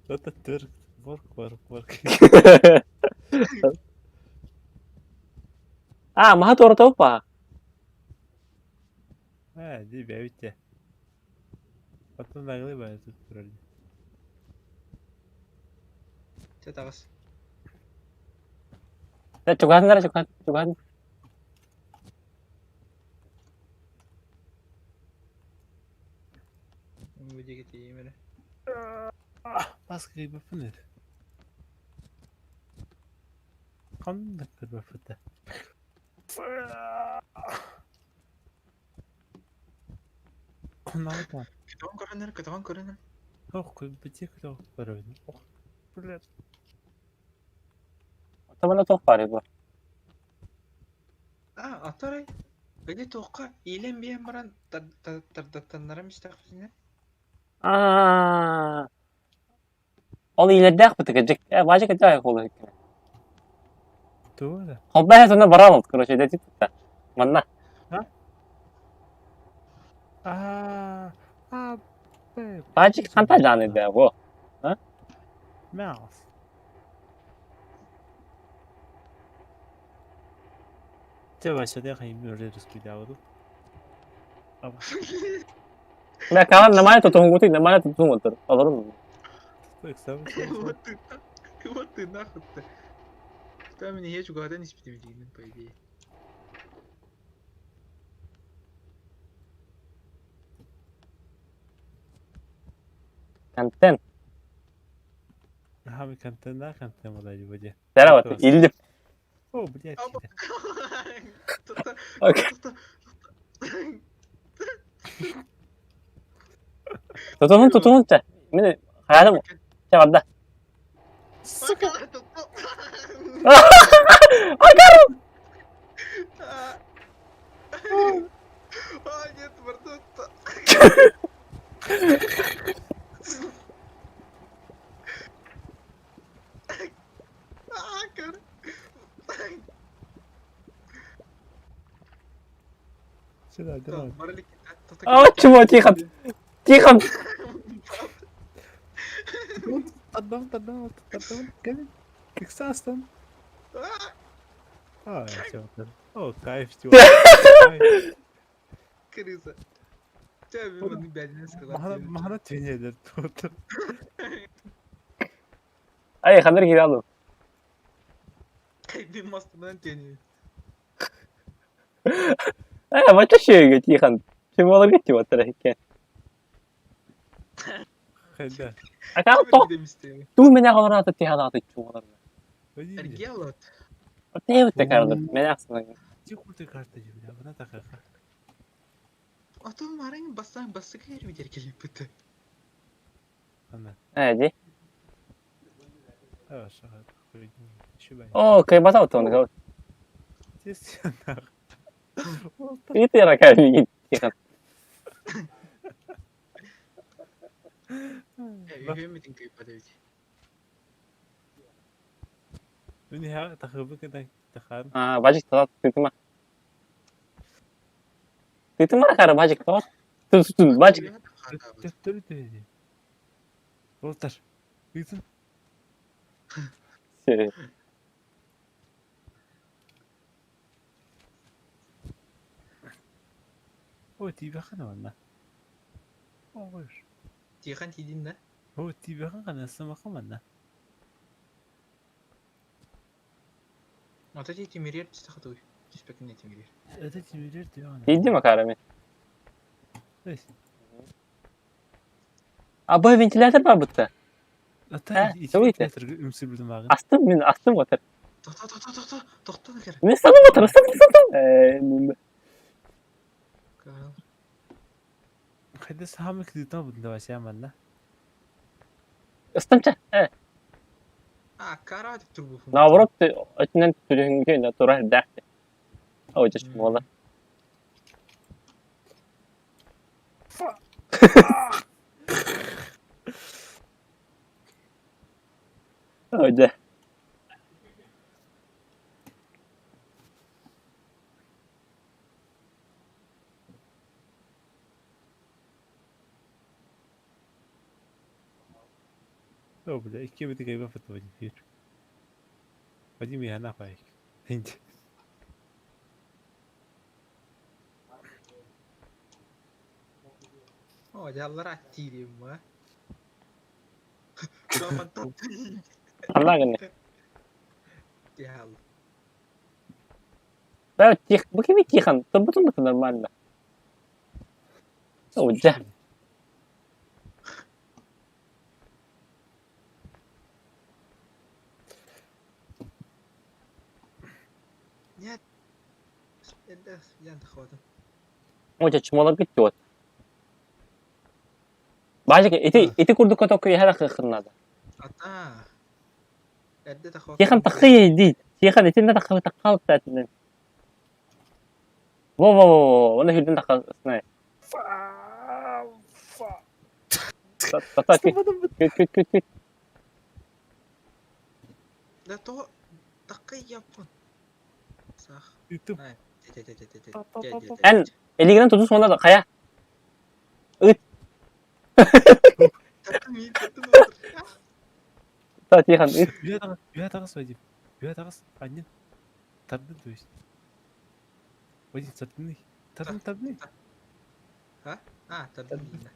Speaker 3: Это төрк, ворк, ворк, ворк.
Speaker 1: А, маха туора топ па.
Speaker 3: А, ди бэбите. Потом наглый бай тут вроде.
Speaker 7: Че тагыс?
Speaker 1: Да, чугаһын чугаһын, чугаһын.
Speaker 7: Үдеге тиемере.
Speaker 3: Баска кыйбаппын эт. Ханнык көрбөппүт. Оннааҕы
Speaker 7: Кытаган көрөнөр, кытаган көрөнөр.
Speaker 3: Ох, бите күтө барабын. Ох, блядь.
Speaker 1: Тамана тоқ бар бу.
Speaker 7: А, атарай. Били тоққа илен биен баран тардаттаннарам истәхсине.
Speaker 1: А. Ол илердәх бит кежик. Э, бажык это холы.
Speaker 3: Тура.
Speaker 1: Холбай сонда барам, короче, дәтит та. Манна.
Speaker 3: А, а, б,
Speaker 1: Бажык ханта жаны да бу.
Speaker 3: Mouse. Те вообще да хайм өрөр скидавду.
Speaker 1: Бә калан нормально тутунгути, нормально тутунгутур. Олорун.
Speaker 3: Так, сам.
Speaker 7: Вот ты, вот ты нахуй-то. Там меня я чугада не спит, по идее.
Speaker 1: Контент.
Speaker 3: Ага, контент, да, контент вроде вроде.
Speaker 1: Здорово, илдип.
Speaker 3: О, блядь.
Speaker 1: Окей. Тутунгун тутунгун та. Мен хаялым. Те барда.
Speaker 7: Сука!
Speaker 1: Агар!
Speaker 7: А, нет, пардон. А, кар.
Speaker 3: Сюда, давай.
Speaker 1: А, чего, тихо. Тихо.
Speaker 3: Одном, одном, одном, как састан. А, все. О, кайф, все.
Speaker 7: Крыса.
Speaker 3: Махана тренер тут.
Speaker 1: Ай, хандар кире алдым.
Speaker 7: Мен мастынан тени.
Speaker 1: Э, бача шеге, Тихон. Чумолорга чумоттара иккиэн.
Speaker 3: Хайда.
Speaker 1: Акаал тоқ туу мене олорон тиһалааты чумолорга.
Speaker 7: Эргиэлот.
Speaker 1: Тэбит карлы мен ахсынан.
Speaker 3: Ти курты карта жибля, бана такаха.
Speaker 7: Ото марың бастан басы кайыр битер келип бітті.
Speaker 3: Ана.
Speaker 1: Эди.
Speaker 3: А, шага. Шубай.
Speaker 1: О, кайбата отон го.
Speaker 3: Тес.
Speaker 1: Ити рака мигин. Тихан.
Speaker 7: Үйөмөтүн күйпат эбит.
Speaker 3: Мин ха тахыбы кедан тахан.
Speaker 1: А, бажик тала тытыма. Тытыма кара бажик тала. Ту ту бажик.
Speaker 3: Төптөрү төбөдү. Болтар. Ыйтын. О, тибахан ванна. О, гош.
Speaker 7: Тихан тидин да?
Speaker 3: О, тибахан гана самахан ванна.
Speaker 7: Ото ти тимирер түстахатуй. Түспекин тимирер.
Speaker 3: Это тимирер тибахан.
Speaker 1: Иди макара мен.
Speaker 3: Эс.
Speaker 1: А бу вентилятор бар бутта.
Speaker 3: Ата,
Speaker 1: Сөйте.
Speaker 3: Өмсүр билдим агын.
Speaker 1: Астым мен астым отыр.
Speaker 7: Тохто тохто тохто тохто кер.
Speaker 1: Мен астым отыр, астым астым. Э, мен
Speaker 3: Хайда самы кидитан бутында вася манна.
Speaker 1: Астымча. Э,
Speaker 7: А, кара деп тур бу.
Speaker 1: наоборот, өтүнөн түлүнгө на тура дакты. О, жаш мола. О, жа.
Speaker 3: О, бля, икки бити кайба фото Вадим. Вадим я нахуй. Инди.
Speaker 7: О, жаллар аттиирим ма.
Speaker 1: Алла гыны.
Speaker 7: Ял.
Speaker 1: Да, тих, бу кими тихан, турбутун бу нормально. О, жа.
Speaker 7: Нет. Это я тахватым.
Speaker 1: О, жа чумолар гитти вот. Бажик, ити ити курдук коток яһара кырнада.
Speaker 7: Ата. Эрде тахват.
Speaker 1: Тихан тахы ди. Тихан итин тахы тахал татын. Во во во, оны хүрден тахал снай. Тата күт күт күт күт.
Speaker 7: Да то такы япон. Сах.
Speaker 3: Ютуб.
Speaker 1: Эн элигинен туту сонда да кая. Ыт. Та Тихан ыт.
Speaker 3: Бүйә тагыс, Вадим. Бүйә тагыс, аннен. Тардын, то есть. Вадим, тардын. Тардын, тардын.
Speaker 7: А? А, тардын дейін.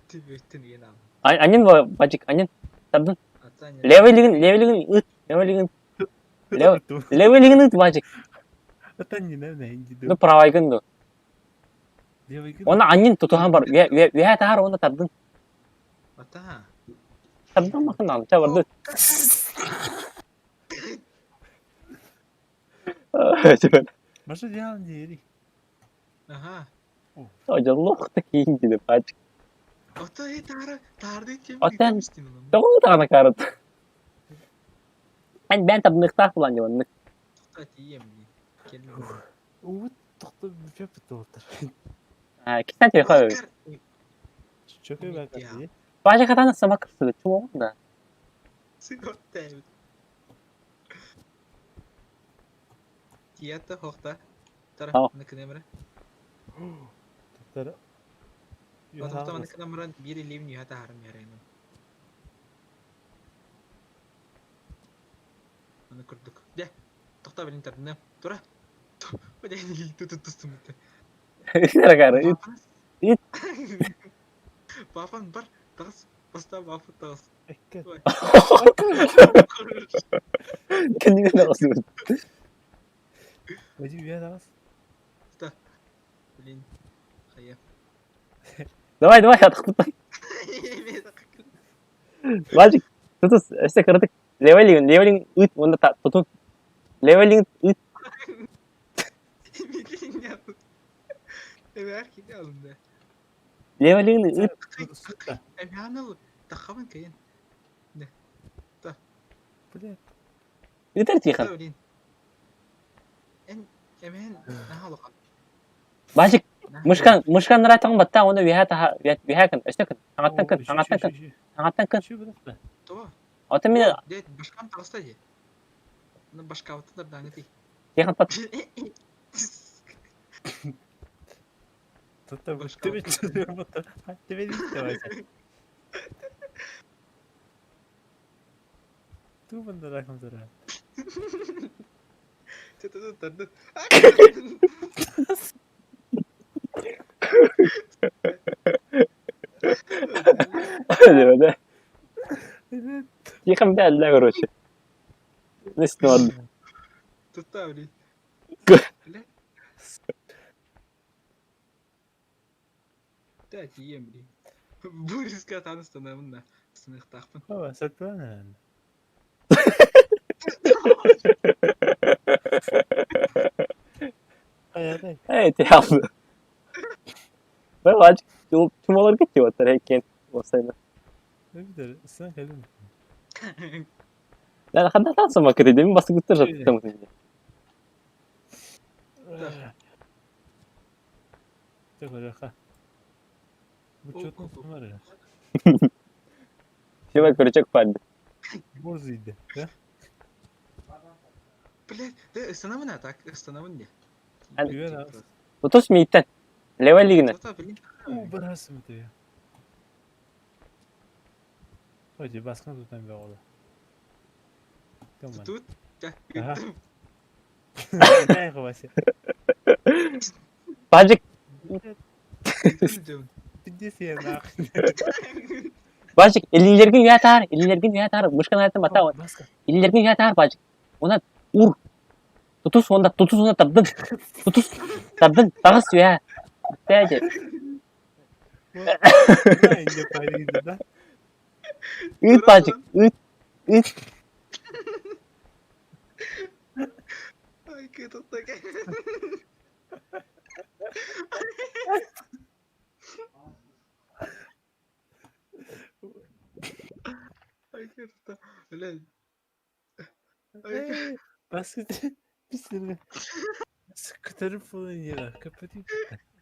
Speaker 7: Өттін деген ал.
Speaker 1: Аннен во бажик, аннен. Тардын. Левый лигин, левый лигин ыт, левый лигин. Левый лигин ыт бажик.
Speaker 3: Ата не на инди.
Speaker 1: Ну правый гын
Speaker 3: Левый гын.
Speaker 1: Оны аннен тутухан бар. Үе тахар оны тардын.
Speaker 7: Ата.
Speaker 1: Тардын макын ал. Ча барды.
Speaker 3: Маша делал не ери.
Speaker 7: Ага.
Speaker 1: О, жаллох такие диде бажик.
Speaker 7: Ата э тары тарды тем.
Speaker 1: Ата. Тоғу тағана карат. Эн бен табныктах булан жабаннык.
Speaker 7: Тоқта тием. Келмей.
Speaker 3: Уут тохто бүпе бит
Speaker 1: А, кстати, хой.
Speaker 3: Чөкө бак.
Speaker 1: Бажик атаны самак кырсыды, чуң да.
Speaker 7: Сыготтай. Тията хохта. Тара, накынемре.
Speaker 3: Тара.
Speaker 7: Тоқта накынемре бир илим нюхата харым ярайны. Аны көрдүк. Де. Тоқта билин тардым. Тура. Тутустум.
Speaker 1: Кары. Ит.
Speaker 7: Бафан бар. Тағыс. Баста бафы тағыс.
Speaker 1: Кеннигин тағыс.
Speaker 3: Вадим, я на вас.
Speaker 7: Что? Блин. Хайа.
Speaker 1: Давай, давай, атахпыттан. Вадик, тутус, өссө кыратык. Левелинг, левелинг ыт, уонна тутун. Левелинг ыт. Левелинг ыт. Ыытар Тихон. Баачык, мышкан, мышкан ыраатаҕын баттаа уонна үөһээ таһа, үөһээ кын, өссө кын, хаҥаттан кын, хаҥаттан кын, хаҥаттан кын. Оттон мин Тихон пат. Тихон бэллэ короче. Не Эй, ти алды. Бэл тумалар кеттиоттар хеккен осайна. Лән ханда танса макыты деми басты гуттар жаттым. Сева көрөчөк парды. Тутус мииттен. Левелигинен. Бажик Бажик илилерген үйә таар, илилерген үйә таар, мышкан атын бата. Илилерген үйә таар бажик. Она ур. Тутус онда, тутус онда табдын. Тутус табдын, тагыс үйә. Тәже. Ыт бажик, ыт, ыт.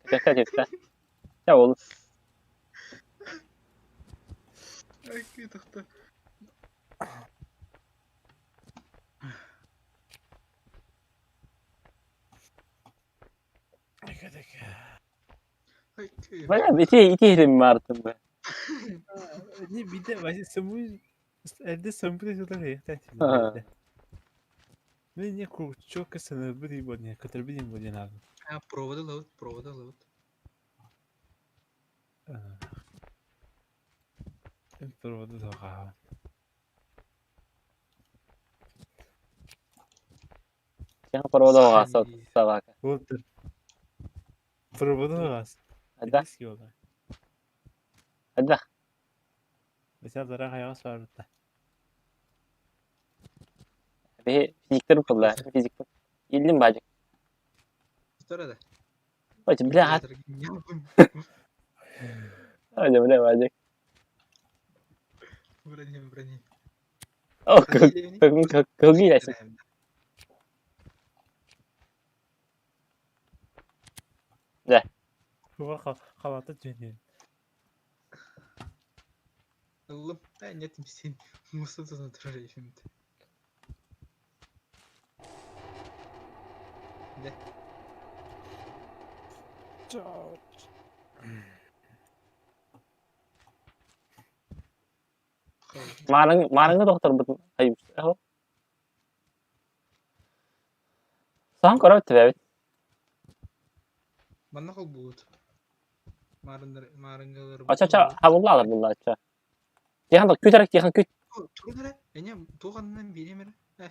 Speaker 1: Тетте тетте. Я ол. Бля, ити ити хирим мартым бе. Сен провода оғасы собака. Ада, ада. Бе физиктер кылла, физиктер. Илдим бажик. Бажик, бля, ат. Бля, бля, бажик. О, көги ясын. Марың, марыңы доктор бут. Айып. Сан көрөп тебебит. Ача ача хабыллалар булла ача. Тихан күт эрек тихан күт.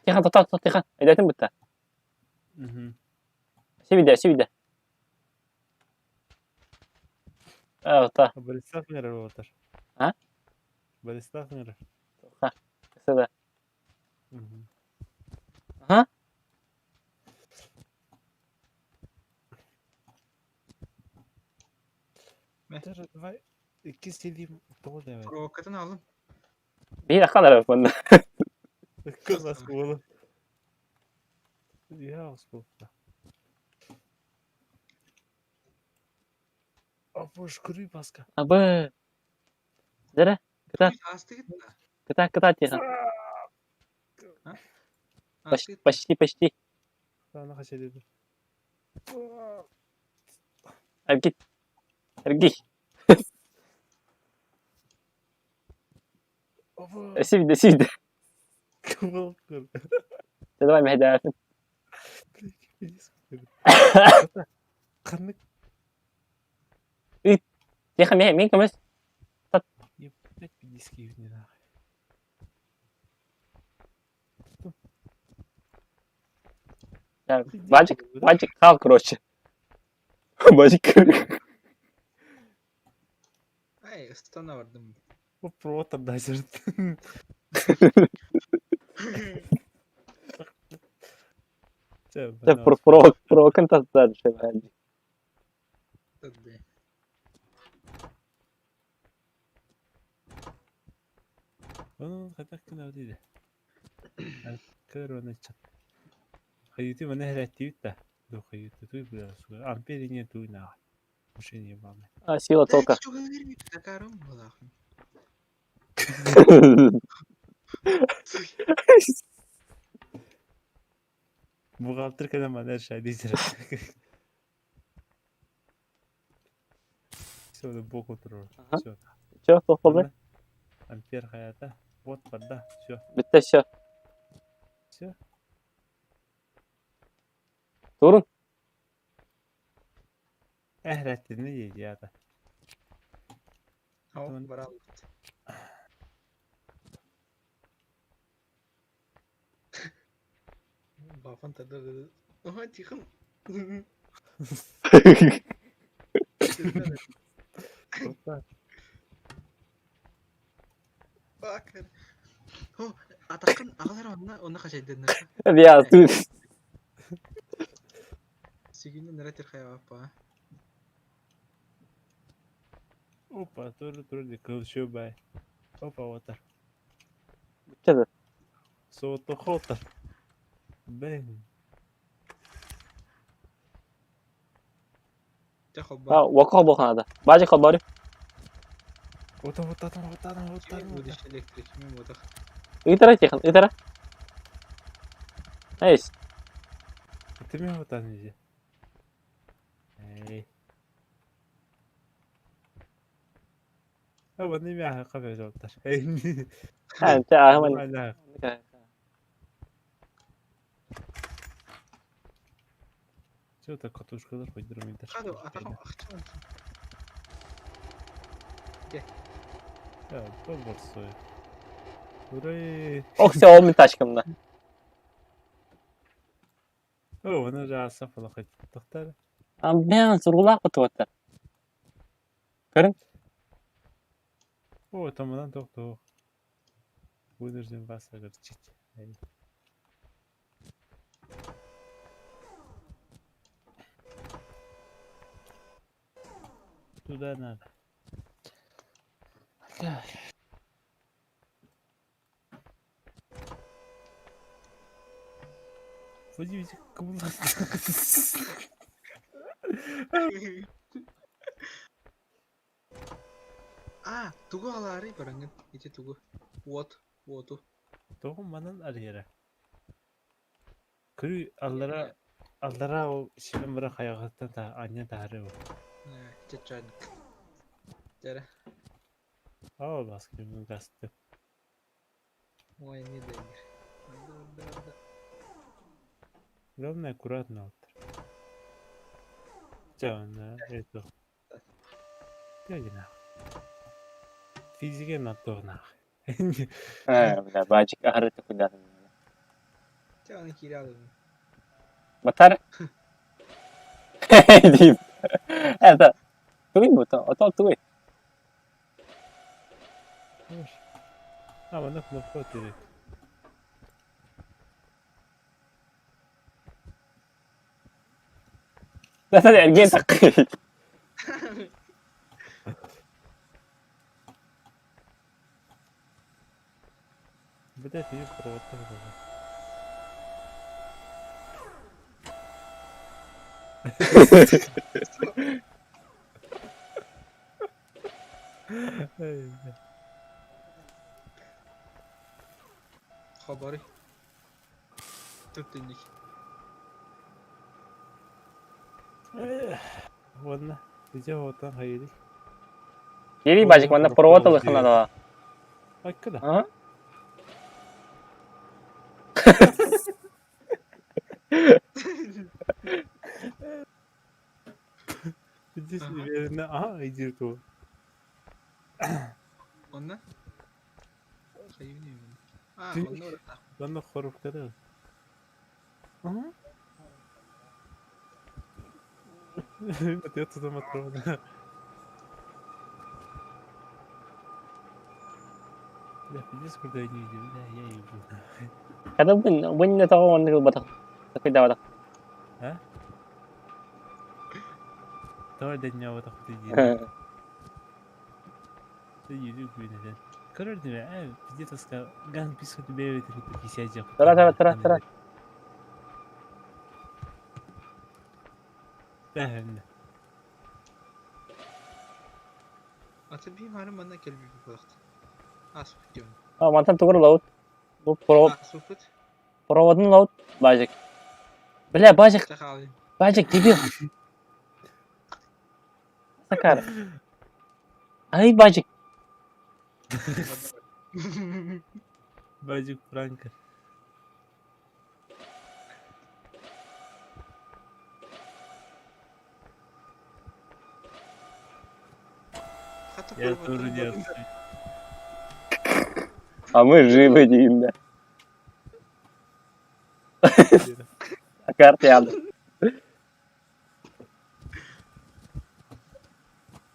Speaker 1: Тихан тота тота тихан. Эдетин бутта. Сибидэ, сибидэ. Та.
Speaker 3: Борислав нервотор.
Speaker 1: А?
Speaker 3: Борислав нерв.
Speaker 1: Сюда. Ага.
Speaker 3: Даже давай икки силим тоҕо дэвэ.
Speaker 7: Провокатын алым.
Speaker 1: Биир аккалар манна.
Speaker 3: Кыз буолу. Я успел. Апош күрүй баска.
Speaker 1: Абы. Дere, кытаат,
Speaker 7: Астыгыт да.
Speaker 1: кытаат, кытаат тиэхэн.
Speaker 7: Астыгыт.
Speaker 1: Почти, почти.
Speaker 3: Ана хача деди.
Speaker 1: Эргит. Эргий.
Speaker 3: Апо.
Speaker 1: Сибидэ, сибидэ.
Speaker 3: Кыбыл көр.
Speaker 1: Давай мэһдээфин.
Speaker 3: Қаннык
Speaker 1: Тиэхэ мэ мин көмөс.
Speaker 3: ебать пиздец не нахуй.
Speaker 1: Бажик, бажик хал, короче. Бажик.
Speaker 7: Ай, ыстана бардым.
Speaker 3: Бу провод дайсер.
Speaker 1: Про провокын тастар.
Speaker 7: Тады.
Speaker 3: Onun kadar kına dedi. Kör onu çat. Хайыты мана хәрәттибит да. Ду хайыты туй була су. Ампер не туй на. Мошение вам.
Speaker 1: А, сила тока.
Speaker 7: Такарым булахым.
Speaker 3: Бухгалтер кана мана шайды зира. Все, да бок отырор. Все.
Speaker 1: Все, тоқылды.
Speaker 3: Ампер хаята. Вот барда. Все.
Speaker 1: Бітті, все.
Speaker 3: Все.
Speaker 1: Турун.
Speaker 3: Әһрәттини ята.
Speaker 7: Ау, барал. Бафан тады. Ага, тихо. Бакыр. О, атакын агалар онна онна качайдын.
Speaker 1: Я тут.
Speaker 7: Сигинде нара терхая апа.
Speaker 3: Опа, тур тур ди кылшы бай. Опа, отар.
Speaker 1: Бітті.
Speaker 3: Соото хотар. Бен.
Speaker 7: Тахо ба.
Speaker 1: Вака болханада. Бажик холбары.
Speaker 3: Ота ота ота ота ота.
Speaker 7: Будешь электрик, мен бодах.
Speaker 1: Итара тихан, итара. Эйс.
Speaker 3: Ты меня вот там иди. Эй. А вот не мяха кафе жоттар. Эй.
Speaker 1: Ha, ахман.
Speaker 3: Что то катушкалар койдурмайдар.
Speaker 7: Хадо, атакын акча.
Speaker 3: Я, то борсой. Урай.
Speaker 1: Ох, все, ол мен тачкамда.
Speaker 3: О, оны жаса фалахат. Тоқтар.
Speaker 1: А, мен сургулак отуаттар. Көрүң.
Speaker 3: О, таманан тоқ-тоқ. Вынужден вас огорчить. Туда надо. Так. Владимир, кому
Speaker 7: А, тугу алары барангын. Ити тугу. Вот, воту.
Speaker 3: Тоғым манан арьера. Көрü аллара аллара ол шибен бара хаягаттан та аня тары ол.
Speaker 7: Чачан. Жара.
Speaker 3: Ау баскы мен гасты.
Speaker 7: Ой, не дайыр. Да, да, да.
Speaker 3: Главное аккуратно вот. Жана это. Тягина. Физика на то нах.
Speaker 1: Э, бля, бажик ахыры куда.
Speaker 7: Жана киралым.
Speaker 1: Батар. Дип. Это туй бута, ото туй.
Speaker 3: А, манна кнопка отыр.
Speaker 1: Да, эрген таккый.
Speaker 3: Блять, ее проводка.
Speaker 7: Хабары. Төп-төннүк.
Speaker 3: Ладно, где вот там хайри?
Speaker 1: Ери бажик, манна провод алыхына да.
Speaker 3: Айкада.
Speaker 1: Ага.
Speaker 3: Здесь
Speaker 7: Ага.
Speaker 3: наверное, а, иди то.
Speaker 7: Онна? Хайвни мен. А,
Speaker 3: Ты-
Speaker 7: онна ората.
Speaker 3: Манна хоруптары. Ага. Вот я туда матрона. Бля, пиздец, куда я не видел, бля, я ебу.
Speaker 1: Когда бын не того он батах. Такой да батах.
Speaker 3: А? Давай до дня вот так вот иди. Ты иди, блин, это. Короче, а, пиздец, сказал, ган писку тебе это кисяча.
Speaker 1: Тара, тара, тара, тара.
Speaker 3: Да,
Speaker 7: Ата би мары манна келби булакт. Аспыт дион.
Speaker 1: А, мантан тугур лаут. Бу провод
Speaker 7: Аспыт.
Speaker 1: проводын лаут бажик. Бля, бажик,
Speaker 7: Тахалы.
Speaker 1: бажик, дебил. Сакар. Ай, бажик.
Speaker 3: Базик Франко.
Speaker 7: Хата
Speaker 3: Я тоже не отстаю.
Speaker 1: А мы живы, дейм, да. Карты ады.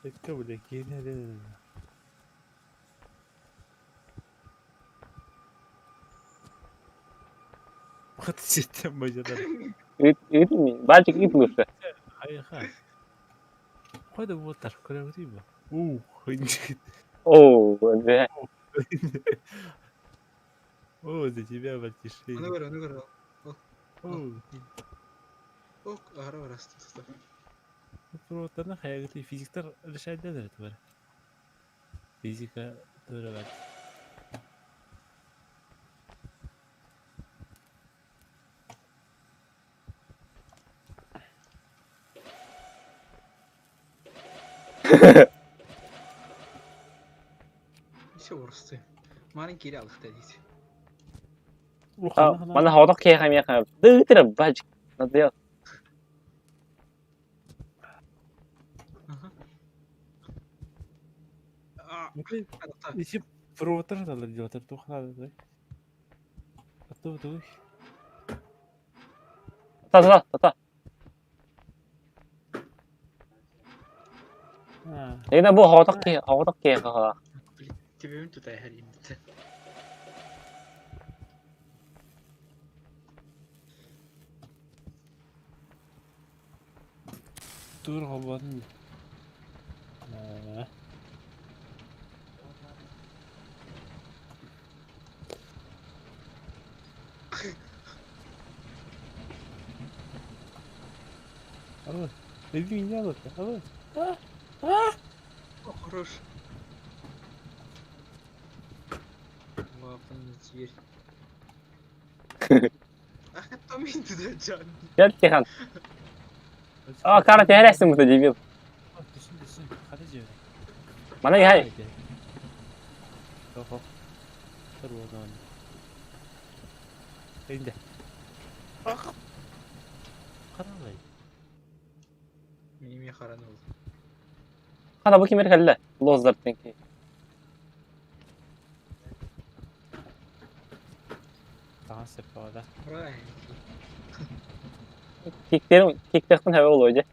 Speaker 3: Это, бля, гениально. Вот сетем бажадар.
Speaker 1: Ыт, ыт, бажик, ыт лучше.
Speaker 3: Айха. Қойда вот так, көре өтейін ба? У, хынчит.
Speaker 1: Оу, бля.
Speaker 3: О, за тебя, братишка.
Speaker 7: Аны көр, аны көр.
Speaker 3: О,
Speaker 7: Ок, ара барасты.
Speaker 3: проводтарына хаягыты физиктар решает это бар. Физика тоже бар.
Speaker 7: Несе орысты. Марын кире алыкта дейт.
Speaker 1: А, мана хаудақ кеха меха. Дытыр, бажик. Надоел.
Speaker 7: Ага. А, алыкта.
Speaker 3: Если проводтар надо делать, то надо, да? А то вот
Speaker 1: Та, та, та, та.
Speaker 3: А,
Speaker 1: Егер бу хаудақ кеха, хаудақ кеха хала.
Speaker 7: Тебемин тутай харим.
Speaker 3: тур холбатын. А. Алло, иди меня лучше, алло.
Speaker 7: О, хорош. Лапан зверь. Ах, это мен туда жан.
Speaker 1: Gel Kehan. А, кара терясың бұта, дебил.
Speaker 3: Түсін, түсін, қада жібер.
Speaker 1: Мана яй.
Speaker 3: Жоқ, тұр оны. Енді. Қаралай.
Speaker 7: Меме қараны ол.
Speaker 1: Қана бу кемер кәлі. Лоздар тенки.
Speaker 3: Таған сеп бада.
Speaker 7: Рай.
Speaker 1: Кектерім, кектектің хәбе ол ойды.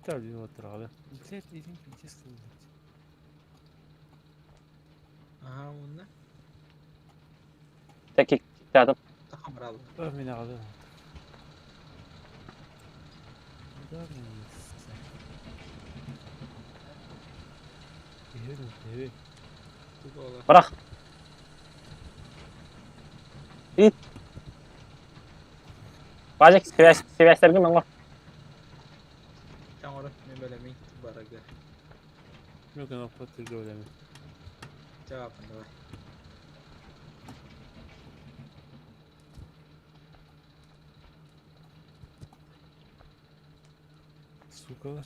Speaker 3: Италия отуралы. Блядь, иди пиздец, блядь.
Speaker 7: Ага, уонна
Speaker 1: Таки киктаатым.
Speaker 7: тахамрал.
Speaker 3: Ör мин аҕалын.
Speaker 7: Туга
Speaker 1: Бырах. Ит. Бажик связь связьтэргин оҥор.
Speaker 7: Таҥара мен бэлэмин барага. Чаапын давай.
Speaker 3: Сукалар.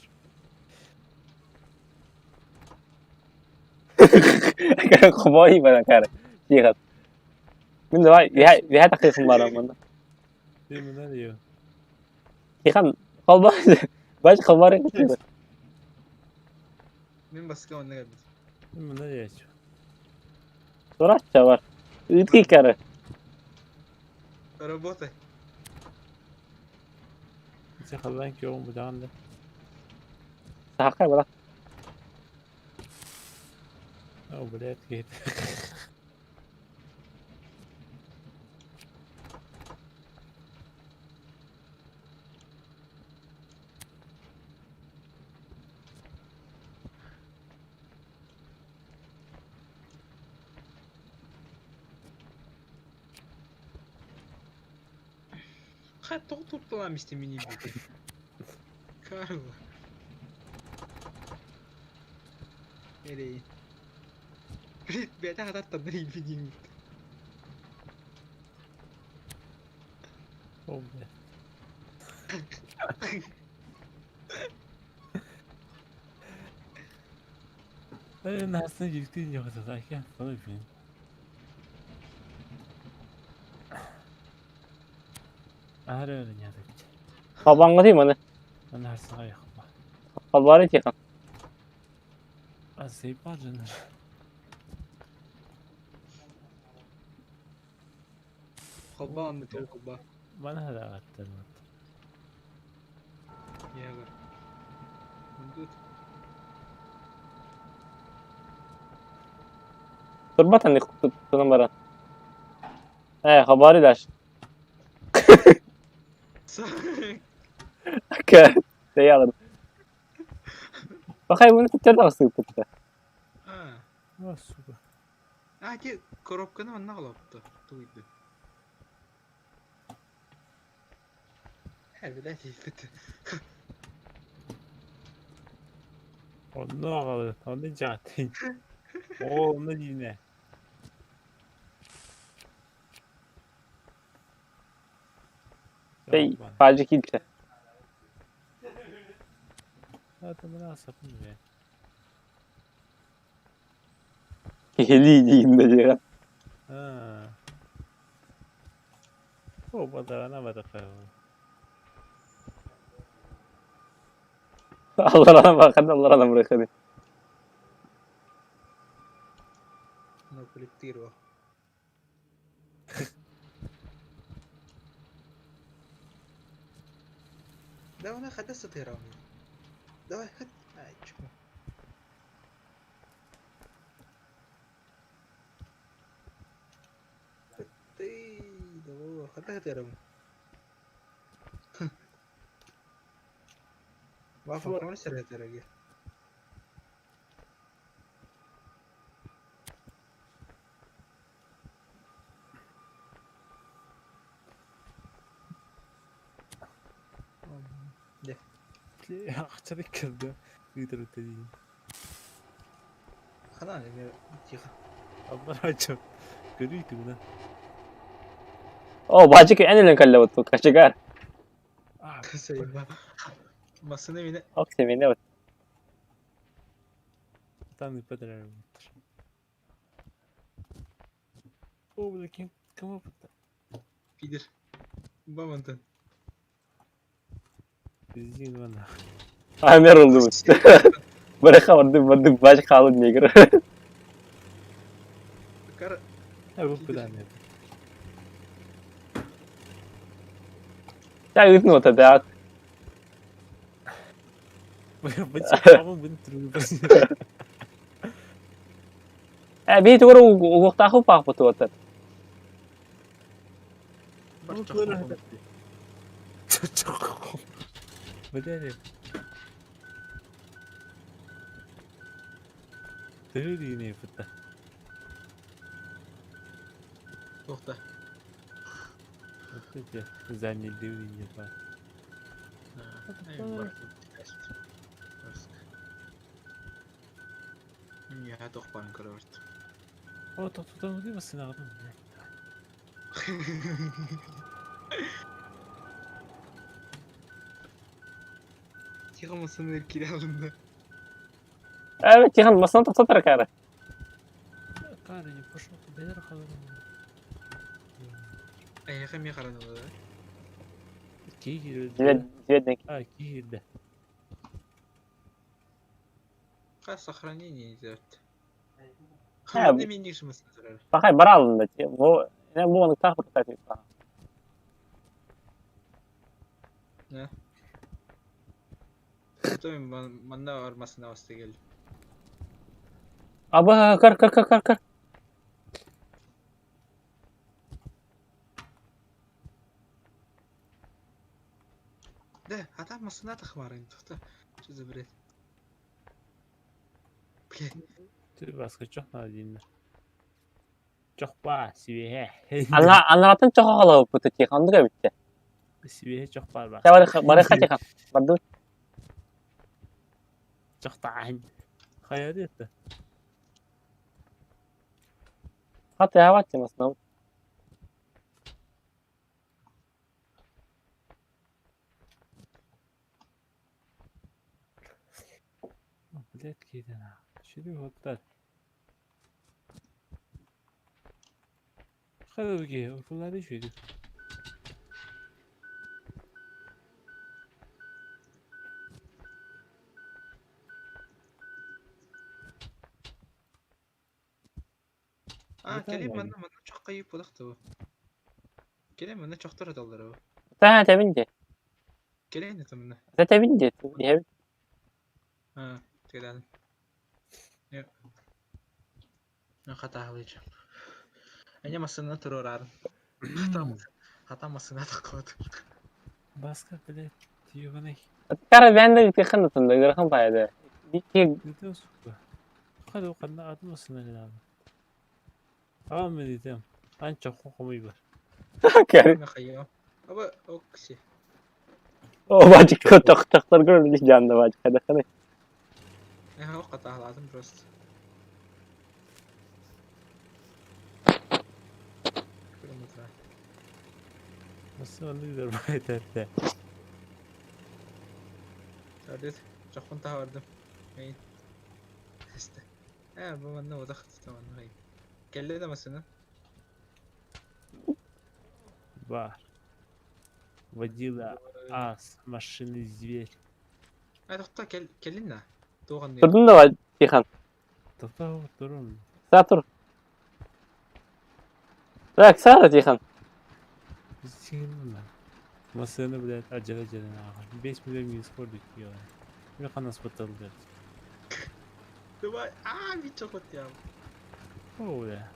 Speaker 1: Хобой баран кара. Тихо. Мин давай, я я таких барам мында.
Speaker 3: Мына диyor.
Speaker 1: Тихан холбар. Баж холбар.
Speaker 7: Мин баска онна кэлбит.
Speaker 3: Мына диyor.
Speaker 1: Сурачча бар. Итки кара.
Speaker 7: Работай.
Speaker 3: Сахалан ki oğlum bu da.
Speaker 1: Сахай бара.
Speaker 3: О, блядь, кет.
Speaker 7: Ха, тоҕо турталаам истэ мини бити. Карла. Эрей. Блин, бэйэтэ хатар таннар илбиниҥ.
Speaker 3: О, блядь. Nasıl yüklü yoksa zaten bunu bilin. Ara öyle yadık.
Speaker 1: Хабаңгы ти маны.
Speaker 3: Ben her sağa yakma.
Speaker 1: Холбары тихан.
Speaker 3: Azeyip var canım.
Speaker 7: Холба онна тоҕо холба.
Speaker 3: Bana da attın.
Speaker 7: Ягор. Мундут.
Speaker 1: Турбатан тунан баран. Э, хабары даш. Ка. Теялар. Бахай муну түттер сыпытта.
Speaker 7: А,
Speaker 3: О, сука.
Speaker 7: а, те коробканы онна алапты. Туйды. Э, блядь, иппит.
Speaker 3: Onu ağalı. Onu catin. O onu yine.
Speaker 1: Тей, пажик илте.
Speaker 3: Zaten bunu asapın be.
Speaker 1: Кихили диин да
Speaker 3: Ha. O badarana badaka.
Speaker 1: Алларана бакан, алларана бырахады.
Speaker 7: На коллектирова. Давай на хата сатыра. Давай хат. Ай, чмо. Ты, давай, хата хатыра. Вафа, кому сервер
Speaker 3: Ахча кырды. Ыйтыр өтө
Speaker 7: Хана, тихо.
Speaker 3: Allah açım. Görüydü buna.
Speaker 1: О, бажик энелен каллабыт качыгар.
Speaker 3: А,
Speaker 7: Сайба. Масына мине.
Speaker 1: Ок семене вот.
Speaker 3: там ипподром. О, бля, ким кім опытта?
Speaker 7: Пидер. Бамонтон.
Speaker 3: Біздің вана.
Speaker 1: Амер oldu bu. Быраха барды барды бажик халын негр.
Speaker 7: Кар
Speaker 3: Ha, bu kadar ne?
Speaker 1: Я ыйтны вот да. Э, бии тугар угуохтаахы паахпыт уотар.
Speaker 7: Туохта? Миэхэ туох баарын көрөбүт.
Speaker 3: О, тохтотон массыынаҕытын
Speaker 7: Тихо массыына киирэ алынна.
Speaker 1: Э, Тихон, массыына тохтотор кара.
Speaker 3: Кара не пошел, бэдэр халын.
Speaker 7: Эйиэхэ эмиэ хараналар ээ.
Speaker 3: Киирдэ.
Speaker 1: Звездник.
Speaker 3: А, киирдэ.
Speaker 7: Хас сохранение идет.
Speaker 1: Э,
Speaker 7: Ханна минник массыына турар.
Speaker 1: Пахай баралында. Бу, не бу оны тах бір
Speaker 7: То мен манна бар массыына басты кел.
Speaker 1: Аба, кар, кар, кар, кар, кар.
Speaker 7: Да, а там массыына тахмарын тухта. Что за бред? Блядь.
Speaker 3: Ты баска чох надо деймін. Чох ба, сибеhe.
Speaker 1: Ана, анаратын чоха қалау бұты Тихон, дыга бітті.
Speaker 3: Сибеhe чох бар ба.
Speaker 1: Барыха Тихон. Барду.
Speaker 3: Чох таан. Хайа деді.
Speaker 1: Хаты хават темасына.
Speaker 3: Блядь, кейден. Шүді хоттар. Хайа ки, уркуларды шүді.
Speaker 7: А,
Speaker 3: Это
Speaker 7: келе
Speaker 3: ладно.
Speaker 7: манна манна чох кайып булакты бу. Келе манна чохтор адаллары бу.
Speaker 1: Та, тебинди.
Speaker 7: Келе не тамына.
Speaker 1: Та тебинди.
Speaker 7: А, тегеден. Yok. Хата алыч. Эне массыына турар. Хата хата массыына таккыбат.
Speaker 3: Баска, блядь, ебаный.
Speaker 1: Кара бәнді Тихон тында, гырхан пайда. Ки
Speaker 3: Дедім сука. Хайда оқанна атын массыына келеді. Ағам мен дедім. Ан чох қомай бар.
Speaker 1: кар.
Speaker 7: Михаил. Аба окси.
Speaker 1: О, бачик тох тохтар көрді жанды бачик. Хада хана.
Speaker 7: Эха оката алатым просто. Километра.
Speaker 3: Массыына дедер байтарда.
Speaker 7: Тардет. Жакын табардым. Мейн. Эсте. Э, бу манна одак таман гай. Келди да массыына.
Speaker 3: Бар. Водила ас, машины зверь.
Speaker 7: Ай, токта кел келин на. Туган.
Speaker 1: Турдun да Тихон.
Speaker 3: Тоқта тұрым.
Speaker 1: Сатур. Так, Сара Тихон.
Speaker 3: Сигнал. Массыына, блядь, ажара жаран ағар. 5 миллион минус көрдік. Мен қанас бұтталды.
Speaker 7: Давай. А, бит чокот я.
Speaker 3: О, бля.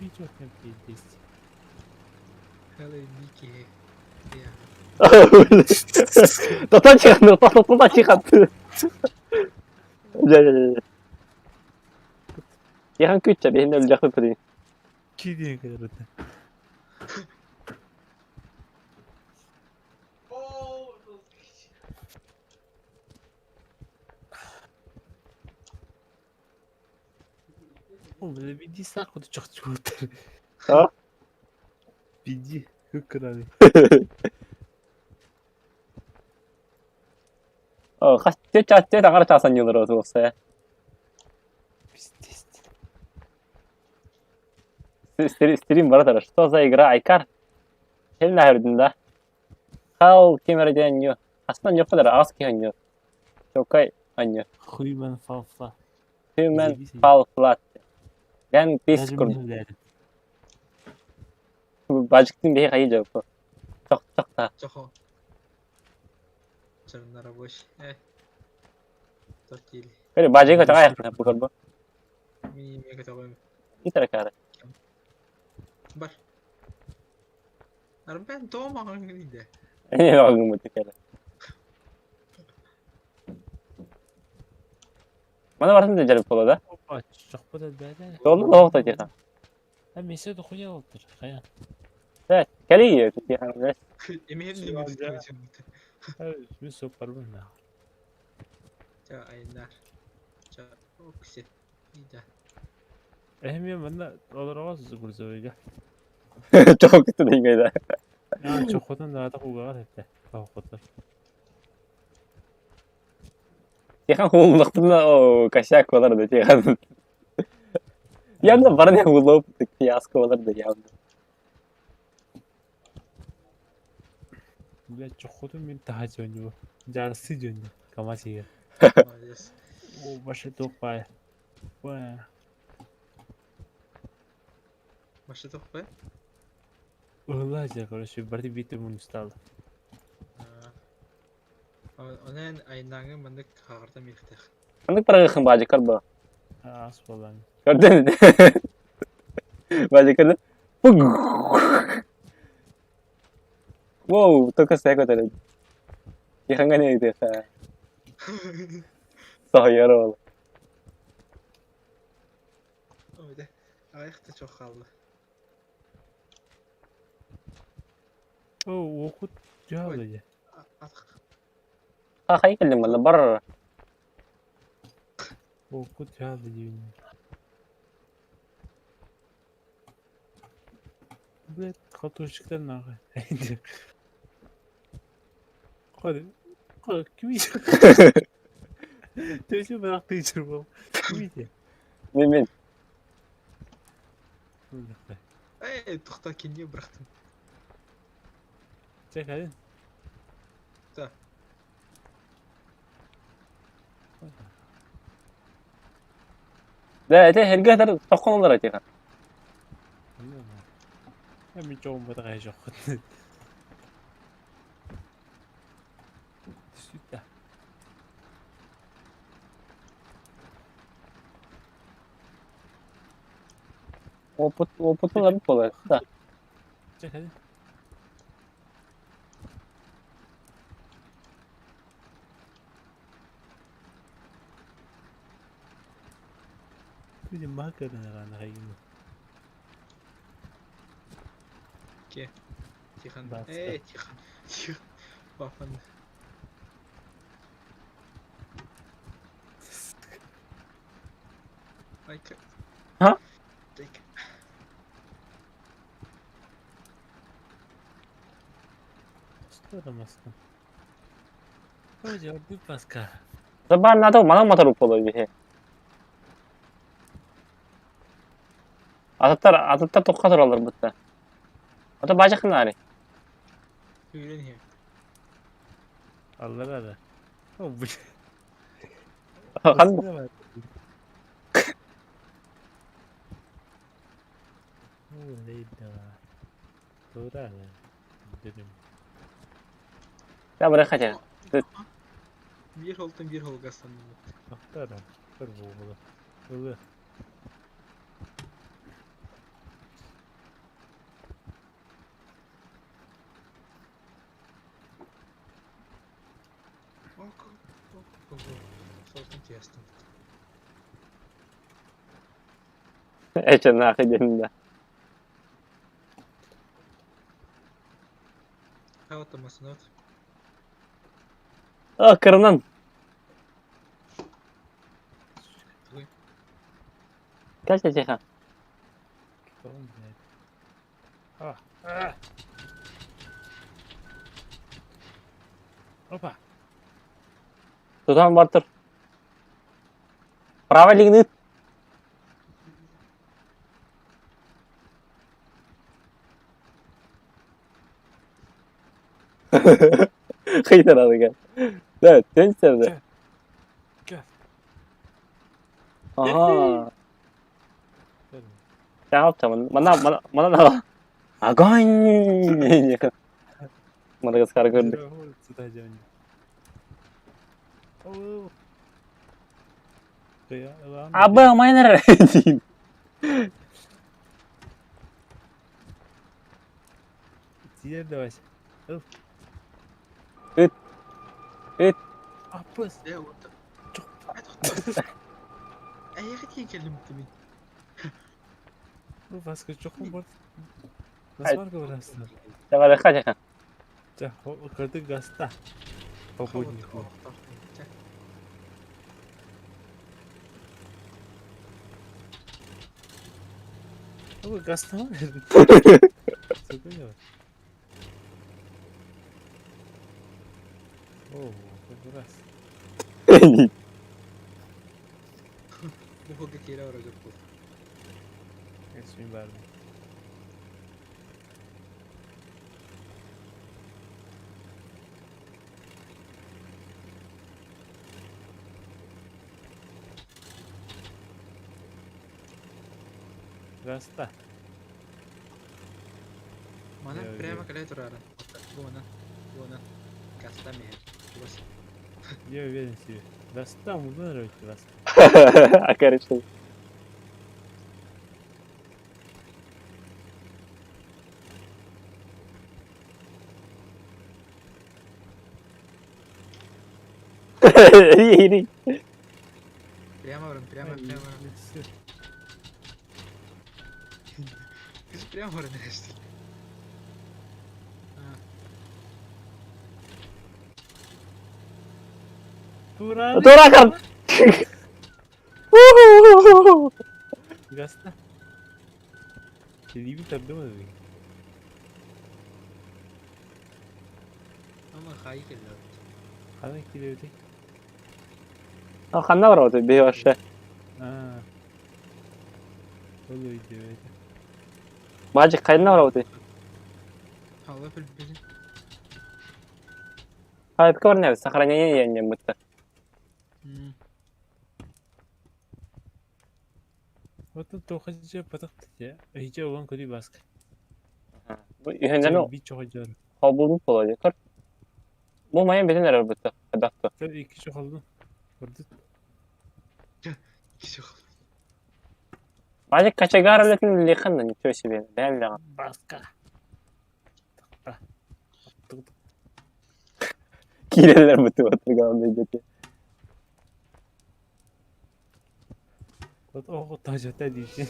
Speaker 3: Бить от меня пиздец.
Speaker 7: Хеле Ники. Я.
Speaker 1: Тоқта Тихон, тоқта, тоқта Тихон. Жа, жа, жа. Тихон күтчә, бейінде өлі жақы пүдей.
Speaker 3: Киден кірді. О, бля, биди сақ құды чоқ чуғытыр.
Speaker 1: А?
Speaker 3: Биди, күкірады.
Speaker 1: О, хас, те ча, те тағар часан юлыр осы болса.
Speaker 3: Пиздец.
Speaker 1: Стрим бар Что за игра, Айкар? Хел нахердин да. Хал кемерден ню. Астан yok kadar az ki hanyo. Çokay hanyo.
Speaker 3: Human fall flat.
Speaker 1: Human fall flat. Ben bis kurdum. Бажиктин бейі қайы жауып. Тоқ тоқ та.
Speaker 7: Чохо. Чернорабочий. Э. Тортили.
Speaker 1: Көрү баажыга көтөҕө айахпын бу көрбө.
Speaker 7: Мин эмиэ көтөҕүм.
Speaker 1: Итара каара.
Speaker 7: Бар. Арбен тоҕо маҕаҥҥын иде.
Speaker 1: Эне оҕуҥ кэлэ. Мана барытын да дьарык буола да.
Speaker 3: Опа, чохпут элбээтэ.
Speaker 1: Толу лоох та тиха.
Speaker 3: А месе дохуя олтыр. Хая.
Speaker 1: Да, кэлии тиха. Да.
Speaker 7: Эмиэ
Speaker 3: Всё,
Speaker 7: эмиэ
Speaker 3: Мен соп барбын на.
Speaker 7: Ча айнар. Ча окси. Ида.
Speaker 3: Эми манна олорого грузовыйга.
Speaker 1: Чоқ кетті деген да.
Speaker 3: А, чохотон да ата кугага тепте. Чохотон.
Speaker 1: Тихан хуллахтына о косяк болар да тихан. Явно барне улоп фиаско болар да явно.
Speaker 3: Бля, чохотон мен таха жөнү. Жарысы жөнү. Камасыга.
Speaker 7: Молодец.
Speaker 3: О, башы топай. Ва.
Speaker 7: Башы тохпай.
Speaker 3: Ылла же, короче, барды битте мун стал.
Speaker 7: Онен айнаңы мындык хағырда михтех.
Speaker 1: Андык барагы бажы көрбө.
Speaker 3: Ас болан.
Speaker 1: Көрдүн. Бажы көрдүн. Воу, только сәк өтөрөт. Тиханга не тиха. Сойор ол.
Speaker 7: Ойда. Аяқта çok қалды.
Speaker 3: О, окут жаалы же.
Speaker 7: Атық.
Speaker 1: Хай келдим балла бар.
Speaker 3: Окут жаалы же. Блядь, катушиктер нахуй. Ходи. Ходи, ким Төсө бірақ тыйчыр бол. Ким ите?
Speaker 1: Мен мен.
Speaker 7: Эй, тоқта кенде бұрақтым.
Speaker 3: Чек один.
Speaker 7: Да.
Speaker 1: Да, это херге токкон олар тиха.
Speaker 3: Мен жоғым бұтаға жоқ. Түсті.
Speaker 1: Опыт опытылар болар. Да.
Speaker 3: Чек один. Видим макарны рано хайгын.
Speaker 7: Ке. Тихан.
Speaker 3: Баста.
Speaker 7: Эй, Тихан. Тихан. Бафан. Айка.
Speaker 1: Ха?
Speaker 7: Тек.
Speaker 3: Что там маска? Ой, жорды маска.
Speaker 1: Бар надо мана мотор болар бихе. Ататтар ататтар токка туралар бутта. Ата бажы хынари.
Speaker 7: Үйрен хем.
Speaker 3: Алла да. О, блин.
Speaker 1: Хан Да, бара хотя.
Speaker 7: Bir holdan bir holga sandım. Ок. Ок. Солтан тиястым.
Speaker 1: Эче нахуй дедим да.
Speaker 7: Хавата масынат.
Speaker 1: А, кырынан.
Speaker 7: Тугай.
Speaker 1: Кача тиха.
Speaker 3: Опа.
Speaker 1: Тутан бар тур. Право лигнит. Хейтер ады Да, тенсерді.
Speaker 3: Gel.
Speaker 1: Ага. Чаап мана мана мана Огонь! Мадагаскар көрдүк. Абы майнер диин.
Speaker 3: Тиер давай. Ыл.
Speaker 1: Ыт. Ыт.
Speaker 3: Аппыс.
Speaker 7: Э, вот. Эйиэхэ тиийэн кэллим мин.
Speaker 3: Бу баска чоху бар. Насмарка барастар.
Speaker 1: Давай хатя.
Speaker 3: Ча, кырдык гаста. Попутник. Бу гаста ма? О, как раз.
Speaker 7: Бу хога киирэ барар буол.
Speaker 3: Эсми бар. Гаста.
Speaker 7: Манан
Speaker 3: Йо,
Speaker 7: прямо
Speaker 3: йо.
Speaker 7: кэлэ турара. Буонан, буонан. Гаста миһэр. Чугас.
Speaker 3: Я уверен в себе. Гаста, можно нравится гаста.
Speaker 1: А короче. Ири.
Speaker 7: Прямо баран, прямо, прямо баран. Кыз прямо баран эрэштил.
Speaker 3: Тура.
Speaker 1: Тура
Speaker 3: Гаста. Телевизор тардымады.
Speaker 7: Ама хай келді.
Speaker 3: Хана килеби.
Speaker 1: Ханна бар вот бе вообще.
Speaker 3: А. Ол өйдөбөт.
Speaker 1: Мажик кайна бар вот.
Speaker 7: Алла билбедим.
Speaker 1: Хайп корнер сохранение не бутта.
Speaker 3: Вот тохажа патакты. Эйже олон көдүй баска.
Speaker 1: Бу үйөндөн
Speaker 3: Би чохожор.
Speaker 1: холбулун болот. Көр. Бу майын бетен эрер бутта. Адакты.
Speaker 3: Икки чохолду. Көрдүк.
Speaker 7: Киши калды.
Speaker 1: Мажик качагар элетин лиханна ничего себе. Бәлләгән.
Speaker 3: Баска. Такта.
Speaker 1: Кирелер бутты отурган дейт.
Speaker 3: Вот ого тажата дейсин.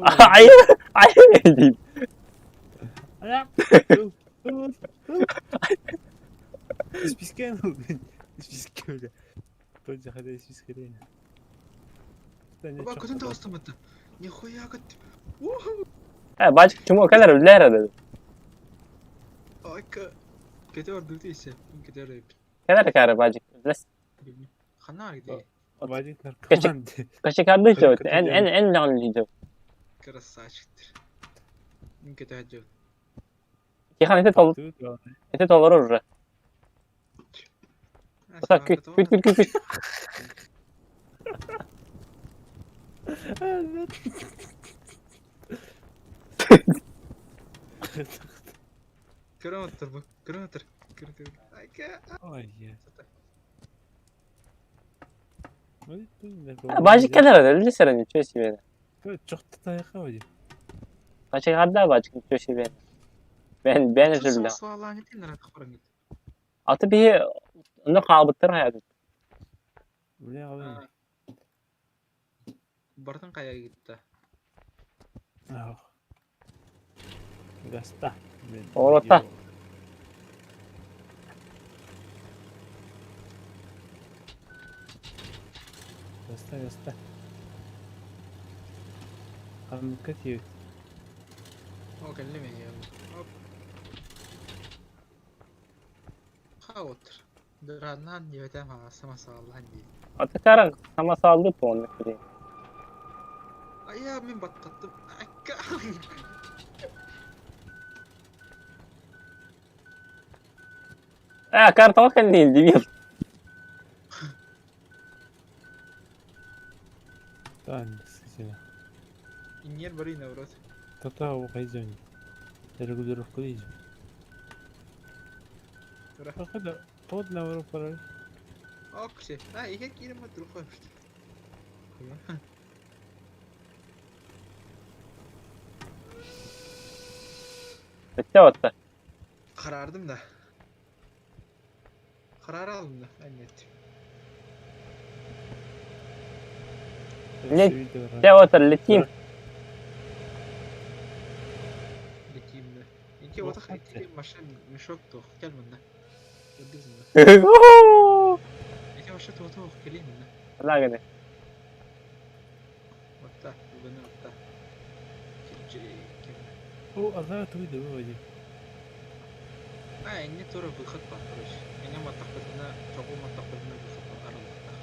Speaker 1: Ай, ай дейт.
Speaker 3: Испискен. Исписке. Тоже хада исписке.
Speaker 7: Баба көтөн тагыстым бытты. Нихуя көт.
Speaker 1: Э, бачик чумо келер үлләр деди.
Speaker 7: Айка. Кете бар дүтейсе. Кете бар.
Speaker 1: Келер кары бачик. Лес
Speaker 7: Хана где?
Speaker 3: Бажик наркоман.
Speaker 1: качагарды жот. Эн эн эн лан жот.
Speaker 7: Красавчиктер. Кете хаджы.
Speaker 1: Кихан эте тол эте толор уже. Так, күт күт күт күт.
Speaker 7: Көрөн отур бу. Көрөн отур. Көрөн отур. Айка.
Speaker 3: Ой.
Speaker 1: Бачик келер деди, лесер ничего себе.
Speaker 3: Чохто тайка оди.
Speaker 1: Качагарды бачик ничего себе. Бен бен жүлдө.
Speaker 7: Суалаң этен рат хорың.
Speaker 1: Аты би оны калбыттыр хаят.
Speaker 3: Биле алам.
Speaker 7: Бартын кая гитти.
Speaker 3: Ах. Гаста.
Speaker 1: Орота.
Speaker 3: Гаста, гаста. Ханка тиет.
Speaker 7: О, келлеме я. Оп. Хаотыр. Дыраннан ебетем ха, сама саллан ди.
Speaker 1: Аты кара сама салды тонны кире.
Speaker 7: Ая, мен баттаттым. Айка.
Speaker 1: Э, кар токен дейм дебил.
Speaker 3: Тан, сисина.
Speaker 7: Инер бар ина вроде.
Speaker 3: Тата о кайзен. Регулировка дейм.
Speaker 7: Тура.
Speaker 3: Походу, под на пора.
Speaker 7: Окси. А, иһэ киирэн матырха.
Speaker 1: Bitti otta.
Speaker 7: Харардым да. Харара алым да. Аннет.
Speaker 1: Лет- Bitti otta летим.
Speaker 7: Летим да. Инки отах ити машин мешок туох кел манна. Өддүсүн. Ити машин туох туох кэлин манна.
Speaker 1: Лаганы.
Speaker 7: Отта, бүгүн отта. Ким.
Speaker 3: О, ардаа туй да бу
Speaker 7: А, инни тура выход бар, короче. Меня матахпытына, чогуу матахпытына выход бар арылыктах.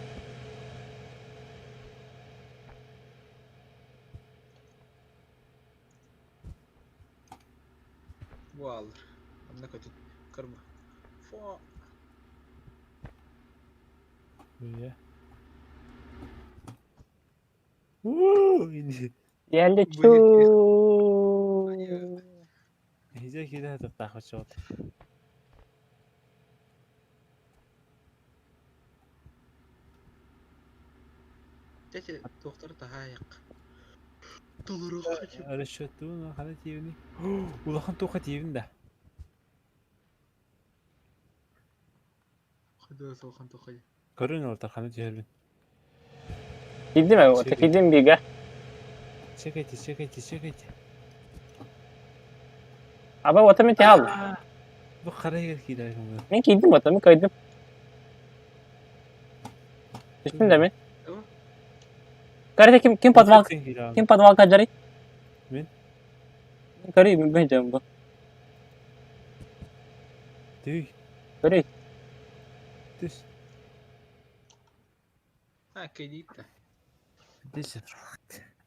Speaker 7: Бу алыр. Анна көтүт. Кырма. Фо.
Speaker 3: Уя. Уу, инди.
Speaker 1: Я лечу.
Speaker 3: Хизээ кирээ татах очоод.
Speaker 7: Тете доктор тахаяк. Толорук.
Speaker 3: Расчетуун хана тиевни. Улахан туха тиевин да.
Speaker 7: Хыды солхан тохай.
Speaker 3: Көрүн олтар хана тиевин.
Speaker 1: Кидим оtta кидим бига.
Speaker 3: Чекайте, чекайте, чекайте.
Speaker 1: Аба ота мен тял.
Speaker 3: Бу карайгар кирээ юм.
Speaker 1: Мен кидим ота мен кайдым. Түштүм да мен. Карите ким ким подвал ким подвал каджари?
Speaker 3: Мен.
Speaker 1: Кари мен бен бу.
Speaker 3: Түй.
Speaker 1: Кари.
Speaker 3: Түс.
Speaker 7: А, кедитта.
Speaker 3: Десер.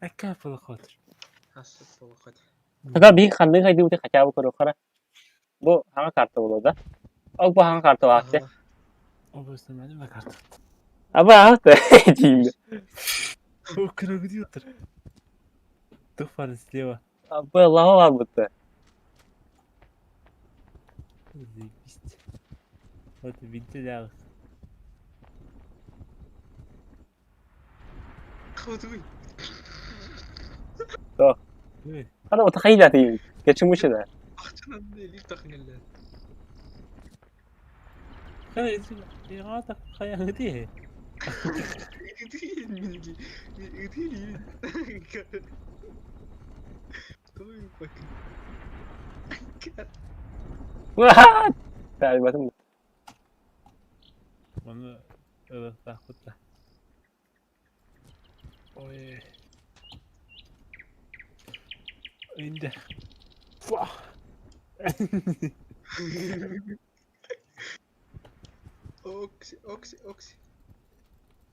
Speaker 3: Акка болохотр.
Speaker 7: Хасып болохот.
Speaker 1: Ага би ханды хайды ути хотя бы көрө кара. Бу хаңа карта болот да. Ок бу хаңа карта вакты.
Speaker 3: Обосно мене карта.
Speaker 1: Аба ахты дейм.
Speaker 3: О, крокодил. Туфар слева.
Speaker 1: Аба лава бар бутта.
Speaker 3: Заебись. Вот видите,
Speaker 7: Худуй.
Speaker 1: Да. Хана ота хайда дейм. Кечимуши да.
Speaker 7: Ахчанан элип тахын эле.
Speaker 3: Хана яга хаян ди.
Speaker 1: Тәлбатым.
Speaker 3: Оны тахутта. Ой. Инде. Фа.
Speaker 7: Окси, окси, окси.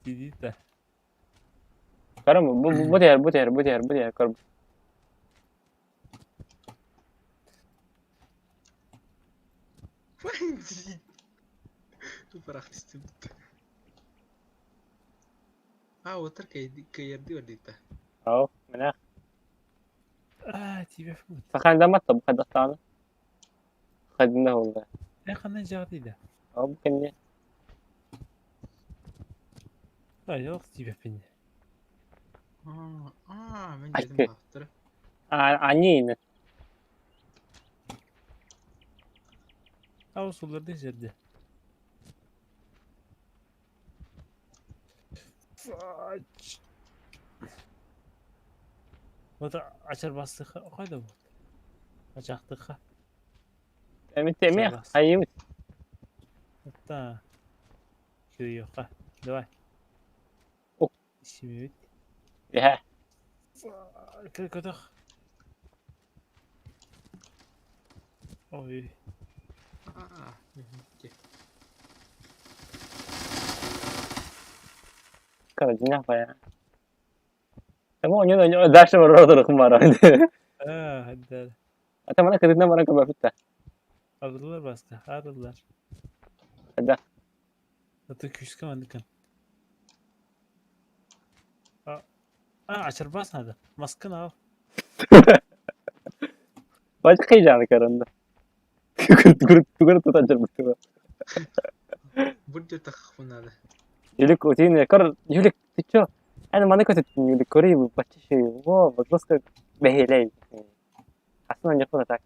Speaker 3: Сидит-то.
Speaker 1: Карам бу бу тер бу тер бу тер бу тер кар.
Speaker 7: Парахтистым. А, отыр кайерди вардита.
Speaker 1: Ау, менә.
Speaker 3: А, тебе фут.
Speaker 1: Саханда матта бу хадастаны. Хадында булды.
Speaker 3: Э, кандай жагды да.
Speaker 1: Ау, бу кенне.
Speaker 3: А, жок, тебе пин.
Speaker 7: А, а, мен
Speaker 1: Айтты.
Speaker 7: дедим баптыр.
Speaker 1: А, они
Speaker 3: А, суларды жерде. Вот ачар бастыха кайда бу? Ачактыха.
Speaker 1: Эми теме хайым.
Speaker 3: Та. Күйөкка. Давай.
Speaker 1: О.
Speaker 3: Ишимебит.
Speaker 1: Я.
Speaker 3: Көтөх. Ой.
Speaker 7: А,
Speaker 1: Короче, бая. Тама онё дальше барар бар.
Speaker 3: А, хадда.
Speaker 1: Ата мана кырытна бара кабафитта.
Speaker 3: Арылар баска, арылар.
Speaker 1: Хадда.
Speaker 3: Ата күскө мандыкан. А, а, ачар бас надо. Маскын ал.
Speaker 1: Бач кыйжаны каранда. Күрүт күрүт тутанчыр бутты.
Speaker 7: Бу жер тахфунады.
Speaker 1: Юлик, утиный, көр, Юлик, ты чё? Эн маны көтүттүн, Юлик, көрүй, почти, во, жестко бэһиэлэй. Астына ньохуна так.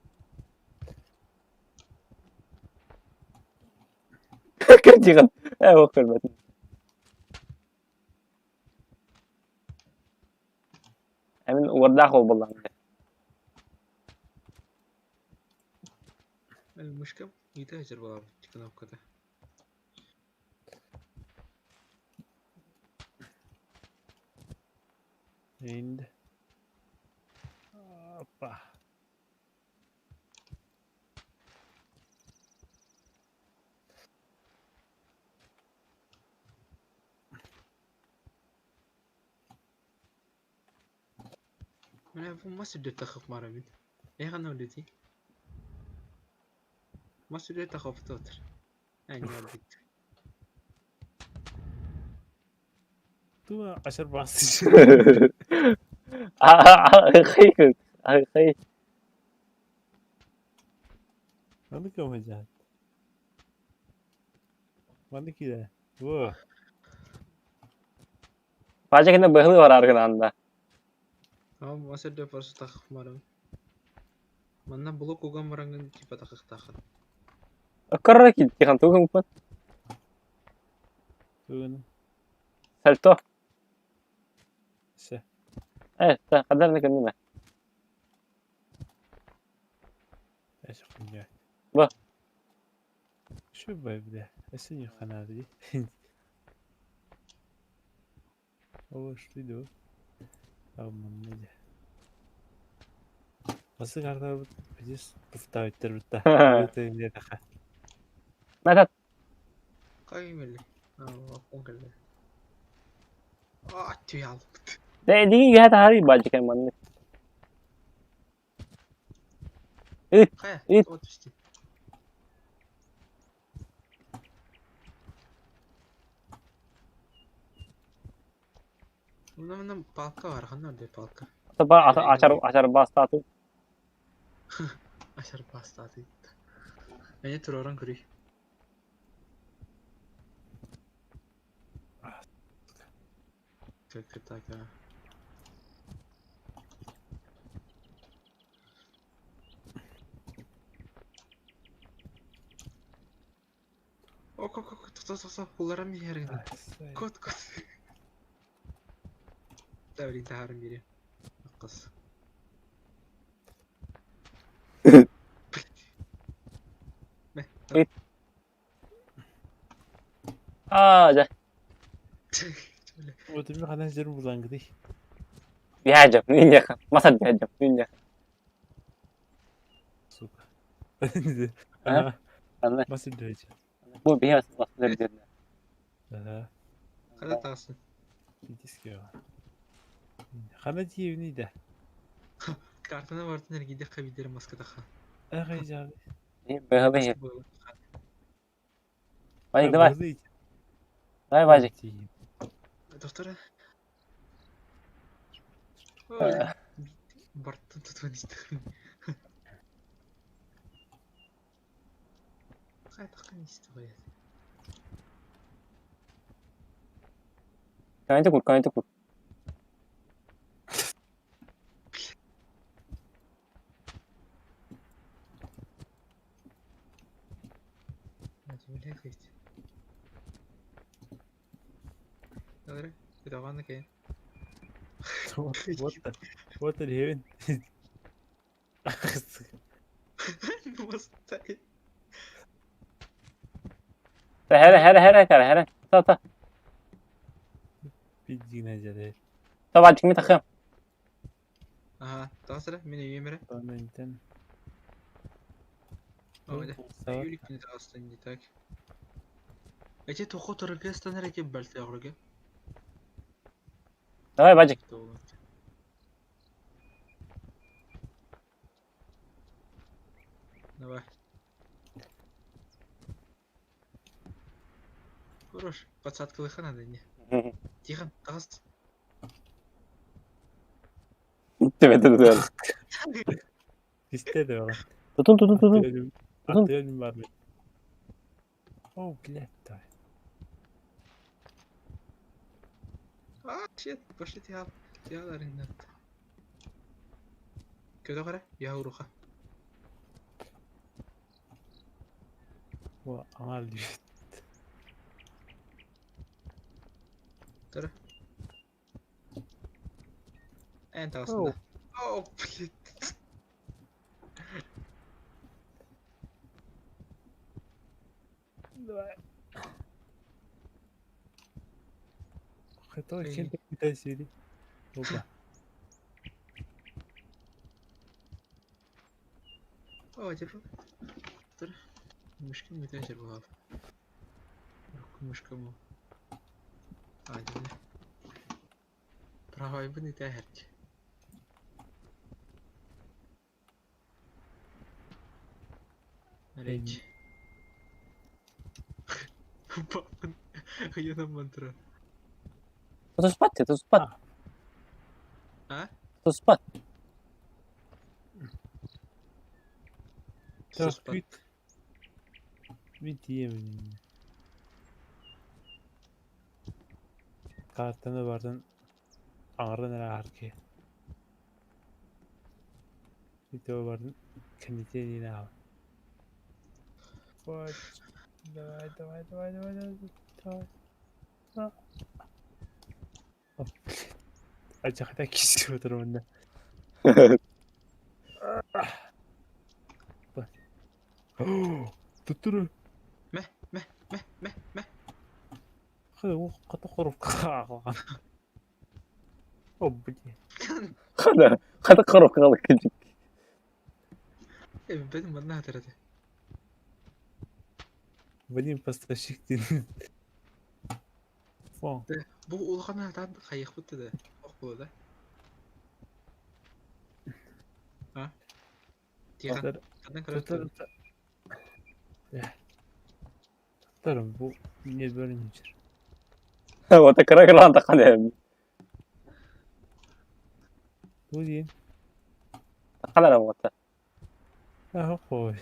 Speaker 1: Кырдьыгын, ээ, ох көрбөтүм. Эмин уордаах ол буоллаҕым.
Speaker 7: Мышка ыйта сылдьар буолаабыт кнопката.
Speaker 3: Енді. Опа.
Speaker 7: Мына бу мас үрдүттэн тахып барабын. Эйиэхэ үлэтий? Мас үрдүттэн тахып отыр. Эҥин
Speaker 3: Туга ашар басты.
Speaker 1: Хей, хей.
Speaker 3: Маны көмөжөн. Маны кире. Во.
Speaker 1: Баажа кэннэ быһылыы бараар гынаанда.
Speaker 7: Аа мас үрдүттэн просто тахып барабын. Манна блок уган бараҥҥын типа тахыахтааххын.
Speaker 1: Көрөр киттихан тугун уппат.
Speaker 3: Тугун.
Speaker 1: Сальто.
Speaker 3: Се.
Speaker 1: Э, та хадарны кэннэ.
Speaker 3: Эш хуйня.
Speaker 1: Ба.
Speaker 3: Шо бля? Эсени ханады. О, что иду? Амман Басы карта здесь поставить тербитта.
Speaker 1: Мэтат.
Speaker 7: Кай мелли? Аа, кэллэ. Аа, түйэ албыт.
Speaker 1: Дэ диги үһэ таһаарый баажа кэн манны. Ыт,
Speaker 7: Хайа,
Speaker 1: ыт.
Speaker 7: вот түсти. Мына мына палка бар, ханна ордой палка.
Speaker 1: Таба ачар ачар бастаты.
Speaker 7: Ашар бастаты. Эне тураран көрүй. Так, так, а. Ок, ок, ок, тохтоо, тохтоо, булларан биһэрин. Кот, кот. Да, блин, таһааран биэриэм. Аккас. Мэ,
Speaker 1: Ыт. Аа, дьэ.
Speaker 3: Вот эми ханан жер булангыды.
Speaker 1: Биһээдьэм, минньэхэ. Маса биһээдьэм, минньэхэ.
Speaker 3: Сука.
Speaker 1: А? Анна,
Speaker 3: Масы дөйче.
Speaker 1: бу биһээ бас дэр.
Speaker 3: Ага.
Speaker 7: Хана тағсын.
Speaker 3: Диске. Хана тиевни да.
Speaker 7: Картаны бартын эргийде хабидер маскадаха.
Speaker 3: Ага жабы.
Speaker 1: Быһылы. Бажик, давай. Давай, Бажик.
Speaker 7: Доктора. Ой, бартын тутуан истихин. Хай тахын истихин.
Speaker 1: Кайнты кур, кайнты кур.
Speaker 7: Блядь. Добре, давай кайын.
Speaker 3: What the What the heaven?
Speaker 7: Бастай.
Speaker 1: Хәрэ, хәрэ, хәрэ, хәрэ, хәрэ. Та, та.
Speaker 3: Бидигнә жаде.
Speaker 1: Та Бажик ми тахым.
Speaker 7: Ага, тағасыра, мен үйемере.
Speaker 3: Моментен.
Speaker 7: Ой, Юлик не тағастан не так. Эти тухо турга станар эки бәлте агырга.
Speaker 1: Давай, Бажик.
Speaker 7: Давай. Хорош, подсадка лыха надо, не. Тихо, тағас.
Speaker 1: Төбе, төбе, төбе.
Speaker 3: Исте де бар.
Speaker 1: Тутун, тутун, тутун.
Speaker 3: Аттыгын бар. О, блядь.
Speaker 7: Shit, пошли тиал. Тиал аренда. Көтө кара, я уруха.
Speaker 3: О, аңар дии.
Speaker 7: Тара. Эн таҕысында. О, блин.
Speaker 3: Давай. Хато кем китай сири. Опа.
Speaker 7: О, типа. Тара. Мышка мүтәшер була. Мышка му. А, дьэ. Правайбын итэһэрч. Речь. Папын. Хайынан мантра.
Speaker 1: Туспат, туспат.
Speaker 7: А?
Speaker 1: Туспат.
Speaker 3: Так,
Speaker 7: Суспат.
Speaker 3: бүт. Мин тиийэбин. Картаны бардын аҥарын эрэ ааһар киһи. Ити бардын кэннитиэн аҕал. Вот. Давай, давай, давай, давай, давай, давай. А. О, блин. Алдьархайдаах киирсэ отор уонна. Туттуру.
Speaker 7: Мэ, мэ, мэ, мэ, мэ.
Speaker 3: Хата хорук хаалған. О, блин.
Speaker 1: Хата, хата коробкаҕа кэлбит.
Speaker 7: Э, бэдим манна хатырады.
Speaker 3: Блин, поставщик диэн. Фу.
Speaker 7: Бу улахан хатан хайыхпыт да. Ох була да. А? Тихан, ханан
Speaker 3: Туттар,
Speaker 7: көрөттөр.
Speaker 3: Туттарым бу не бөлүнүчер.
Speaker 1: Вот кыра кыраан таххан эм.
Speaker 3: Бу диэн.
Speaker 1: Таххан эрэ вот.
Speaker 3: Аа хой.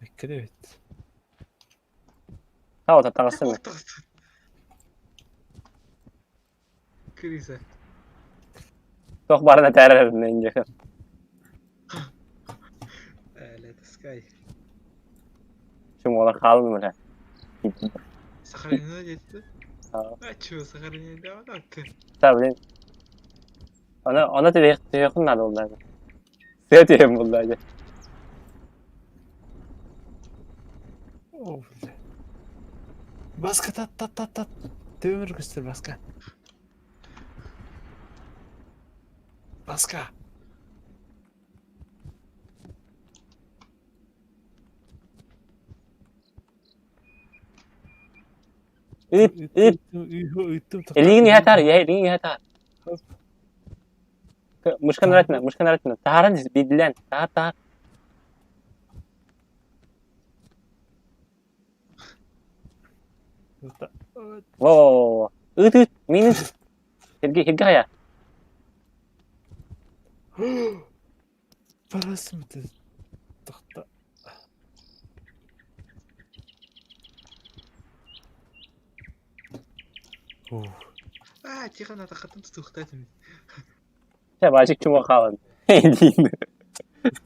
Speaker 3: Эккелебит.
Speaker 1: Та вот таҕыстым.
Speaker 7: Криза.
Speaker 1: Туох барына тээрэр инде.
Speaker 7: Э, таскай.
Speaker 1: Чумолар хаалын мына.
Speaker 7: Сохранено деді.
Speaker 1: А.
Speaker 7: А чё, сохранение да, ты.
Speaker 1: Та блин. Аны аны тибиэхин надо булла. Сыа тиһэн булла дьэ.
Speaker 3: О, бля. Баска тат тат тат тат. Төмөр көстөр баска. Баска.
Speaker 1: Ыт ыт
Speaker 3: Ыттым.
Speaker 1: Илиигин иһэ таар, иһэ илиигин иһэ таар. Мышкан ыратына, мышкан ыратына. Таһааран биирдилээн, таһаар таһаар. Во, ыт ыт, мин ыт. Сергей, Сергей хайа.
Speaker 3: Парасым тохта. Ух.
Speaker 7: А, тихо, надо хатым тутухтатым.
Speaker 1: Чэ, баачык чума хаалан. Диин.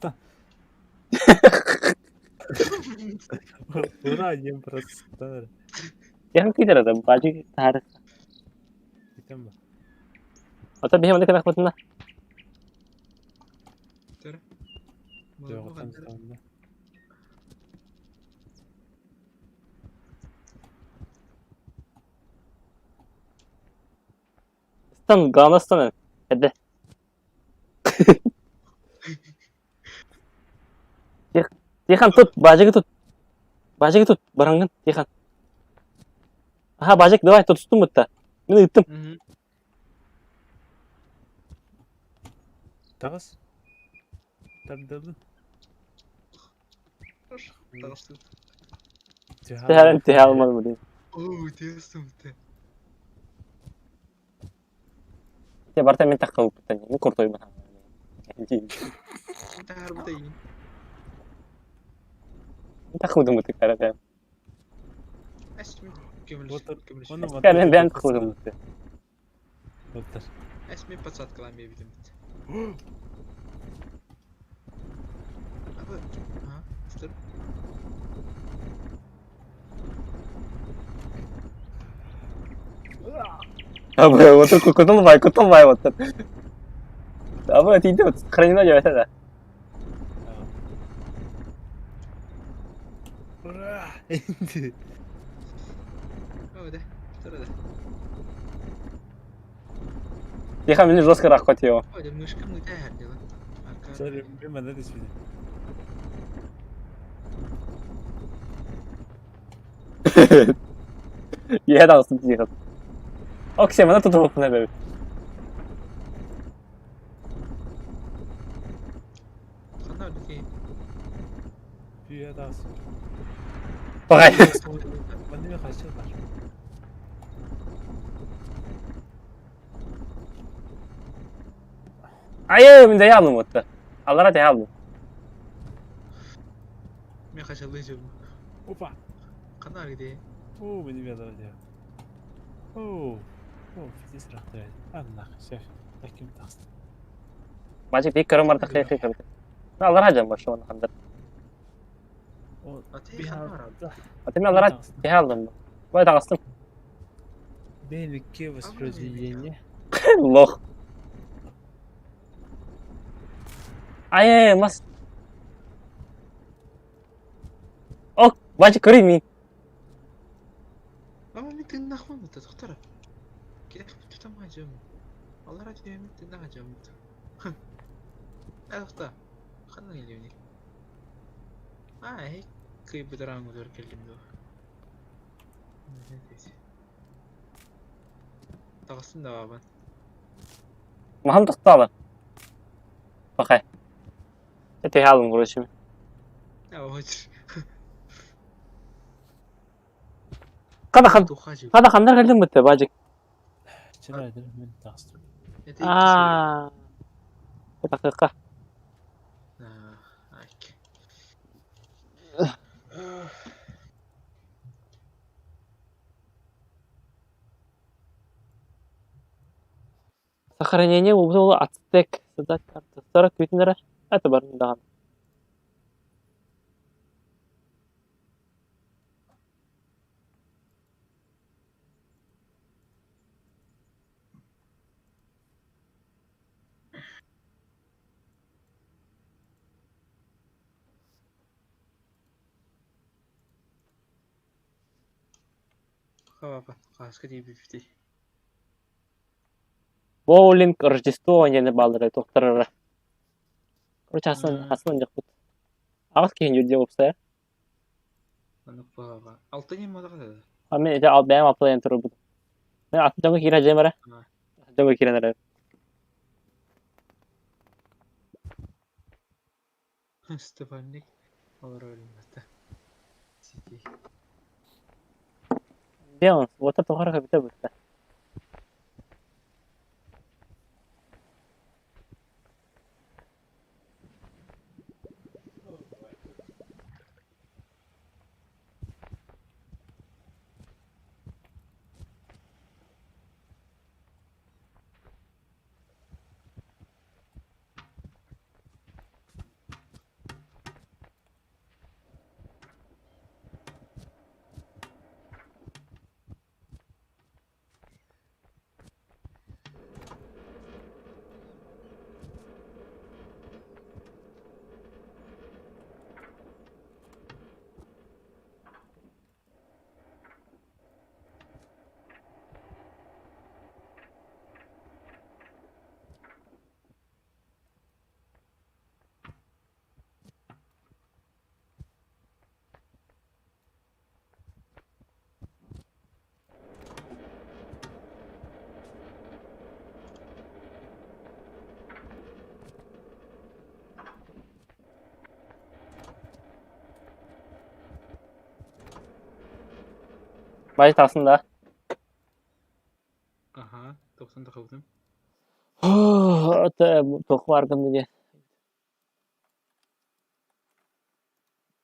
Speaker 3: Та. Ура, диэн просто.
Speaker 1: Яхан кийтер это, баачык таһаар.
Speaker 3: Бүтэн ба.
Speaker 1: Ата биһи маннык гынахпытына.
Speaker 7: Тара.
Speaker 3: Жоғытан сонда.
Speaker 1: Стан, главное стан. Эдде. Тихан тут, баачыгы тут. Баачыгы тут, бараңгын, Тихан. Аха, баачык, давай, тутустум бутта. Мин ыттым.
Speaker 3: Таҕыс. Тардылы.
Speaker 7: Таҕыстым.
Speaker 1: Тэһэрэн тэһэ алмадым блин.
Speaker 7: Оо, тестым ты.
Speaker 1: Те барта мен тахха уппуттан. Мин куртой бахан.
Speaker 7: Тахар бутайын.
Speaker 1: Тахха удумут кара.
Speaker 7: Әс, көмүл.
Speaker 3: Отыр.
Speaker 7: Көмүл.
Speaker 3: Оны
Speaker 1: Кәрен бән тахха удумут.
Speaker 3: Доктор.
Speaker 7: Эс мен подсадкалаан биэрбитим. Абы, а, сытыр.
Speaker 1: Абы, вот кутулбай, кутулбай вот. Абы, тиийдэ вот, хранено диэбэтэ да.
Speaker 3: Ура!
Speaker 7: О, да, сытыр да.
Speaker 1: Тихо, мне жестко рахкот его.
Speaker 7: О, да, мышка мыта дела.
Speaker 3: Sorry, мен манна түспүтүм.
Speaker 1: Иһэ таҕыстым тихо. Оксия, мана тутуһукпун эбэбит.
Speaker 7: Ханна бити.
Speaker 3: Пүйэ таас.
Speaker 1: Пагай.
Speaker 3: Манна мен хачы бар.
Speaker 1: Айы, мин дайалым отта. Аллара дайалым.
Speaker 7: Мен хачалыы жүрмүн.
Speaker 3: Опа!
Speaker 7: Ханна аргыды.
Speaker 3: Оо, мени бедер диye. Оо. Оо, фитнес рахты. Аннах, шеф. Таким тахсын.
Speaker 1: Мажик бик көрөн барда хей хей көрдө. Аллара жан башы оны хандар.
Speaker 3: О,
Speaker 7: Аты ханна арады.
Speaker 1: Аты мен аллара дайалым. Бай таҕыстым.
Speaker 3: БМК воспроизведение.
Speaker 1: Лох. Айы, мас. Ок, бажик көрүй мин.
Speaker 7: Ама мен тыыннаах мыта тохтора. Килэх тутамга жам. Аллара дүйэмин тыыннаах жаммыт. Э тохта. Ханна келиуни. А, эй, кыйбытараан көтөр келдим дуо. Таҕыстым да баабан.
Speaker 1: Махам тохтаалы. Бакай. Дайалым короче.
Speaker 7: Э, очер.
Speaker 1: Када хан,
Speaker 7: Туха жу.
Speaker 1: када хандар келдим битте, бажик.
Speaker 3: Чырайдыр мен тахстым.
Speaker 1: Аа. Такыка.
Speaker 7: Айк.
Speaker 1: Сохранение было ацтек. Создать карту. 40 бүтүннөрө. Это бар даган.
Speaker 7: Хабаба, хаска дии бифти.
Speaker 1: Боулинг Рождество диэн бааллара тохторора. Короче, асан асан жакпыт. Агыс киһин жүрдө болса.
Speaker 7: Анық баба. Алты не модага да.
Speaker 1: А мен эте ал бэм аплайын турбут. Мен атын жаңы кире жемара. Жаңы киренер.
Speaker 7: Степанник олар өлүмөтө. Сити.
Speaker 1: Беон, вот это тухара бите битте. Бай тасын да.
Speaker 7: Аха, 90 кылдым.
Speaker 1: Это тохвар кымды.